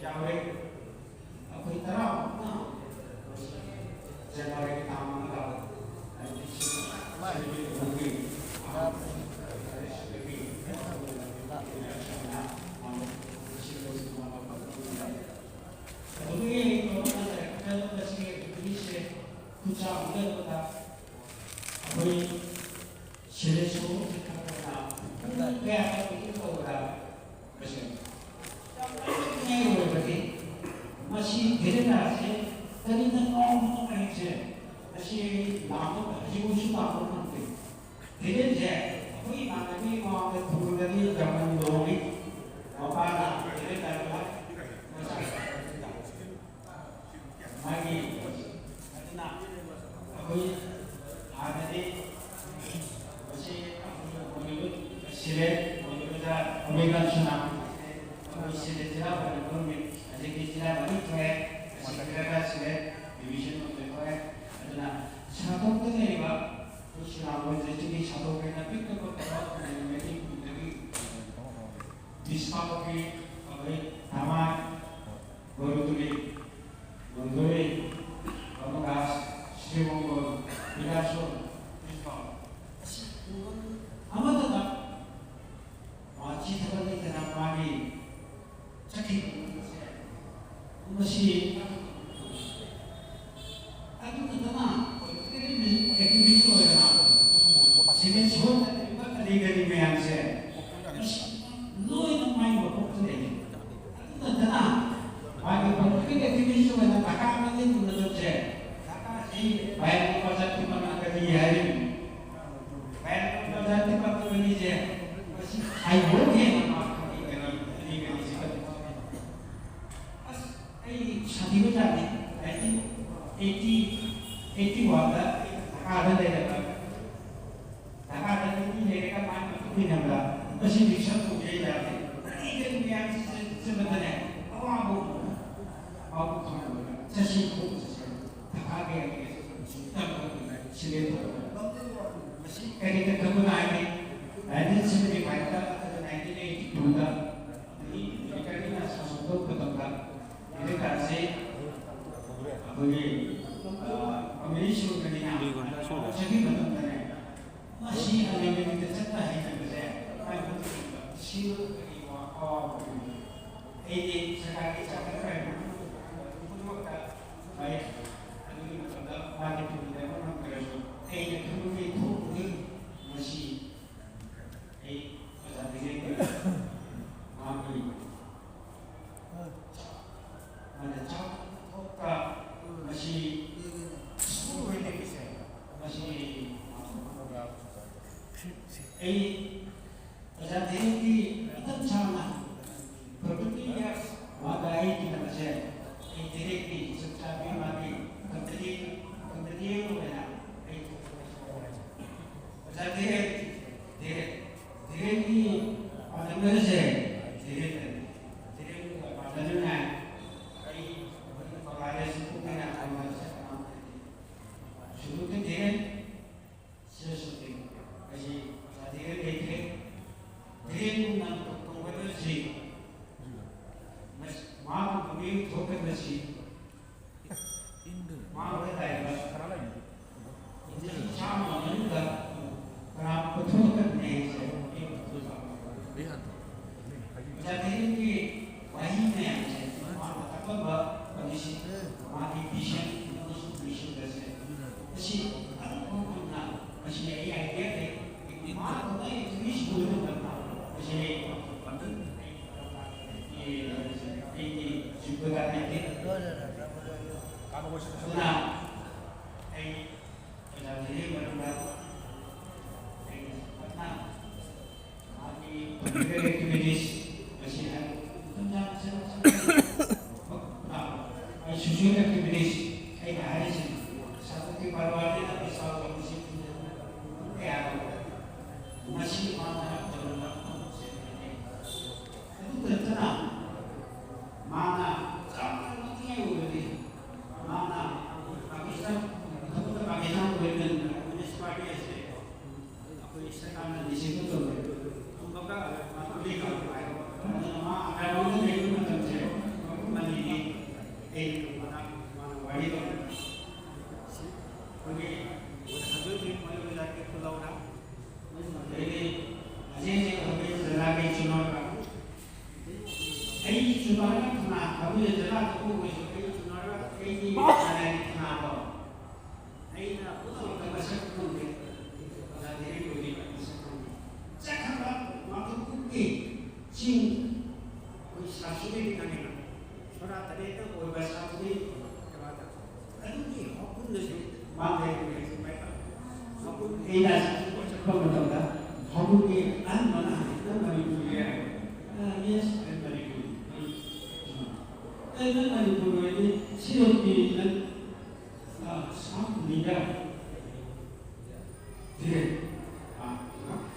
ꯌꯥꯎꯔꯦ꯫ ꯑꯩꯈꯣꯏ ꯇꯔꯥꯃꯨꯛꯅ ꯖꯅꯋꯥꯔꯤꯒꯤ ꯇꯥꯡ ꯃꯉꯥꯗ ꯍꯥꯏꯗꯤ ꯁꯤ ꯁꯤꯒꯤ ꯑꯗꯨꯒꯤ ꯃꯁꯤꯒꯤ ꯅꯨꯃꯤꯠꯁꯦ ꯈꯨꯠꯁꯥ ꯍꯣꯠꯅꯕꯗ ꯑꯩꯈꯣꯏ ꯁꯦꯂꯦꯁꯣ ꯄꯨꯡ ꯀꯌꯥꯗ ꯃꯤꯇꯤꯡ ꯇꯧꯕ꯭ꯔꯥ? ꯃꯁꯤ ꯌꯥꯝ ꯂꯥꯏꯅꯤꯡꯉꯥꯏ ꯑꯣꯏꯕꯗꯤ ꯃꯁꯤ ꯚꯦꯔꯦꯟꯗꯥꯁꯦ ꯀꯔꯤꯅ ꯉꯥꯎꯕꯅꯣ ꯍꯥꯏꯁꯦ ꯃꯁꯤ ꯑꯩ ꯂꯥꯛꯄ ꯍꯧꯖꯤꯛꯐꯥꯎꯁꯨ ꯂꯥꯛꯄ ꯐꯪꯗꯦ꯫ ꯚꯦꯔꯦꯟꯁꯦ ꯑꯩꯈꯣꯏ ꯏꯃꯥꯟꯅꯕꯤ ꯃꯃꯥꯡꯗ ꯈꯨꯜꯗꯗꯤ ꯌꯥꯝꯅ ꯂꯣꯡꯉꯤ꯫ ꯃꯄꯥꯅ ꯚꯦꯔꯦꯟꯗꯥꯗ ꯃꯆꯥ ꯃꯥꯒꯤ ꯑꯗꯨꯅ ꯑꯩꯈꯣꯏ ꯍꯥꯟꯅꯗꯤ ꯃꯁꯤ ꯑꯩꯈꯣꯏ ꯁꯤꯂꯦꯠ ꯑꯣꯏꯔꯤꯕꯗ ꯑꯃꯦꯔꯤꯀꯥꯟ ꯁꯨꯅꯥ ꯑꯩꯈꯣꯏ ꯁꯤꯂꯦꯠ ꯖꯤꯂꯥ ꯑꯣꯏꯅ ꯈꯪꯅꯩ꯫ ꯍꯧꯖꯤꯛꯇꯤ ꯖꯤꯂꯥ ꯃꯔꯤ ꯊꯣꯛꯑꯦ꯫ ꯃꯁꯤ ꯈꯔꯒ ꯁꯤꯂꯦꯠ ꯗꯤꯕꯤꯖꯟ ꯑꯣꯏꯅ ꯊꯣꯛꯑꯦ꯫ ꯑꯗꯨꯅ ꯁꯥꯊꯣꯛꯇ ꯂꯩꯔꯤꯕ ꯑꯩꯈꯣꯏ ꯁꯨꯅꯥ ꯃꯣꯏꯁꯦ ꯁꯤꯒꯤ ꯁꯥꯊꯣꯛ ꯍꯥꯏꯅ ꯄꯤꯛꯅ ꯄꯤꯛꯅ ꯃꯩꯇꯩ ꯈꯨꯟꯗꯒꯤ ꯕꯤꯁꯀꯥꯎꯒꯤ ꯑꯩꯈꯣꯏ ꯊꯃꯥꯏ ꯒꯣꯔꯨꯇꯨꯂꯤ, ꯃꯟꯗꯨꯔꯤ, ꯀꯃꯒꯥꯁ, ꯁ꯭ꯔꯤꯃꯪꯒꯣꯜ, ꯕꯤꯂꯥꯁꯣꯔ, ꯄꯨꯁꯄꯥ꯫ ꯑꯁꯤ ꯈꯨꯡꯒꯪ ꯑꯃꯠꯇꯗ ꯃꯥ ꯆꯤꯊꯕ ꯂꯩꯇꯅ ꯃꯥꯒꯤ ꯆꯠꯈꯤꯕ ꯃꯁꯤ ꯑꯗꯨ ꯅꯠꯇꯅ ꯄꯣꯂꯤꯇꯤꯀꯦꯜ ꯑꯦꯛꯇꯤꯚꯤꯁ ꯑꯣꯏꯔꯕ ꯁꯤꯚꯤꯜ ꯁꯣꯁꯥꯏꯇꯤ ꯀꯔꯤ ꯀꯔꯤ ꯃꯌꯥꯝꯁꯦ ꯃꯁꯤ ꯂꯣꯏ ꯃꯁꯤ ꯔꯤꯛꯁꯟ ꯇꯧꯕ ꯌꯥꯏ ꯌꯥꯗꯦ꯫ ꯀꯔꯤ ꯀꯔꯤ ꯃꯌꯥꯝꯁꯤ ꯆꯠ-, ꯆꯠꯄꯗꯅꯦ ꯑꯋꯥꯕ ꯑꯃ ꯄꯥꯎ ꯐꯪꯍꯜꯂꯒ ꯆꯠꯁꯤ ꯈꯣꯡ ꯆꯠꯁꯤ ꯊꯈꯥ ꯀꯌꯥ ꯀꯌꯥ ꯁꯤꯗ ꯊꯣꯛꯄ ꯃꯁꯤ ꯀꯔꯤꯗ ꯈꯪꯕ ꯍꯥꯏꯗꯤ nineteen seventy five ꯗ ꯑꯗꯨꯒ nineteen eighty two ꯗ ꯑꯗꯒꯤ ꯕ꯭ꯔꯤꯇꯤꯁꯅ ꯁꯥꯁꯟ ꯇꯧꯕ ꯃꯇꯝꯗ ꯂꯥꯏꯔꯤꯛ ꯀꯥꯁꯦ ꯑꯩꯈꯣꯏꯒꯤ ꯀꯝꯃ꯭ꯌꯨꯅꯤꯁ ꯑꯣꯏꯕꯅꯤꯅ ꯆꯍꯤ ꯃꯇꯝꯗꯅꯦ ꯃꯁꯤ ꯑꯃꯦꯔꯤꯀꯥꯗ ꯆꯠꯄ ꯍꯩꯇꯕꯁꯦ ꯃꯥꯏ ꯄꯨꯟꯁꯤꯗ ꯁꯤꯕ ꯀꯔꯤ ꯑꯋꯥꯕ ꯑꯣꯏꯔꯤꯕꯅꯣ? ꯑꯩꯗꯤ ꯁꯔꯀꯥꯔꯒꯤ ꯆꯥꯎꯈꯠꯄ ꯍꯥꯏꯕ ꯈꯨꯗꯤꯡꯃꯛꯇ ꯐꯩ꯫ ꯑꯗꯨꯒꯤ ꯃꯇꯝꯗ ꯃꯥꯒꯤ ꯇꯨꯡꯗ ꯑꯃ ꯉꯝꯗ꯭ꯔꯁꯨ ꯑꯩꯅ ꯈꯪꯕꯒꯤ ꯊꯣꯛꯄꯒꯤ ꯃꯁꯤ ꯑꯩ ꯑꯣꯖꯥꯗꯒꯤ ꯃꯍꯥꯛꯀꯤ ꯃꯥꯅ ꯆꯥꯎꯊꯣꯛꯄ ꯃꯁꯤ ꯁ꯭ꯀꯨꯜ ꯑꯣꯏꯅ ꯂꯩꯕꯁꯦ ꯃꯁꯤ ꯑꯩ ꯑꯣꯖꯥ ꯙꯤꯔꯦꯟꯒꯤ ꯃꯇꯝ ꯁꯥꯡꯅ ꯐꯣꯔꯇꯤ ꯏꯌꯔꯁ ꯃꯥꯒ ꯑꯩ ꯇꯤꯟꯅꯕꯁꯦ ꯑꯩ ꯙꯤꯔꯦꯟꯒꯤ ꯆꯞ ꯆꯥꯕꯤ ꯃꯥꯒꯤ ꯀꯝꯄꯦꯅꯤ ꯀꯝꯄꯦꯅꯤ ꯑꯣꯏꯅ ꯑꯩ ꯑꯣꯖꯥ ꯙꯤꯔꯦꯟ ꯙꯤꯔꯦꯟ ꯙꯤꯔꯦꯟꯒꯤ ꯄꯥꯟꯗꯝꯅꯔꯤꯁꯦ ꯙꯤꯔꯦꯟ ꯙꯤꯔꯦꯟꯒ ꯄꯥꯟꯗꯝꯅ ꯑꯩ ꯀꯪꯂꯥꯗ ꯁꯤꯟꯊꯣꯛꯅꯤꯅ ꯍꯥꯏꯕ ꯁꯨꯔꯨꯇ ꯙꯤꯔꯦꯟ ꯁꯤꯔꯁꯨꯇꯤ ꯑꯩꯁꯤ ꯑꯣꯖꯥ ꯙꯤꯔꯦꯟ ꯂꯩꯇ꯭ꯔꯦ꯫ ꯙꯤꯔꯦꯟꯒꯨꯝꯅ ꯇꯧꯒꯗꯕꯁꯤ ꯃꯍꯥꯛꯀꯤ ꯃꯃꯤꯡ ꯊꯣꯛꯀꯗꯕꯁꯤ ꯃꯍꯥꯛ ꯍꯥꯏꯇꯥꯔꯦ ꯆꯍꯤ ꯆꯥꯝꯃ ꯃꯅꯨꯡꯗ ꯀꯅꯥ ꯄꯨꯊꯣꯛꯀꯗꯕꯅꯤ ꯍꯥꯏꯁꯦ ꯑꯩ ꯋꯥꯈꯜ ꯆꯥꯎꯅ ꯂꯩ꯫ ꯑꯣꯖꯥ ꯙꯤꯔꯦꯟꯒꯤ ꯋꯥꯍꯩ ꯃꯌꯥꯝꯁꯦ ꯃꯥꯅ ꯑꯀꯟꯕ ꯄꯣꯂꯤꯁꯤ ꯃꯥꯒꯤ ꯚꯤꯖꯟ ꯑꯃꯁꯨꯡ ꯃꯤꯁꯟꯒꯁꯦ ꯃꯁꯤ ꯑꯗꯨꯝ ꯃꯁꯤ ꯑꯩ ꯑꯥꯏꯗꯤꯌꯥ ꯂꯩ꯫ ꯃꯥ ꯇꯧꯅ ꯑꯦꯛꯇꯤꯚꯤꯁ ꯑꯣꯏꯕ ꯃꯇꯝꯗ ꯃꯁꯤ ꯑꯩ ꯑꯩꯒꯤ ꯁꯨꯄꯔ ꯀꯥꯟꯅꯗꯦ꯫ ꯑꯗꯨꯅ ꯑꯩ ꯑꯣꯖꯥ ꯙꯤꯔꯦꯟ ꯃꯔꯝꯗ ꯑꯩꯅ ꯐꯖꯅ ꯃꯥꯒꯤ ꯄꯣꯂꯤꯇꯤꯀꯦꯜ ꯑꯦꯛꯇꯤꯚꯤꯇꯤꯁ ꯃꯁꯤ ꯑꯩ ꯁꯣꯁꯤꯌꯦꯜ ꯑꯦꯛꯇꯤꯚꯤꯇꯤꯁ ꯑꯩꯅ ꯍꯥꯏꯔꯤꯁꯤꯅꯤ꯫ ꯁꯥꯟꯇꯤ ꯄꯔꯋꯥꯔꯅꯤꯅ ꯄꯩꯁꯥ ꯂꯧꯕꯁꯤ ꯀꯌꯥ ꯂꯧꯔꯦ꯫ ꯃꯁꯤ ꯃꯥꯅ ꯁꯔꯀꯥꯔꯅ ꯂꯤꯁꯤꯡ ꯇꯧꯔꯦ꯫ ꯑꯃꯨꯛꯀ ꯃꯥ ꯂꯩꯕ ꯃꯇꯝꯁꯦ ꯃꯐꯝ ꯑꯅꯤꯅꯤ꯫ ꯑꯩꯅ ꯃꯥꯅ ꯋꯥꯔꯤ ꯇꯧꯔꯦ꯫ ꯑꯩꯈꯣꯏꯒꯤ ꯍꯧꯖꯤꯛ ꯍꯧꯖꯤꯛ ꯃꯣꯏ ꯑꯣꯖꯥꯒꯤ ꯈꯨꯜꯂꯧꯗ ꯑꯗꯩꯗꯤ ꯍꯧꯖꯤꯛ ꯍꯧꯖꯤꯛ ꯑꯩꯈꯣꯏ ꯖꯒꯥꯒꯤ ꯆꯨꯅꯣꯗ ꯑꯩ ꯆꯨꯅꯣꯗ ꯀꯅꯥ ꯈꯪꯕꯤꯔꯦ? ꯖꯒꯥꯗ ꯎꯕꯁꯨ ꯑꯩ ꯆꯨꯅꯣꯗ ꯑꯩꯒꯤ ꯀꯅꯥꯒꯤ ꯀꯅꯥꯗꯣ ꯑꯩꯅ ꯄꯨꯝꯅꯃꯛꯇ ꯃꯁꯛ ꯈꯪꯗꯦ꯫ ꯑꯣꯖꯥ ꯙꯤꯔꯦꯟ ꯑꯣꯏꯕꯒꯤ ꯃꯁꯛ ꯈꯪꯗꯦ꯫ ꯆꯠꯈ꯭ꯔꯕ ꯃꯥꯡꯖꯧꯕꯨꯡꯒꯤ ꯆꯤꯡ ꯑꯩꯈꯣꯏ ꯁꯥꯁꯨꯕꯤꯒꯤ ꯈꯪꯉꯤꯅ ꯁꯣꯔꯥ ꯇꯔꯦꯠꯇ ꯑꯣꯏꯕ ꯁꯥꯁꯨꯕꯤ ꯀꯩꯅꯣꯗ ꯑꯗꯨꯒꯤ ꯍꯧꯈꯨꯝꯗꯁꯨ ꯃꯥꯡꯖꯧꯕꯨꯡꯒꯤ ꯍꯧꯈꯨꯝ ꯑꯩꯅ ꯆꯠꯄ ꯃꯇꯝꯗ ꯍꯧꯈꯨꯝꯒꯤ ꯑꯍꯟꯕꯅ ꯍꯪꯉꯤ, "ꯅꯪ ꯃꯅꯤꯄꯨꯔꯤ ꯍꯥꯏꯕ꯭ꯔꯣ?" "ꯑ, yes, I am Manipuri." "ꯑꯦ, ꯅꯪ ꯃꯅꯤꯄꯨꯔ ꯑꯣꯏꯔꯗꯤ ꯁꯤꯔꯣꯝꯒꯤ ꯅꯪ, ꯑ, ꯁꯥꯎꯠ ꯏꯟꯗꯤꯌꯥ ꯗꯤꯔꯦꯛ, ꯑ,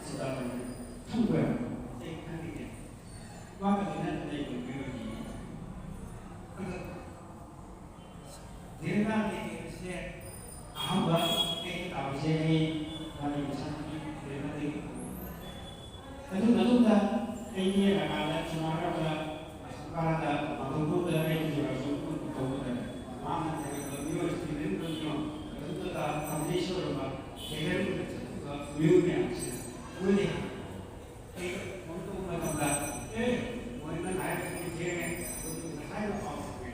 ꯁꯤꯗ ꯈꯪꯕ꯭ꯔꯥ?" ꯑꯩ ꯈꯪꯉꯤꯅꯦ꯫ ꯃꯥꯒ ꯂꯣꯏꯅꯅ ꯂꯩꯕ ꯃꯤꯑꯣꯏꯅꯤ꯫ ꯑꯗ ꯙꯤꯔꯦꯟꯗ꯭ꯔ ꯀꯦꯟꯗ꯭ꯔꯁꯦ ꯑꯍꯥꯟꯕ ꯑꯩꯅ ꯇꯥꯕꯁꯦ ꯑꯩ ꯃꯥꯒꯤ ꯃꯁꯥꯒꯤ ꯙꯤꯔꯦꯟꯗ꯭ꯔꯗꯒꯤ ꯍꯧꯏ꯫ ꯑꯗꯨ ꯃꯇꯨꯡꯗ ꯑꯩ ꯌꯦꯡꯉꯀꯥꯟꯗ ꯁꯨꯃꯥꯏꯅ ꯚꯥꯔꯠꯇ ꯃꯥꯡꯒꯣꯜꯗ ꯑꯩꯒꯤ ꯖꯒꯥꯁꯨ ꯇꯧꯕꯗ ꯃꯥꯅ ꯂꯩꯔꯤꯕ ꯃꯤꯑꯣꯏꯁꯤꯡ ꯂꯩꯔꯤꯕ ꯃꯤꯑꯣꯏ ꯑꯗꯨꯗ ꯐꯥꯎꯟꯗꯦꯁꯟ ꯑꯣꯏꯕ ꯂꯤꯗꯔ ꯑꯣꯏꯅ ꯆꯠꯈꯤꯕ ꯃꯤꯑꯣꯏ ꯃꯌꯥꯝꯁꯦ ꯃꯣꯏꯗꯤ ꯑꯩ ꯐꯣꯟ ꯇꯧꯕ ꯃꯇꯝꯗ, "ꯑꯦ, ꯃꯣꯏꯅ ꯍꯥꯏꯔꯤꯁꯦ ꯊꯦꯡꯉꯦ, ꯑꯗꯨꯗꯤ ꯉꯁꯥꯏꯅ ꯄꯥꯎ ꯐꯪꯉꯦ꯫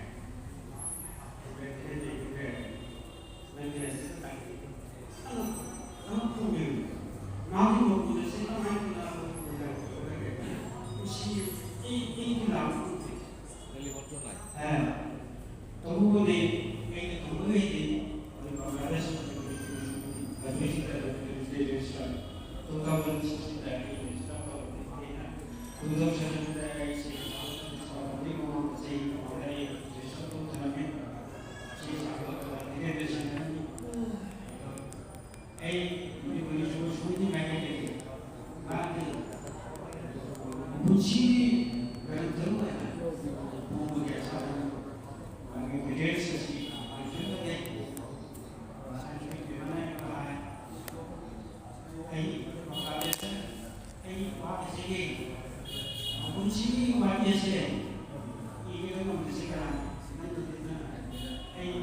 ꯅꯪꯒꯤ ꯑꯁꯤꯗ ꯇꯥꯛꯄꯤ꯫" ꯑꯗꯨ ꯑꯃ ꯈꯪꯕꯤꯌꯨ꯫ ꯃꯥꯒꯤ ꯃꯄꯨꯗ ꯁꯤ ꯀꯃꯥꯏꯅ ꯇꯧꯅ ꯅꯨꯡꯁꯤ, ꯑꯩ, ꯑꯩꯒꯤ ꯂꯥꯛꯄ ꯎꯗꯦ꯫ ꯑꯦ, ꯇꯧꯕꯕꯨꯗꯤ ꯑꯩꯅ ꯇꯧꯕꯈꯩꯗꯤ ꯍꯧꯖꯤꯛ ꯕꯪꯒ꯭ꯂꯥꯗꯦꯁ ꯒ꯭ꯔꯦꯖꯨꯑꯦꯁꯟ ꯇꯨ ꯊꯥꯎꯖꯟ ꯁꯤꯛꯁꯇꯤꯟꯗ ꯑꯩ ꯔꯦꯖꯤꯁꯇꯔ ꯇꯧꯕꯅꯤ꯫ ꯑꯩꯅ ꯇꯨ ꯊꯥꯎꯖꯟ ꯁꯚꯦꯟꯇꯤꯟꯗ ꯑꯩ ꯁꯤ ꯃꯃꯥꯡꯗ ꯆꯍꯤ ꯑꯃꯗ ꯑꯩ ꯔꯦꯖꯤꯁꯇꯔ ꯇꯧꯖꯔꯝꯃꯤ꯫ ꯁꯤ ꯁꯥꯕ ꯒ꯭ꯔꯦꯖꯨꯑꯦꯁꯟ ꯑꯩ ꯃꯅꯤꯄꯨꯔꯤ ꯁꯨ ꯁꯨꯅꯤꯡꯉꯥꯏ ꯂꯩꯇꯦ꯫ ꯃꯥꯒꯤ ꯄꯨꯟꯁꯤꯒꯤ ꯀꯔꯤꯝꯇ ꯂꯣꯏꯅ ꯄꯨꯕꯒꯤ ꯑꯁꯥꯗ ꯃꯥꯒꯤ ꯃꯦꯇꯔꯤꯌꯦꯜꯁ ꯑꯁꯤ ꯂꯣꯏꯁꯤꯟꯕ ꯂꯩ꯫ ꯑꯩ ꯄꯨꯟꯁꯤꯒꯤ ꯋꯥꯔꯤ ꯑꯁꯦ ꯏꯒꯗꯕ ꯉꯝꯕꯁꯤ ꯀꯅꯥꯅꯣ? ꯅꯪꯒꯤꯗꯤ ꯅꯪ, ꯑꯩ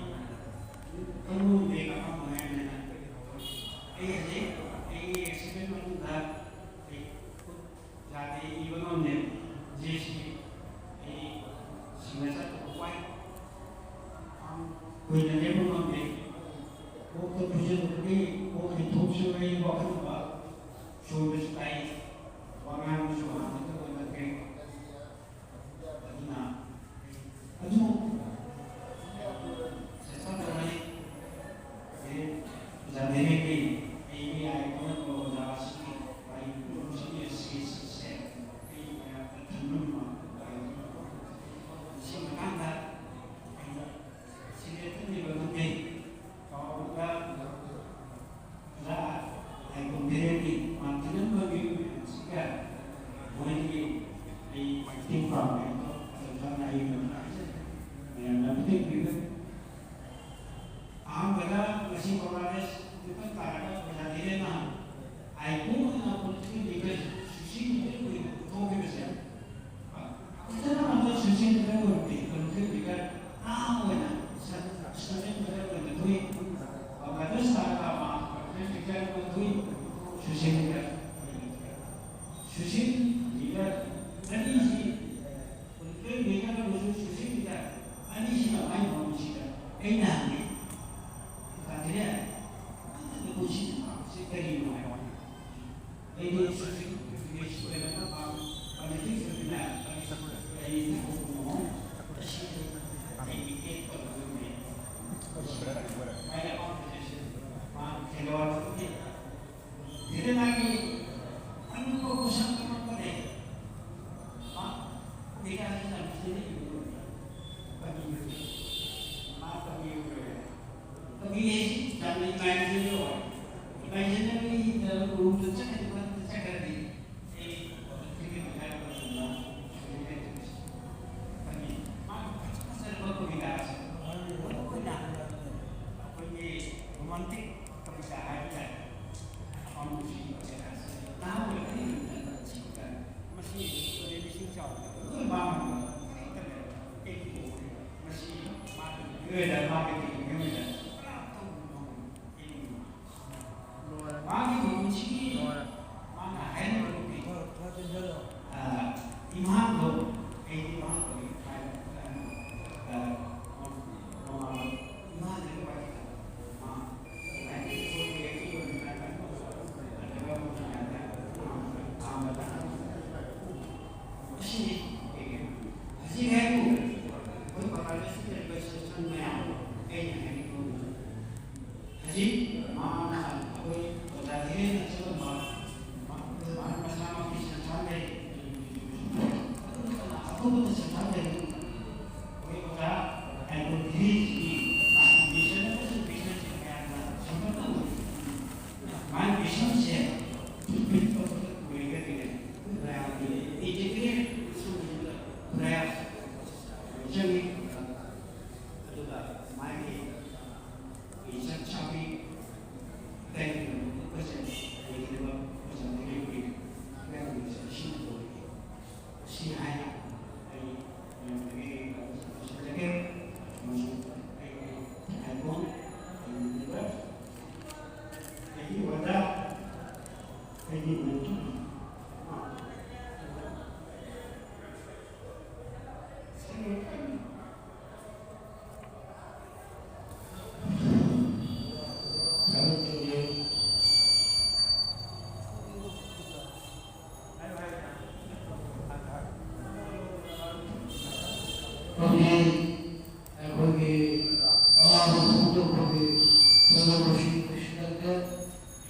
ꯈꯪꯕ ꯉꯝꯗꯦ, ꯀꯔꯝꯕ ꯍꯥꯏꯗꯅ꯫ ꯑꯩ ꯍꯧꯖꯤꯛ ꯑꯩꯒꯤ ꯑꯦꯛꯁꯤꯗꯦꯟ ꯃꯅꯨꯡꯗ ꯑꯩ ꯈꯨꯠ ꯌꯥꯗꯦ, ꯏꯕ ꯉꯝꯗꯦ꯫ ꯖꯦꯁꯤ ꯑꯩ ꯁꯤꯡꯅ ꯆꯠꯄ ꯋꯥꯏ꯫ ꯀꯨꯏꯅ ꯂꯦꯞꯄ ꯉꯝꯗꯦ꯫ ꯀꯣꯛꯇ ꯈꯨꯖꯤꯜꯂꯨꯕꯒꯤ ꯀꯣꯛꯀꯤ ꯊꯣꯛꯁꯨ ꯑꯩ ꯋꯥꯈꯜꯕ ꯁꯣꯏꯕꯁꯨ ꯇꯥꯏ꯫ ꯋꯥꯉꯥꯡꯕꯁꯨ ꯍꯥꯟꯅꯗꯒ ꯅꯠꯇ꯭ꯔꯦ꯫ ꯑꯗꯨꯅ ꯑꯗꯨ ꯁꯦꯁꯟ ꯇꯧꯔꯅꯤ꯫ ꯑꯦ, ꯑꯣꯖꯥ ꯗꯦꯅꯦꯜꯒꯤ ꯑꯩ ꯃꯤ ꯍꯥꯏ ꯈꯪꯍꯟꯕ ꯑꯣꯖꯥꯁꯤꯡꯒꯤ ꯋꯥꯔꯤ ꯄꯨꯝꯅꯃꯛꯁꯤꯡ ꯑꯁꯤ ꯁꯤꯁꯦ ꯑꯩ ꯃꯌꯥꯝꯗ ꯈꯪꯍꯟꯕ ꯁꯤ ꯃꯇꯥꯡꯗ ꯑꯩꯅ ꯁꯤꯗ ꯂꯦꯞꯍꯟꯕꯤꯕ ꯈꯪꯗꯦ꯫ ꯆꯥꯎꯔꯕ ꯑꯣꯖꯥ ꯂꯥꯏꯀꯣꯟ ꯗꯦꯅꯦꯜꯒꯤ ꯃꯥꯟꯇꯤꯅꯝ ꯃꯃꯤꯡ ꯃꯌꯥꯝꯁꯤꯒ ꯃꯣꯏꯒꯤ ꯑꯩ ꯃꯇꯦꯡ ꯄꯥꯡꯕ ꯍꯥꯏꯕꯗꯣ ꯑꯗꯨꯝ ꯆꯞ ꯃꯥꯟꯅꯩ꯫ ꯃꯌꯥꯝꯅ ꯃꯇꯦꯡ ꯄꯤꯕ ꯑꯍꯥꯟꯕꯗ ꯉꯁꯤ ꯀꯣꯔꯣꯅꯥꯁꯦ ꯃꯇꯝ ꯇꯥꯔꯒ ꯑꯣꯖꯥ ꯗꯦꯅꯦꯜꯅ ꯍꯥꯏ ꯄꯨꯡ ꯑꯣꯏꯅ ꯄꯣꯂꯤꯇꯤꯀꯦꯜ ꯂꯤꯗꯔ ꯁꯤꯁꯤ ꯃꯇꯦꯡ ꯑꯣꯏꯅ ꯄꯨꯊꯣꯛꯈꯤꯕꯁꯦ ꯐꯖꯅ ꯑꯃꯇ ꯁꯣꯏꯁꯤꯟꯅꯗꯕ ꯑꯣꯏꯔꯗꯤ ꯀꯝꯄ꯭ꯂꯤꯠ ꯂꯤꯗꯔ ꯅꯍꯥ ꯑꯣꯏꯅ ꯁ-, ꯁꯣꯏꯁꯤꯟꯅꯗꯕ ꯑꯣꯏꯅ ꯊꯣꯛꯏ꯫ ꯕꯪꯒ꯭ꯂꯥꯗꯦꯁ ꯂꯥꯛꯄ ꯑꯃ ꯀꯝꯄ꯭ꯂꯤꯠ ꯂꯤꯗꯔ ꯑꯃ ꯊꯣꯛꯏ꯫ ꯁꯣꯏꯁꯤꯟꯅꯗꯕ ꯑꯣꯏꯅ ꯊꯣꯛꯏ꯫ ꯁꯣꯏꯁꯤꯟ ꯂꯤꯗꯔ ꯑꯅꯤꯁꯤ ꯀꯝꯄ꯭ꯂꯤꯠ ꯂꯤꯗꯔ ꯑꯃꯁꯨ ꯁꯣꯏꯁꯤꯟ ꯂꯤꯗꯔ ꯑꯅꯤꯁꯤꯅ ꯃꯥꯏ ꯐꯝꯕꯁꯤꯗ ꯑꯩꯅ ꯍꯪꯉꯤ, ꯇꯥꯗꯤꯔꯦ? ꯅꯪꯒꯤ ꯄꯨꯟꯁꯤꯗ ꯄꯥꯝꯕꯁꯦ ꯀꯔꯤꯅꯣ ꯍꯥꯏꯕ? ꯑꯩꯗꯤ ꯁꯣꯏꯁꯤꯟ ꯂꯤꯗꯔ ꯑꯣꯏꯅ ꯄꯥꯝ-, ꯄꯣꯂꯤꯇꯤꯛꯁ ꯑꯣꯏꯅ ꯑꯩ ꯊꯕꯛ ꯑꯃ ꯑꯁꯤ ꯑꯩꯒꯤ ꯑꯦꯛ ꯇꯧꯖꯕꯅꯦ꯫ ꯃꯥꯏ ꯑꯄꯥꯝꯕꯁꯦ ꯃꯥ ꯈꯦꯂꯋꯥꯔ ꯊꯦꯡꯅꯅꯒꯤ ꯑꯅꯧꯕ ꯄꯣꯠꯁꯛ ꯑꯃ ꯂꯩ꯫ ꯃꯥ ꯀꯩꯀꯥꯁꯤ ꯌꯥꯝ ꯊꯤꯅ ꯏꯕ ꯂꯣꯏꯔꯦ꯫ ꯀꯕꯤ ꯂꯣꯏꯔꯦ꯫ ꯃꯥ ꯀꯕꯤ ꯂꯣꯏꯔꯦ꯫ ꯀꯕꯤ ꯍꯥꯏꯁꯤ ꯌꯥꯝꯅ ꯏꯃꯦꯖꯤꯅꯦꯕꯜ ꯑꯣꯏ꯫ ꯏꯃꯦꯖꯤꯅꯦꯕꯜꯒꯤ ꯔꯨꯝꯗ ꯆꯠꯈ꯭ꯔꯗꯤ, ꯃꯊꯛꯇ ꯆꯠꯈ꯭ꯔꯗꯤ, ꯑꯩ ꯍꯧꯖꯤꯛꯇꯤ ꯀꯩꯅꯣ ꯍꯥꯏꯔꯛꯄ ꯃꯇꯝꯗ ꯀꯕꯤ ꯍꯥꯏꯁꯤ ꯀꯕꯤ꯫ ꯃꯥ ꯐꯖ ꯐꯖꯔꯕ ꯀꯕꯤꯇꯥꯁꯦ ꯂꯣꯏꯅ ꯑꯩꯈꯣꯏꯒꯤ ꯔꯣꯃꯥꯟꯇꯤꯛ ꯀꯕꯤꯇꯥ ꯍꯥꯏꯕ ꯇꯥꯔꯦ꯫ ꯑꯄꯥꯝꯕꯁꯤ ꯀꯕꯤꯇꯥꯁꯦ ꯅꯍꯥ ꯑꯣꯏꯔꯤꯉꯩꯗ ꯁꯤꯒ ꯃꯥꯒꯤ ꯃꯃꯤꯡꯁꯤꯒꯤ ꯃꯥꯅ ꯍꯥꯏꯔꯤꯕ ꯅꯨꯄꯤ, ꯑ, ꯏꯃꯥꯗꯣ, ꯑꯩꯗꯤ ꯏꯃꯥ ꯀꯧꯏ ꯍꯥꯏꯕ, ꯑ, ꯃꯃꯥꯗꯣ ꯏꯃꯥꯗꯒꯤ ꯋꯥꯔꯤ ꯁꯥꯟꯅꯕ꯫ ꯃꯥ ꯍꯧꯖꯤꯛ ꯍꯥꯏꯕꯨ ꯑꯩꯈꯣꯏ ꯄꯥꯔꯂꯔꯁꯤꯗ ꯂꯩꯕ ꯁꯤꯁꯇꯔ ꯃꯌꯥꯝ ꯑꯩꯅ ꯍꯥꯏꯅꯤꯡꯕ ꯑꯃꯅ ꯍꯧꯖꯤꯛ ꯃꯥꯅ ꯑꯩꯈꯣꯏ ꯑꯣꯖꯥ ꯍꯤꯔꯦꯟ ꯑꯆꯧꯕ ꯃꯥ ꯃꯁꯥꯃꯛꯀꯤ ꯁꯪꯁꯥꯔ ꯂꯩ꯫ ꯑꯗꯨꯅ ꯑꯇꯣꯞꯄꯗ ꯁꯪꯁꯥꯔ ꯂꯩ꯫ ꯑꯩꯈꯣꯏ ꯑꯣꯖꯥ ꯑꯩꯈꯣꯏ ꯍꯤꯔꯦꯟꯁꯤꯒꯤ ꯃꯥꯒꯤ ꯃꯤꯁꯟ ꯑꯃꯁꯨꯡ ꯚꯤꯖꯟꯁꯦ ꯃꯌꯥꯝꯅ ꯁꯝꯒꯠꯄ ꯉꯝꯃꯤ꯫ ꯃꯥꯒꯤ ꯚꯤꯖꯟꯁꯦ ꯐꯨꯜꯐꯤꯜ ꯇꯧꯕꯗ ꯑꯣꯏꯔꯒꯗꯤꯅꯦ, ꯃꯌꯥꯝꯒꯤ ꯏꯟꯇꯤꯒ꯭ꯔꯦꯠ ꯁ꯭ꯀꯨꯜꯁꯤꯡꯗ ꯄ꯭ꯔꯌꯥꯁ ꯆꯪꯉꯤ꯫ ꯑꯗꯨꯒ ꯃꯥꯒꯤ ꯏꯆꯠ ꯁꯥꯕꯤ ꯑꯇꯩ ꯑꯩꯈꯣꯏꯁꯦ ꯂꯩꯈꯤꯗꯕ ꯑꯣꯖꯥ ꯗꯦꯅꯤꯌꯦꯜꯒꯤ ꯃꯌꯥꯝꯒꯤꯁꯦ ꯑꯁꯤꯅ ꯑꯣꯏꯔꯤ꯫ ꯁꯤ ꯍꯥꯏꯅ ꯑꯩ ꯃꯌꯥꯝꯗꯒꯤ ꯂꯧꯁꯤꯟꯖꯒꯦ꯫ ꯑꯃꯁꯨꯡ ꯑꯩꯒꯤ ꯏꯀꯥꯏꯕꯣꯟ, ꯑꯩꯒꯤ ꯅꯦꯕꯔ, ꯑꯩꯒꯤ ꯑꯣꯖꯥ, ꯑꯩꯒꯤ ꯃꯦꯟꯇꯣꯔ, ꯍꯧꯖꯤꯛ ꯑꯩꯈꯣꯏꯒꯤ ꯑꯋꯥꯕ ꯐꯣꯡꯗꯣꯛꯄꯒꯤ ꯐꯦꯂꯣꯁꯤꯞ ꯂꯣꯏꯁꯤꯜꯂꯛꯂꯦ꯫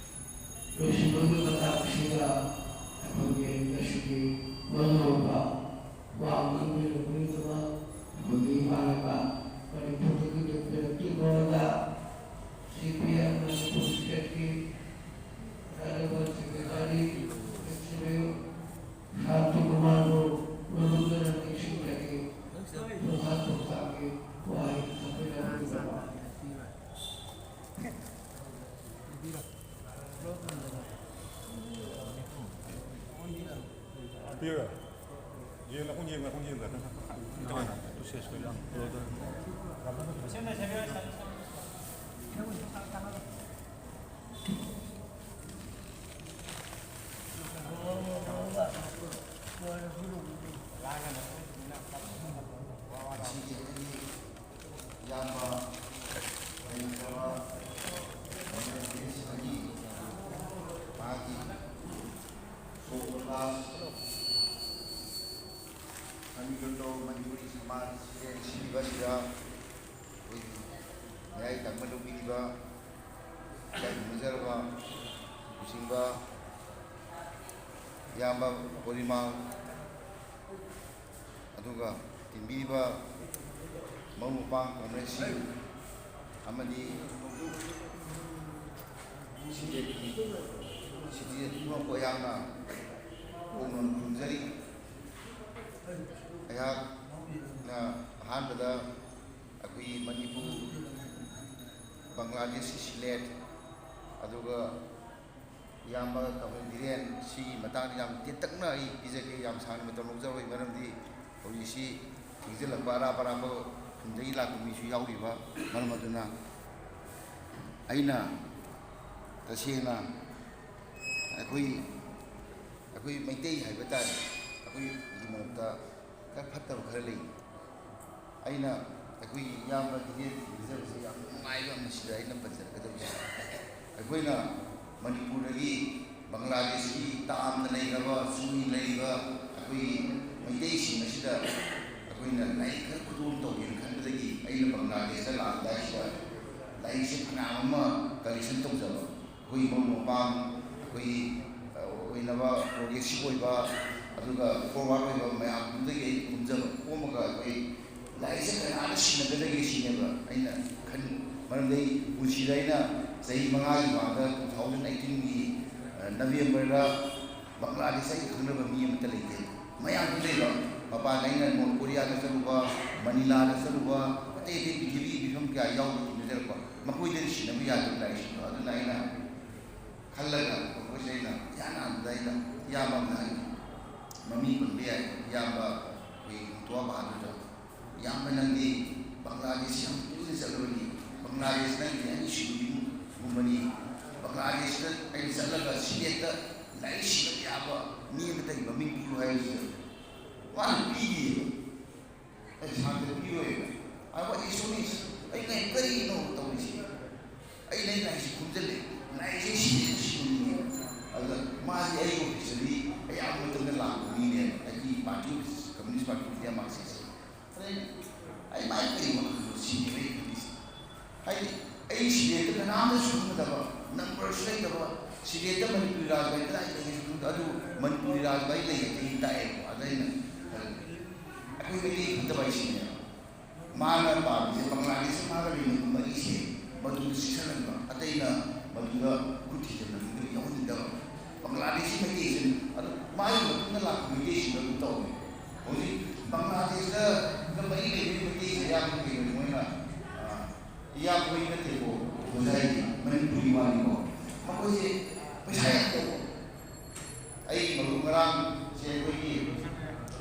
ꯂꯣꯏꯁꯤꯟꯕꯒꯤ ꯃꯇꯥꯡꯁꯤꯗ ꯑꯩꯈꯣꯏꯒꯤ ꯉꯁꯤꯒꯤ ꯃꯔꯨꯑꯣꯏꯕ ꯋꯥ ꯉꯥꯡꯕꯤꯔꯛꯄꯒꯤꯗꯃꯛ ꯑꯩꯈꯣꯏꯒꯤ ꯏꯃꯥꯟꯅꯕ ꯃꯅꯤꯄꯨꯔꯗꯒꯤ ꯂꯦꯞꯄꯤꯔꯛꯂꯤꯕ ꯑꯣꯖꯥ ꯁꯤ ꯄꯤ ꯑꯦꯝ ꯃꯅꯤꯄꯨꯔ ꯁ꯭ꯇꯦꯠꯀꯤ ꯍꯣꯅꯔꯦꯕꯜ ꯁꯦꯀ꯭ꯔꯦꯇꯔꯤ ꯑꯦꯛꯁꯤꯕꯤꯌꯨ ꯁꯥꯟꯇꯤ ꯀꯨꯃꯥꯔꯕꯨ ꯃꯅꯨꯡꯗ ꯅꯤꯡꯁꯤꯡꯖꯔꯤ꯫ ꯄ꯭ꯔꯣꯐꯦꯁꯔ ꯄꯣꯛꯆꯥꯝꯒꯤ ꯋꯥꯍꯩ ꯊꯝꯕꯤꯔꯝꯂꯤꯕ ꯄꯤꯔꯣ? ꯌꯦꯡ, ꯅꯥꯀꯣꯡ ꯌꯦꯡ, ꯅꯥꯀꯣꯡ ꯌꯦꯡ꯫ ꯀꯅꯥꯅꯣ? ꯇꯨ ꯁꯦꯁ ꯀꯣꯏ ꯂꯥꯡ꯫ ꯉꯁꯤꯒꯤ ꯑꯩꯒꯤ ꯏꯌꯥꯝꯕ ꯂꯩꯈ꯭ꯔꯕ ꯃꯍꯥꯛꯀꯤ ꯁꯣꯛꯄ ꯀ꯭ꯂꯥꯁ ꯑꯅꯤꯒ ꯇꯧ ꯃꯅꯤꯄꯨꯔꯤ ꯁꯃꯥꯖ ꯁꯤꯔꯦꯟ ꯁꯤꯕꯤꯕ ꯑꯁꯤꯗ ꯑꯩꯈꯣꯏꯒꯤ ꯃꯌꯥꯏ ꯇꯪꯕ ꯂꯧꯕꯤꯔꯤꯕ ꯏꯀꯥꯏ ꯈꯨꯝꯅꯖꯔꯕ ꯂꯨꯆꯤꯡꯕ ꯏꯌꯥꯝꯕ ꯄꯣꯔꯤꯃꯥꯜ, ꯑꯗꯨꯒ ꯇꯤꯟꯕꯤꯔꯤꯕ ꯃꯔꯨꯞ ꯃꯄꯥꯡ ꯀꯣꯡꯒ꯭ꯔꯦꯁꯁꯤꯡ ꯑꯃꯗꯤ ꯁꯤꯇꯦꯠꯀꯤ ꯁꯤꯇꯤꯖꯦꯟ ꯄꯨꯝꯅꯃꯛꯄꯨ ꯑꯩꯍꯥꯛꯅ ꯀꯣꯛꯅ ꯈꯨꯔꯨꯝꯖꯔꯤ꯫ ꯑꯩꯍꯥꯛꯅ ꯑꯍꯥꯟꯕꯗ ꯑꯩꯈꯣꯏꯒꯤ ꯃꯅꯤꯄꯨꯔ, ꯕꯪꯒ꯭ꯂꯥꯗꯦꯁꯀꯤ ꯁꯤꯂꯦꯠ, ꯑꯗꯨꯒ ꯏꯌꯥꯝꯕ ꯀꯃꯜ ꯙꯤꯔꯦꯟ, ꯁꯤꯒꯤ ꯃꯇꯥꯡꯗ ꯌꯥꯝ ꯇꯦꯟꯇꯛꯅ ꯑꯩ ꯄꯤꯖꯒꯦ꯫ ꯌꯥꯝ ꯁꯥꯡꯅ ꯃꯇꯝ ꯂꯧꯖꯔꯣꯏ, ꯃꯔꯝꯗꯤ ꯍꯧꯖꯤꯛꯁꯤ ꯊꯦꯡꯖꯤꯜꯂꯛꯄ, ꯑꯔꯥꯞ ꯑꯔꯥꯞꯄ ꯈꯨꯟꯗꯒꯤ ꯂꯥꯛꯄ ꯃꯤꯁꯨ ꯌꯥꯎꯔꯤꯕ ꯃꯔꯝ ꯑꯗꯨꯅ꯫ ꯑꯩꯅ ꯇꯁꯦꯡꯅ ꯑꯩꯈꯣꯏ, ꯑꯩꯈꯣꯏ ꯃꯩꯇꯩ ꯍꯥꯏꯕ ꯇꯥꯔꯦ, ꯑꯩꯈꯣꯏꯒꯤ ꯃꯔꯛꯇ ꯈꯔ ꯐꯠꯇꯕ ꯈꯔ ꯂꯩ꯫ ꯑꯩꯅ ꯑꯩꯈꯣꯏꯒꯤ ꯏꯌꯥꯝꯕ ꯙꯤꯔꯦꯟ ꯊꯤꯟꯕꯤꯖꯕꯁꯦ ꯌꯥꯝ ꯅꯨꯡꯉꯥꯏꯕ ꯑꯃꯅ ꯁꯤꯗ ꯑꯩꯅ ꯄꯟꯖꯔꯛꯀꯗꯕꯁꯦ꯫ ꯑꯩꯈꯣꯏꯅ ꯃꯅꯤꯄꯨꯔꯗꯒꯤ ꯕꯪꯒ꯭ꯂꯥꯗꯦꯁꯀꯤ ꯇꯥꯝꯅ ꯂꯩꯔꯕ, ꯁꯨꯅꯤ ꯂꯩꯔꯤꯕ ꯑꯩꯈꯣꯏꯒꯤ ꯃꯩꯇꯩꯁꯤꯡ ꯑꯁꯤꯗ ꯑꯩꯈꯣꯏꯅ ꯂꯥꯏꯔꯤꯛ ꯈꯔ ꯈꯨꯗꯣꯜ ꯇꯧꯒꯦꯅ ꯈꯟꯕꯗꯒꯤ ꯑꯩꯅ ꯕꯪꯒ꯭ꯂꯥꯗꯦꯁꯇ ꯂꯥꯛꯑꯝꯗꯥꯏꯁꯤꯗ ꯂꯥꯏꯔꯤꯛꯁꯦ ꯐꯅꯌꯥꯝ ꯑꯃ ꯀꯂꯦꯛꯁꯟ ꯇꯧꯖꯕ꯫ ꯑꯩꯈꯣꯏ ꯃꯔꯨꯞ ꯃꯄꯥꯡ, ꯑꯩꯈꯣꯏꯒꯤ, ꯑ, ꯑꯣꯏꯅꯕ ꯄ꯭ꯔꯣꯒ꯭ꯔꯦꯁꯤꯞ ꯑꯣꯏꯕ, ꯑꯗꯨꯒ ꯐꯣꯔꯋꯥꯔꯗ ꯑꯣꯏꯕ ꯃꯌꯥꯝꯗꯨꯗꯒꯤ ꯑꯩ ꯈꯣꯝꯖꯕ, ꯈꯣꯝꯃꯒ ꯑꯩꯈꯣꯏ ꯂꯥꯏꯔꯤꯛꯁꯦ ꯀꯅꯥꯗ ꯁꯤꯟꯅꯒꯗꯒꯦ ꯁꯤꯅꯦꯕ ꯑꯩꯅ ꯈꯟ-, ꯃꯔꯝꯗꯤ ꯑꯩ ꯄꯨꯟꯁꯤꯗ ꯑꯩꯅ ꯆꯍꯤ ꯃꯉꯥꯒꯤ ꯃꯃꯥꯡꯗ two thousand eighteen ꯒꯤ, ꯑ, ꯅꯕꯦꯝꯕꯔꯗ ꯕꯪꯒ꯭ꯂꯥꯗꯦꯁ ꯑꯩ ꯈꯪꯅꯕ ꯃꯤ ꯑꯃꯠꯇ ꯂꯩꯇꯦ꯫ ꯃꯌꯥꯝꯗꯤ ꯂꯩꯕ, ꯃꯄꯥꯟꯗ ꯑꯩꯅ ꯅꯣꯔꯠ ꯀꯣꯔꯤꯌꯥꯗ ꯆꯠꯂꯨꯕ, ꯃꯅꯤꯂꯥꯗ ꯆꯠꯂꯨꯕ, ꯑꯇꯩ ꯑꯇꯩ ꯄ꯭ꯔꯤꯊꯤꯕꯤꯒꯤ ꯃꯤꯐꯝ ꯀꯌꯥ ꯌꯥꯎꯕ ꯊꯦꯡꯅꯖꯔꯛꯄ, ꯃꯈꯣꯏꯗꯗꯤ ꯁꯤꯟꯅꯕ ꯌꯥꯗꯕ ꯂꯥꯏꯔꯤꯛꯁꯤꯡꯗꯣ꯫ ꯑꯗꯨꯅ ꯑꯩꯅ ꯈꯜꯂꯒ ꯃꯈꯣꯏꯁꯦ ꯑꯩꯅ ꯏꯍꯥꯟ ꯍꯥꯟꯕꯗ ꯑꯩꯅ ꯏꯌꯥꯝꯕ ꯑꯃꯗ ꯍꯥꯏ, ꯃꯃꯤꯡ ꯄꯟꯕ ꯌꯥꯏ, ꯏꯌꯥꯝꯕ ꯑꯩꯈꯣꯏ ꯃꯨꯇꯨꯋꯥ ꯕꯍꯥꯗꯨꯔꯗ, "ꯏꯌꯥꯝꯕ, ꯅꯪꯗꯤ ꯕꯪꯒ꯭ꯂꯥꯗꯦꯁ ꯌꯥꯝ ꯇꯣꯏꯅ ꯆꯠꯂꯕꯅꯤ꯫ ꯕꯪꯒ꯭ꯂꯥꯗꯦꯁ ꯅꯪꯒꯤ ꯑꯅꯤꯁꯨꯕ ꯌꯨꯝꯒꯨꯝꯕꯅꯤ꯫ ꯕꯪꯒ꯭ꯂꯥꯗꯦꯁꯇ ꯑꯩꯅ ꯆꯠꯂꯒ ꯁꯤꯂꯦꯠꯇ ꯂꯥꯏꯔꯤꯛ ꯁꯤꯕ ꯌꯥꯕ ꯃꯤ ꯑꯃꯇꯒꯤ ꯃꯃꯤꯡ ꯄꯤꯌꯨ ꯍꯥꯏꯕꯁꯤꯗ ꯃꯥꯅ ꯄꯤꯈꯤꯌꯦꯕ꯫ ꯑꯩ ꯁꯥꯟꯇ ꯄꯤꯔꯣꯏꯕ꯫ ꯑꯩ ꯋꯥꯔꯤ ꯁꯨꯅꯤ꯫ ꯑꯩ ꯀꯩ-, ꯀꯔꯤꯅꯣ ꯇꯧꯔꯤꯁꯤ? ꯑꯩꯅ ꯑꯩ ꯂꯥꯏꯔꯤꯛꯁꯤ ꯈꯣꯝꯖꯤꯜꯂꯦ꯫ ꯂꯥꯏꯔꯤꯛꯁꯦ ꯁꯤꯕ ꯁꯤꯕꯅꯤꯅꯦ꯫ ꯑꯗꯨꯗ ꯃꯥꯗꯤ ꯑꯩ ꯑꯣꯐꯤꯁꯇꯗꯤ ꯑꯌꯥꯝꯕ ꯃꯇꯝꯗ ꯂꯥꯛꯄ ꯃꯤꯅꯦꯕ꯫ ꯑꯩꯒꯤ ꯄꯥꯔꯇꯤ ꯑꯣꯐꯤꯁ, ꯀꯝꯌꯨꯅꯤꯁ ꯄꯥꯔꯇꯤ ꯑꯣꯐꯤꯁ ꯌꯥꯝ ꯃꯥꯛꯁꯤꯁꯦ꯫ ꯑꯗꯩ ꯑꯩ ꯃꯥꯏ ꯀꯔꯤ ꯋꯥꯈꯜꯅꯣ ꯁꯤꯅꯦꯕ ꯑꯩ ꯈꯜꯂꯤꯁꯦ꯫ ꯍꯥꯏꯗꯤ ꯑꯩ ꯁꯤꯂꯦꯠꯇ ꯀꯅꯥꯝꯇꯁꯨ ꯈꯪꯅꯗꯕ, ꯅꯝꯕꯔꯁꯨ ꯂꯩꯇꯕ, ꯁꯤꯂꯦꯠꯇ ꯃꯅꯤꯄꯨꯔꯤ ꯔꯥꯖꯕꯥꯏ ꯀꯗꯥꯏ ꯂꯩꯒꯦꯁꯨ ꯈꯪꯗꯕ, ꯑꯗꯨꯕꯨ ꯃꯅꯤꯄꯨꯔꯤ ꯔꯥꯖꯕꯥꯏ ꯂꯩ ꯑꯗꯨꯗꯤ ꯇꯥꯛꯑꯦꯕꯀꯣ꯫ ꯑꯗ ꯑꯩꯅ ꯈꯜꯂꯦ, ꯑꯩꯈꯣꯏ ꯃꯩꯇꯩ ꯈꯪꯗꯕ ꯍꯥꯏꯁꯤꯅꯦꯕ꯫ ꯃꯥꯅ ꯄꯥꯝꯃꯤꯁꯦ ꯕꯪꯒ꯭ꯂꯥꯗꯦꯁ ꯃꯥꯒ ꯂꯩꯅꯕ ꯃꯔꯤꯁꯦ ꯃꯗꯨꯗ ꯆꯤꯛꯁꯤꯜꯍꯟꯕ, ꯑꯇꯩꯅ ꯃꯗꯨꯗ ꯈꯨꯠ ꯊꯤꯖꯤꯟꯕꯗꯨꯗ ꯌꯥꯎꯍꯟꯅꯤꯡꯗꯕ꯫ ꯕꯪꯒ꯭ꯂꯥꯗꯦꯁꯤ ꯃꯩꯇꯩꯁꯤꯡ ꯑꯗꯨ ꯃꯥꯒꯤ ꯃꯇꯨꯡꯗ ꯂꯥꯛꯄ ꯃꯩꯇꯩꯁꯤꯡꯗꯣ ꯑꯗꯨꯝ ꯇꯧꯋꯦ꯫ ꯍꯧꯖꯤꯛ ꯕꯪꯒ꯭ꯂꯥꯗꯦꯁꯇ ꯃꯔꯤ ꯂꯩꯅꯔꯤꯕ ꯃꯩꯇꯩꯁꯦ ꯑꯌꯥꯝꯕ ꯀꯩꯅꯣ ꯃꯣꯏꯅ, ꯑ, ꯏꯌꯥꯝꯕ ꯃꯩ ꯅꯠꯇꯦꯀꯣ, ꯑꯣꯖꯥ ꯍꯥꯏꯗꯤ ꯃꯅꯤꯄꯨꯔꯤ ꯋꯥꯅꯤꯀꯣ꯫ ꯃꯈꯣꯏꯁꯦ ꯄꯩꯁꯥ ꯌꯥꯝ ꯇꯧꯕ꯫ ꯑꯩꯒꯤ ꯃꯔꯨꯞ ꯉꯔꯥꯡꯁꯦ ꯑꯩꯈꯣꯏꯒꯤ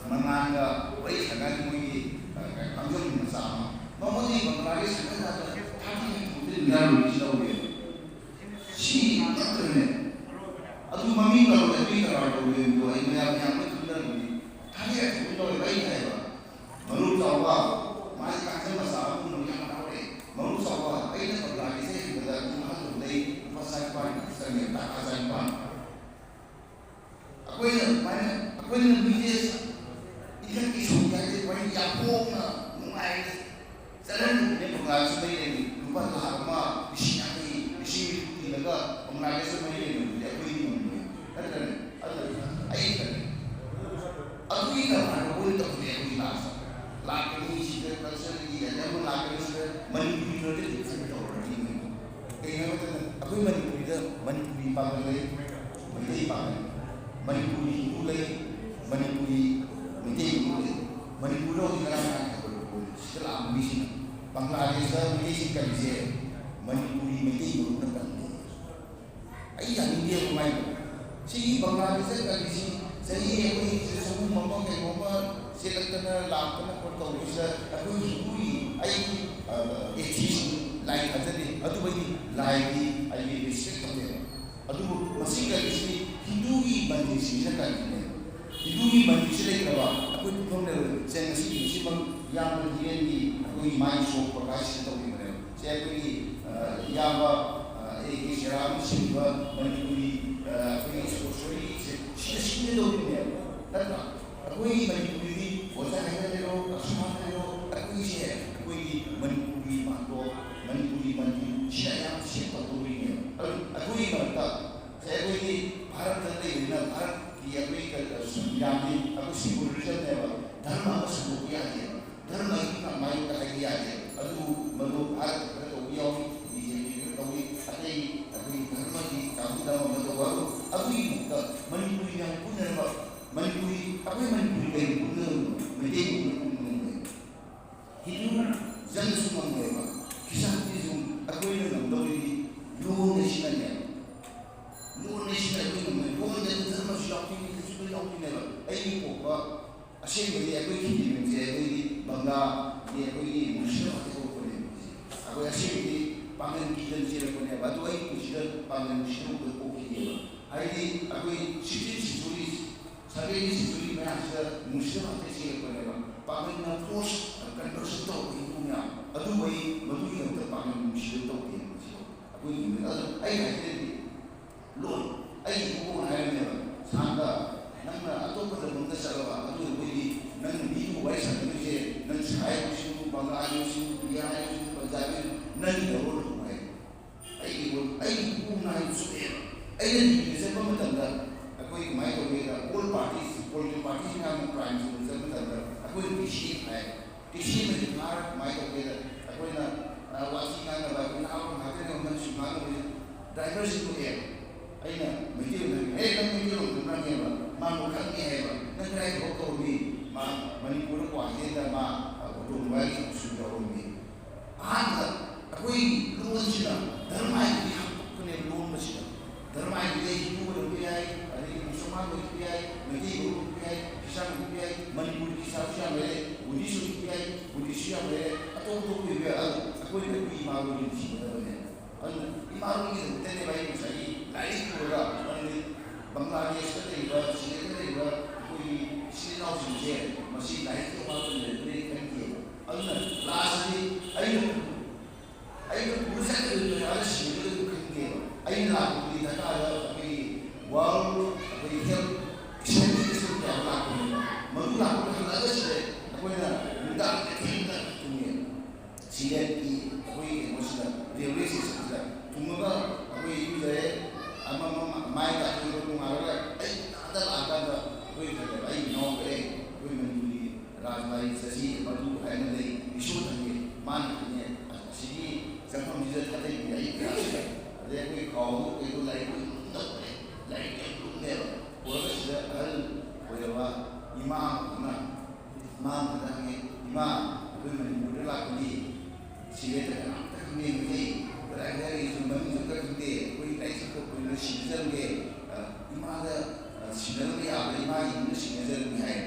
ꯃꯉꯥꯜꯒ ꯋꯥꯔꯤ ꯁꯥꯟꯅꯔꯤ, ꯃꯣꯏꯒꯤ, ꯑ, ꯀꯥꯡꯖꯝ ꯃꯆꯥ ꯑꯃ꯫ ꯃꯉꯣꯟꯗꯒꯤ ꯕꯪꯒ꯭ꯂꯥꯗꯦꯁ ꯁꯥꯟꯅ ꯊꯥꯔꯇꯤ ꯐꯥꯏꯚ ꯊꯥꯎꯖꯟ ꯂꯧꯋꯦ꯫ ꯁꯤ ꯅꯠꯇ꯭ꯔꯅꯦ? ꯑꯗꯨ ꯃꯃꯤꯡ ꯂꯧꯔꯦ, ꯑꯗꯨꯒꯤ ꯀꯔꯕꯥꯔ ꯇꯧꯔꯦ ꯑꯗꯣ ꯑꯩ ꯃꯌꯥꯝ ꯃꯌꯥꯝ ꯂꯣꯏ ꯈꯪꯅꯔꯝꯒꯅꯤ꯫ ꯊꯥꯔꯇꯤ ꯐꯥꯏꯚ ꯊꯥꯎꯖꯟ ꯂꯧꯋꯦ, ꯑꯩ ꯍꯥꯏꯕ꯫ ꯃꯔꯨꯞ ꯆꯥꯎꯕ, ꯃꯥꯁꯦ ꯀꯥꯡꯖꯝ ꯃꯆꯥ ꯑꯃ ꯄꯨꯝꯅꯃꯛ ꯌꯥꯝ ꯍꯔꯥꯎꯔꯦ꯫ ꯃꯔꯨꯞ ꯆꯥꯎꯕ, ꯑꯩꯅ ꯕꯪꯒ꯭ꯂꯥꯗꯦꯁꯇ ꯍꯤꯡꯕꯗ ꯑꯗꯨꯝ ꯑꯍꯜ ꯂꯩ, ꯂꯨꯄꯥ ꯆꯥꯅꯤꯄꯥꯟ ꯆꯪꯉꯦ, ꯇꯥꯀꯥ ꯆꯥꯅꯤꯄꯥꯟ꯫ ꯑꯩꯈꯣꯏꯅ ꯑꯗꯨꯃꯥꯏꯅ, ꯑꯩꯈꯣꯏꯅ ꯃꯤꯁꯦ ꯏꯟꯈꯠꯀꯤ ꯁꯣꯛꯀꯦ ꯍꯥꯏꯔꯗꯤ ꯑꯩꯈꯣꯏ ꯌꯥꯝ ꯍꯣꯡꯅ, ꯅꯨꯡꯉꯥꯏꯅ ꯆꯠꯍꯟꯅꯤꯡꯉꯦ꯫ ꯕꯪꯒ꯭ꯂꯥꯗꯦꯁ ꯃꯩ ꯂꯩꯔꯤ, ꯂꯨꯄꯥ ꯂꯥꯈ ꯑꯃ, ꯂꯤꯁꯤꯡ ꯌꯥꯡꯈꯩ, ꯂꯤꯁꯤꯡ ꯅꯤꯐꯨ ꯊꯤꯔꯒ ꯕꯪꯒ꯭ꯂꯥꯗꯦꯁꯇ ꯃꯩ ꯂꯩꯔꯕꯗꯤ ꯑꯩꯈꯣꯏꯗꯤ ꯉꯝꯃꯣꯏ, ꯅꯠꯇ꯭ꯔꯅꯦ? ꯑꯗꯨ ꯑꯩ ꯈꯜꯂꯤ꯫ ꯑꯗꯨꯒꯤ ꯀꯔꯕꯥꯔꯗꯣ ꯑꯩꯈꯣꯏꯅ ꯇꯧꯊꯣꯛꯑꯦ꯫ ꯑꯩꯈꯣꯏꯒꯤ ꯂꯥꯁꯇ ꯂꯥꯛꯀꯅꯤ, ꯁꯤꯗ ꯀꯜꯆꯔꯒꯤ ꯑꯗꯩ ꯑꯃ ꯂꯥꯛꯀꯅꯤ, ꯁꯤꯗ ꯃꯅꯤꯄꯨꯔꯤ ꯂꯣꯟꯗ ꯗꯤꯐꯦꯟ ꯇꯧꯔꯕꯅꯤ꯫ ꯀꯩꯒꯤꯅꯣ ꯍꯥꯏꯕ ꯃꯇꯝꯗ ꯑꯩꯈꯣꯏ ꯃꯅꯤꯄꯨꯔꯤꯗ ꯃꯅꯤꯄꯨꯔꯤ ꯄꯥꯡꯒꯜ ꯂꯩ, ꯃꯩꯇꯩ ꯄꯥꯡꯒꯜ, ꯃꯅꯤꯄꯨꯔꯤ ꯍꯤꯟꯗꯨ ꯂꯩ, ꯃꯅꯤꯄꯨꯔꯤ ꯃꯩꯇꯩ ꯍꯤꯟꯗꯨ ꯂꯩ꯫ ꯃꯅꯤꯄꯨꯔꯗ ꯍꯧꯖꯤꯛ ꯉꯔꯥꯡ ꯅꯍꯥꯟ ꯈꯛꯇ ꯁꯤꯗ ꯂꯥꯛꯄ ꯃꯤꯁꯤꯡꯅ ꯕꯪꯒ꯭ꯂꯥꯗꯦꯁꯇ ꯃꯩꯇꯩꯁꯤꯡ ꯀꯜꯂꯤꯁꯦ ꯃꯅꯤꯄꯨꯔꯤ ꯃꯩꯇꯩ ꯃꯔꯨꯞꯅ ꯀꯜꯂꯤ꯫ ꯑꯩ ꯌꯥꯅꯤꯡꯗꯦꯕ ꯃꯥꯏꯗꯣ꯫ ꯁꯤꯒꯤ ꯕꯪꯒ꯭ꯂꯥꯗꯦꯁꯇ ꯀꯜꯂꯤꯁꯤ ꯆꯍꯤ ꯑꯩꯈꯣꯏ ꯆꯍꯨꯝ ꯑꯃ ꯀꯩꯅꯣꯝꯃ ꯆꯦꯜꯂꯛꯇꯅ ꯂꯥꯛꯇꯅ ꯈꯣꯠ ꯇꯧꯕꯁꯤꯗ ꯑꯩꯈꯣꯏ ꯍꯤꯟꯗꯨꯒꯤ ꯑꯩꯒꯤ ꯑꯦꯊꯤꯁ ꯂꯥꯏ ꯊꯥꯖꯗꯦ, ꯑꯗꯨꯕꯨ ꯑꯩꯒꯤ ꯂꯥꯏꯒꯤ ꯑꯩꯒꯤ ꯔꯦꯁꯄꯦꯛ ꯊꯝꯃꯦꯕ꯫ ꯑꯗꯨꯕꯨ ꯃꯁꯤ ꯀꯔꯤꯁꯤ ꯍꯤꯟꯗꯨꯒꯤ ꯃꯟꯗꯤꯔꯁꯤꯡꯁꯤꯅ ꯀꯔꯤꯅꯦꯕ? ꯍꯤꯟꯗꯨꯒꯤ ꯃꯟꯗꯤꯔꯁꯤ ꯂꯩꯇ꯭ꯔꯕ ꯑꯩꯈꯣꯏ ꯄꯨꯐꯝ ꯂꯩꯔꯣꯏ꯫ ꯁꯦ, ꯉꯁꯤ ꯅꯨꯃꯤꯠꯁꯤꯃꯛ ꯏꯌꯥꯝꯕ ꯙꯤꯔꯦꯟꯒꯤ ꯑꯩꯈꯣꯏꯒꯤ ꯃꯥꯏ ꯁꯣꯛꯄ ꯀꯥꯏꯁꯤꯗ ꯇꯧꯈꯤꯕꯅꯦꯕ꯫ ꯁꯦ, ꯑꯩꯈꯣꯏꯒꯤ, ꯑ, ꯏꯌꯥꯝꯕ, ꯑ, ꯑꯦ ꯀꯦ ꯁꯦꯔꯥꯝꯅ ꯁꯦꯝꯕ ꯃꯅꯤꯄꯨꯔꯤ, ꯑ, ꯑꯩꯈꯣꯏꯒꯤ ꯁꯣꯔꯤ ꯁꯦ ꯁꯤꯗ ꯁꯤꯟꯒꯗꯧꯔꯤꯕꯅꯦꯕ, ꯅꯠꯇ꯭ꯔꯥ? ꯑꯩꯈꯣꯏꯒꯤ ꯃꯅꯤꯄꯨꯔꯤꯗꯤ ꯑꯣꯖꯥ ꯍꯥꯏꯅ ꯂꯩꯔꯣ, ꯑꯁꯨꯝ ꯍꯥꯏꯅ ꯂꯩꯔꯣ, ꯑꯩꯈꯣꯏꯒꯤꯁꯦ ꯑꯩꯈꯣꯏꯒꯤ ꯃꯅꯤꯄꯨꯔꯤ ꯃꯥꯟꯗꯣ, ꯃꯅꯤꯄꯨꯔꯤ ꯃꯟꯗꯤꯔ ꯁꯤꯗ ꯑꯌꯥꯝꯕ ꯁꯦꯝ ꯇꯧꯗꯧꯔꯤꯅꯦꯕ꯫ ꯑꯗꯨ ꯑꯩꯈꯣꯏꯒꯤ ꯃꯔꯛꯇ ꯁꯦ ꯑꯩꯈꯣꯏꯒꯤ ꯚꯥꯔꯠꯇ ꯂꯩꯕꯅꯤꯅ ꯚꯥꯔꯠꯀꯤ ꯑꯩꯈꯣꯏ ꯀ-, ꯁꯪꯕꯤꯙꯥꯟꯗꯤ ꯑꯩꯈꯣꯏ ꯁꯦꯀꯨꯂꯔꯤꯖꯝꯅꯦꯕ, ꯙꯔꯃ ꯑꯃ ꯁꯟꯗꯣꯛꯄ ꯌꯥꯗꯦꯕ, ꯙꯔꯃꯒꯤ ꯃꯥꯌꯣꯛꯇ ꯍꯥꯏꯕ ꯌꯥꯗꯦꯕ꯫ ꯑꯗꯨ ꯃꯗꯨ ꯚꯥꯔꯠꯇ ꯈꯔ ꯇꯧꯕ ꯌꯥꯎꯏ, ꯕꯤ ꯖꯦ ꯄꯤ ꯈꯔ ꯇꯧꯏ, ꯑꯇꯩ ꯑꯩꯈꯣꯏꯒꯤ ꯙꯔꯃꯒꯤ ꯀꯥꯡꯕꯨꯗ ꯑꯃ ꯑꯃ ꯇꯧꯕ꯫ ꯑꯗꯨ ꯑꯗꯨꯒꯤ ꯃꯍꯨꯠꯇ ꯃꯅꯤꯄꯨꯔꯤ ꯃꯌꯥꯝ ꯄꯨꯟꯅꯅꯕ ꯃꯅꯤꯄꯨꯔꯤ, ꯑꯩꯈꯣꯏ ꯃꯅꯤꯄꯨꯔꯤ ꯀꯩꯅꯣ ꯄꯨꯟꯅ ꯃꯩꯇꯩ ꯄꯨꯟꯅ ꯄꯨꯟꯕ ꯉꯝꯃꯣꯏ꯫ ꯍꯤꯟꯗꯨ ꯖꯟꯁꯨ ꯉꯝꯃꯣꯏꯕ꯫ ꯈ꯭ꯔꯤꯁꯇꯥꯟꯇꯤꯁꯨ ꯑꯩꯈꯣꯏꯅ ꯉꯝꯗꯧꯔꯤꯗꯤ ꯂꯣꯟ ꯑꯁꯤꯅꯅꯦ꯫ ꯂꯣꯟ ꯑꯁꯤꯅ ꯑꯩꯈꯣꯏ ꯉꯝꯃꯣꯏ꯫ ꯂꯣꯟꯗ ꯙꯔꯃꯁꯨ ꯌꯥꯎꯗꯣꯏꯅꯤ, ꯀꯩꯁꯨ ꯂꯣꯏ ꯌꯥꯎꯗꯣꯏꯅꯦꯕ꯫ ꯑꯩꯒꯤ ꯄꯣꯛꯄ ꯑꯁꯦꯡꯕꯗꯤ ꯑꯩꯈꯣꯏ ꯍꯤꯟꯗꯨꯁꯦ ꯑꯩꯈꯣꯏꯒꯤ ꯕꯪꯒꯥꯂꯤ, ꯑꯩꯈꯣꯏꯒꯤ ꯃꯨꯁꯂꯤꯝ ꯉꯥꯛꯇ ꯄꯣꯛꯄꯅꯦꯕ꯫ ꯑꯩꯈꯣꯏ ꯑꯁꯦꯡꯕꯗꯤ ꯄꯥꯡꯒꯜ ꯄꯤꯗꯅ ꯆꯦꯜꯂꯛꯄꯅꯦꯕ꯫ ꯑꯗꯨ ꯑꯩꯒꯤ ꯄꯨꯟꯁꯤꯗ ꯄꯥꯡꯒꯜ ꯄꯤꯗꯅ ꯄꯣꯛꯈꯤꯅꯦꯕ꯫ ꯍꯥꯏꯗꯤ ꯑꯩꯈꯣꯏ sixteenth century, seventeenth century ꯃꯌꯥꯝꯁꯤꯗ ꯃꯨꯁꯂꯤꯝ ꯉꯥꯛꯇ ꯆꯦꯜꯂꯛꯄꯅꯦꯕ꯫ ꯄꯥꯡꯒꯜꯅ force conversion ꯇꯧꯔꯛꯄ ꯍꯤꯟꯗꯨ ꯃꯌꯥꯝ ꯑꯗꯨꯕꯨ ꯑꯩ ꯃꯗꯨꯒꯤꯗꯃꯛꯇ ꯄꯥꯡꯒꯜ ꯅꯨꯡꯁꯤꯗꯅ ꯇꯧꯗꯦ꯫ ꯃꯁꯤꯗ ꯑꯩꯈꯣꯏꯒꯤ ꯑꯗꯨ ꯑꯩ ꯍꯥꯏꯖꯔꯗꯤ ꯂꯣꯟ, ꯑꯩ ꯏꯄꯨꯅ ꯍꯥꯏꯔꯝꯃꯦꯕ, "ꯁꯥꯟꯇ, ꯅꯪꯅ ꯑꯇꯣꯞꯄ ꯂꯝ ꯑꯃꯗ ꯆꯠꯂꯕ ꯑꯗꯨ ꯑꯣꯏꯔꯕꯗꯤ ꯅꯪꯅ ꯃꯤꯗꯨ ꯋꯥꯔꯤ ꯁꯥꯟꯅꯗꯣꯏꯁꯦ ꯅꯪ ꯁꯥꯏ ꯑꯣꯏꯁꯨ, ꯕꯪꯒꯥꯂꯤ ꯑꯣꯏꯁꯨ, ꯕꯤꯍꯥꯔꯤ ꯑꯣꯏꯁꯨ, ꯄꯟꯖꯥꯕꯤ ꯑꯣꯏꯁꯨ, ꯅꯪꯒꯤ ꯂꯧꯔꯣ ꯅꯪ ꯍꯥꯏ꯫ ꯑꯩꯒꯤ ꯂꯣꯟ, ꯑꯩꯒꯤ ꯏꯄꯨꯅ ꯍꯥꯏꯕ ꯆꯨꯝꯃꯦꯕ꯫ ꯑꯩꯅ ꯗꯤꯜꯂꯤꯗ ꯆꯠꯄ ꯃꯇꯝꯗ ꯑꯩꯈꯣꯏ ꯀꯃꯥꯏꯅ ꯇꯧꯒꯦꯗ, all parties, political parties ꯃꯌꯥꯝ prime minister ꯆꯠꯄ ꯃꯇꯝꯗ ꯑꯩꯈꯣꯏꯅ ꯇꯦꯛꯁꯤ ꯍꯥꯏ꯫ ꯇꯦꯛꯁꯤ ꯑꯃꯗꯤ ꯐꯥꯔ ꯀꯃꯥꯏꯅ ꯇꯧꯒꯦꯗ, ꯑꯩꯈꯣꯏꯅ, ꯑ, ꯋꯥꯊꯤ ꯉꯥꯡꯅꯕ, ꯑꯩꯈꯣꯏꯅ ꯑꯍꯥꯎꯕ ꯉꯥꯛꯇꯅꯦꯕ ꯅꯪꯁꯨ ꯉꯥꯡꯅꯕꯁꯦ꯫ ꯗ꯭ꯔꯥꯏꯚꯔꯁꯤ ꯇꯣꯛꯑꯦ꯫ ꯑꯩꯅ ꯃꯩꯇꯩꯂꯣꯟꯗ ꯍꯪꯉꯦ, "ꯑꯦ, ꯅꯪ ꯃꯩꯇꯩꯂꯣꯟ ꯈꯪꯕ꯭ꯔꯥ?" ꯍꯪꯉꯦꯕ꯫ ꯃꯥ ꯅꯣꯛꯈꯠꯂꯦ ꯍꯥꯏꯕ꯫ "ꯅꯪ ꯀꯗꯥꯏ ꯊꯕꯛ ꯇꯧꯔꯝꯃꯤ?" ꯃꯥ ꯃꯅꯤꯄꯨꯔꯗ ꯀ꯭ꯋꯥꯀꯩꯊꯦꯜꯗ ꯃꯥ, ꯑ, ꯑꯣꯇꯣꯃꯣꯕꯥꯏꯜꯒꯤ ꯊꯕꯛ ꯁꯨꯕ ꯌꯥꯎꯔꯝꯃꯤ꯫ ꯑꯍꯥꯟꯕꯗ ꯑꯩꯈꯣꯏ ꯂꯣꯟꯁꯤꯅ ꯙꯔꯃ ꯍꯥꯏꯕꯗꯤ ꯍꯥꯞꯄꯛꯄꯅꯦꯕ ꯂꯣꯟꯕꯁꯤꯗ꯫ ꯙꯔꯃ ꯍꯥꯏꯕꯗꯤ ꯍꯤꯟꯗꯨ ꯑꯣꯏꯔꯝꯕ ꯌꯥꯏ, ꯑꯗꯒꯤ ꯃꯨꯁꯜꯃꯥꯟ ꯑꯣꯏꯔꯝꯕ ꯌꯥꯏ, ꯃꯩꯇꯩ ꯑꯣꯏꯔꯝꯕ ꯌꯥꯏ, ꯈ꯭ꯔꯤꯁꯇꯥꯟ ꯑꯣꯏꯔꯝꯕ ꯌꯥꯏ, ꯃꯅꯤꯄꯨꯔꯒꯤ ꯏꯃꯥ ꯂꯣꯟꯒꯤ ꯅꯨꯡꯁꯤꯒꯗꯕꯅꯦ꯫ ꯑꯗꯨꯅ ꯏꯃꯥ ꯂꯣꯟꯒꯤꯗꯃꯛꯇꯅꯦꯕ ꯑꯩ ꯉꯁꯥꯏꯒꯤ ꯂꯥꯏꯔꯤꯛ ꯄꯨꯔꯒ, ꯃꯔꯝꯗꯤ ꯕꯪꯒ꯭ꯂꯥꯗꯦꯁꯇ ꯂꯩꯔꯤꯕ, ꯁꯤꯂꯦꯠꯇ ꯂꯩꯔꯤꯕ ꯑꯩꯈꯣꯏꯒꯤ ꯏꯆꯤꯜ ꯏꯅꯥꯎꯁꯤꯡꯁꯦ ꯃꯁꯤ ꯂꯥꯏꯔꯤꯛꯀꯤ ꯑꯋꯥꯠꯄ ꯂꯩꯔꯝꯒꯅꯤ ꯈꯟꯗꯦꯕ꯫ ꯑꯗꯨꯅ ꯂꯥꯁꯇꯗꯤ ꯑꯩꯅ ꯑꯩꯅ ꯄꯨꯔ ꯆꯠꯀꯗꯣꯏꯅꯤ ꯍꯥꯏꯔꯒ ꯁꯤꯒꯗꯣꯏꯅꯤ ꯈꯪꯗꯦꯕ꯫ ꯑꯩꯅ ꯂꯥꯛꯄꯗꯨꯗꯤ ꯗꯔꯀꯥꯔꯗ ꯑꯩꯈꯣꯏꯒꯤ ꯋꯥꯔꯜ, ꯑꯩꯈꯣꯏꯒꯤ ꯍꯦꯜꯠ ꯁꯥꯏꯟꯇꯤꯁ ꯀꯌꯥ ꯂꯥꯛꯄꯅꯦꯕ꯫ ꯃꯗꯨ ꯂꯥꯛꯄꯗ ꯍꯜꯂꯛꯑꯒ ꯁꯤꯗ ꯑꯩꯈꯣꯏꯅ ꯅꯨꯡꯗꯥꯡ ꯑꯊꯦꯡꯕꯗ ꯇꯨꯝꯃꯦꯕ꯫ ꯁꯤꯗꯒꯤ ꯑꯩꯈꯣꯏꯒꯤ ꯀꯩꯅꯣꯁꯤꯗ, ꯔꯦꯜꯋꯦ ꯁ꯭ꯇꯦꯁꯟꯁꯤꯗ ꯊꯨꯡꯉꯒ ꯑꯩꯈꯣꯏ ꯏꯔꯨꯖꯔꯦ, ꯑꯃ ꯑꯃ ꯃꯥꯏ ꯇꯥꯊꯣꯛꯑꯒ ꯅꯣꯡꯉꯥꯜꯂꯒ ꯑꯩ ꯉꯟꯇꯥꯗ ꯂꯥꯛꯑꯀꯥꯟꯗ ꯑꯩꯈꯣꯏ ꯈꯔ ꯈꯔ ꯑꯩ ꯏꯅꯥꯎ ꯀꯛꯑꯦ, ꯑꯩꯈꯣꯏ ꯃꯅꯤꯄꯨꯔꯤ ꯔꯥꯖꯕꯥꯔꯤ ꯆꯠꯁꯤ, ꯃꯗꯨ ꯍꯥꯏꯅ ꯂꯩ, ꯏꯁꯣꯔ ꯊꯝꯃꯦ, ꯃꯥꯅ ꯈꯪꯉꯦ꯫ ꯑꯁꯤꯒꯤ ꯆꯪꯐꯝꯁꯤꯗ ꯊꯥꯗꯩꯕꯤꯔꯦ ꯑꯩ ꯀꯌꯥꯁꯤꯗ꯫ ꯑꯗꯩ ꯑꯩꯈꯣꯏ ꯈꯥꯎꯗꯣ ꯀꯩꯗꯣ ꯂꯥꯏꯔꯤꯛ ꯂꯣꯏ ꯇꯧꯔꯦ, ꯂꯥꯏꯔꯤꯛ ꯂꯣꯏ ꯂꯨꯝꯃꯦꯕ꯫ ꯄꯨꯔꯒ ꯁꯤꯗ ꯑꯍꯜ ꯑꯣꯏꯔꯕ ꯏꯃꯥ ꯑꯃꯅ, ꯏꯃꯥ ꯑꯃꯗ ꯍꯪꯉꯦ, "ꯏꯃꯥ, ꯑꯩꯈꯣꯏ ꯃꯅꯤꯄꯨꯔꯗ ꯂꯥꯛꯄꯗꯤ ꯁꯤꯒꯦꯠꯇ ꯀꯅꯥꯝꯇ ꯈꯪꯗꯦ, ꯃꯩꯇꯩ ꯀꯗꯥꯏ ꯀꯗꯥꯏ ꯂꯩꯔꯤꯁꯨ ꯃꯃꯤꯡꯁꯨ ꯑꯝꯇ ꯈꯪꯗꯦ, ꯑꯩꯈꯣꯏ ꯂꯥꯏꯔꯤꯛꯁꯦ ꯈꯣꯠꯄꯅꯤꯅ ꯁꯤꯟꯅꯖꯔꯝꯒꯦ, ꯏꯃꯥꯗ, ꯑ, ꯁꯤꯟꯅꯔꯝꯕ ꯌꯥꯕ꯭ꯔꯥ, ꯏꯃꯥꯒꯤ ꯏꯃꯨꯡꯗ ꯁꯤꯟꯅꯖꯔꯝꯒꯦ" ꯍꯥꯏ꯫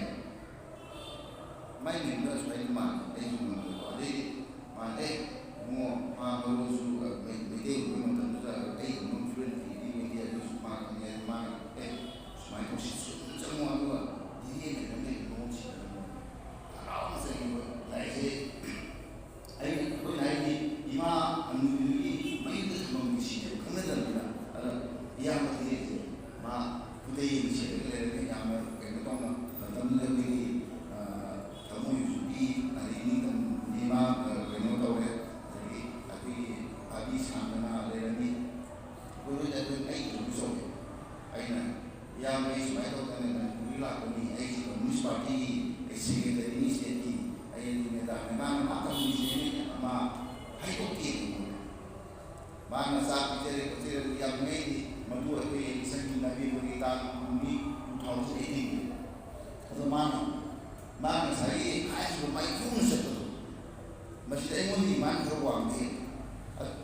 ꯃꯥꯏ ꯃꯤꯡꯗꯣ ꯑꯁꯨꯃꯥꯏꯅ ꯃꯥꯜꯂꯦ, ꯑꯩꯁꯨ ꯉꯝꯗꯕ꯫ ꯑꯗꯩꯗꯤ ꯃꯥꯅ, "ꯑꯦ, ꯏꯕꯨꯡꯉꯣ, ꯃꯥ ꯃꯔꯣꯟꯁꯨ, ꯑ, ꯃꯩ-, ꯃꯩꯇꯩ ꯑꯣꯏꯕ ꯃꯇꯝꯗꯨꯗ ꯑꯩ ꯑꯗꯨꯝ fluent ꯑꯣꯏꯗꯤ ꯑꯣꯏꯗꯦ, ꯑꯗꯨꯁꯨ ꯃꯥ ꯈꯪꯉꯦ, ꯑꯗꯨ ꯃꯥꯅ, ꯑꯦ, ꯁꯨꯃꯥꯏꯅ ꯇꯧꯁꯤ, ꯁꯨꯝ ꯆꯪꯉꯣ, ꯑꯗꯨꯒ ꯗꯤꯜꯂꯤ ꯂꯩꯔꯝꯗꯦ, ꯃꯉꯣꯟ ꯁꯤꯟꯅꯔꯝꯃꯣ꯫" ꯍꯔꯥꯎꯅ ꯆꯪꯉꯦ꯫ ꯑꯩꯈꯣꯏ ꯂꯥꯏꯔꯤꯛꯁꯦ ꯑꯩꯅ, ꯑꯩꯈꯣꯏꯅ ꯍꯥꯏꯗꯤ ꯏꯃꯥ ꯑꯃꯨꯕꯤꯗꯨꯒꯤ ꯃꯌꯨꯝꯗ ꯊꯝꯐꯝꯒꯤ ꯁꯤꯅꯦꯕ, ꯈꯪꯅꯗꯕꯅꯤꯅ꯫ ꯑꯗ ꯏꯌꯥꯝꯕꯗꯤ ꯃꯥ ꯈꯨꯗꯩ ꯑꯃ ꯁꯦꯠꯂꯒ ꯂꯩꯔꯒ ꯌꯥꯝꯅ ꯀꯩꯅꯣ ꯇꯧꯅ ꯃꯇꯝꯗꯨꯗ ꯑꯩꯈꯣꯏꯒꯤ, ꯑ, ꯊꯃꯣꯏ ꯍꯨꯕꯤ, ꯑꯗꯩ ꯅꯤꯡꯇꯝꯕꯤ ꯃꯥ, ꯑ, ꯀꯩꯅꯣ ꯇꯧꯔꯦ꯫ ꯑꯗꯒꯤ ꯑꯩꯈꯣꯏꯒꯤ ꯐꯥꯕꯤ ꯁꯥꯟꯗꯅ ꯂꯩꯔꯝꯃꯤ꯫ ꯑꯩꯈꯣꯏ ꯂꯣꯏꯅ ꯑꯗꯨꯝ ꯑꯩ ꯏꯇꯣꯝꯇ ꯆꯧꯋꯦ꯫ ꯑꯩꯅ, "ꯏꯌꯥꯝꯕ, ꯑꯩ ꯁꯨꯃꯥꯏꯅ ꯇꯧꯗꯅ ꯃꯅꯤꯄꯨꯔꯗꯒꯤ ꯂꯥꯛꯄꯅꯤ, ꯑꯩꯁꯦ ꯀꯝꯃꯨꯅꯤꯁ ꯄꯥꯔꯇꯤꯒꯤ ꯑꯩ ꯁꯦꯀ꯭ꯔꯦꯇꯔꯤꯅꯤ ꯁ꯭ꯇꯦꯠꯀꯤ, ꯑꯩ ꯑꯗꯨ ꯅꯦꯇꯥꯅꯦ, ꯃꯥꯅ ꯃꯥ ꯀꯝꯃꯨꯅꯤꯁꯅꯦꯅ ꯃꯥ ꯍꯥꯏꯗꯣꯛꯇꯦ ꯑꯩꯉꯣꯟꯗ꯫ ꯃꯥꯅ ꯆꯥꯛ ꯄꯤꯖꯔꯦ ꯈꯣꯠꯆꯔꯦ ꯑꯗꯨ ꯌꯥꯝ ꯅꯨꯡꯉꯥꯏꯅꯤ꯫ ꯃꯗꯨ ꯑꯩꯈꯣꯏ election ꯒꯤ ꯅꯕꯦꯝꯕꯔꯒꯤ ꯇꯥꯡ ꯀꯨꯟꯅꯤ, two thousand eighteen꯫ ꯑꯗꯣ ꯃꯥꯅ, ꯃꯥꯅ ꯉꯁꯥꯏꯒꯤ ꯍꯥꯏꯈꯤꯕ ꯃꯥꯏ ꯈꯣꯡꯅ ꯆꯠꯄꯗꯣ, ꯃꯁꯤꯗ ꯑꯩꯉꯣꯟꯗꯒꯤ ꯃꯥꯅ ꯈꯔ ꯋꯥꯡꯕ ꯍꯦꯜꯂꯤ꯫ ꯑ-,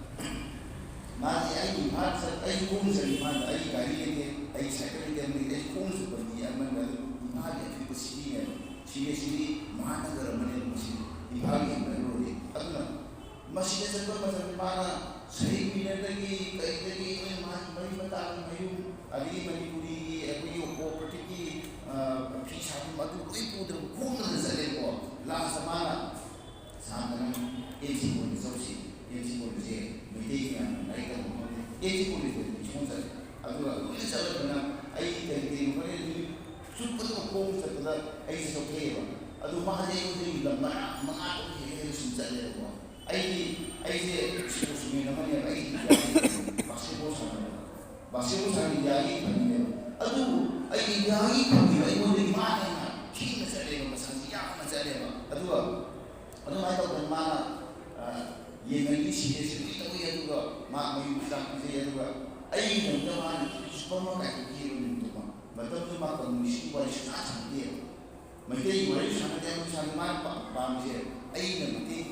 ꯃꯥꯗꯤ ꯑꯩꯒꯤ ꯏꯝꯐꯥꯜ ꯆꯠ-, ꯑꯩ ꯈꯣꯡꯅ ꯆꯠꯂꯤ ꯏꯝꯐꯥꯜꯗ, ꯑꯩꯒꯤ ꯒꯥꯔꯤ ꯂꯩꯇꯦ, ꯑꯩꯒꯤ ꯁꯥꯏꯀꯜ ꯂꯩꯇꯦ, ꯑꯃ ꯂꯩꯇꯦ, ꯑꯩ ꯈꯣꯡꯅ ꯆꯠꯄ ꯃꯤ ꯑꯃꯅ ꯑꯗꯨꯝ ꯏꯝꯐꯥꯜꯒꯤ ꯑꯄꯤꯛꯄ cityꯅꯦꯕ꯫ Seriously ꯃꯍꯥꯅꯒꯔ ꯑꯃꯅꯦꯕ ꯃꯁꯤ, ꯏꯝꯐꯥꯜꯒꯤ ꯍꯦꯟꯅ ꯂꯣꯏꯔꯦ꯫ ꯑꯗꯨꯅ ꯃꯁꯤꯗ ꯆꯠꯄ ꯃꯇꯝꯗ ꯃꯥꯅ ꯁꯍꯤ ꯃꯤꯅꯔꯗꯒꯤ ꯀꯩꯗꯒꯤ ꯂꯣꯏꯅ ꯃꯥꯒꯤ ꯃꯔꯤ ꯃꯇꯥꯒꯤ ꯃꯌꯨꯝ, ꯑꯗꯒꯤ ꯃꯅꯤꯄꯨꯔꯤꯒꯤ ꯑꯩꯈꯣꯏꯒꯤ ꯀꯣꯑꯣꯄꯔꯦꯇꯤꯚꯀꯤ, ꯑ, ꯐꯤ ꯁꯥꯐꯝ ꯑꯗꯨ ꯂꯣꯏ ꯄꯨꯗꯅ ꯈꯣꯡꯅ ꯆꯠꯂꯦꯕꯀꯣ꯫ ꯂꯥꯁꯇ ꯃꯥꯅ ꯁꯥꯟꯇꯅ ꯑꯦꯝ ꯁꯤ ꯀꯣꯂꯦꯖ ꯆꯠꯂꯨꯁꯤ, ꯑꯦꯝ ꯁꯤ ꯀꯣꯂꯦꯖꯁꯦ ꯃꯩꯇꯩ ꯃꯌꯥꯝꯅ ꯂꯥꯏꯔꯤꯛ ꯇꯝꯕ ꯃꯐꯝꯅꯤ, ꯑꯦꯝ ꯁꯤ ꯀꯣꯂꯦꯖꯇ ꯑꯦꯗꯃꯤꯁꯟ ꯆꯠꯂꯦ꯫ ꯑꯗꯨꯒ ꯂꯣꯏꯅ ꯆꯠꯂꯕꯅꯤꯅ ꯑꯩ ꯀꯔꯤ ꯀꯔꯤꯅꯣ ꯈꯔ ꯅꯨꯃꯤꯠ ꯆꯨꯞꯄꯗꯨꯃ ꯈꯣꯡ ꯆꯠꯄꯗ ꯑꯩꯁꯦ ꯆꯣꯛꯊꯩꯑꯕ꯫ ꯑꯗꯨ ꯃꯥꯗꯤ ꯑꯩꯉꯣꯟꯗꯒꯤ ꯂꯝ ꯃꯉꯥ, ꯃꯉꯥ ꯇꯔꯨꯛ ꯍꯦꯜꯂ ꯍꯦꯜꯂ ꯁꯨꯝ ꯆꯠꯂꯦꯕꯀꯣ꯫ ꯑꯩꯗꯤ, ꯑꯩꯁꯦ ꯁ꯭ꯄꯣꯔꯠꯁꯃꯦꯟ ꯑꯃꯅꯦꯕ, ꯑꯩꯗꯤ ꯏꯟꯗꯤꯌꯥꯒꯤ ꯕꯥꯁꯀꯦꯠꯕꯣꯜ ꯁꯥꯟꯅꯕ, ꯕꯥꯁꯀꯦꯠꯕꯣꯜ ꯁꯥꯟꯅꯕ ꯏꯟꯗꯤꯌꯥꯒꯤ ꯐꯪꯉꯤꯅꯦꯕ꯫ ꯑꯗꯨꯕꯨ ꯑꯩ ꯏꯟꯗꯤꯌꯥꯒꯤ ꯐꯪꯉꯤꯕ ꯑꯩꯉꯣꯟꯗꯒꯤ ꯃꯥꯅ ꯍꯦꯟꯅ ꯊꯤꯅ ꯆꯠꯂꯦꯕ, ꯃꯁꯥꯁꯤ ꯌꯥꯝꯅ ꯆꯠꯂꯦꯕ꯫ ꯑꯗꯨꯒ ꯑꯗꯨꯃꯥꯏꯅ ꯇꯧꯗꯅ ꯃꯥꯅ, ꯑ, ꯌꯦꯡꯉꯒꯤ ꯁꯤꯔꯦ ꯁꯤꯔꯦ ꯇꯧꯏ꯫ ꯑꯗꯨꯒ ꯃꯥ ꯃꯌꯨꯝ ꯆꯥꯛ ꯄꯤꯖꯩ꯫ ꯑꯗꯨꯒ ꯑꯩꯒꯤꯗꯃꯛꯇ ꯃꯥꯅ ꯁꯨꯄꯔ ꯃꯥꯔꯀꯦꯠꯇ ꯄꯤꯔꯕ ꯅꯨꯃꯤꯠꯇꯨꯃ꯫ ꯃꯇꯝꯗꯨꯗ ꯃꯥ ꯀꯝꯃꯨꯅꯤꯁ꯭ꯠꯀꯤ ꯋꯥꯔꯤ ꯁꯨꯡꯁꯥ ꯁꯥꯟꯅꯗꯦꯕ꯫ ꯃꯩꯇꯩꯒꯤ ꯋꯥꯔꯤ ꯁꯥꯟꯅꯗꯦ꯫ ꯑꯃ ꯁꯥꯟꯅ ꯃꯥꯅ ꯄꯥ-, ꯄꯥꯝꯃꯤꯁꯦ ꯑꯩꯅ ꯃꯇꯦꯡ,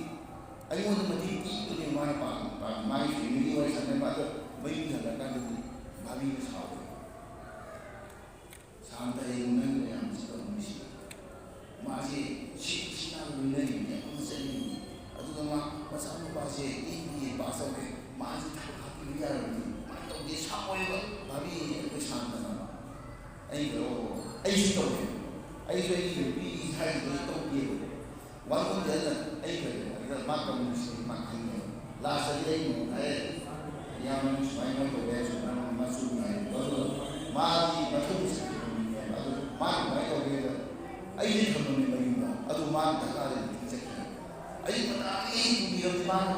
ꯑꯩꯉꯣꯟꯗ ꯃꯇꯦꯡ ꯄꯤꯕꯗꯨꯅꯦ ꯃꯥꯅ ꯄꯥꯝ-, ꯄꯥꯝꯃꯤ꯫ ꯃꯥꯒꯤ ꯐꯦꯃꯤꯂꯤ ꯋꯥꯔꯤ ꯁꯥꯟꯅꯕ꯫ ꯑꯗꯣ ꯃꯌꯨꯝꯗ ꯍꯜꯂꯛꯀꯥꯟꯗꯗꯤ ꯚꯥꯕꯤꯅ ꯁꯥꯎꯋꯦ꯫ ꯁꯥꯟꯇ ꯍꯌꯦꯡ ꯅꯪ ꯃꯌꯥꯝꯁꯤ ꯇꯧꯔꯝꯃꯤꯁꯤ꯫ ꯃꯥꯁꯦ ꯁꯤ, ꯁꯤ ꯅꯥꯕ ꯂꯣꯏꯅꯔꯤꯕꯅꯤ, ꯑꯃ ꯆꯠꯂꯤꯕꯅꯤ꯫ ꯑꯗꯨꯒ ꯃꯥ ꯃꯆꯥꯅꯨꯄꯥꯁꯦ ꯑꯦꯝ ꯕꯤ ꯑꯦ ꯄꯥꯁ ꯇꯧꯔꯦ꯫ ꯃꯥꯁꯦ ꯊꯕꯛ ꯍꯥꯞꯄꯤꯕ ꯌꯥꯔꯕꯅꯤ꯫ ꯀꯃꯥꯏꯅ ꯇꯧꯒꯦ? ꯁꯥꯎꯋꯦꯕ ꯚꯥꯕꯤ ꯑꯩꯈꯣꯏ ꯁꯥꯟꯇꯅ꯫ ꯑꯩꯅ, "ꯑꯣ, ꯑꯩꯁꯨ ꯇꯧꯋꯦ꯫ ꯑꯩꯁꯨ ꯑꯩꯒꯤ ꯅꯨꯄꯤ ꯏꯆꯥꯒꯤꯗꯣ ꯇꯧꯗꯦꯕ꯫ ꯋꯥꯔꯣꯟꯗꯤ ꯑꯩꯅ ꯑꯩ ꯀꯔꯤ?" ꯑꯗꯨꯗ ꯃꯥ ꯀꯝꯃꯨꯅꯤꯁ꯭ꯠꯅꯤ ꯃꯥ ꯈꯪꯉꯦꯕ꯫ ꯂꯥꯁꯇꯗꯤ ꯑꯩ ꯅꯣꯡꯃ ꯍꯥꯏꯔꯦ, "ꯏꯌꯥꯝꯕ, ꯅꯪ ꯁꯨꯃꯥꯏꯅ ꯁꯨꯃꯥꯏꯅ ꯇꯧꯕ ꯌꯥꯏ, ꯁꯨꯃꯥꯏꯅ ꯃꯆꯨꯅꯤ" ꯍꯥꯏꯕꯗꯣ꯫ ꯑꯗꯨꯒ ꯃꯥꯒꯤ ꯃꯊꯧ ꯆꯠꯈꯤꯕꯅꯦꯕ꯫ ꯑꯗꯨ ꯃꯥꯅ ꯀꯃꯥꯏꯅ ꯇꯧꯒꯦꯗ, ꯑꯩꯁꯦ ꯊꯝꯃꯝꯃꯦ ꯃꯌꯨꯝꯗ꯫ ꯑꯗꯨ ꯃꯥꯅ ꯗꯔꯀꯥꯔ ꯂꯩꯕ ꯆꯠꯈꯤꯕ꯫ ꯑꯩ ꯃꯇꯥ ꯑꯃ ꯍꯦꯛ ꯄꯨꯕꯤꯔꯝꯗꯦ ꯃꯥꯅ꯫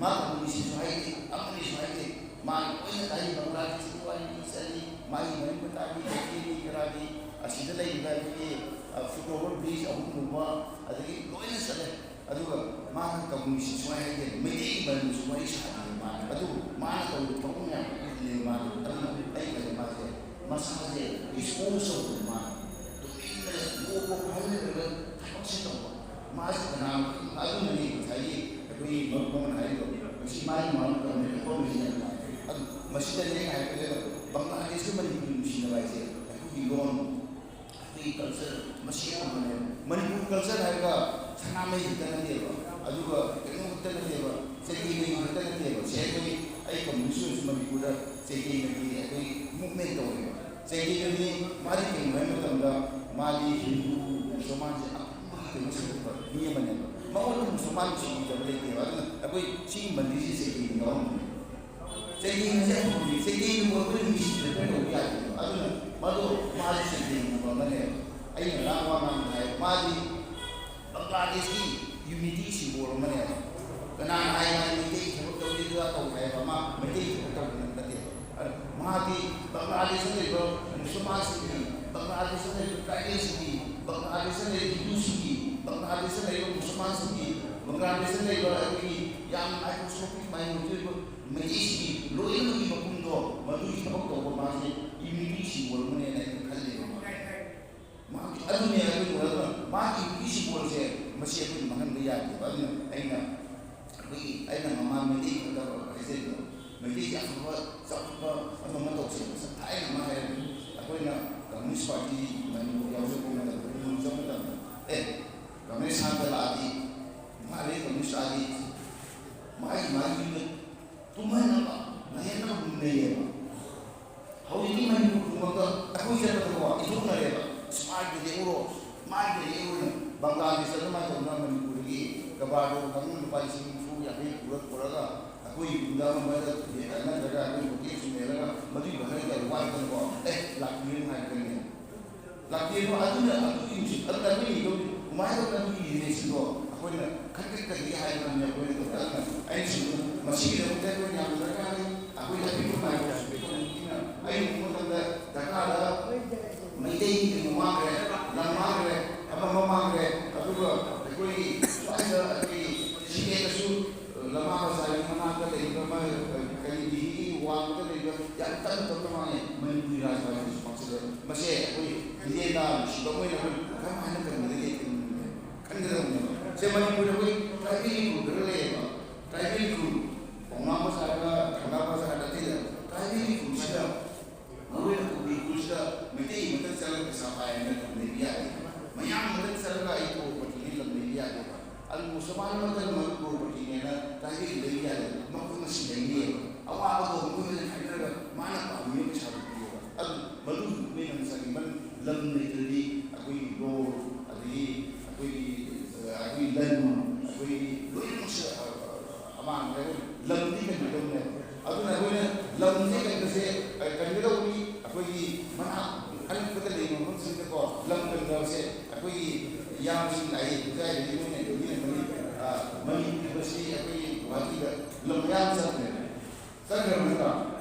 ꯃꯥ ꯀꯝꯃꯨꯅꯤꯁ꯭ꯠꯁꯨ ꯍꯥꯏꯗꯦ, ꯑꯃꯅꯤꯁꯨ ꯍꯥꯏꯗꯦ꯫ ꯃꯥꯅ ꯂꯣꯏꯅ ꯇꯥꯏ, ꯕꯪꯒ꯭ꯂꯥꯗꯦꯁꯀꯤ ꯋꯥꯔꯤ ꯆꯠꯂꯤ, ꯃꯥꯒꯤ ꯃꯔꯤ ꯃꯇꯥꯒꯤ ꯀꯩꯊꯦꯜꯒꯤ ꯀꯔꯥꯒꯤ, ꯑꯁꯤꯗ ꯂꯩꯔꯤꯕ ꯑꯩꯈꯣꯏꯒꯤ, ꯑ, foot over bridge ꯑꯍꯨꯝꯒꯨꯝꯕ, ꯑꯗꯒꯤ ꯂꯣꯏꯅ ꯆꯠꯂꯦ꯫ ꯑꯗꯨꯒ ꯃꯥꯅ ꯀꯝꯃꯨꯅꯤꯁ꯭ꯠ ꯁꯨꯡꯍꯥꯏ ꯍꯥꯏꯗꯦ, ꯃꯩꯇꯩꯒꯤ ꯃꯔꯝꯗꯁꯨ ꯋꯥꯔꯤ ꯁꯥꯗꯦ ꯃꯥꯅ꯫ ꯑꯗꯨꯕꯨ ꯃꯥꯅ ꯇꯧꯔꯤꯕ ꯊꯕꯛ ꯃꯌꯥꯝꯗꯣ ꯎꯠꯂꯦ ꯃꯥꯅ꯫ ꯑꯗꯨꯅ ꯑꯩ ꯈꯜꯂꯦ ꯃꯥꯁꯦ, ꯃꯁꯥꯁꯦ expose ꯇꯧꯗꯅ ꯃꯥꯅ ꯇꯨꯃꯤꯟꯅ ꯂꯣꯛꯄ ꯐꯥꯎꯍꯜꯂꯒ ꯊꯕꯛꯁꯦ ꯇꯧꯕ꯫ ꯃꯥꯁꯦ ꯀꯅꯥꯅꯣ ꯈꯪꯗꯦ꯫ ꯑꯗꯨꯅꯅꯦ ꯉꯁꯥꯏꯒꯤ ꯑꯩꯈꯣꯏꯒꯤ ꯃꯔꯨꯞ ꯑꯃꯅ ꯍꯥꯏꯔꯤꯗꯣ, ꯉꯁꯤ ꯃꯥꯒꯤ ꯃꯔꯝ ꯇꯧꯔꯝꯃꯦ, ꯑꯩꯈꯣꯏ ꯃꯁꯤ ꯌꯥꯝ ꯅꯨꯡꯉꯥꯏꯇꯦ꯫ ꯑꯗꯨ ꯃꯁꯤꯗꯅꯦ ꯑꯩꯅ ꯍꯥꯏꯕꯗ ꯕꯪꯒ꯭ꯂꯥꯗꯦꯁꯀ ꯃꯅꯤꯄꯨꯔꯒꯤ ꯅꯨꯡꯁꯤꯅꯕ ꯍꯥꯏꯁꯦ ꯑꯩꯈꯣꯏꯒꯤ ꯂꯣꯟ, ꯑꯩꯈꯣꯏꯒꯤ culture, ꯃꯁꯤ ꯌꯥꯝ ꯃꯥꯟꯅꯩ꯫ ꯃꯅꯤꯄꯨꯔ culture ꯍꯥꯏꯔꯒ ꯁꯅꯥꯃꯍꯤ ꯈꯛꯇ ꯅꯠꯇꯦꯕ꯫ ꯑꯗꯨꯒ ꯀꯩꯅꯣ ꯈꯛꯇ ꯅꯠꯇꯦꯕ, ꯆꯩꯇꯦꯅꯒꯤ ꯈꯛꯇ ꯅꯠꯇꯦꯕ꯫ ꯁꯦ ꯑꯩꯈꯣꯏ, ꯑꯩ ꯀꯝꯃ꯭ꯌꯨꯅꯤꯁ꯭ꯠ ꯑꯣꯏꯔꯁꯨ ꯃꯅꯤꯄꯨꯔꯗ ꯆꯩꯇꯦꯅꯒꯤ ꯑꯩꯈꯣꯏ movement ꯇꯧꯋꯦꯕ꯫ ꯆꯩꯇꯦꯅꯗꯤ ꯃꯥꯗꯤ ꯀꯩꯅꯣ ꯍꯥꯏꯕ ꯃꯇꯝꯗ, ꯃꯥꯗꯤ ꯍꯤꯟꯗꯨ, ꯃꯨꯁꯜꯃꯥꯟꯁꯦ ꯑꯄꯨꯟꯕꯒꯤ ꯀꯩꯅꯣ ꯁꯟꯗꯣꯛꯄ ꯃꯤ ꯑꯃꯅꯦꯕ꯫ ꯃꯉꯣꯟꯗ ꯃꯨꯁꯜꯃꯥꯟ ꯁꯤꯕꯤꯗꯕ ꯂꯩꯇꯦꯕ꯫ ꯑꯗꯨꯅ ꯑꯩꯈꯣꯏ ꯁꯤꯒꯤ ꯃꯟꯗꯤꯔꯁꯤ ꯆꯩꯇꯦꯅ ꯌꯥꯎꯔꯝꯕꯅꯦ꯫ ꯆꯩꯇꯦꯅꯁꯦ ꯑꯐꯕꯅꯤ, ꯆꯩꯇꯦꯅꯕꯨ ꯑꯩꯈꯣꯏꯅ ꯃꯤꯁꯤꯗ ꯀꯔꯤ ꯇꯧꯕ ꯌꯥꯗꯦꯕ꯫ ꯑꯗꯨꯅ ꯃꯗꯣ, ꯃꯥꯗꯤ ꯆꯩꯇꯦꯅꯒꯨꯝꯕ ꯑꯃꯅꯦꯕ꯫ ꯑꯩꯅ ꯉꯔꯥꯡ ꯋꯥ ꯉꯥꯡꯕꯗ ꯍꯥꯏ, ꯃꯥꯗꯤ ꯕꯪꯒ꯭ꯂꯥꯗꯦꯁꯀꯤ unity symbol ꯑꯃꯅꯦꯕ꯫ ꯀꯅꯥꯅ ꯍꯥꯏ ꯃꯥꯗꯤ ꯃꯩꯇꯩ ꯊꯕꯛ ꯇꯧꯗꯦ, ꯑꯗꯨꯗ ꯇꯧ ꯍꯥꯏꯕ? ꯃꯥ ꯃꯩꯇꯩ ꯊꯕꯛ ꯇꯧꯕ ꯅꯠꯇꯦ꯫ ꯑꯗꯨ ꯃꯥꯗꯤ ꯕꯪꯒ꯭ꯂꯥꯗꯦꯁꯇ ꯂꯩꯕ ꯃꯨꯁꯜꯃꯥꯟꯁꯤꯡꯒꯤ, ꯕꯪꯒ꯭ꯂꯥꯗꯦꯁꯇ ꯂꯩꯕ ꯇ꯭ꯔꯥꯏꯕꯦꯜꯁꯤꯡꯒꯤ, ꯕꯪꯒ꯭ꯂꯥꯗꯦꯁꯇ ꯂꯩꯕ ꯍꯤꯟꯗꯨꯁꯤꯡꯒꯤ, ꯕꯪꯒ꯭ꯂꯥꯗꯦꯁꯇ ꯂꯩꯕ ꯃꯨꯁꯜꯃꯥꯟꯁꯤꯡꯒꯤ, ꯕꯪꯒ꯭ꯂꯥꯗꯦꯁꯇ ꯂꯩꯕ ꯑꯩꯈꯣꯏꯒꯤ ꯌꯥꯝ microscopic minority ꯑꯣꯏꯕ ꯃꯩꯇꯩꯁꯤꯡꯒꯤ ꯂꯣꯏꯅꯃꯛꯀꯤ ꯃꯄꯨꯝꯗꯣ ꯃꯗꯨꯒꯤ ꯊꯕꯛ ꯇꯧꯕ ꯃꯥꯁꯦ unity symbol ꯑꯃꯅꯦꯅ ꯑꯩꯅ ꯈꯜꯂꯦꯕ꯫ ꯃꯥꯒꯤ, ꯑꯗꯨꯅꯦ ꯑꯩꯈꯣꯏꯅ ꯎꯔꯒ ꯃꯥꯒꯤ unity symbolꯁꯦ ꯃꯁꯤ ꯑꯩꯈꯣꯏꯅ ꯃꯥꯡꯍꯟꯕ ꯌꯥꯗꯦꯕ꯫ ꯑꯗꯨꯅ ꯑꯩꯅ, ꯑꯩꯈꯣꯏꯒꯤ, ꯑꯩꯅ ꯃꯃꯥꯡ ꯃꯩꯇꯩ ꯈꯛꯇ ꯍꯥꯏꯖꯔꯤꯕ, ꯃꯩꯇꯩꯒꯤ ꯑꯐꯕ ꯆꯥꯎꯈꯠꯄ ꯑꯃ ꯑꯃ ꯇꯧꯁꯦ꯫ ꯊꯥꯏꯅ ꯑꯃ ꯍꯥꯏꯔꯝꯃꯤ, ꯑꯩꯈꯣꯏꯅ Communist Party ꯃꯅꯤꯄꯨꯔ ꯌꯥꯎꯖꯔꯛꯄ ꯃꯇꯝꯗ, ꯃꯅꯤꯄꯨꯔ ꯆꯪꯕ ꯃꯇꯝꯗ, ꯑꯦ, Communist ꯍꯥꯟꯅ ꯂꯥꯛꯑꯗꯤ, ꯃꯥ ꯂꯩ Communist ꯂꯥꯛꯑꯗꯤ, ꯃꯥꯒꯤ, ꯃꯥꯒꯤ ꯌꯨꯝꯗ ꯇꯨꯝꯍꯟꯅꯕ, ꯂꯩꯍꯟꯅꯕ ꯂꯩꯌꯦꯕ꯫ ꯍꯧꯖꯤꯛꯇꯤ ꯃꯅꯤꯄꯨꯔ ꯈꯨꯡꯒꯪꯗ ꯑꯩꯈꯣꯏ ꯆꯠꯄꯗꯀꯣ ꯏꯟꯊꯣꯛꯅꯔꯦꯕ꯫ ꯑꯁ, ꯃꯥꯒꯤꯗ ꯂꯦꯛꯎꯔꯣ, ꯃꯥꯒꯤꯗ ꯂꯦꯛꯎꯔꯣ꯫ ꯕꯪꯒ꯭ꯂꯥꯗꯦꯁꯇ ꯑꯗꯨꯃꯥꯏꯅ ꯇꯧꯗꯅ ꯃꯅꯤꯄꯨꯔꯗꯒꯤ ꯀꯕꯥꯔꯗꯣ ꯈꯪꯅ ꯂꯨꯄꯥ ꯂꯤꯁꯤꯡ ꯅꯤꯐꯨ ꯌꯥꯡꯈꯩ ꯄꯨꯔ ꯄꯨꯔꯒ ꯑꯩꯈꯣꯏ ꯌꯨꯝꯗ ꯑꯃ ꯑꯃꯗ ꯅꯠꯇ꯭ꯔꯒ ꯑꯩꯈꯣꯏ ꯍꯣꯇꯦꯜ ꯁꯨꯝ ꯂꯩꯔꯒ ꯃꯗꯨꯒꯤ ꯃꯈꯜꯒꯤ ꯋꯥꯠꯇꯅꯀꯣ, "ꯑꯦ, ꯂꯥꯛꯄꯤꯌꯨ" ꯍꯥꯏꯔꯛꯀꯅꯤ꯫ ꯂꯥꯛꯄꯤꯌꯨ꯫ ꯑꯗꯨꯅ ꯑꯗꯨꯒꯤ ꯅꯨꯡꯁꯤꯠ, ꯑꯗꯨꯅ ꯑꯗꯨꯒꯤ ꯏꯍꯧ, ꯀꯃꯥꯏꯅ ꯇꯧꯗꯅ ꯑꯗꯨꯒꯤ ꯏꯔꯦꯁꯤꯡꯗꯣ ꯑꯩꯈꯣꯏꯅ ꯈꯟꯒꯠꯀꯅꯤ ꯍꯥꯏꯕ ꯉꯝꯃꯤ꯫ ꯑꯩꯈꯣꯏꯅ ꯇꯧꯔꯛꯑꯒ ꯑꯩꯅ ꯁꯤꯗ ꯃꯁꯤꯒꯤꯗꯃꯛꯇ ꯑꯩꯈꯣꯏ ꯌꯥꯝ ꯗꯔꯀꯥꯔ ꯂꯩ꯫ ꯑꯩꯈꯣꯏ ꯑꯄꯤꯛꯄ ꯃꯥꯏꯀ꯭ꯔꯣꯁꯀꯣꯞ ꯑꯩꯅ ꯎꯕ ꯃꯇꯝꯗ ꯗꯔꯀꯥꯔꯗ ꯃꯩꯇꯩꯒꯤ ꯀꯩꯅꯣ ꯃꯥꯡꯈ꯭ꯔꯦ, ꯂꯝ ꯃꯥꯡꯈ꯭ꯔꯦ, ꯑꯃ ꯑꯃ ꯃꯥꯡꯈ꯭ꯔꯦ꯫ ꯑꯗꯨꯒ ꯑꯩꯈꯣꯏꯒꯤ ꯁ꯭ꯋꯥꯏꯗ ꯑꯩꯈꯣꯏ ꯁꯤꯗꯦꯗꯁꯨ ꯂꯃꯥ ꯕꯖꯥꯔꯒꯤ ꯃꯅꯥꯛꯇ ꯂꯩꯔꯤꯕ ꯑꯃ, ꯀꯔꯤ, ꯗꯤꯜꯂꯤꯒꯤ ꯋꯥꯡꯃꯗ ꯂꯩꯔꯤꯕ ꯌꯥꯝ ꯇꯞꯅ ꯇꯞꯅ ꯃꯥꯡꯉꯦ꯫ ꯃꯅꯤꯄꯨꯔꯤ ꯔꯥꯖ ꯃꯥꯡꯁꯤꯜꯂꯦ꯫ ꯃꯁꯦ ꯑꯩꯈꯣꯏ ꯏꯟꯗꯤꯌꯥ ꯅꯨꯡꯁꯤꯕ ꯑꯃ ꯑꯣꯏꯅ ꯑꯩꯈꯣꯏ ꯀꯔꯝꯍꯥꯏꯅ ꯀꯟꯒꯗꯒꯦ ꯈꯟꯒꯗꯕꯅꯦꯕ꯫ ꯁꯦ ꯃꯅꯤꯄꯨꯔꯗ ꯑꯩꯈꯣꯏ ꯇ꯭ꯔꯥꯏꯕꯦꯜꯒꯤ ꯒ꯭ꯔꯨꯞ ꯈꯔ ꯂꯩꯌꯦꯕ꯫ ꯇ꯭ꯔꯥꯏꯕꯦꯜ ꯒ꯭ꯔꯨꯞ, ꯄꯥꯎꯅꯥ ꯕꯖꯥꯔꯒ ꯊꯪꯒꯥ ꯕꯖꯥꯔ ꯅꯠꯇꯦꯗ, ꯇ꯭ꯔꯥꯏꯕꯦꯜꯒꯤ ꯒ꯭ꯔꯨꯞꯁꯤꯗ ꯃꯔꯨꯑꯣꯏꯅ ꯀꯕꯨꯏ ꯈꯨꯜꯁꯤꯗ ꯃꯩꯇꯩ ꯃꯊꯛ ꯆꯠꯂꯒ ꯄꯩꯁꯥ ꯄꯥꯏ ꯍꯥꯏꯅ ꯊꯝ ꯂꯩꯕ ꯌꯥꯗꯦ꯫ ꯃꯌꯥꯝ ꯃꯊꯛ ꯆꯠꯂꯒ ꯑꯩ ꯀ꯭ꯔꯣꯔꯄꯇꯤꯅꯤ ꯂꯝ ꯂꯩꯕ ꯌꯥꯗꯦꯕ꯫ ꯑꯗꯨꯕꯨ ꯁꯨꯃꯥꯏꯅ ꯃꯈꯜ ꯃꯈꯜ ꯄ꯭ꯔꯣꯄꯔꯇꯤꯅꯦꯅ ꯇꯥꯏꯒꯦꯠ ꯂꯩ ꯌꯥꯗꯦ, ꯃꯈꯣꯏ ꯃꯁꯤꯡ ꯂꯩꯅꯤꯌꯦꯕ꯫ ꯑꯋꯥꯕꯗꯣ ꯃꯈꯣꯏ ꯃꯁꯦꯟ ꯈꯥꯏꯅꯔꯒ ꯃꯥꯅ ꯄꯥꯝꯃꯤꯕ ꯄꯩꯁꯥꯗꯣ ꯄꯤꯌꯣꯕ꯫ ꯑꯗꯨ ꯃꯗꯨ ꯃꯈꯣꯏꯅ ꯉꯁꯥꯏꯒꯤ ꯃꯟ ꯂꯝ ꯂꯩꯇ꯭ꯔꯗꯤ ꯑꯩꯈꯣꯏꯒꯤ ꯂꯣ, ꯑꯗꯒꯤ ꯑꯩꯈꯣꯏꯒꯤ, ꯑ, ꯑꯩꯈꯣꯏꯒꯤ ꯂꯟ, ꯑꯩꯈꯣꯏꯒꯤ ꯂꯣꯏꯅꯃꯛꯁꯦ, ꯑ, ꯑ, ꯑꯃꯥꯡꯕꯅꯦ꯫ ꯑꯩꯈꯣꯏ ꯂꯝꯗꯤ ꯀꯩꯅꯣ ꯇꯧꯅꯦꯕ꯫ ꯑꯗꯨꯅ ꯑꯩꯈꯣꯏꯅ ꯂꯝꯁꯦ ꯀꯟꯕꯁꯦ, ꯑ, ꯀꯟꯒꯗꯧꯕꯅꯤ꯫ ꯑꯩꯈꯣꯏꯒꯤ ꯃꯅꯥꯛ ꯑꯅꯛꯄꯗ ꯂꯩꯕ ꯃꯐꯝꯁꯤꯡꯗꯀꯣ ꯂꯝ ꯀꯟꯗꯕꯁꯦ ꯑꯩꯈꯣꯏꯒꯤ ꯏꯌꯥꯝꯕꯁꯤꯡ ꯂꯥꯛꯏ, ꯑꯣꯖꯥꯁꯤꯡ ꯃꯣꯏꯅ ꯂꯣꯏꯅꯃꯛ, ꯑ, ꯃꯅꯤꯄꯨꯔ ꯑꯁꯤ ꯑꯩꯈꯣꯏꯒꯤ ꯒꯨꯍꯥꯇꯤꯗ ꯂꯝ ꯃꯌꯥꯝ ꯆꯠꯈ꯭ꯔꯦ꯫ ꯆꯠꯈ꯭ꯔꯕ ꯅꯠꯇ꯭ꯔꯥ?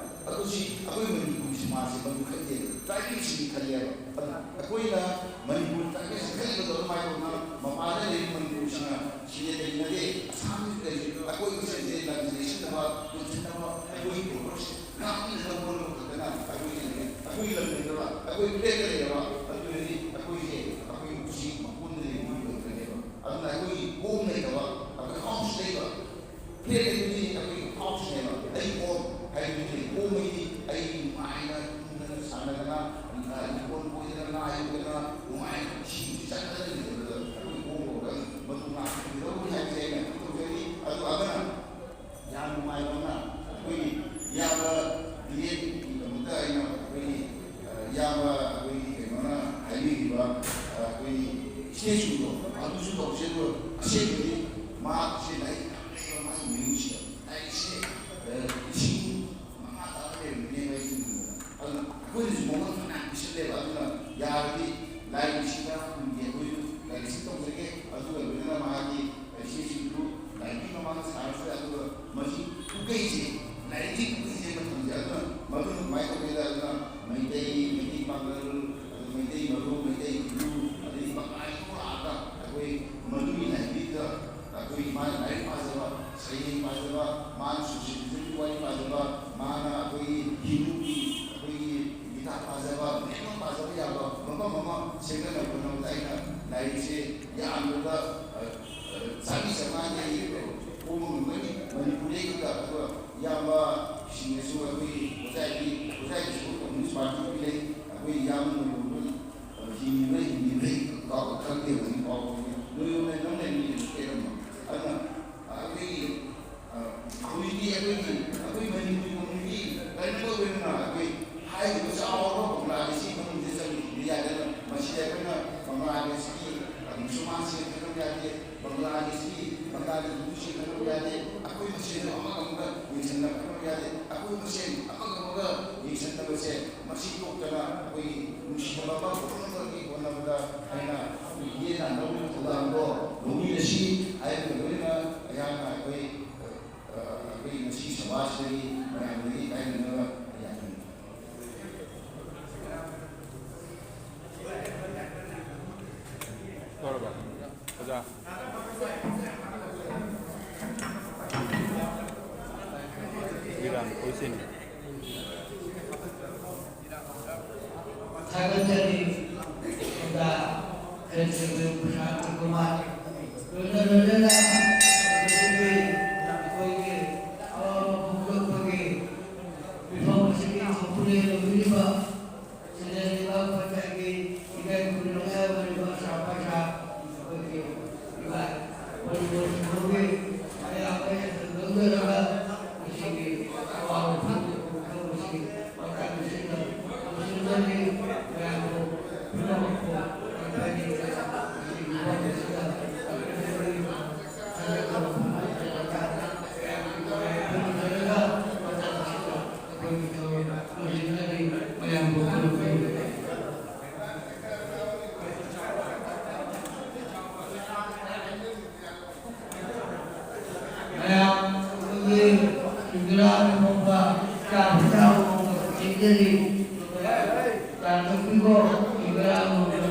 ꯑꯗꯨ ꯁꯤ ꯑꯩꯈꯣꯏ ꯃꯅꯤꯄꯨꯔꯤ ꯁꯃꯥꯖꯁꯦ ꯃꯗꯨ ꯈꯟꯗꯦ, ꯇ꯭ꯔꯥꯏꯕꯦꯜꯁꯤꯡ ꯈꯜꯂꯦꯕ꯫ ꯑꯗꯨ ꯑꯩꯈꯣꯏꯅ ꯃꯅꯤꯄꯨꯔ ꯇ꯭ꯔꯥꯏꯕꯦꯜꯁꯤꯡ ꯈꯜꯂꯤꯕꯗꯣ ꯑꯗꯨꯃꯥꯏꯅ ꯇꯧꯗꯅ ꯃꯄꯥꯟꯗ ꯂꯩꯔꯤꯕ ꯃꯅꯤꯄꯨꯔꯁꯤꯡꯅ ꯁꯤꯗ ꯀꯔꯤ ꯅꯠꯇꯦ, ꯑꯁꯥꯝꯒꯤ ꯀꯔꯤ ꯑꯩꯈꯣꯏ ꯃꯁꯦꯟꯁꯦ ꯂꯝꯁꯦ ꯂꯩꯁꯤꯟꯅꯕ, ꯄꯨꯟꯁꯤꯟꯅꯕ, ꯑꯩꯈꯣꯏꯒꯤ ꯄ꯭ꯔꯣꯄꯔꯇꯤꯁꯦ ꯉꯥꯛꯅ ꯂꯧꯕ ꯈꯛꯇꯅ ꯑꯩꯈꯣꯏꯒꯤ ꯂꯝ, ꯑꯩꯈꯣꯏꯒꯤ ꯂꯝ ꯂꯩꯇꯕ, ꯑꯩꯈꯣꯏ ꯄ꯭ꯂꯦꯠꯇ ꯂꯩꯔꯕ, ꯑꯗꯨ ꯑꯣꯏꯔꯗꯤ ꯑꯩꯈꯣꯏꯁꯦ ꯑꯩꯈꯣꯏ ꯎꯆꯤ ꯃꯀꯣꯟꯗ ꯂꯩꯕ ꯃꯤ ꯑꯣꯏꯔꯛꯀꯅꯦꯕ꯫ ꯑꯗꯨꯅ ꯑꯩꯈꯣꯏꯒꯤ ꯍꯣꯝ ꯂꯩꯇꯕ, ꯑꯩꯈꯣꯏ ꯍꯥꯎꯁ ꯂꯩꯕ, ꯄ꯭ꯂꯦꯠ ꯂꯩꯕꯗꯤ ꯑꯩꯈꯣꯏꯒꯤ ꯍꯥꯎꯁꯅꯦꯕ꯫ ꯑꯩ ꯍꯣꯝ ꯍꯥꯏꯕꯗꯤ ꯍꯣꯝ ꯑꯩꯗꯤ ꯑꯩ ꯅꯨꯡꯉꯥꯏꯅ ꯇꯨꯝꯗꯅ ꯁꯥꯟꯅꯗꯅ, ꯏꯪꯈꯣꯜ ꯀꯣꯏꯗꯅ ꯉꯥ ꯌꯣꯛꯇꯅ ꯅꯨꯡꯉꯥꯏꯅ ꯏꯁꯤꯡ ꯆꯠꯅꯗꯅ ꯂꯩꯕꯗ ꯑꯩꯈꯣꯏ ꯍꯣꯝ ꯀꯧꯔꯒ ꯃꯗꯨ ꯉꯥꯛꯇ ꯂꯧꯔꯤ ꯍꯥꯏꯕꯁꯦ ꯑꯩꯅ ꯐꯣꯡꯗꯣꯛꯆꯔꯤ꯫ ꯑꯗꯨ ꯑꯃꯅ ꯌꯥꯝ ꯅꯨꯡꯉꯥꯏꯕ ꯑꯃꯅ ꯑꯩꯈꯣꯏꯒꯤ ꯏꯌꯥꯝꯕ ꯕꯤꯔꯦꯟꯒꯤꯗꯃꯛꯇ ꯑꯩꯅ ꯑꯩꯈꯣꯏꯒꯤ, ꯑ, ꯏꯌꯥꯝꯕ ꯑꯩꯈꯣꯏꯒꯤ ꯀꯩꯅꯣꯅ ꯍꯥꯏꯕꯤꯈꯤꯕ, ꯑ, ꯑꯩꯈꯣꯏꯒꯤ ꯏꯁꯇꯦꯆꯨꯗꯣ ꯑꯗꯨꯁꯨ ꯇꯧꯁꯦ꯫ ꯑꯗꯨꯒ ꯑꯁꯦꯡꯕꯗꯤ ꯃꯥꯁꯦ ꯂꯥꯏꯔꯤꯛ ꯌꯥꯝ ꯍꯩꯕ, ꯃꯥꯒꯤ ꯃꯌꯨꯝꯁꯤꯗ ꯂꯥꯏꯔꯤꯛꯁꯦ, ꯑ, ꯂꯤꯁꯤꯡ ꯃꯉꯥ ꯇꯥꯕ ꯂꯩꯔꯝꯒꯅꯦꯕ ꯑꯩ ꯈꯟꯕꯗ꯫ ꯑꯗꯨꯅ ꯑꯩꯈꯣꯏꯅꯁꯨ ꯃꯉꯣꯟꯗ ꯐꯅꯌꯥꯝ ꯄꯤꯁꯜꯂꯦꯕ꯫ ꯑꯗꯨꯅ ꯌꯥꯔꯗꯤ ꯂꯥꯏꯔꯤꯛꯁꯤꯗ ꯍꯨꯟꯒꯦ, ꯑꯩꯈꯣꯏꯁꯨ ꯂꯥꯏꯔꯤꯛꯁꯤ ꯇꯧꯖꯒꯦ꯫ ꯑꯗꯨꯒ ꯂꯣꯏꯅꯅ ꯃꯍꯥꯛꯀꯤ ꯂꯥꯏꯔꯤꯛꯁꯤꯡꯗꯨ ꯂꯥꯏꯔꯤꯛꯀꯤ ꯃꯃꯥꯡꯗ ꯁꯥꯔꯁꯨ ꯌꯥꯏ꯫ ꯑꯗꯨꯒ ꯃꯁꯤ ꯄꯨꯀꯩꯁꯦ, ꯂꯥꯏꯔꯤꯛꯀꯤ ꯄꯨꯀꯩꯁꯦ ꯑꯃ ꯊꯝꯖꯩ꯫ ꯑꯗꯨꯅ ꯃꯗꯨꯅ ꯀꯃꯥꯏꯅ ꯇꯧꯒꯦꯗ, ꯑꯗꯨꯅ ꯃꯩꯇꯩ, ꯃꯩꯇꯩ ꯄꯥꯉꯜ, ꯑꯗꯨ ꯃꯩꯇꯩ ꯃꯔꯨꯞ, ꯃꯩꯇꯩ ꯏꯂꯨ, ꯑꯗꯒꯤ ꯃꯄꯥꯟ ꯊꯣꯛꯂꯛꯑꯒ ꯑꯩꯈꯣꯏ ꯃꯗꯨꯒꯤ ꯂꯥꯏꯕ꯭ꯔꯦꯔꯤꯗ ꯑꯩꯈꯣꯏ ꯃꯥꯅ ꯂꯥꯏꯔꯤꯛ ꯄꯥꯖꯕ, ꯁꯩꯔꯦꯡ ꯄꯥꯖꯕ, ꯃꯥꯅ ꯁꯣꯁꯤꯌꯦꯂꯤꯖꯝꯒꯤ ꯋꯥꯔꯤ ꯄꯥꯖꯕ, ꯃꯥꯅ ꯑꯩꯈꯣꯏꯒꯤ ꯍꯤꯟꯗꯨꯒꯤ ꯑꯩꯈꯣꯏꯒꯤ ꯒꯤꯇꯥ ꯄꯥꯖꯕ, ꯃꯌꯥꯝ ꯑꯃ ꯄꯥꯖꯕ ꯌꯥꯕ ꯃꯐꯝ ꯑꯃ ꯁꯦꯝꯒꯠꯅꯕ ꯍꯣꯠꯅꯕꯗ ꯑꯩꯅ ꯂꯥꯏꯔꯤꯛꯁꯦ ꯌꯥꯝꯗ꯭ꯔꯕꯗ, ꯑ, ꯑ, ꯆꯥꯝꯃꯔꯤ ꯆꯥꯝꯃꯉꯥꯗꯤ ꯑꯩ ꯐꯣꯡꯕ ꯉꯝꯒꯅꯤ ꯃꯅꯤꯄꯨꯔꯗꯩ ꯈꯛꯇ꯫ ꯑꯗꯨꯒ ꯏꯌꯥꯝꯕꯁꯤꯡꯅꯁꯨ ꯑꯩꯈꯣꯏꯒꯤ ꯑꯣꯖꯥꯒꯤ, ꯑꯣꯖꯥꯒꯤꯁꯨ ꯀꯝꯃ꯭ꯌꯨꯅꯤꯁ ꯄꯥꯔꯇꯤ ꯑꯃ ꯂꯩ, ꯑꯩꯈꯣꯏ ꯏꯌꯥꯝꯕ ꯃꯣꯏꯔꯣꯝꯗꯣ ꯍꯤꯡꯉꯤꯕ꯭ꯔꯥ ꯍꯤꯡꯉꯤꯕ꯭ꯔꯥ ꯀꯥꯎ-, ꯈꯪꯗꯦ ꯍꯧꯖꯤꯛ ꯐꯥꯎꯕ꯫ ꯅꯣꯏꯔꯣꯝꯗ ꯅꯪ ꯂꯩꯔꯤꯉꯩꯗꯁꯨ ꯂꯩꯔꯝꯃꯣ꯫ ꯆꯠꯅꯕꯁꯦ ꯃꯁꯤ ꯇꯣꯛꯇꯅ ꯑꯩꯈꯣꯏꯒꯤ ꯅꯨꯡꯁꯤꯅꯕ ꯑꯃ ꯄꯨꯝꯅꯃꯛꯀꯤ ꯍꯣꯠꯅꯕꯗ ꯑꯩꯅ ꯑꯩꯈꯣꯏꯒꯤ ꯌꯦꯟ ꯂꯥꯡꯕꯒꯤ ꯊꯧꯗꯥꯡꯗꯣ ꯂꯧꯃꯤꯟꯅꯁꯤ ꯍꯥꯏꯕꯒ ꯂꯣꯏꯅꯅ ꯑꯩꯍꯥꯛꯅ ꯑꯩꯈꯣꯏ ꯑꯩꯈꯣꯏ ꯉꯁꯤ ꯁꯃꯥꯖꯇꯒꯤ ꯃꯌꯥꯝꯗꯒꯤ ꯀꯥꯏꯅꯅꯕ ꯑꯩ ꯌꯥꯝ ꯇꯧꯔꯕ ꯑꯣꯖꯥ? ꯏꯔꯥꯡ ꯑꯣꯏꯁꯤꯟ꯫ ꯊꯥꯒꯠꯆꯔꯤ ꯑꯣꯖꯥ ꯁꯦꯟꯇ꯭ꯔꯦꯜ ꯁꯥꯟꯇꯤ ꯀꯨꯃꯥꯔ꯫ ꯂꯣꯏꯅ ꯂꯣꯏꯅꯅ ꯉꯁꯤꯒꯤ ꯑꯩꯈꯣꯏꯒꯤ ꯑꯋꯥꯕ ꯐꯣꯡꯗꯣꯛꯄꯒꯤ ꯃꯤꯐꯝ ꯑꯁꯤꯒꯤ ꯊꯧꯄꯨꯔꯤ ꯂꯧꯕꯤꯔꯤꯕ ꯁꯤꯗ ꯂꯩꯕꯥꯛ ꯄꯟꯆꯥꯌꯠꯀꯤ ꯏꯀꯥꯏ ꯈꯨꯝꯅꯕ ꯑꯣꯏꯔꯤꯕ ꯁꯥ ꯄꯥꯏꯁꯥ ꯑꯩꯈꯣꯏꯒꯤ ꯏꯃꯥ ꯃꯅꯤꯄꯨꯔ ꯁꯤꯡꯒꯧꯒꯤ ꯃꯌꯥꯝ ꯑꯩꯅ ꯂꯧꯖꯔꯒ ꯃꯁꯤꯒꯤ ꯑꯋꯥꯕ ꯐꯪꯂꯤꯕ ꯃꯐꯝ ꯑꯁꯤ ꯃꯇꯥꯡ ꯑꯁꯤꯗ ꯂꯣꯏꯁꯤꯟꯖꯔꯤ꯫ ꯃꯌꯥꯝꯕꯨ ꯄꯨꯝꯅꯃꯛꯄꯨ ꯌꯥꯝ ꯊꯥꯒꯠꯆꯔꯤ꯫ ꯃꯁꯤꯒꯤ ꯃꯐꯝ ꯑꯁꯤꯗ